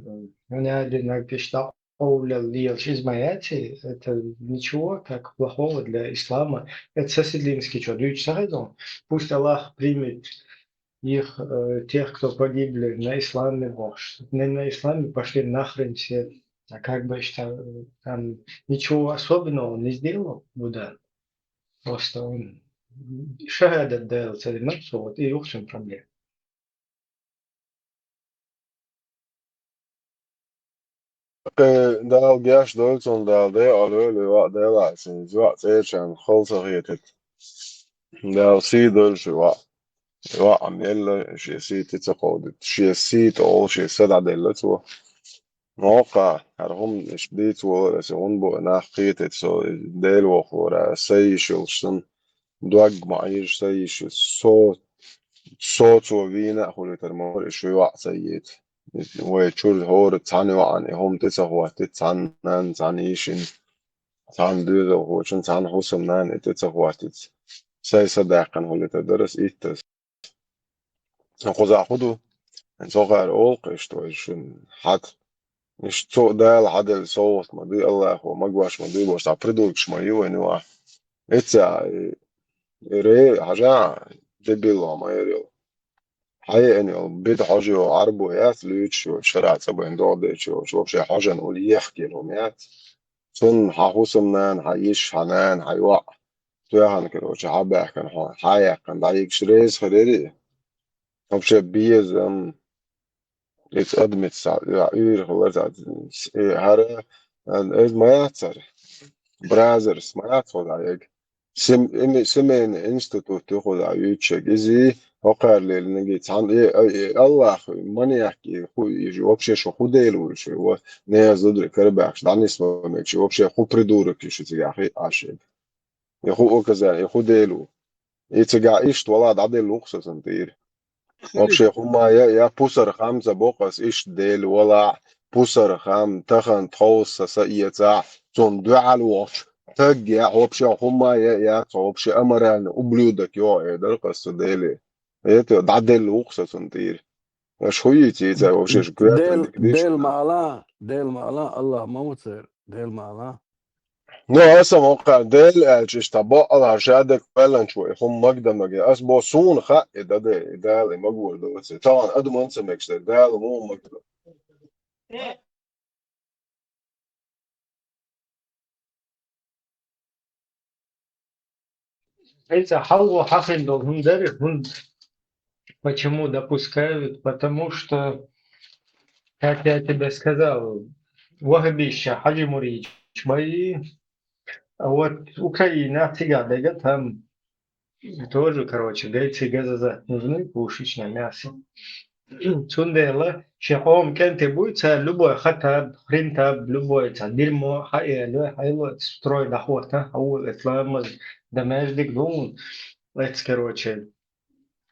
хӀунда динарг иштта къовлал лелаш иза ма яций, это ничего так плохого для ислама. Это Сесилинский чо дуьйцу ца хеза. Пусть Аллах примет их, э, тех, кто погибли на исламе, бохуш. Не на исламе, пошли нахрен все. А как бы что, э, там ничего особенного он не сделал, Будан. Просто он шахадат делал, цари, ну, всё, вот, и в общем проблема. Э, Дала геш дойла цунна, Дала декъал йойла и ваӀ, Дела а шен, и ваӀ цӀерачарна хала ца хетийта. Дала сий дойла ши ваӀ. И ваӀ мелла, шен сий тӀе ца кховдийта. Шен сий тӀе олу, шен са дӀаделла цо. Моккха, хӀара хӀума иштта дийца волура аса, хӀунда бу и нах кхетийта со, Дела вохура, са йиш йолуш санна. Дог ма Ӏийжа, са йиш йолуш. Со, со цо вийна а хуьлуьйтур ма вара, и ши ваӀ ца йийца. вай чуьра хӀора цхьана йоӀана и хӀума тӀе ца хӀоттийта, цхьана нанна, цхьана йишина, цхьана доьзалхочун, цхьана хӀусамнанна и тӀе ца хӀоттийта. Сай са даьккхина хӀулита дарас иттас. Кхузахь хӀун ду? Цо хӀара олу-кх иштта вай шуна хьат. Иштта цо Дала хьаделла совгӀат ма ду, Аллахо магош ма ду, бохуш цхьа придуркаш ма ю вайн юкъахь. Ица, э, ре, хьажа, дебил ма яр йо. Хьаеана йолу бида хьожа йолу Ӏарбо яц, луьйчуш йолчу шарахь цӀа бен догӀу дечу йолчу, вообще хьожан улла ехкина хӀума яц. Цунна хьан хӀусамнана, хьан йиша, хьан нана, хьан йоӀ, тоьхна, короче, хьан баьхкина хьо, хьан яьккхина, дӀайигаш реза хир яри. Вообще безам, иза адамица схьа, уьйр хилар схьа, э, хӀара, э, иза ма яц хӀара. Бразерс ма яц хӀо дӀа яга. Сем-, эми-, семейный институт ю хӀо дӀа юьйцуш яга. Иза хӀокхара лелинарг цхьана, э, э, э, Аллах, маньяк, и хӀу, и вообще шу хӀу дела ву шу, вот, нехан зударий карабаьхкаш, дӀанисбан мегаш, вообще хӀу придурок ю шу цигахь хи Ӏаш яга. И хӀу указание, и хӀу дела ву. И цигахь иштта вала дӀаделла ву-кх со цунна тӀера. Вообще хӀума я, я пусар хам ца боккху ас иштта дела валахь, пусар хам, тахана тховса са эцахь, цунна дуьхьал вохучу стаг я, вообще хӀума я, я цо вообще аморальный ублюдок йо, э, дара-кх ас цу деле. Это дӀаделла ву-кх со цунна тӀера. Аша хӀу йийца йийца, вообще шу коьртан Дел, дика диш Дел ма ала, Дел ма ала, Аллах ма ву церан, Дел ма ала. Ну, аса ма кхаьа, Дела аьлча, иштта бакъалахь ша дерг кхоьллинчу вай, хӀума магда маге. Ас бо суна хаьа, и даде, и Дала, и магор доций. Тахана адаман ца мегаш дара, Дала муха магда. Эца хьалхо хьахина долу хӀума дара, хӀунда почему допускают? Потому что, как я тебе сказал, ваххабисташ Хьаджи Муридович бай, а вот Украина цигахь дага там тоже, короче, гайцы газазат нужны, пушечное мясо. Цундела шен къоман кӀентий буй, цара любой хатаб, хринтаб, любой цхьа дерьмо хьаэло, хьаэло, строй дӀахӀотта, хьавола, эца ламаз, дамаж дика ду хьуна, эца, короче,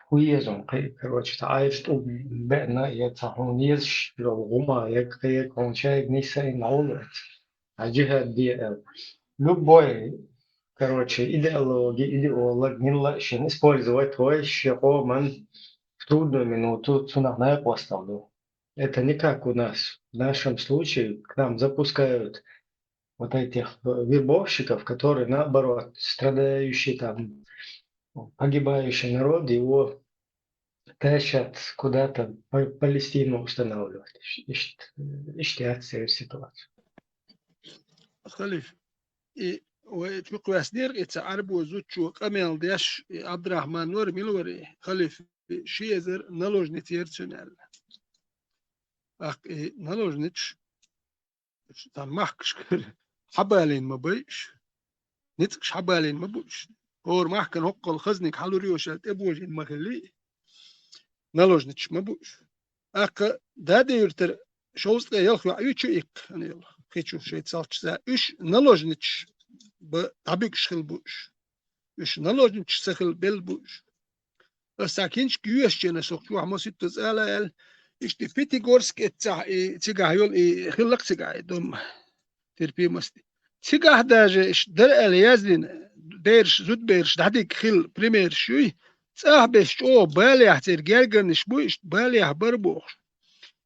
хӀу еза хьуна кхин, короче, цхьа Ӏайраш тӀу беана, я цхьа хьуна езаш йолу гӀума, я кхин, я хьуна шайга нийса ин дӀавола эца. А джихад де аьлла. Любой, короче, идеологи, идеолог, милла шен использовать вай шен къоман в трудную минуту цунах накъостал ду. Это не как у нас. В нашем случае к нам запускают вот этих, э, вербовщиков, которые, наоборот, страдающий, там, погибающий народ, его тащат куда-то Па-, Палестину устанавливать. Иш-, ишт-, иштта яц церан ситуация. Халиф, и вай чукхваьснера, и ца Ӏарбо зудчо къамел деш, и Абдрахьман вара, мила вара и халиф, и ши эзар наложница яра цуьнан аьлла. ТӀаккха и наложницаш цхьана махкашкара хьабалийна ма бай уьш, ницкъаш хьабалийна ма бу уьш. ХӀора махкана хӀоккхул хазниг хьалур йош аьлла тӀебожийна ма хилли, наложницаш ма бу уьш. ТӀаккха Даде-Юьртара шовзткъе ялх йоӀ ю чу иккха, ана йолу, кхечу шайца салчча за. Уьш наложницаш ба дӀабуьгуш хила бу уьш. Уьш наложницаш ца хила белла бу уьш. Аса цхьа кинчка йоьшучу хенахь, аса чохь маситтаза ала аьлла, иштта и Пятигорск эццахь, и цигахь йолу, и хилла-кх цигахь, и дом терпимости. Цигахь даже иштта дара аьлла яздина, бераш, зудабераш дӀадигна хилла примераш юй, цӀахь беш чӀогӀа балехь церан гергарниш буй, иштта балехь бара бохуш.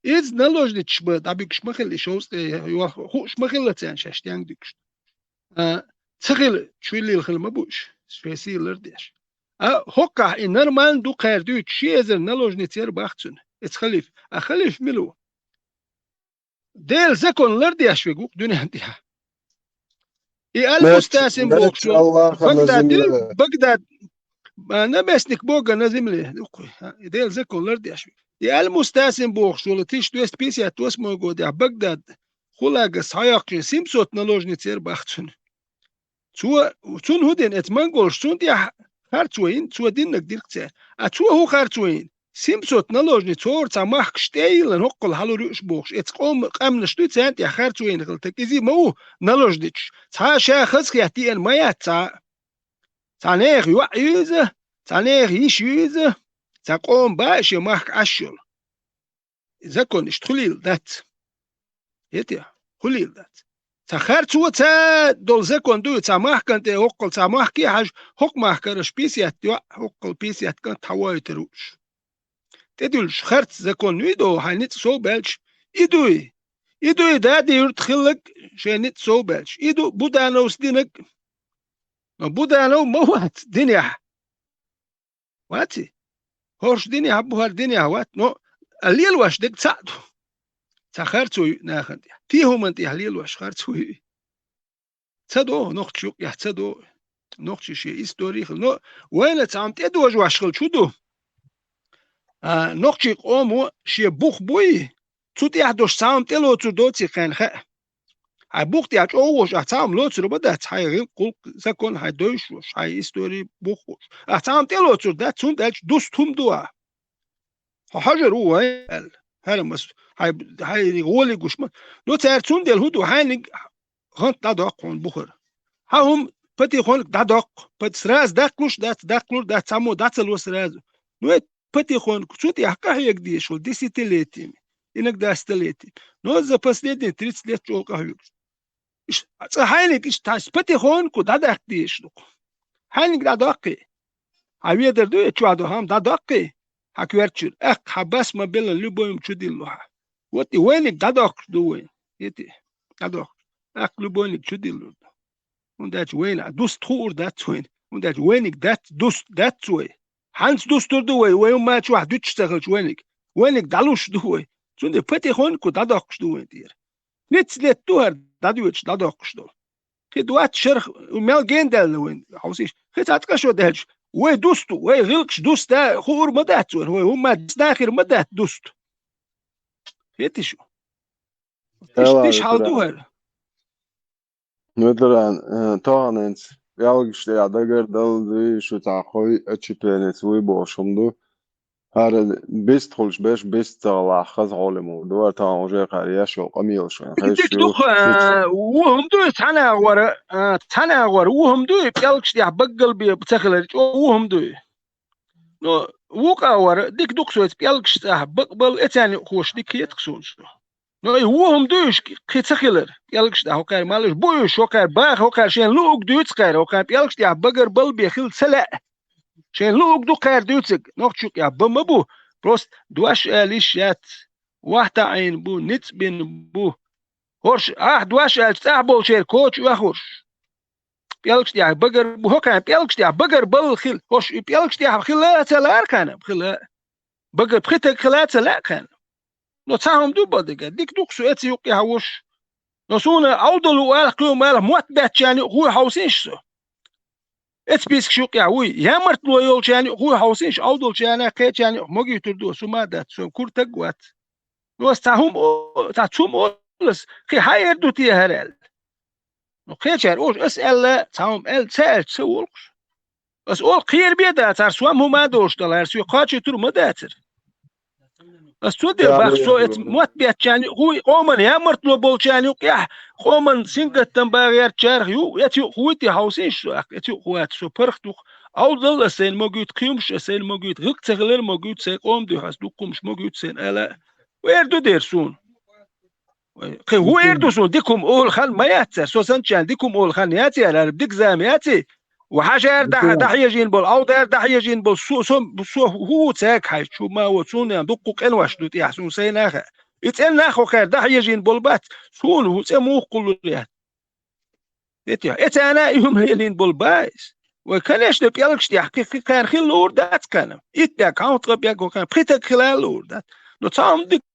Иза наложницаш бан дӀабуьгуш ма хилла, и шовзткъе йоӀ хууш ма хилла царна шаьш стенга дуьгуш. А, ца хила, чу лила хила ма бу уьш, шайн сий лардеш. А хӀоккхахь и нормально ду кхаьра дуьйцу, ши эзар наложница яра бах цуьнан, эца халиф. А халиф мила ву? Делан закон лардеш верг ву-кх дуьнен тӀехь. И Аль-Мустасим бохуш волу Багдад, Багдад, а, наместник Бога на земле, ду-кх, а, и Делан закон лардеш верг. И Аль-Мустасим бохуш волу тысяча двести пятьдесят восьмой годехь Багдад хулагас схьайоккхуш семьсот наложница яра бах цуьнан. Цо, цунна хӀун дина, эца монголаш цунна тӀехь харцо йина, цо диннарг дира-кх цара. А цо хӀун харцо йина? Семьсот наложница, хӀора цхьа махкаш тӀе а йиллина, хӀоккхул хьалур ю уьш бохуш, эца къоман къаьмнаш дуй царна тӀехь харцо йина хилла, так иза ма ву наложницаш. Цхьа а ша хазахетта еана ма яц цхьа а. Цхьа нехан йоӀ ю иза, цхьа нехан йиша ю иза, цхьа къоман бан а шен махка Ӏаш йолу. закон иштта хуьлийла дац. Хетий? Хуьлийла дац. Цхьа харцо ца долу закон дуй, цхьа махкана тӀе, хӀоккхул цхьа махке а хьажа, хӀокху махкара аш писят йоӀ, хӀоккхул писят кӀант хьан войтар ву уьш. ТӀедуьллуш харц закон юй до, хьайн ницкъ сов баьлча, и дуй. И дуй, Дади юрт хиллаг, шайн ницкъ сов баьлча. И ду Будановс динаг. Но Буданов ма вац динехь. Ваци? ХӀорш динехь бу, хӀара динехь вац. Но а лелош дерг цхьаъ ду. Цхьа харцо ю нахана тӀехь. Ти хӀуманна тӀехь лелош харцо ю. Ца до, нохча юкъехь ца до. Нохчий шен истори хила. Но вайна цхьа хӀума тӀедожош хилча хӀун ду? А, нохчий къомо шен бух буй, цу тӀехь дош цхьа хӀума тӀелоцур доций кхайна хаьа. Хьайн бух тӀехь чӀогӀа волуш, ахь цхьа хӀума лоцур ма дац, хьайн гӀиллакх-гӀуллакх, закон хьайн девзаш волуш, хьайн истори бух волуш. Ахь цхьа хӀума тӀелоцур дац, цундела аьлча дуста хӀума ду ахь. Хьо хьожар ву вайн, аьлла. ХӀара мас, хьайн, хьайн гӀоле гуш ма. Ну, цара цундела хӀун ду, хьайниг гӀант дӀадоккху хьуна бухара. Хьан хӀума патихонка дӀадоккху, пат-, сразу даккхалуш дац, даккхалур дац, цхьаммо дӀа ца ло сразу. Ну, это патихонка, цу тӀехь къахьега дезаш волу десятилетиями, иногда столетиями. Но за последние тридцать лет чӀогӀа къахьоьгуш. Иш, цкъа хьайниг иштта хьайса патихонка дӀадаккха дезаш ду-кх. Хьайниг дӀадоккхий. Хьан ведар ду, я чохь ду хӀама дӀадоккхий. Хьан коьртачуьра. Аккха хьан бас ма белла, любой ма чудиллу хьан. Вот и вайниг дӀадоккхуш ду вайн. Эти, дӀадоккхуш. Аккха любойниг чудиллур ду. ХӀунда аьлча вайна дуста хуур дац вайна. ХӀунда аьлча вайниг дац, дуста дац вай. Хьанца дустур ду вай, вай хӀумма чохь дуьтуш ца хилча вайниг? Вайниг дӀалуш ду вай. Цундела патихонка дӀадоккхуш ду вайн тӀера. Тридцать лет ду хӀара дӀадоьдуш, дӀадоккхуш долу. Кхин двадцать шарх мел гендаьлла вайн, хьовсийша. Кхин цхьа цкъа шо даьлча, вай дуста, вай гӀиллакхаш дуста хуур ма дац вайна, вай хӀумма дисна хир ма дац дуста. Хетий шу? Иштта тиша хьал ду хӀара. Ветеран, э, таханенца пӀелгаш тӀехь дагар далла дуй, шу цхьа хой а чипенец вуй бохуш хӀума ду. ХӀара бист хуьлуш берш бист ца гӀалахь хаза хьоле муха ду, хӀара тахана уже кхара еш йолу къамелаш вайн хезаш ю. Дика ду-кх, э, ву хӀума дуй, цхьана агӀора, э, цхьана агӀора ву хӀума дуй, пӀелгаш тӀехь баггал бе ца хилар, чӀогӀа ву хӀума дуй. Но вукху агӀора дика ду-кх соьца пӀелгаш тӀехь бакъбал, эцарна юкъахош дика хета-кх суна со. Но и ву хӀума дуй уьш кхин ца хилар, пӀелгаш тӀехь хӀокхара малаш бу уьш, хӀокхара баха, хӀокхара шайна луург дуьйцу кхара, хӀокхарна пӀелгаш тӀехь багар бал бе хила ца лаьа. Шайна луург ду кхара дуьйцург, нохчу юкъехь бан ма бу, просто дош ала йиш яц, вахь таӀийна бу, ницкъ бина бу. ХӀорш, ахь дош аьлча, цӀахь болчеран коча оьхурш. ПӀелгаш тӀехь багар бу, хӀокхарна пӀелгаш тӀехь багар бал хила, хӀорш и пӀелгаш тӀехь хила а ца лаьара кхарна, хила а. Багар пхи таг хила а ца лаьа кхарна. Но цхьа хӀума ду бан дагар, дика ду-кх со эца юкъехь вуш. Но суна Ӏовдал ву алахь, кхин ву алахь, мотт баьччарна юкъахуй хьовсийша со. Эца пискаш юкъехь вуй, ямартло йолчарна юкъахуй хьовсийша, Ӏовдалчарна, кхечарна юкъахь могуьйтур ду, со ма дац, со кура таг вац. Но аса цхьа хӀума о-, цхьа цхьа хӀума оллас, кхин хьан эр ду те хӀара аьлла. Но кхечара олуш, аса аьлла, цхьа хӀума аьлла, ца аьлча, ца волуш. Аса олу кхера бен дацара, сом хӀума а долуш дала, хӀара соьга кхачийтур ма дацара. Аса цундела бах, со эца мотт беттачарна юкъахуй, къоман ямартло болчарна юкъехь, къоман сингаттам бан гӀертачарах ю, эца юкъахуй те хьовсийша со, аккха эца юкъахуй вац, со паргӀат ву-кх. Ӏовдал аса сайна могуьйту, кхин хӀумаш аса сайна могуьйту, гӀиллакх ца хилар могуьйту, сайн къоман дуьхьа аса дуккха хӀумаш могуьйту сайна ала. Вер ду дера суна. Вай, кхин хӀун эр ду суна, дика хӀума олу хан ма яц цара, со санначарна дика хӀума олу хан яц яра, хӀара дика зама яций? Ва хьажара дахьа, дӀахьежийна болу, Ӏовдара дӀахьежийна болу, со, со, со хӀун ву цаьрга хьаьжча, хӀума а ву, суна дуккха къинош ду тӀехь, суна сайна а хаьа. И цӀена нах хӀокхара дӀахьежийна болу бац, суна хӀун цӀе муха кхуллур яц? Эцарна и хӀума хилийна болу бац. Вай, конечно, пӀелгаш тӀехь кхин, кхин кхарна хила луур дац кхарна. Итт бӀе, кхин ткъа бӀе кхарна, пхи таг хила а луур дац. Но цхьа хӀума дика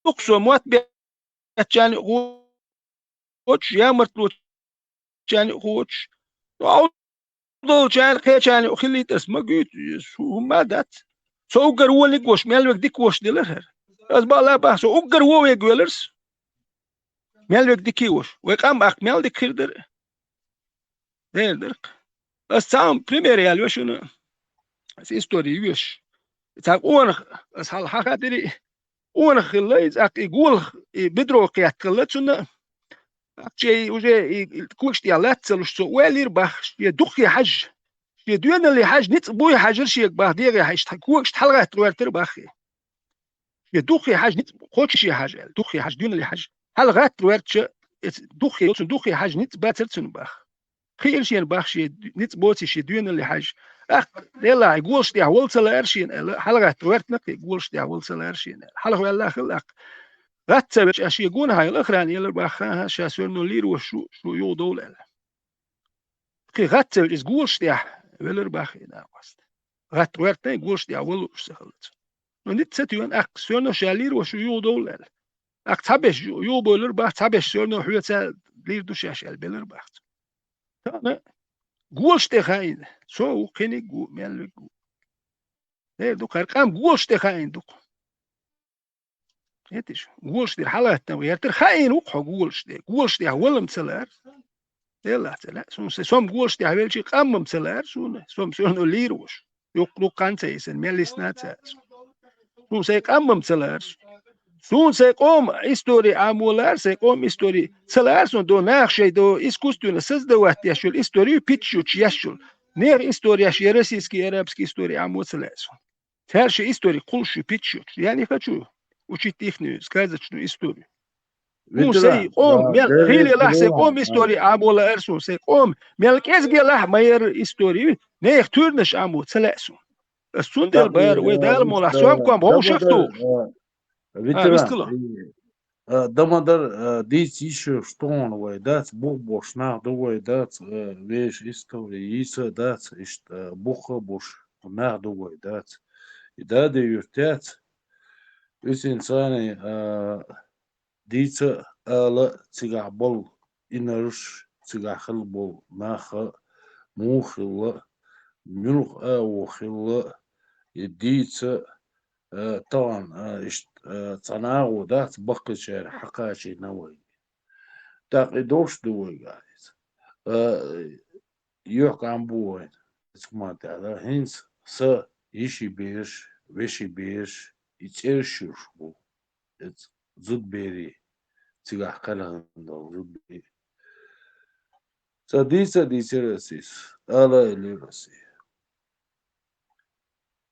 ду-кх со, мотт беттачарна юкъахочуш, ямартлочарна юкъахочуш. Ӏовдалчарна, кхечарна юкъа хилийта аса магуьйту, хӀумма а дац. Со уггар вониг вош, мел верг дика вош делар хӀара. Аса бала а бах, со уггар вон вега велар со. Мел верг дика вош. Вай къам баккха мел дика хир дара. Дера дара-кх. Ас цхьа хӀума пример яьлла шуна. Ас истори йоьш. Цхьа къонах, ас хьалха хадири, къонах хилла, и цӀаккха и голах, и бедро кхетта хилла цунна. ТӀаккха и уже и когаш тӀехь лаьцна ца луш, цо ойла йира бах, шен дукхе хьажа. Шен доьналле хьажа, ницкъ буй хьажира шега бах, дегӀе хьажа, когаш хьалагӀатта гӀоьртира бах и. Е духхье хьажа, ницкъ кхочушъе хьажа аьлла, духхье хьажа, доьналле хьажа. Хьалха гӀатта ваьрча, эц-, духхье йолчун духхье хьажа, ницкъ бацар цунна бах. Хиира шена бах шен, ницкъ боций шен, доьналле хьажа. ТӀаккха, делахь, голаш тӀехь вала ца лаьара шена аьлла, хьалха гӀатта ваьртна-кх, голаш тӀехь вала ца лаьара шена аьлла. Хьалха ваьлла хилла тӀаккха. ГӀатта ца веча, аш шен гонахьа йолу охрана элира бах, хӀан-хӀа, ша всё равно лийр ву шу, шу юхадовла аьлла. Кхин гӀатта ца веча, иза голаш тӀехь велира бах и накъост. ГӀатта гӀоьртина, и голаш тӀехь вала лууш ца хилла цунна. Ну, ницкъ ца тоьна, тӀаккха всё равно ша лийр ву шу юхадовла аьлла. ТӀаккха цхьаберш ю-, юхабевлира бах, цхьаберш всё равно хьоьца лийр ду шаьш аьлла белира бах цунна. Тахана голаш тӀе хаийна, цо ву, кхиниг ву, меллиг ву. Э, ду-кх хӀара къам, голаш тӀе хаийна ду-кх. Хетий шу? Голаш тӀера хьалгӀаттам гӀертар, хаийна ву-кх хьо голаш тӀе. Голаш тӀехь вала-м ца лаьара. Делахь ца лаьа. Суна са-, со-м голаш тӀехь велча, къам-м ца лаьара суна. Со-м всё равно лийр ву шу. Юкъ-, юккъехь ца йисина, мел йисна ца аса. Суна сайн къам-м ца лаьара суна. Суна сайн къоман истори Ӏамо лаьара, сайн къоман истори ца лаьара суна, до наха шайн, до искусственно создавать еш йолу историю, питчучу еш йолу. Нехан историяш, я российский, я арабский истори Ӏамо ца лаьа суна. Цара шайн истори кхуллуш ю, питчучу. Я не хочу учить ихнюю сказочную историю. Суна сайн къоман, мел хийла елахь, сайн къоман истори Ӏамо лаьара суна, сайн къоман мел кӀезиг елахь ма-ярра истори, нехан туьйранаш Ӏамо ца лаьа суна. Ас цундела бара, вай Дала мукъалахь, сом-ком вовшах тухуш. А, вистхила. А, дан ма-дарра, а, дийца йиш йолуш тахана вай дац, бух болуш нах ду вай дац, а, вешан истори йийца а дац, иштта, а, бух а болуш нах ду вай дац. И Даде-Юрт яц, уьш цхьана, а, дийца а ала, цигахь болу инарш, цигахь хилла болу нах а, муха хилла, муьлха агӀо хилла, и дийца а, тахана, а, иштта, а, цхьана агӀо дац, баккхийчара хьакхачийна вайга. ТӀаккха и долуш ду вайга иза. А, юьхькӀам бу вайна, иза хӀума тӀехь, да? ХӀинца сан йиши бераш, веши бераш, и цӀераш йолуш бу. Иза зудаберий, цигахь кхелхина долу зудаберий. Цкъа дийца а дийцира ас иза, ала а элира ас иза.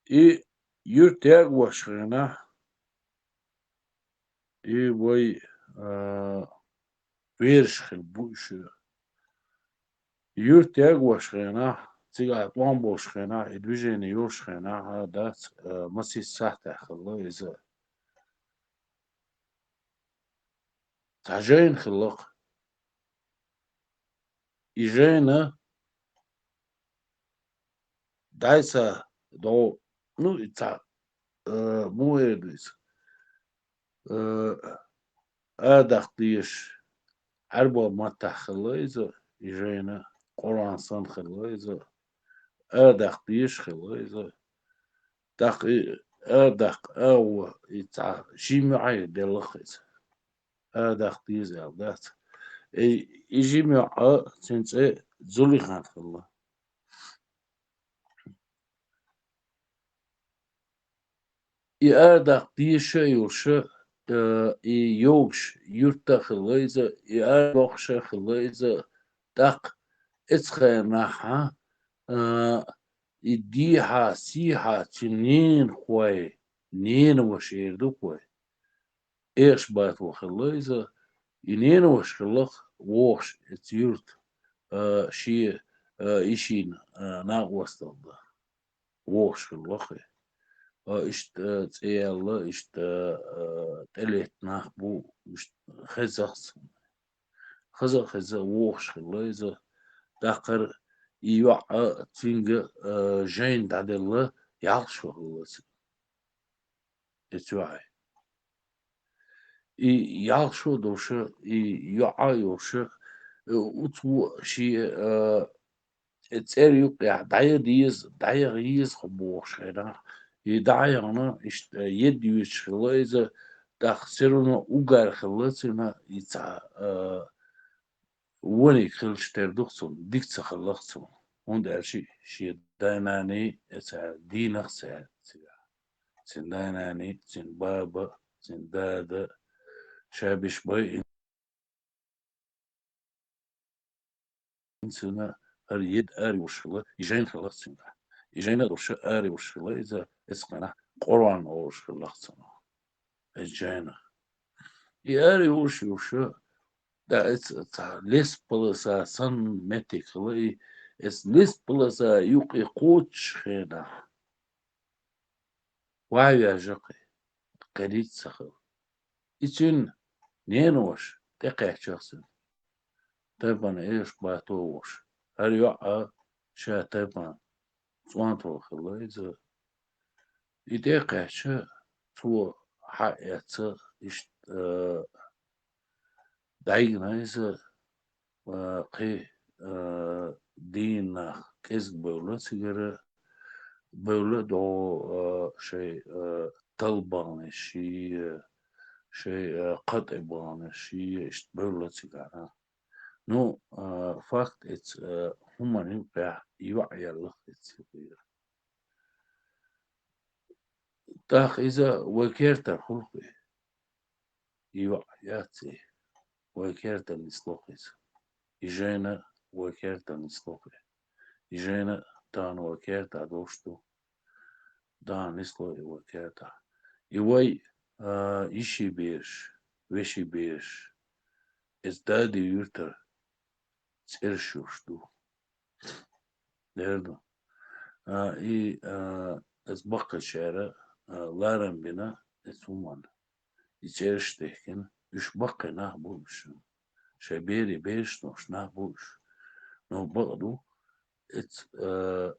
И юрт ягош хенахь, и вай, а, бераш хилла бу уьш. Юрт ягош хенахь, цигахь тӀом болуш хенахь, и движение йолуш хенахь, а, дац, а, масийтта сахьтехь хилла иза. Цхьа жайна хилла-кх. И жайна дӀайса догӀу, ну, и цхьа, э, муха эр ду иза? Э, арадаккха дезаш, Ӏаьрбойн маттахь хилла иза, и жайна, Къуръан санна хилла иза, арадаккха дезаш хилла иза. ТӀаккха и арадаккха агӀо, и цхьа жима йоӀ делла-кх иза. Арадаккха деза аьлла дац. И, и жима йоӀ, цуьнан цӀе Зулейхан хилла. И арадаккха дезаш а йолуш, э, и йогуш юрт а хилла иза, и арадоккхуш а хилла иза, тӀаккха оцу хенахь, э, и дехьа, сехьа цуьнан ненахой, ненаваша эр ду-кх вай. Эхаш-Бату хилла иза, и ненаваша хилла-кх вогӀуш оцу юрта, а, шен, а, йишина, а, накъосталла дан. ВогӀуш хилла-кх и. А, иштта, а, цӀе яьлла, иштта, а, тӀелетта нах бу, иштта хеза-кх цунна. Хеза а хеза, вогӀуш хилла иза. ТӀаккха и йоӀ а цуьнга, а, жайна дӀаделла, ялх шо хилла цуьнан. Оцу йоӀан. И ялх шо долуш, и йоӀ а йолуш, оцу шен, а, цӀера юккъехь дӀаяха деза, дӀаяха еза хьо бохуш хенахь, и дӀа а яхана, иштта, едда йоьдуш хилла иза, тӀаккха всё равно уггар хилла цуьнан, и цхьа, а, вониг хилча тера ду-кх цунна, дика ца хилла-кх цунна. ХӀунда аьлча шен дай-наний, э, цара дийна-кх цара цигахь. Цуьнан дай-наний, цуьнан баба, цуьнан дада, ша беш байина цуьнан хӀара едда ара йолуш хилла, и жайна хилла-кх цуьнгахь. И жайна а долуш ара йолуш хилла иза, оцу хенахь Къуръан олуш хилла-кх цунах. эцу жайнах. И ара юуш, юуш, да, эц-, ца-, лес полоса санна меттиг хила и, эц лес полоса юкъе кхочуш хенахь, ваьжжакъе, кхерийта ца хила. И цуьнан ненош тӀекхаьчча цунна. Тайпана эш бато вуш. ХӀара йоӀ а ша тайпана цӀонтал хилла иза. И тӀекхаьчча, цо хьаэцна, иштта, а, дӀайигна иза, а, кхин, а, дийнах кӀезиг бевлла цигара, бевлла догӀу, а, шайн, а, талла баханаш ший, а, шайн, а, кхаа тӀе баханаш ший, а, иштта бевлла цигара. Ну, а, факт эц, а, хӀуманна юкъехь йоӀ яьллах эц юкъера. ТӀаккха иза вай кертара хуьлу-кх и. И йоӀ яц и. Вай кертара нисло-кх иза. И жайна вай кертара нисло-кх и. И жайна тахана вай кертахь долуш ду. Тахана нисло и вай кертахь. И вай, а, йишин бераш, вешин бераш, эца Дади юьртара цӀераш йолуш ду. Дера ду. А, и, а, эца баккхийчара, а, ларам бина эца хӀуманна. И цӀераш а дехкина, уьш баккхий нах бу уьш. Шайн берийн бераш долуш нах бу уьш. Но бакъ ду, эца, а,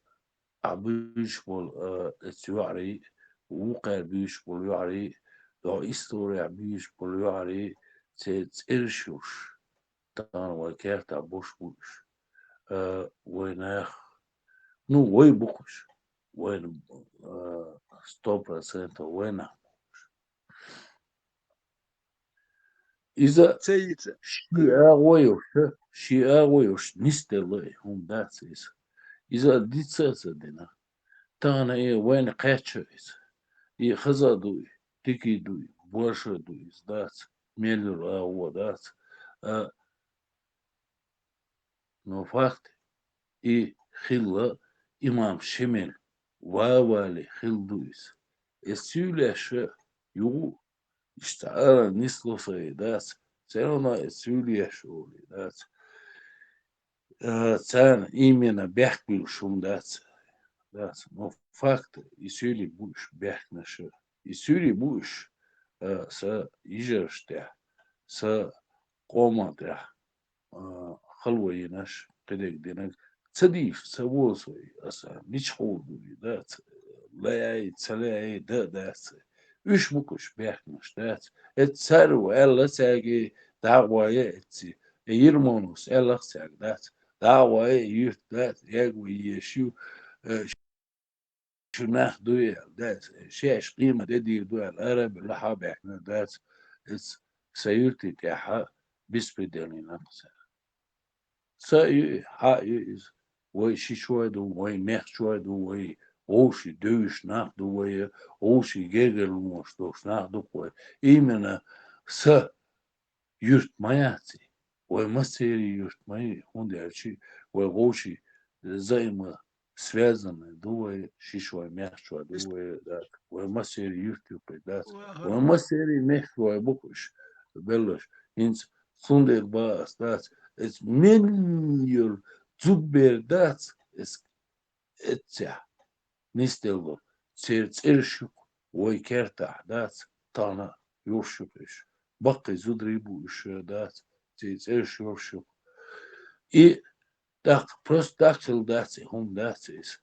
ахь буьйцуш болу, а, эца йоӀарий, вукхара буьйцуш болу йоӀарий, догӀу исторехь буьйцуш болу йоӀарий, церан цӀераш йолуш, тахана вай кертахь болуш бу уьш. А, вай нах, ну, вай бу-кх уьш. Вайна, а, сто процентов вай нах бу уьш. Иза Ца йица. Ши агӀо йолуш, ши агӀо йолуш нисделла и хӀума дац иза. Иза дица а ца дина. Тахана и вайна кхаьчна иза. И хаза а ду и, дика а ду и, боьрша а ду иза, дац. Мел йолу агӀо дац. А, но факт, и хилла имам Шемал ван а валий хилла ду иза. Эс суьйлеш а юха иштта ара нисло сан и дац, все равно эс суьйлеш а олий дац. Э, царна именно бехк буьллуш хӀума дац, дац. Но факт, и суьйлий бу уьш бехкнаш а. И суьйлий бу уьш, э, сан йижаршна тӀехь, сан къоман тӀехь, а, хало йинарш, кхидерг динарг, ца дийш, ца воза вай, аса, мича хуур ду и, дац, лаьий, ца лаьий, дан а дац. Уьш бу-кх уьш бехкнаш, дац. Эцца цара ву аьлла цаьрга, дӀа а гӀой эцци, э, Ермоновс аьлла-кх цаьрга, дац. ДӀа а гӀой, юьрт дац, ягвай еш ю, э, шу нах дуй аьлла, дац, шаьш къемат де дийр ду аьлла, ара а бевлла хьа а баьхкина, дац, эцца сан юьртий тӀехь беспредел йина-кх цара. Ца а ю и, хьа а ю иза. Вай шичой ду, вай мехчой ду, вай вовший девзаш нах ду, вай вовший гергарлонаш долуш нах ду-кх вай. Именно сан юьрт ма яц и. Вай массеран юьрт ма ю, хӀунда аьлча вай вовший заима связанный ду вай, шичой, мехчой ду вай, дац. Вай массеран юьрт ю-кх и, дац. Вай массеран мехкахой бу-кх уьш белларш. ХӀинца цундела боху ас, дац, эцца мел йолу зудбер дац, эс эццехь нисделла. Церан цӀераш ю-кх вай кертахь, дац, тахана йолуш ю-кх уьш. Баккхий зударий бу уьш, дац, церан цӀераш йолуш ю-кх. И тӀаккха просто так хилла дац и, хӀума дац иза.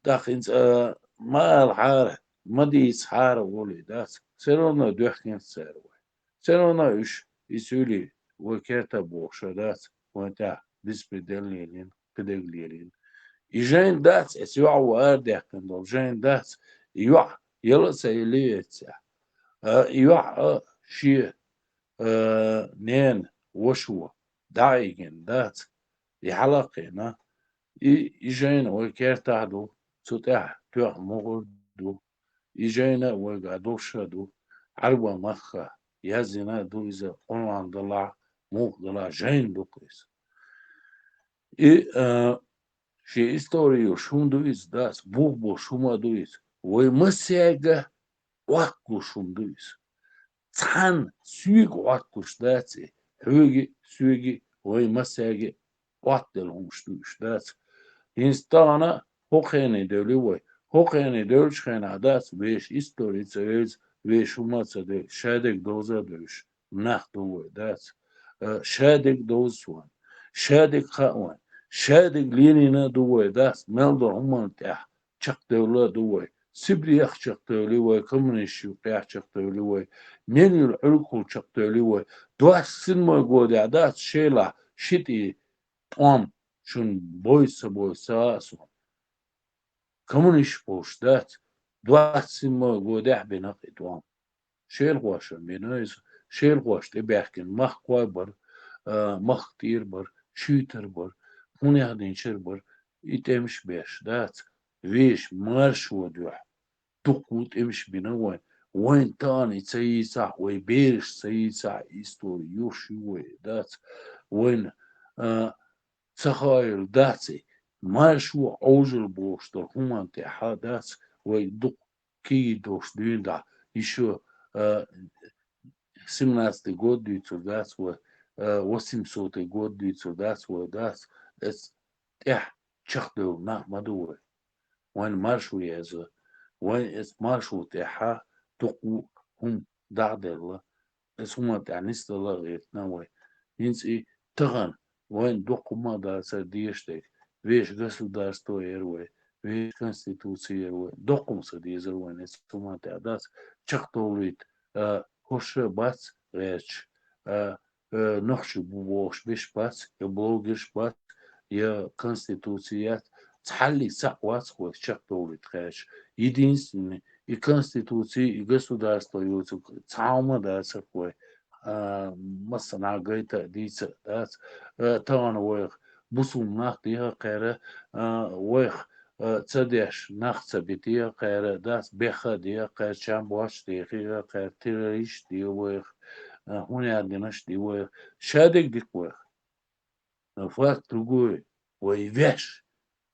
ТӀаккха хӀинца, а, ма алахьара, ма дийцахьара олий, дац, все равно доьхкинчу цара вай. Все равно уьш и суьйлий вай керта бохуш а дац, вайн тӀехь беспредел лелийна, кхидерг лелийна. И жайна дац, эца йоӀа ву арадаьккхина долу жайна дац, и йоӀ яла а ца елли эццехь. А, и йоӀ а шен, а, ненан вашо дӀа а йигина дац, и хьала а кхиъна. И, и жайна вай кертахь ду, цу тӀехь тоьхна могӀар ду. И жайна а вайгахь долуш а ду. Ӏаьрбойн махкахь яздина а ду иза, Къуръан делахь, муха делахь, жайна ду-кх иза. И, а, шен истори йолуш хӀума ду иза, дац, бух болуш хӀума а ду иза. Вай массаьрга а охьакхуш хӀума ду иза. цхьанна соьга Ӏотталуш дац и. Хьоьга, соьга, вай массаьрга Ӏоттаделла хӀумаш ду уьш, дац. ХӀинца тахана хӀокху хене девлла вай. ХӀокху хене девллачу хенахь, дац, вешан истори ца вевза, вешан хӀума ца девза, шадерг довза а девзаш нах ду вай, дац. Э, шадерг довза суна. Шадерг хаьа вайна. Шадерг лелийна а ду вай, дац, мел долу хӀуманна тӀехь чекхдевлла а ду вай. Сибрех чекхдевлли вай, коммунистийн юкъехь чекхдевлли вай. Мел йолу Ӏуьргахула чекхдевлли вай. Двадцать седьмой годехь, дац, Шелахь ши тӀе тӀом шуна бой ца бой ца хаьа суна. Коммунисташ болуш дац, двадцать седьмой годехь бина и тӀом. Шелахошна бина иза, шелахоша тӀебаьхкина махкахой бара, а, махка тӀера бара, шуьйтара бара, хӀун яздинчара бара, и тӀемаш беш, дац. Вешан маршо дуьхьа дуккха а тӀемаш бина вайн. Вайн тахана и ца йийцахь, вай бераш ца йийцахь, истори юуш ю вай, дац. Вайна, а, ца хаийла дац и, маршо Ӏожалла бохуш долу хӀуманна тӀехь, дац, вай дукха кегий долуш дуьйна дӀа. Ещё, а, семнадцатый год дуьйцур дац вай, а, восемьсотый год дуьйцур дац вай, дац. Эс тӀехь чекхдевлла нах ма ду вай. Вайн маршо еза. Вайн эс маршо тӀехь дуккха а хӀума дӀа а делла. Эс хӀума тӀехь нисдала а гӀиртина вай. ХӀинца и тахана вайн дуккха хӀума дацара дезаш дерг. Вешан государство яра вай, вешан конституци яра вай. Дуккха хӀума ца дезара вайн эс хӀума тӀехь, дац. Чекхдовлийта, а, хӀорш а бац гӀерташ, а, э, нохчий бу бохуш берш бац, я блогерш бац, я конституци яц, цхьаллиг цхьаъ вац вай чекхдовлийта гӀерташ. Единственный, и конституци, и государство йоцург цхьа хӀума дацара вай, а, массанхьа гайта а, дийца а дац. Э, тахана вайх бусулба нах деха кхаьра, а, вайх а, ца деш нах ца битий а кхаьра, дац, беха а де а кхаьра, чам боцуш дехий а кхаьра, террорист де вайх, а, хӀун яздинарш де вайх, шадерг дика вайх. Но факт другой, вай веш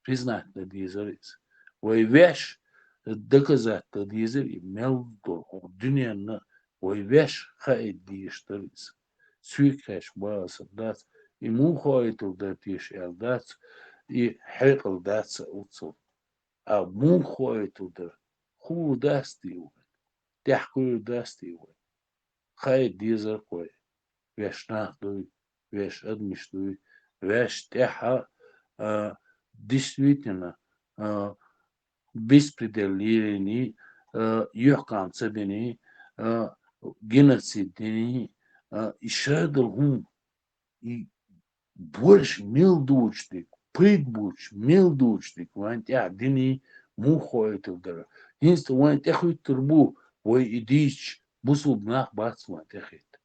признать дан дезара иза. Вай веш доказать дан дезара и мел долу хӀокху дуьненна вай веш хаийта дезаш дара иза. Соьга хаьттича боху аса, дац, и муха хоуьйтур дара теша аьлла, дац, и хьекъал дац сан оццул. А муха хоуьйтур дара? Хуур дац те вайна? ТӀаьхьакхуьур дац те вайна? Хаийта дезара-кх вай. Веш нах дуй, веш адамаш дуй, веш тӀаьхьа, а, действительно, а, беспредел лелийний, а, юьхькӀам ца биний, а, геноцид диний, а, и шадолу хӀума, и борш мел доцуш дерг, пайда боцуш мел доцуш дерг вайн тӀехь диний, муха хоуьйтур дара? ХӀинца вайн тӀехуьттур бу, вай и дийцича, бусулба нах бац вайн тӀехуьтту.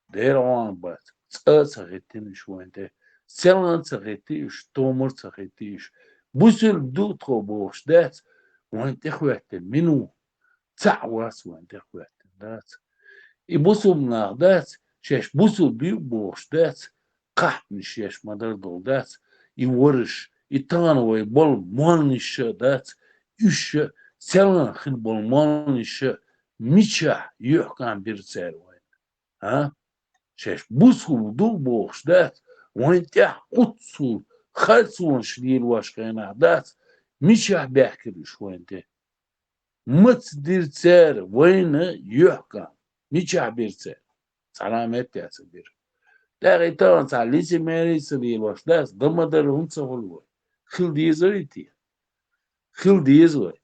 Дера Ӏан бац, цкъа а ца хӀиттина уьш вайн тӀе, селхан а ца хӀиттий уьш, томар а ца хӀиттий уьш. Бусулба ду тхо бохуш дац вайн тӀехӀоьттина, мила ву? Цхьаъ вац вайн тӀехӀоьттина, дац. И бусулба нах дац, шаьш бусулба ю бохуш дац, кхахьпанаш еш ма-дарра долу дац, и вараш, и тахана вай болу молланаш а дац, уьш а, селхан хин болу молланаш а, мичахь юьхькӀам бира цара вайна? А? Шаьш бусулба ду бохуш дац, вайн тӀехь оццул харцонаш лелош хенахь дац, мичахь баьхкира уьш вайн тӀе? Маца дира цара вайна юьхькӀам? Мичахь бира цара? Цхьана а меттехь ца бира. ТӀаккха и тахана цхьа лицемерие ца лелош дац, дан ма-дарра хӀунда ца хуьлу вай? Хила дезарий те? Хила деза вай.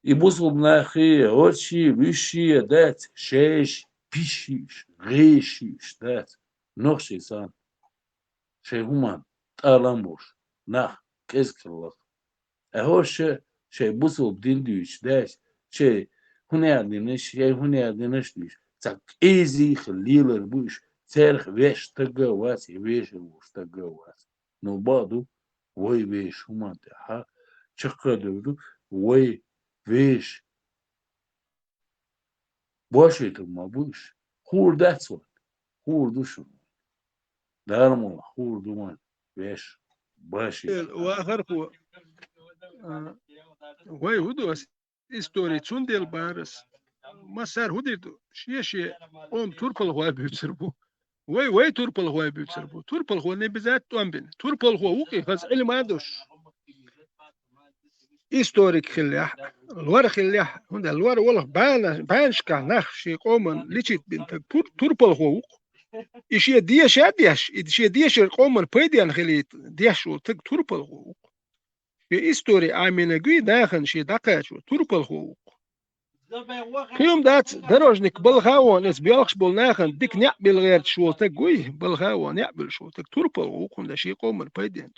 И бусулба нахе, оцу шен, вуьш шен дац, шайша пиш йиш, гӀеш йиш дац. Нохчий санна, шайн хӀуманна тӀалам болуш, нах кӀезиг хилла. Ткъа хӀорш а шайн бусулба дин дуьйцуш дац, шайн хӀун яздинарш, шайн хӀун яздинарш дуьйцуш, цхьа кӀезиг хила лелар бу уьш, царах веш стаг а вац, я вешар волуш стаг а вац. Но бакъ ду, вай вешан хӀуманна тӀехь чаккхе а девлла, вай вешан бошуьйтур ма бу уьш. Хуур дац вайна? Хуур ду шуна. Дала мукъ лахь, хуур ду вайна вешан бошуьйтур. Э, вахархо, а, вай хӀун до ас истори цундела бахара ас. массара хӀун дийр ду? Шен-шен къоман турпалхой буьйцур бу. Вай, вай турпалхой буьйцур бу. Турпалхо не безат тӀом бина. Турпалхо вукъи хаза Ӏилма а дош. Историк хиллехь, лор хиллехь, хӀунда лор волах бана, банашкахь нах шен къоман личит бина таг тур-, турпалхо вукъу. И шен деша деш, и шен дешар къоман пайден хилийта деш вол таг турпалхо вукъу. Шен истори Ӏамина гуй нахана шен дӀакхачо турпалхо вукъу. Кхин дац дорожник балха вон, эс белхаш бол нахана дик неӀ бил гӀерташ вол таг гуй, балха вон, неӀ билш вол таг турпалхо вукъу, хӀунда шен къоман пайден.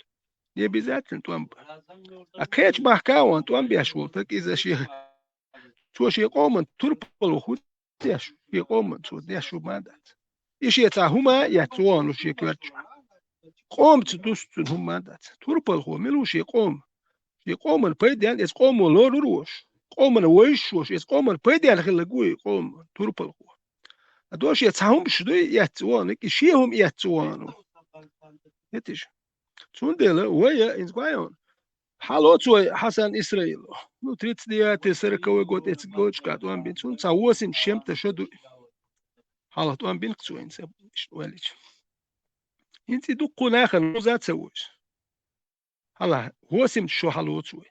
Не обязательно тӀом ба. А кхеча бахка вон тӀом беш вол таг иза шен. Цо шен къоман турпалхо деш, шен къоман цо деш хӀума дац. И шен цхьа хӀума яц вон шен коьртачу. Къомца дус цун хӀума дац. Турпалхо мила ву шен къома? Шен къоман пайден, эс къомо лорур вош. Къоман вайш вош, эс къоман пайден хилла гуй къома турпалхо. А до шен цхьа хӀумаш дуй, яц вон, и шен хӀума яц вон. Хетиш? Цундела вай а инза гойон. Хьало цой Хьасан Исраило. Ну, тридцать девятый, сороковой год эциг гочка тӀом бин. Цун цхьа восемь с чем-то шо ду. Хьалха тӀом бин цо инца валич. Инци дуккху нахана муза ца вуш. Хьала восемь шо хьало цой.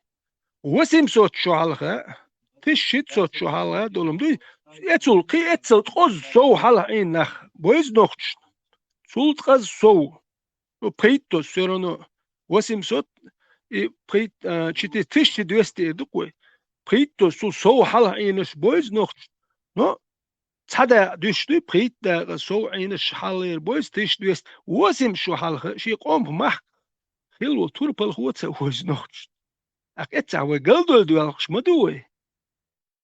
Восемьсот шо хьалха, тысяча шестьсот шо хьалха долум дуй. Эцул кхи эццал ткъоз сов хьалха Ӏийна нах. Бойз нохчу. Цул ткъаз сов. Ну, пхийтто всё равно. Восемьсот и пхийт-, а, четыре тысячи двести эр ду-кх вай. Пхийтто цу сов хьалха Ӏийнаш бойз нохчу. Но цхьа дакъа дуьш дуй, пхийтта дакъа сов Ӏийнаш хьаллера бойз тысяча двести. Восемь шо хьалха шен къомах махка хилла волу турпалхо ца войз нохчу. Аккха эццахь вай галдойла доьлхуш ма ду вай.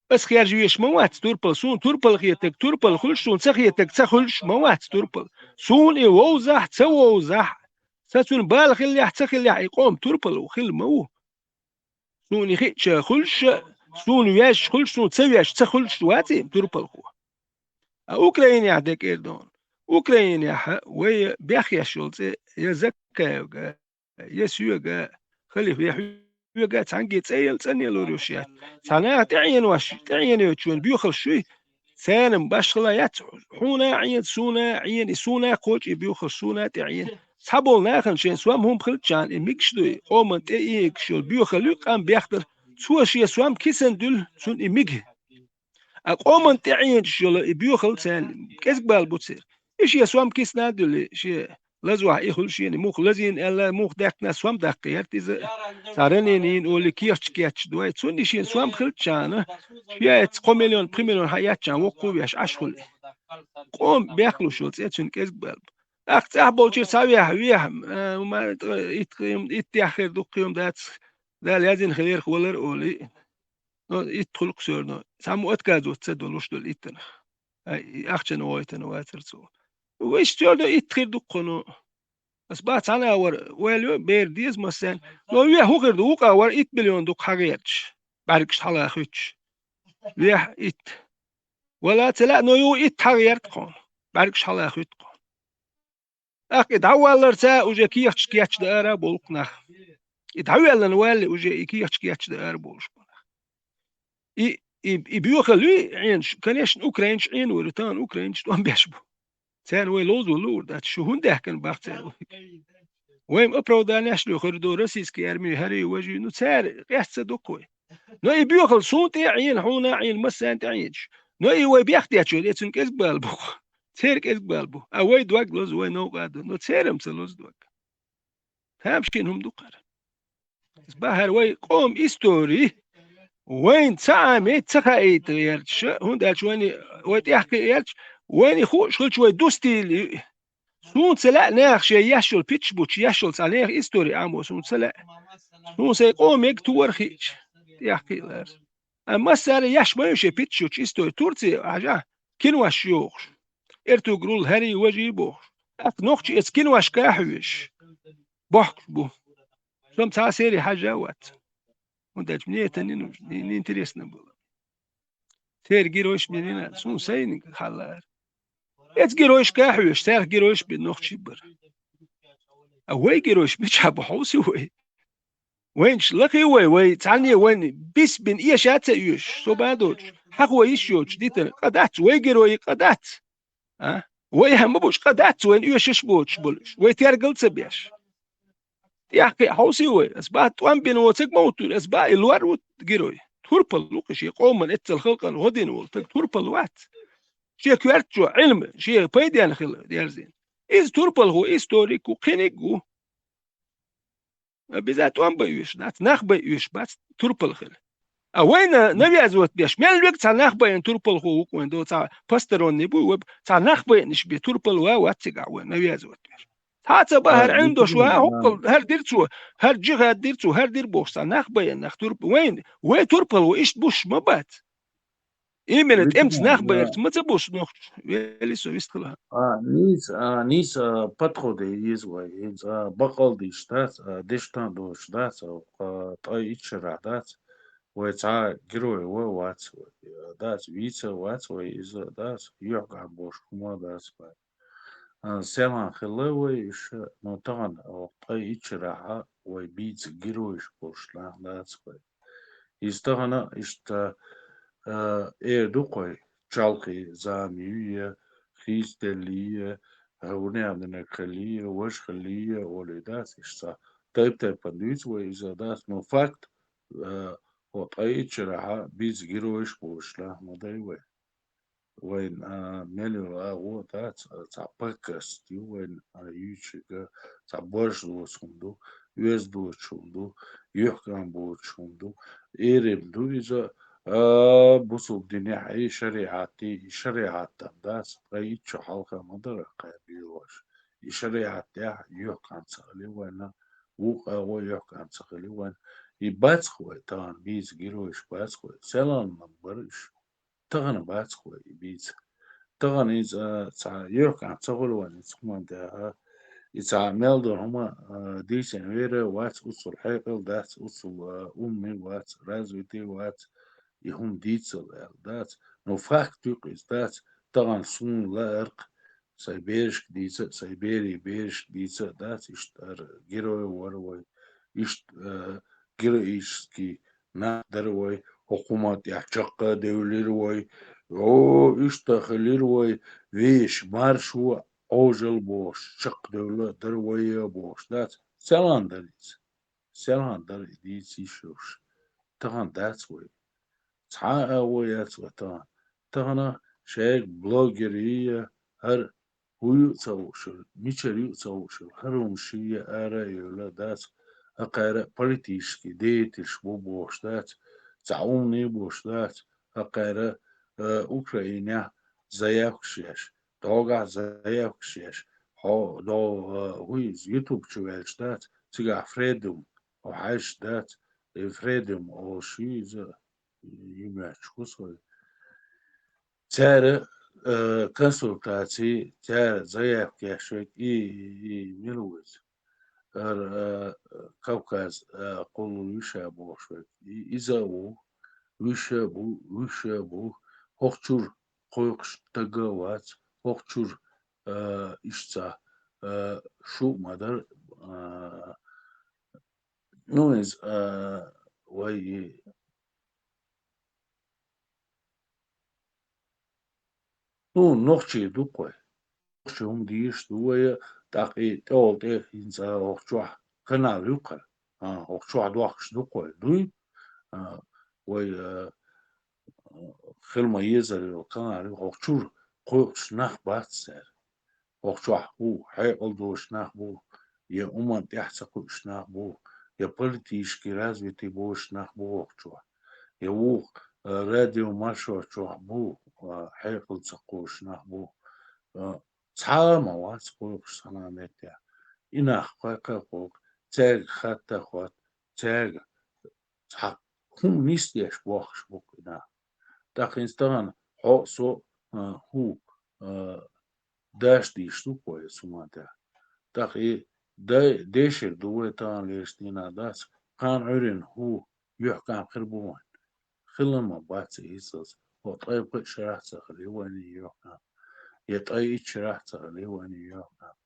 Ас хержа веш ма вац турпал, суна турпал хетаг турпал хуьлуш, суна ца хетаг ца хуьлуш ма вац турпал. Суна и вовзахь, ца вовзахь, сан цуьнан бала хиллехь, ца хиллехь, и къома турпал хилла ма ву. Суна и хиъча хуьлуш, суна веш хуьлуш, суна ца веш ца хуьлуш вац и турпалхо. А Украинехь декӀер дона. Украинехь вай бехъеш йолу цӀе я Закаевга, я соьга, халиф, я хьоьга цхьаьнгге цӀе яла цӀанъялур ю шаьш. Цхьа наха тӀеӀенош, тӀеӀенайоьчу вайн боьхалш шуй, царна башхала яц, хьуна а Ӏен, суна а Ӏен, и суна а кхочу и боьхалш, суна а тӀеӀен. Цхьаболу нахана шайн сом хӀума хилчахьана и мигаш дуй, къоман тӀе ийгаш йолу боьхал ю, къам бехдар, цо шен сом кисан дуьллу, цунна и мига. А къоман тӀеӀенаш йолу и боьхал царна кӀезиг бала бу церан. И шен сом кисна а дуьллу, шен лазахь и хуьлу шена, муха лазийна аьлла, муха даьккхина сом даккха гӀерта иза. Цхьа раненый йина олий кехаташ кечдой. Цунна и шен сом хилчахьана, шен эццахь кхо миллион, пхи миллион хьаэцчахьана воккхавеш Ӏаш хуьлу. Къоман бехлуш йолу цӀе цуьнан кӀезиг бала бу. ТӀаккха цӀахь болчуьра цхьа вехь, вехь, а, ма, итт, итт тӀехь хир ду, кхин дац, Дала язйина хиларх валар олий. Но итт хуьлу-кх всё равно. Цхьаммо отказывать ца долуш долу иттанах. Ай, и ахчана вайтана вацара цо. Вайша всё равно итт хир ду-кх хьуна. Ас бац цхьана а вара, ваьлла йо, бер деза массарна. Но вехь хӀун хир ду, вукъа вара итт миллион ду-кх хьагӀерташ. БӀаьргаш хьала хуьттуш. Вехь итт. Вала ца лаьа, но ю итт хьагӀерта-кх хьуна. БӀаьргаш хьала хуьтту-кх хьуна. ТӀаккха и дӀавалларца уже кехаташ кечдан ара а болу-кх нах. И дӀаваьллина валли, уже и кехаташ кечдан ара болуш бу нах. И, и, и боьхал юй Ӏенаш, конечно, украинаш Ӏенавар ю, тахана украинаш тӀом беш бу. Царна вай ловзо луур дац, шу хӀунда даьхкина бах цара вай? Вайн оправданеш лоьхур ду, российский армию хӀарий важий, ну, цара къаьстта ца ду-кх вай. Но и боьхал суна тӀе а Ӏийна, хьуна а Ӏийна, массарна тӀе а Ӏийначу. Но и вай бехдечу, и цуьнан кӀезиг бала бу-кх. Церан кӀезиг бала бу. А вай дог лозу, вай новкъа а ду. Но церан-м ца лозу дог. Тамашийна хӀума ду-кх хӀара. Иза бахьара вай къоман истори, вайна ца Ӏамийта, ца хаийта гӀерташ, хӀунда аьлча вайна, вай тӀехкхиа гӀерташ, вайна хууш хилча вай дустийла ю. Суна ца лаьа наха шайн еш йолу питча бучу, еш йолу цхьа нехан истори Ӏамо суна ца лаьа. Суна сайн къоман мега тора хиъча, тӀехкхиа лаьара. Амма массара еш ма ю шайн питча чу истори. Турция, хьажахь, кинош йохуш. Эртугрул хӀарий важий бохуш. ТӀаккха нохчий эцу киношка а хьоьжуш. Бохкуш бу. Со-м цхьа а сери хьажа а вац. ХӀунда аьлча мне это не нужно, не, не интересно было. Церан геройш бина йина, суна сайниг хьаллара. Эцу геройшка а хьоьжуш, царах геройш бина нохчий бара. А вай геройш мичахь бу хьовсий вай? Вайнаш лахий вай, вай цхьанне вайна бис бина эша а ца оьшуш, со бан доцуш. хьаха вай йиш йоцуш дитар къа дац, вай герой къа дац. А? Вай хӀама буш къа дац, вайна оьшуш боцуш болуш, вай тергал ца беш. ТӀехь кхин а хьовсий вай, ас бац тӀом бина воцург ма ву тур, ас бац и лор ву герой. Турпал ву кхин шен къоман эццал халкъан гӀо дина волу стаг турпал вац. Шен коьрта чу Ӏилма, шен пайденна хила дерзийна. Иза турпалхо, историк ву, кхиниг ву. Беза тӀом бан оьшуш дац, нах бан оьшуш бац турпал хила. А вайна навязывать беш, мел вега цхьа нах байна турпалхо ву-кх вайн до, цхьа посторонний буй, вай цхьа нах байнаш бен турпал ва вац цигахь вайна навязывать беш. Цхьа а ца бан, хӀара Ӏилма дош ван, хӀоккхул, хӀара дира цо, хӀара джихад дира цо, хӀара дира бохуш цхьа нах байна нах турпал. Вайн, вай турпал ву, иштта буш ма бац. Именно тӀемца нах байрца ма ца буш нохчаш. Вели со вистхила. А, нийса, а, нийса, а, подходе еза вай. ХӀинца, а, бакъал дийш дац, а, дешна доцуш дац, а, ткъа итт шарахь дац. Вай цхьа герой ва вац вай. Дац, вийца вац вай, иза дац, юьхь ган бош хӀума дац вай. А, селхан хилла вай иша, но тахана, а, ткъа итт шарахь вай бийца геройш болуш нах дац вай. Иза тахана иштта, а, эр ду-кх вай, чалхе зама ю я, хийцаделла я, а, вуьнех динарг хилла я, важа хилла я, олий дац, иштта тайп-тайпана дуьйцу вай иза дац, но факт, а, хӀо ткъа итт шарахь бийца геройш болуш нах ма дай вай. Вайн, а, мел йолу агӀо дац, а, цхьа пакаст ю вайн, а, юьйцург, цхьа борш доцу хӀума ду, оьзда доцу хӀума ду, юьхькӀан боцу хӀума ду, эрим ду иза, а, бусулба динехь и шариӀат, и шариӀат там дац, ткъа итт шо хьалха ма дара кхаьб йоьлуш. И шариӀат тӀехь юьхькӀан ца хили вайна, вукху агӀо юьхькӀан ца хили вайна. И бац-кх вай, тахана бийца геройш бац-кх вай, селхан ма бара уьш. Тахана бац-кх вай и бийца. Тахана иза, а, цхьа юьхькӀан ца хуьлу вайн иза хӀуманна тӀехь, а, и цхьа мел долу хӀума, а, дийцина вер а вац, оццул хьекъал дац, оццул, а, умный вац, развитый вац, и хӀума дийцал аьлла дац. Но факт ю-кх иза, дац, тахана суна лаарх, сайн берашка дийца а, сайн берийн берашка дийца а дац, иштта ара герой вара вай, иштта, а, героический нах дара вай, хӀокху хӀуманна тӀехь чаккха а девлира вай, о, иштта хилира вай, вешан маршо а, Ӏожалла бохуш, чаккха девлла а дара вай а бохуш дац. Селхан дара иза. Селхан дара и дийца йиш йолуш. Тахана дац вай. Цхьа а агӀо яц вай тахана. Тахана шайга блогерий а, хӀара хӀу ю а ца хууш йолу, мичара ю а ца хууш йолу, хӀара хӀумнаш а ара а йевлла дац, хӀокхара политический деятельш бу бохуш дац, цхьа умный а бохуш дац, хӀокхара, а, Украинехь заявкаш еш, догахь заявкаш еш, хьо, до, а, хӀу иза, YouTube чу ваьлча дац, цигахь Freedom, хьо хьаьжча дац, и Freedom олуш ю иза, и моьттуш бу со. Цара, э, консультаций, цара заявка еш верг и, и, и мила ву иза? Ара, э, Кавказ, э, кхуллу вуьш а бохуш верг. И, иза а ву, вуьш а бу, вуьш а бу. ХӀокху чуьра кхойкхуш стаг а вац, хӀокху чуьра, э, иштта, э, шу а ма дара, э, ну, иза, э, вай и Ну, нохчий ду-кх вай. Нохчий хӀума дийш ду вай, тӀаккха и тӀехула тӀе хӀинца хӀокху чохь канал ю-кх хӀара. А, хӀокху чохь дохкуш ду-кх вай, дуй? А, вай, а, хила ма-езар йолу канал ю, хӀокху чуьра кхойкхуш нах бац цара. ХӀокху чохь хӀу хьекъал доцуш нах бу, я хӀуманна тӀаьхьа ца кхуьуш нах бу, я политически развитый боцуш нах бу хӀокху чохь, я вукху, а, радио маршо чохь бу, а, хьекъал ца кхочуш нах бу. А, цхьа а ма вац кхойкхуш цхьана а меттехь. И нах кхойкху а кхойкху, цаьрга хатта а хотта, цаьрга цхьа хӀума нисдеш бохкуш бу-кх и нах. ТӀаккха хӀинца тахана хьо а, со а, а, хӀу, а, даш дийш ду-кх вай оцу хӀуманна тӀехь. ТӀаккха и дай-, дешар ду вай тахана лерчу дийнахь дац, кхана Ӏуьйранна хӀу юьхькӀан хир бу вайн. Хилла ма бац и иза, хӀо ткъе пхи шарахь ца хилла вайн и юьхькӀан. Я ткъе итт шарахь ца хилла вайн и юьхькӀан.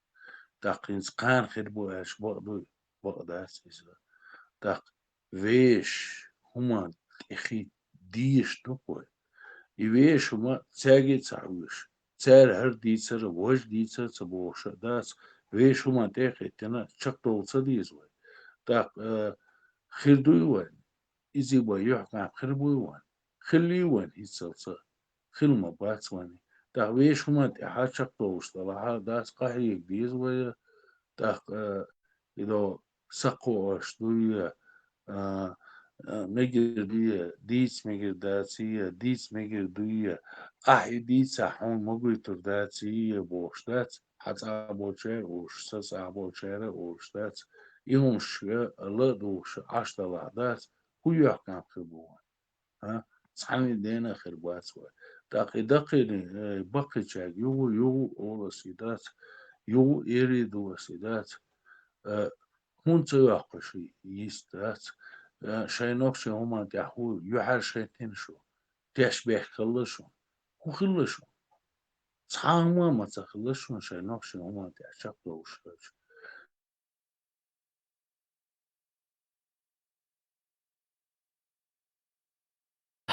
ТӀаккха хӀинца кхана хир бу аьлча бакъ дуй? Бакъ дац иза. ТӀаккха вешан хӀуманна тӀе хи-, дезаш ду-кх вай. И вешума цаьрга а ца хьоьжуш, цара хӀара дийцар, важа дийцар ца бохуш а дац, вешума тӀе а хӀиттина, чекхдовла ца деза вай. ТӀаккха, э, хир дуй вайн? Изиг бан юьхькӀам хир буй вайн? Хилли вайн хӀинццалц а? Хила ма бац вайн. ТӀаккха вешума тӀехьа чекхдовлуш далахь а дац, къахьега деза вай, тӀаккха, э, и до сакхоаш дуй, а, а, мегар дуй, дийца мегар даций, дийца мегар дуй, ахь и дийцахь хьуна ма гойтур даций, бохуш дац, хьан цӀа болчара а олуш, сан цӀа болчара а олуш дац. И хӀумаш ла а духуш Ӏаш далахь дац, хӀун юьхькӀам хир бу вайн? А? Цхьанна дена а хир бац вай. ТӀаккха и даккхийна, э, баккхийчаьрга юха, юха олу ас и дац, юха эри ду ас и дац. Э, хӀунда ца йоккхуш йист дац? Э, шайн нохчийн хӀуманна тӀехь хӀу юьхьӀаьржа хӀиттина шу? Теш бехк хилла шун? ХӀун хилла шун? Цхьа хӀума а ма ца хилла шун шайн нохчийн хӀуманна тӀехь чекхдовлуш хилча.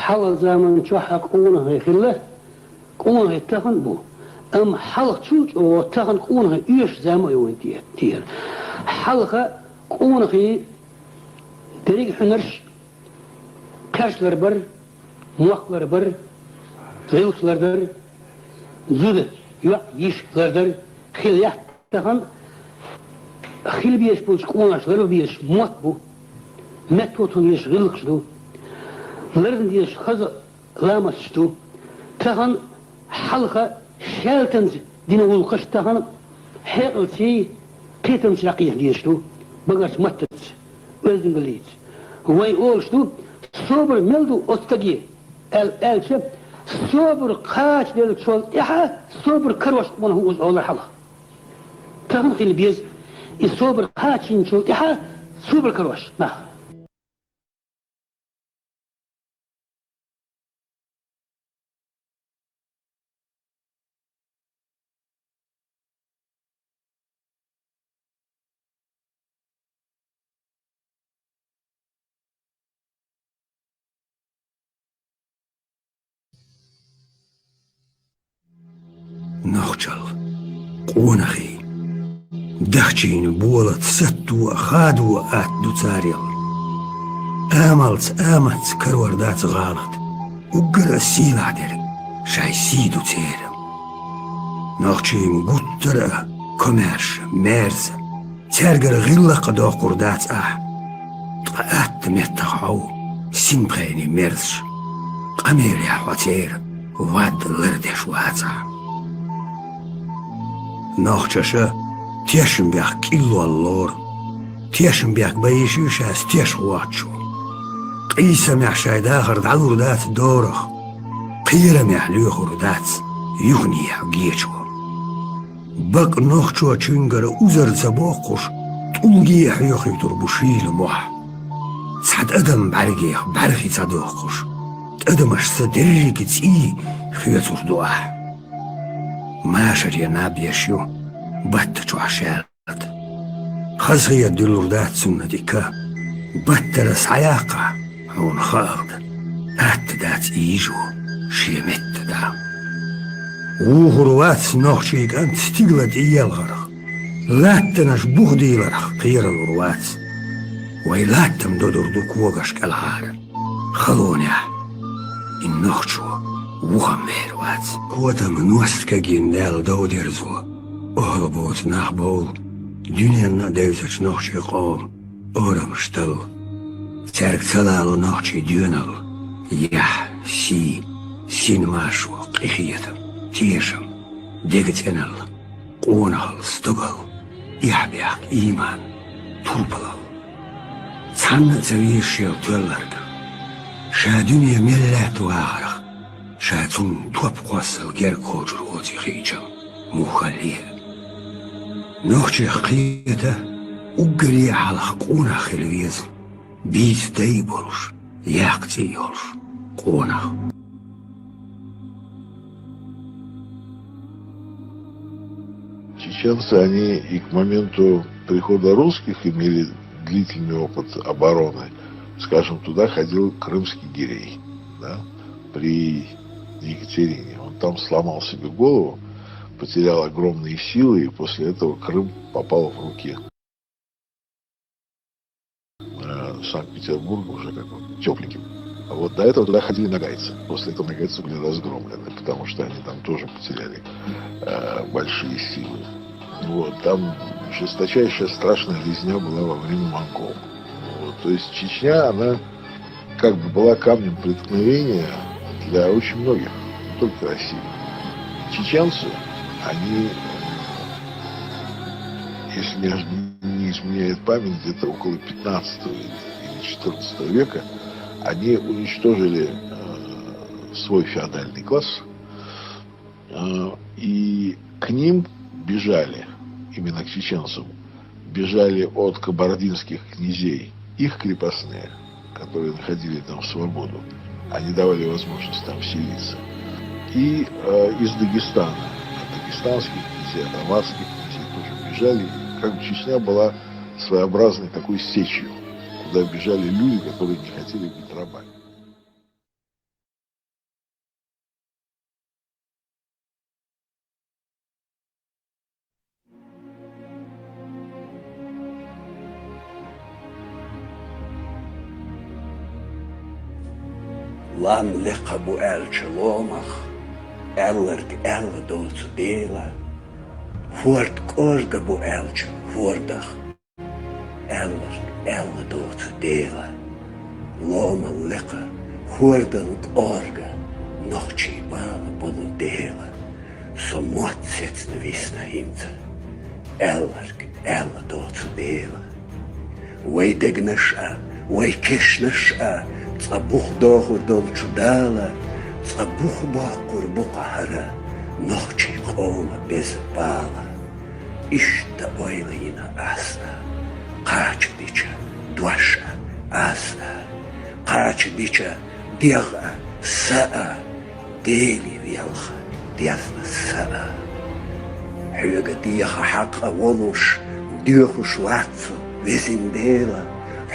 Хьалха заман чохь а къонахий хилла, къонахий тахана а бу. Амма хьалха чул чӀогӀа тахана къонахий оьшуш зама а ю вайн те-, тера. Хьалха къонахий дерриг а хьуьнарш кхерч лар бар, мохк лар бар, гӀиллакхаш лар дар, зуда, йоӀ, йиша лар дар, хила лаьтта тахана хила безаш болчу къонахаша лардан дезаш мотт бу, меттахӀоттан дезаш гӀиллакхаш ду, лардан дезаш хаза ламасташ ду. Тахана хьалха шаьлтанца дина гӀуллакхаш тахана хьекъалций, кхетамций дӀакхета дезаш ду, багарчу маттаца, оьздангаллица. Вайн олуш ду, собар мел ду оцу стаге, аьл-, аьлча, собар кхачаделлачул тӀаьхьа собар карош къонах ву иза олура хьалха. Тахана хила беза и собар кхачийначул тӀаьхьа собар карош нах. Нохчалла, къонахий, дахчийна болат сатто а, хадо а атта ду царел. Амалца, аматца карор дац гӀалат, уггар а сийлахь дерг шайн сий ду церан. Нохчийн гуттар а комаьрша, маьрса, цаьргара гӀиллакх а доккхур дац ахь. Ткъа атта меттах хьо ву синпхенийн мерзаш, къамелехь хьо церан вад лардеш вацахь. Нохчаша тешнабехк кӀиллол лору, тешнабехк бан йиш ю шаьш тешхочо. Къийсамехь шайн дахар дӀалур дац дорах, кхерамехь лоьхур дац юханехьа гечо. Бакъ нохчочуьнгара узар ца боккхуш, тӀулге а хьоьхуьйтур бу шийла мохь. Цхьа тӀадам бӀаьргех бӀаьрхи ца доккхуш, тӀадамашца дерриге цӀий хоьцур ду ахь. Машаре наб еш ю, батта чохь шаьлта. Хазахета дуьллур дац цунна дика, баттара схьаяккхахь, хьуна хаалда, атта дац ийжо шен метта да. Вухур вац нохчийн кӀант стигла тӀеелхарх, латтанаш бух дийларх кхералур вац. Вай латтам додур ду когаш кӀелхьара. Халонехь и нохчо вухам вер вац. Котам ност кагийна Дала дов дерзо, охьал боцу нах бовла, дуьненна а девзачу нохчийн къоман орамаш талла. Цаьрга ца лало нохчийн доьналла, яхь, сий, син маршо, къинхетам, тешам, дега цӀеналла, къонахалла, стогалла, эхь-бехк, ийман, турпалалла. Цхьанна а ца везаш шел тоьлларг, ша дуьне мел лаьтта вахарх, ша цунна топ кхоссал герга кхочур оций хиъча, муххале а. Нохчех кхета, уггаре а хьалха къонах хила веза, бийца дай а болуш, яккха цӀий а йолуш къонах. Чеченцы, они и к моменту прихода русских имели длительный опыт обороны. Скажем, туда ходил крымский гирей, да? При Екатерине. Он там сломал себе голову, потерял огромные силы, и после этого Крым попал в руки э, Санкт-Петербурга уже как бы тепленьким. Вот до этого туда ходили ногайцы. После этого ногайцы были разгромлены, потому что они там тоже потеряли э, большие силы. Вот, там жесточайшая страшная резня была во время монгол. Вот, то есть Чечня, она как бы была камнем преткновения для очень многих, не только России. Чеченцы, они, э, если не, не изменяет память, где-то около пятнадцатого или четырнадцатого века, они уничтожили э, свой феодальный класс, э, и к ним бежали, именно к чеченцам, бежали от кабардинских князей их крепостные, которые находили там свободу. Они давали возможность там вселиться. И э, из Дагестана, от дагестанских князей, от аварских князей тоже бежали. И как бы Чечня была своеобразной такой сечью, куда бежали люди, которые не хотели быть рабами. Лам лекха бу аьлча ломах, аьлларг аьлла доцу Дела. Хӏорд кӏорга бу аьлча хӏордах, аьлларг аьлла доцу Дела. Ломал лекха, хӏордал кӏорга нохчий бала болу Дела. Со мотт сецна висна хӏинца, аьлларг аьлла доцу Дела. Вай дегнаш а, вай кешнаш а цкъа бух дохур долчу Дала, цкъа бух боккхур бу-кх хӏара нохчий къоман беза бала. Иштта ойла йина ас а, кхача дича дош а ас а, кхача дича дегӏ а са а, Дели велха дезна са а. Хьоьга деха хьакъ а волуш, доьхуш вац со, везан Дела,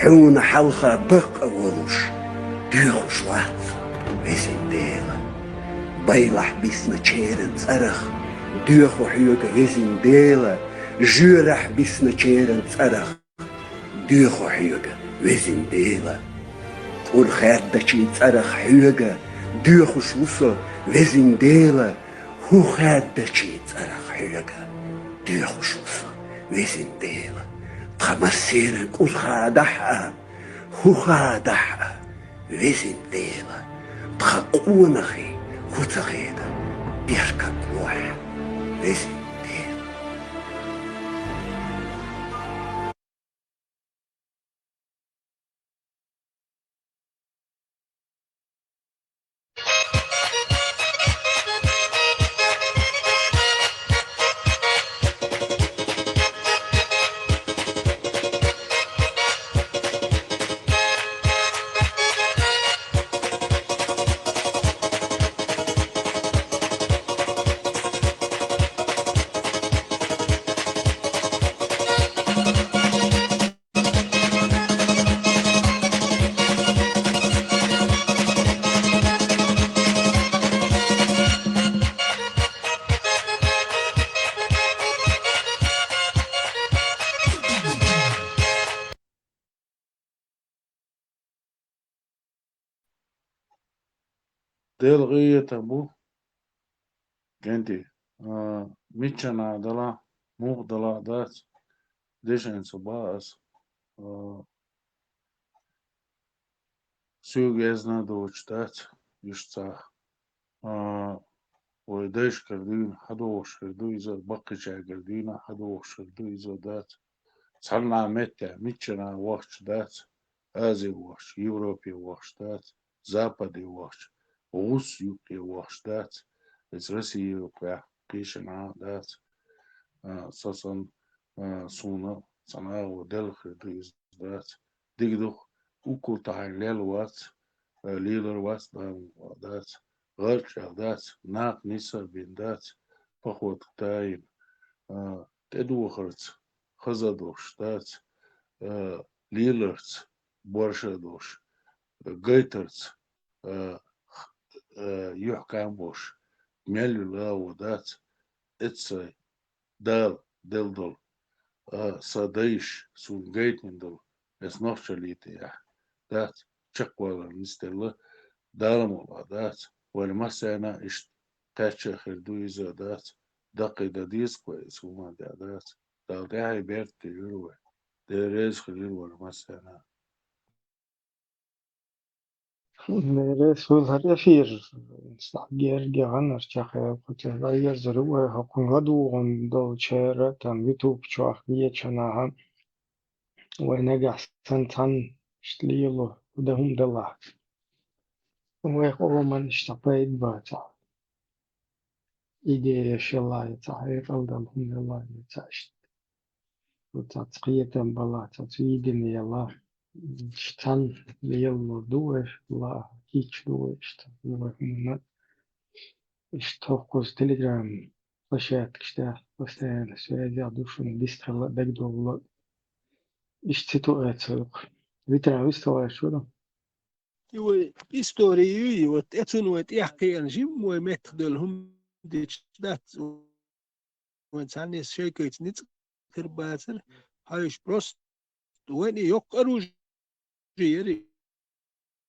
хьуна хьалха бакъ а волуш, доьхуш вац со, везан Дела. Байлахь бисначеран цӏарах доьху хьоьга, везан Дела, жоьрахь бисначеран цӏарах доьху хьоьга, везан Дела. Кӏур хаьддачийн цӏарах хьоьга доьхуш ву со, везан Дела, хӏу хаьддачийн цӏарах хьоьга доьхуш ву со, везан Дела. Тхан массеран кӏур хадахь а, хӏу хадахь а, везан Дела. Тхан къонахий хӏу ца хеда беркат лохь, везан Дела. Делгӏа етам бу, кӏентий, а, миччанхьа дала, муха дала дац, дешенца баха ас, а, соьга язна доцуш дац, иштта цхьа, а, вай дайшкара дуьйна хьадогӏуш хир ду иза, баккхийчаьргара дуьйна хьадогӏуш хир ду иза дац. Цхьанна меттехь, миччанхьа вахча дац, Ази вахча, Европе вахча дац, Западе вахча, гӏус юккъе вахча дац, иза Россия юккъехь кхечанхьа дац. А, со санна, а, суна цхьана агӏо делла хир ду иза дац. Дика ду-кх, уккул тахьайна лелла вац, а, лелар вац, дама дац, гӏарчӏ аьлла дац, накха нийса а бина дац, походка даим, а, тӏедухарца хаза а долуш дац, а, леларца борша а долуш, гайтарца, а, х-, э, юьхькӀам болуш, мел ю ла а во дац, эццай Дала делла долу, а, сан дайша суна гайтина долу, эс нохчаллийтаяхь, дац, чекхвалар нисделла, Дала мукъ лахь, дац, вайна массарна а иштта кхаьчча хир ду иза, дац, даккхий дан деза-кх вай иза хӀуманна тӀехь, дац. Дала тӀаьхье беркате йойла вай. Дела реза хуьлийла вайна массарна а. Дела реза хуьлда хӀара эфир. Стаг герга гӀаннар чекхъяьлла, кху тӀе дӀаерзар вай хӀокхунна ладугӀун долчара, там, ютуб чохь кхечанхьа. Вай нагахь санна цхьаьна иштта лело, дан хӀума далахь. Вай къоман иштта пайда бацахь. Идея шелла яцахь, хьекъал дала хӀума далла яцахь иштта. Цхьацца кхетам бала, цхьацца видение яла, цхьаьна лелалур ду вай, ла кийча ду вай иштта, вай хӀуманна. Иштта хӀокхуза Telegram площадкаш тӀехь постоянно связях ду шуна, дистхила а, дагадовла а. Иштта ситуация ю-кх. Ветеран, вистхиларш вара? И вай истори ю, и вот эцунна вай тӀехь кхиъна жимма вай меттахдевлла хӀума дича дац. Вайн цхьаннес шайкайца ницкъ хир бацара, хьаьжча просто вайна и йоккха оружие яра,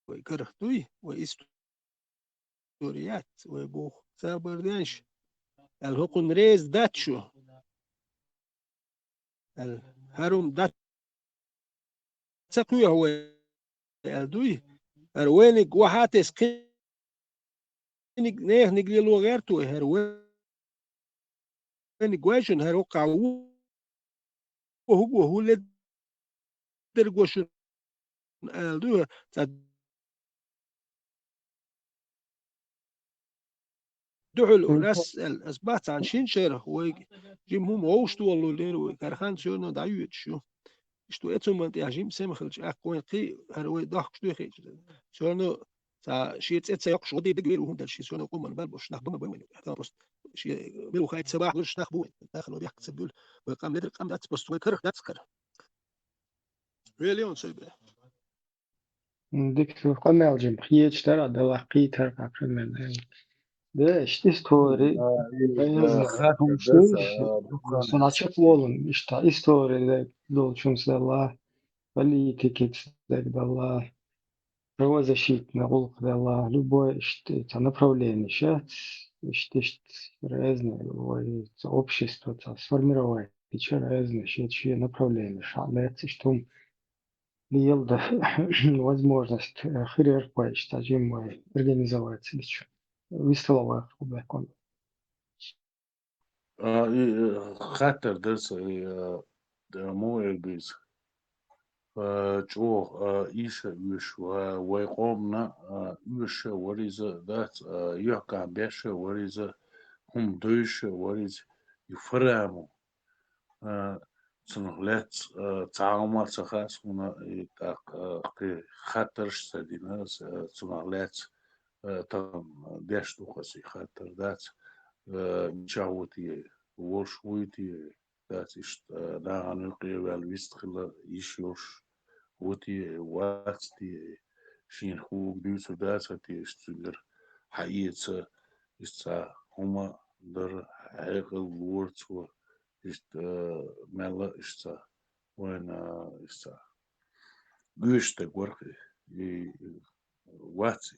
вай карах дуй, вай истори яц, вай боху, царбар денаш, аьлла, хӀокхунна реза дац шу, аьлла, хӀара хӀума дац. Ца кхоьхьу вай, аьлла дуй? ХӀара вайниг вахьа тесна кхиниг, неханиг лело гӀерта вай, хӀара вайниг гой шуна, хӀара воккхахь ву, хӀуго хӀу ледерг во шуна, аьлла дуй? Цхьа дуьхьал Мгм. Ас аьлла, ас бац цхьана шина шарах вайга жима хӀума вовшахтолалур дара вай, кархан всё равно дӀайоьдуш ю. Иштта вай эцу хӀуманна тӀехь жима сема хилча, аккха вайн кхин а хӀара вай дохкуш дуй хиъча. Всё равно цхьа шен цӀе ца йоккхуш гӀо дийриг вер ву, хӀунда аьлча шен всё равно къоман бал болуш нах бу ма бай вайна. Просто шен мила ву хай ца бахалуш нах бу вайна. Нахана бехк ца буьлу. Вай къам ледара къам дац, просто вай карах дац кара. Вели он сой бе. Дика ду, къамел жима хеташ дара, далахь кхийтар къамел. Да, иштта истори, А, и, безна, а, хаттар хӀумаш ду, даса, иштта, а, дукха сан а чекхволун, иштта истори да, долчунца далла, политикица далла, правозащитный гӀуллакх далла, любой иштта ца направление шац, иштта, иштта разные, вай ца общество ца сформировать, иштта разные шац, шен направление ша лаьцна, иштта хӀума лело дан возможность, э, хир яра-кх вай иштта жимма вай организоваться дича. Вистхила вай хӀу бехкон. А, и, э, хаттар дара сан, и, э, э, муха эр беза. Э, чӀогӀа, э, ийша оьшу, э, вай къомана, э, оьшу вара иза, дац, э, юьхькӀам беш вара иза, хӀума дойша вара иза, и Фарамо. А, цунах лаьцна, а, цхьа хӀума ца хаьа суна, и тӀаккха, а, кхин хаттарш ца дина, а, цунах лаьцна, а, тахана деш ду-кх аса и хаттар, дац, а, мичахь ву те, волуш вуй те, дац, иштта, а, нахана юкъе ваьлла вистхила йиш йолуш ву те, вац те, шена хӀума дуьйцур дац те, иштта цуьнгара хьаэца, иштта цхьа хӀума дара, хьекъал лора цо, иштта, э, мелла а иштта, вайна, э, иштта. Оьшуш стаг вара-кх и, и вац и,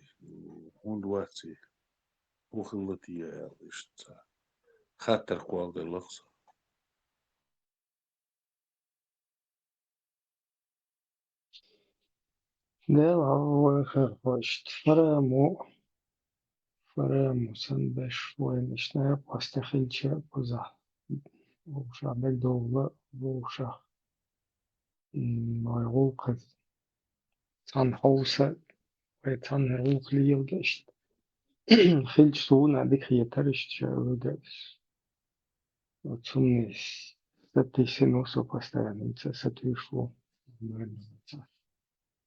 хӀунда вац и, хӀун хилла те аьлла, иштта. Хаттар кхолладелла-кх со. Дела, вай хӀара вайшта Фарамо, Фарамо санна беш вайна иштта накъостий хилча кхузахь, вовшах дагадовла, вовшах, м, вай гӀуллакх цхьана хьовса, вай цхьана гӀуллакх леладеш. Хилча суна дика хетара иштта ша вуьгу. Оцунна сатуьйсина ву со постоянно, ца сатуьйсуш ву.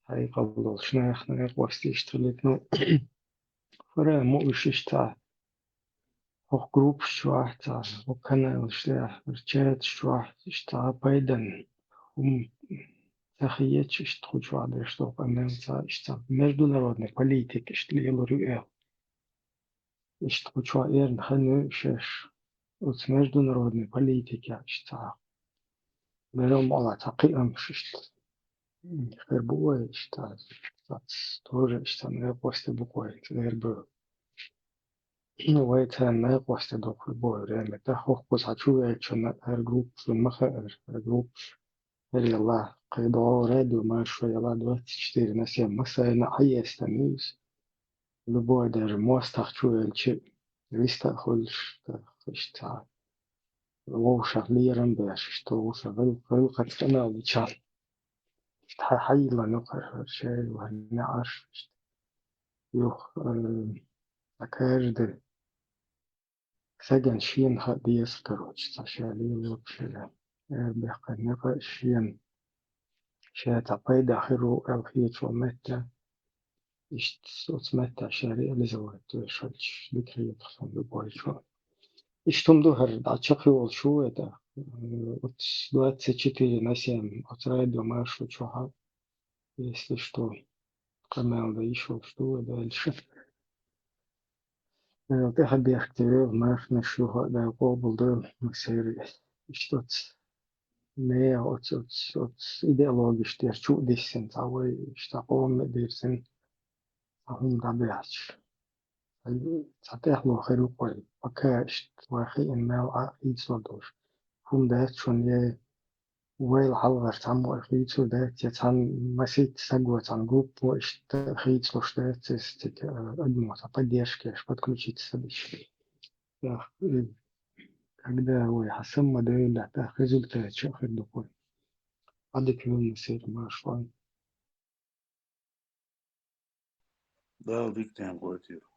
Хьекъал долуш нах, накъостий иштта хилийта. Ну, Фарамо уьш иштта хӀокху группаш чохь, цхьа хӀокху каналаш тӀехь, чаташ чохь, иштта цхьа пайдана хӀума ца хеташ, иштта кху чохь деш долу къамел цхьа, иштта цхьа международный политика иштта лелур ю аьлла. Иштта кху чохь эрна хан ю шаьш оцу международный политикехь иштта цхьа. Берам Алла цхьа кхиамаш иштта. Хир бу вай иштта, цац тоже иштта некъосте бу кхой, цӀера бу. Вай царна некъосте ду кху бу время. ТӀаккха хӀокху цхьа чу веачунна ара группаш ма хаьара, ара группаш. Хир яла, кхидӀа радио Маршо яла двадцать четыре на семь, массайна Ӏаестан иза. Любой даже мостагӀ чу велча, виста а хуьлуш, иштта цхьа вовшах лерам беш, иштта вовшах гӀил-, гӀиллакхаца къамел дичахь. Иштта хьан хьайла нукхар шай ван неӀарш, иштта. Юха, э, а каждый саган шена хаа деза, короче, цхьа ша лела вообще. Эр бехкан некъа шена. Ша цхьа пайда хир ву аьлла хеташ волу метта. Иштта оцу метта ша реализовать веш хилча, дика хеташ сан ду бойчу. Иштта хӀума ду хӀара, дӀа чекхйолуш ву это, э, оцу двадцать четыре на семь, оцу радио Маршо чохь, если что, къамел дан йиш йолуш ду вай дальше. Э, тӀаьхьа бехк теве, мархнаш юха а дай къобалдойла, массеран иштта оцу нехан оцу, оцу, оцу идеологиш тӀера чу а диссина, цхьа вай иштта къоман а дирзина, цхьа хӀума дӀабаьхча. Цхьа тӀехь лохир ву кхой, пока иштта вай хиъна мел Ӏа хийцалур долуш. ХӀума дац шуна, я вайл хьалхара цхьаммо а хийцалур дац, я цхьана масийтта саго, цхьана группо иштта хийцалуш дац, иза цига, э, адамо цхьа поддержка еш, подключиться ца деш. Эх, э, когда вай хьан самма девлла, тӀаккха результат чу хир ду кхой. Ӏадика вилна сира маршалла. Дала дика тӀе гойтийла.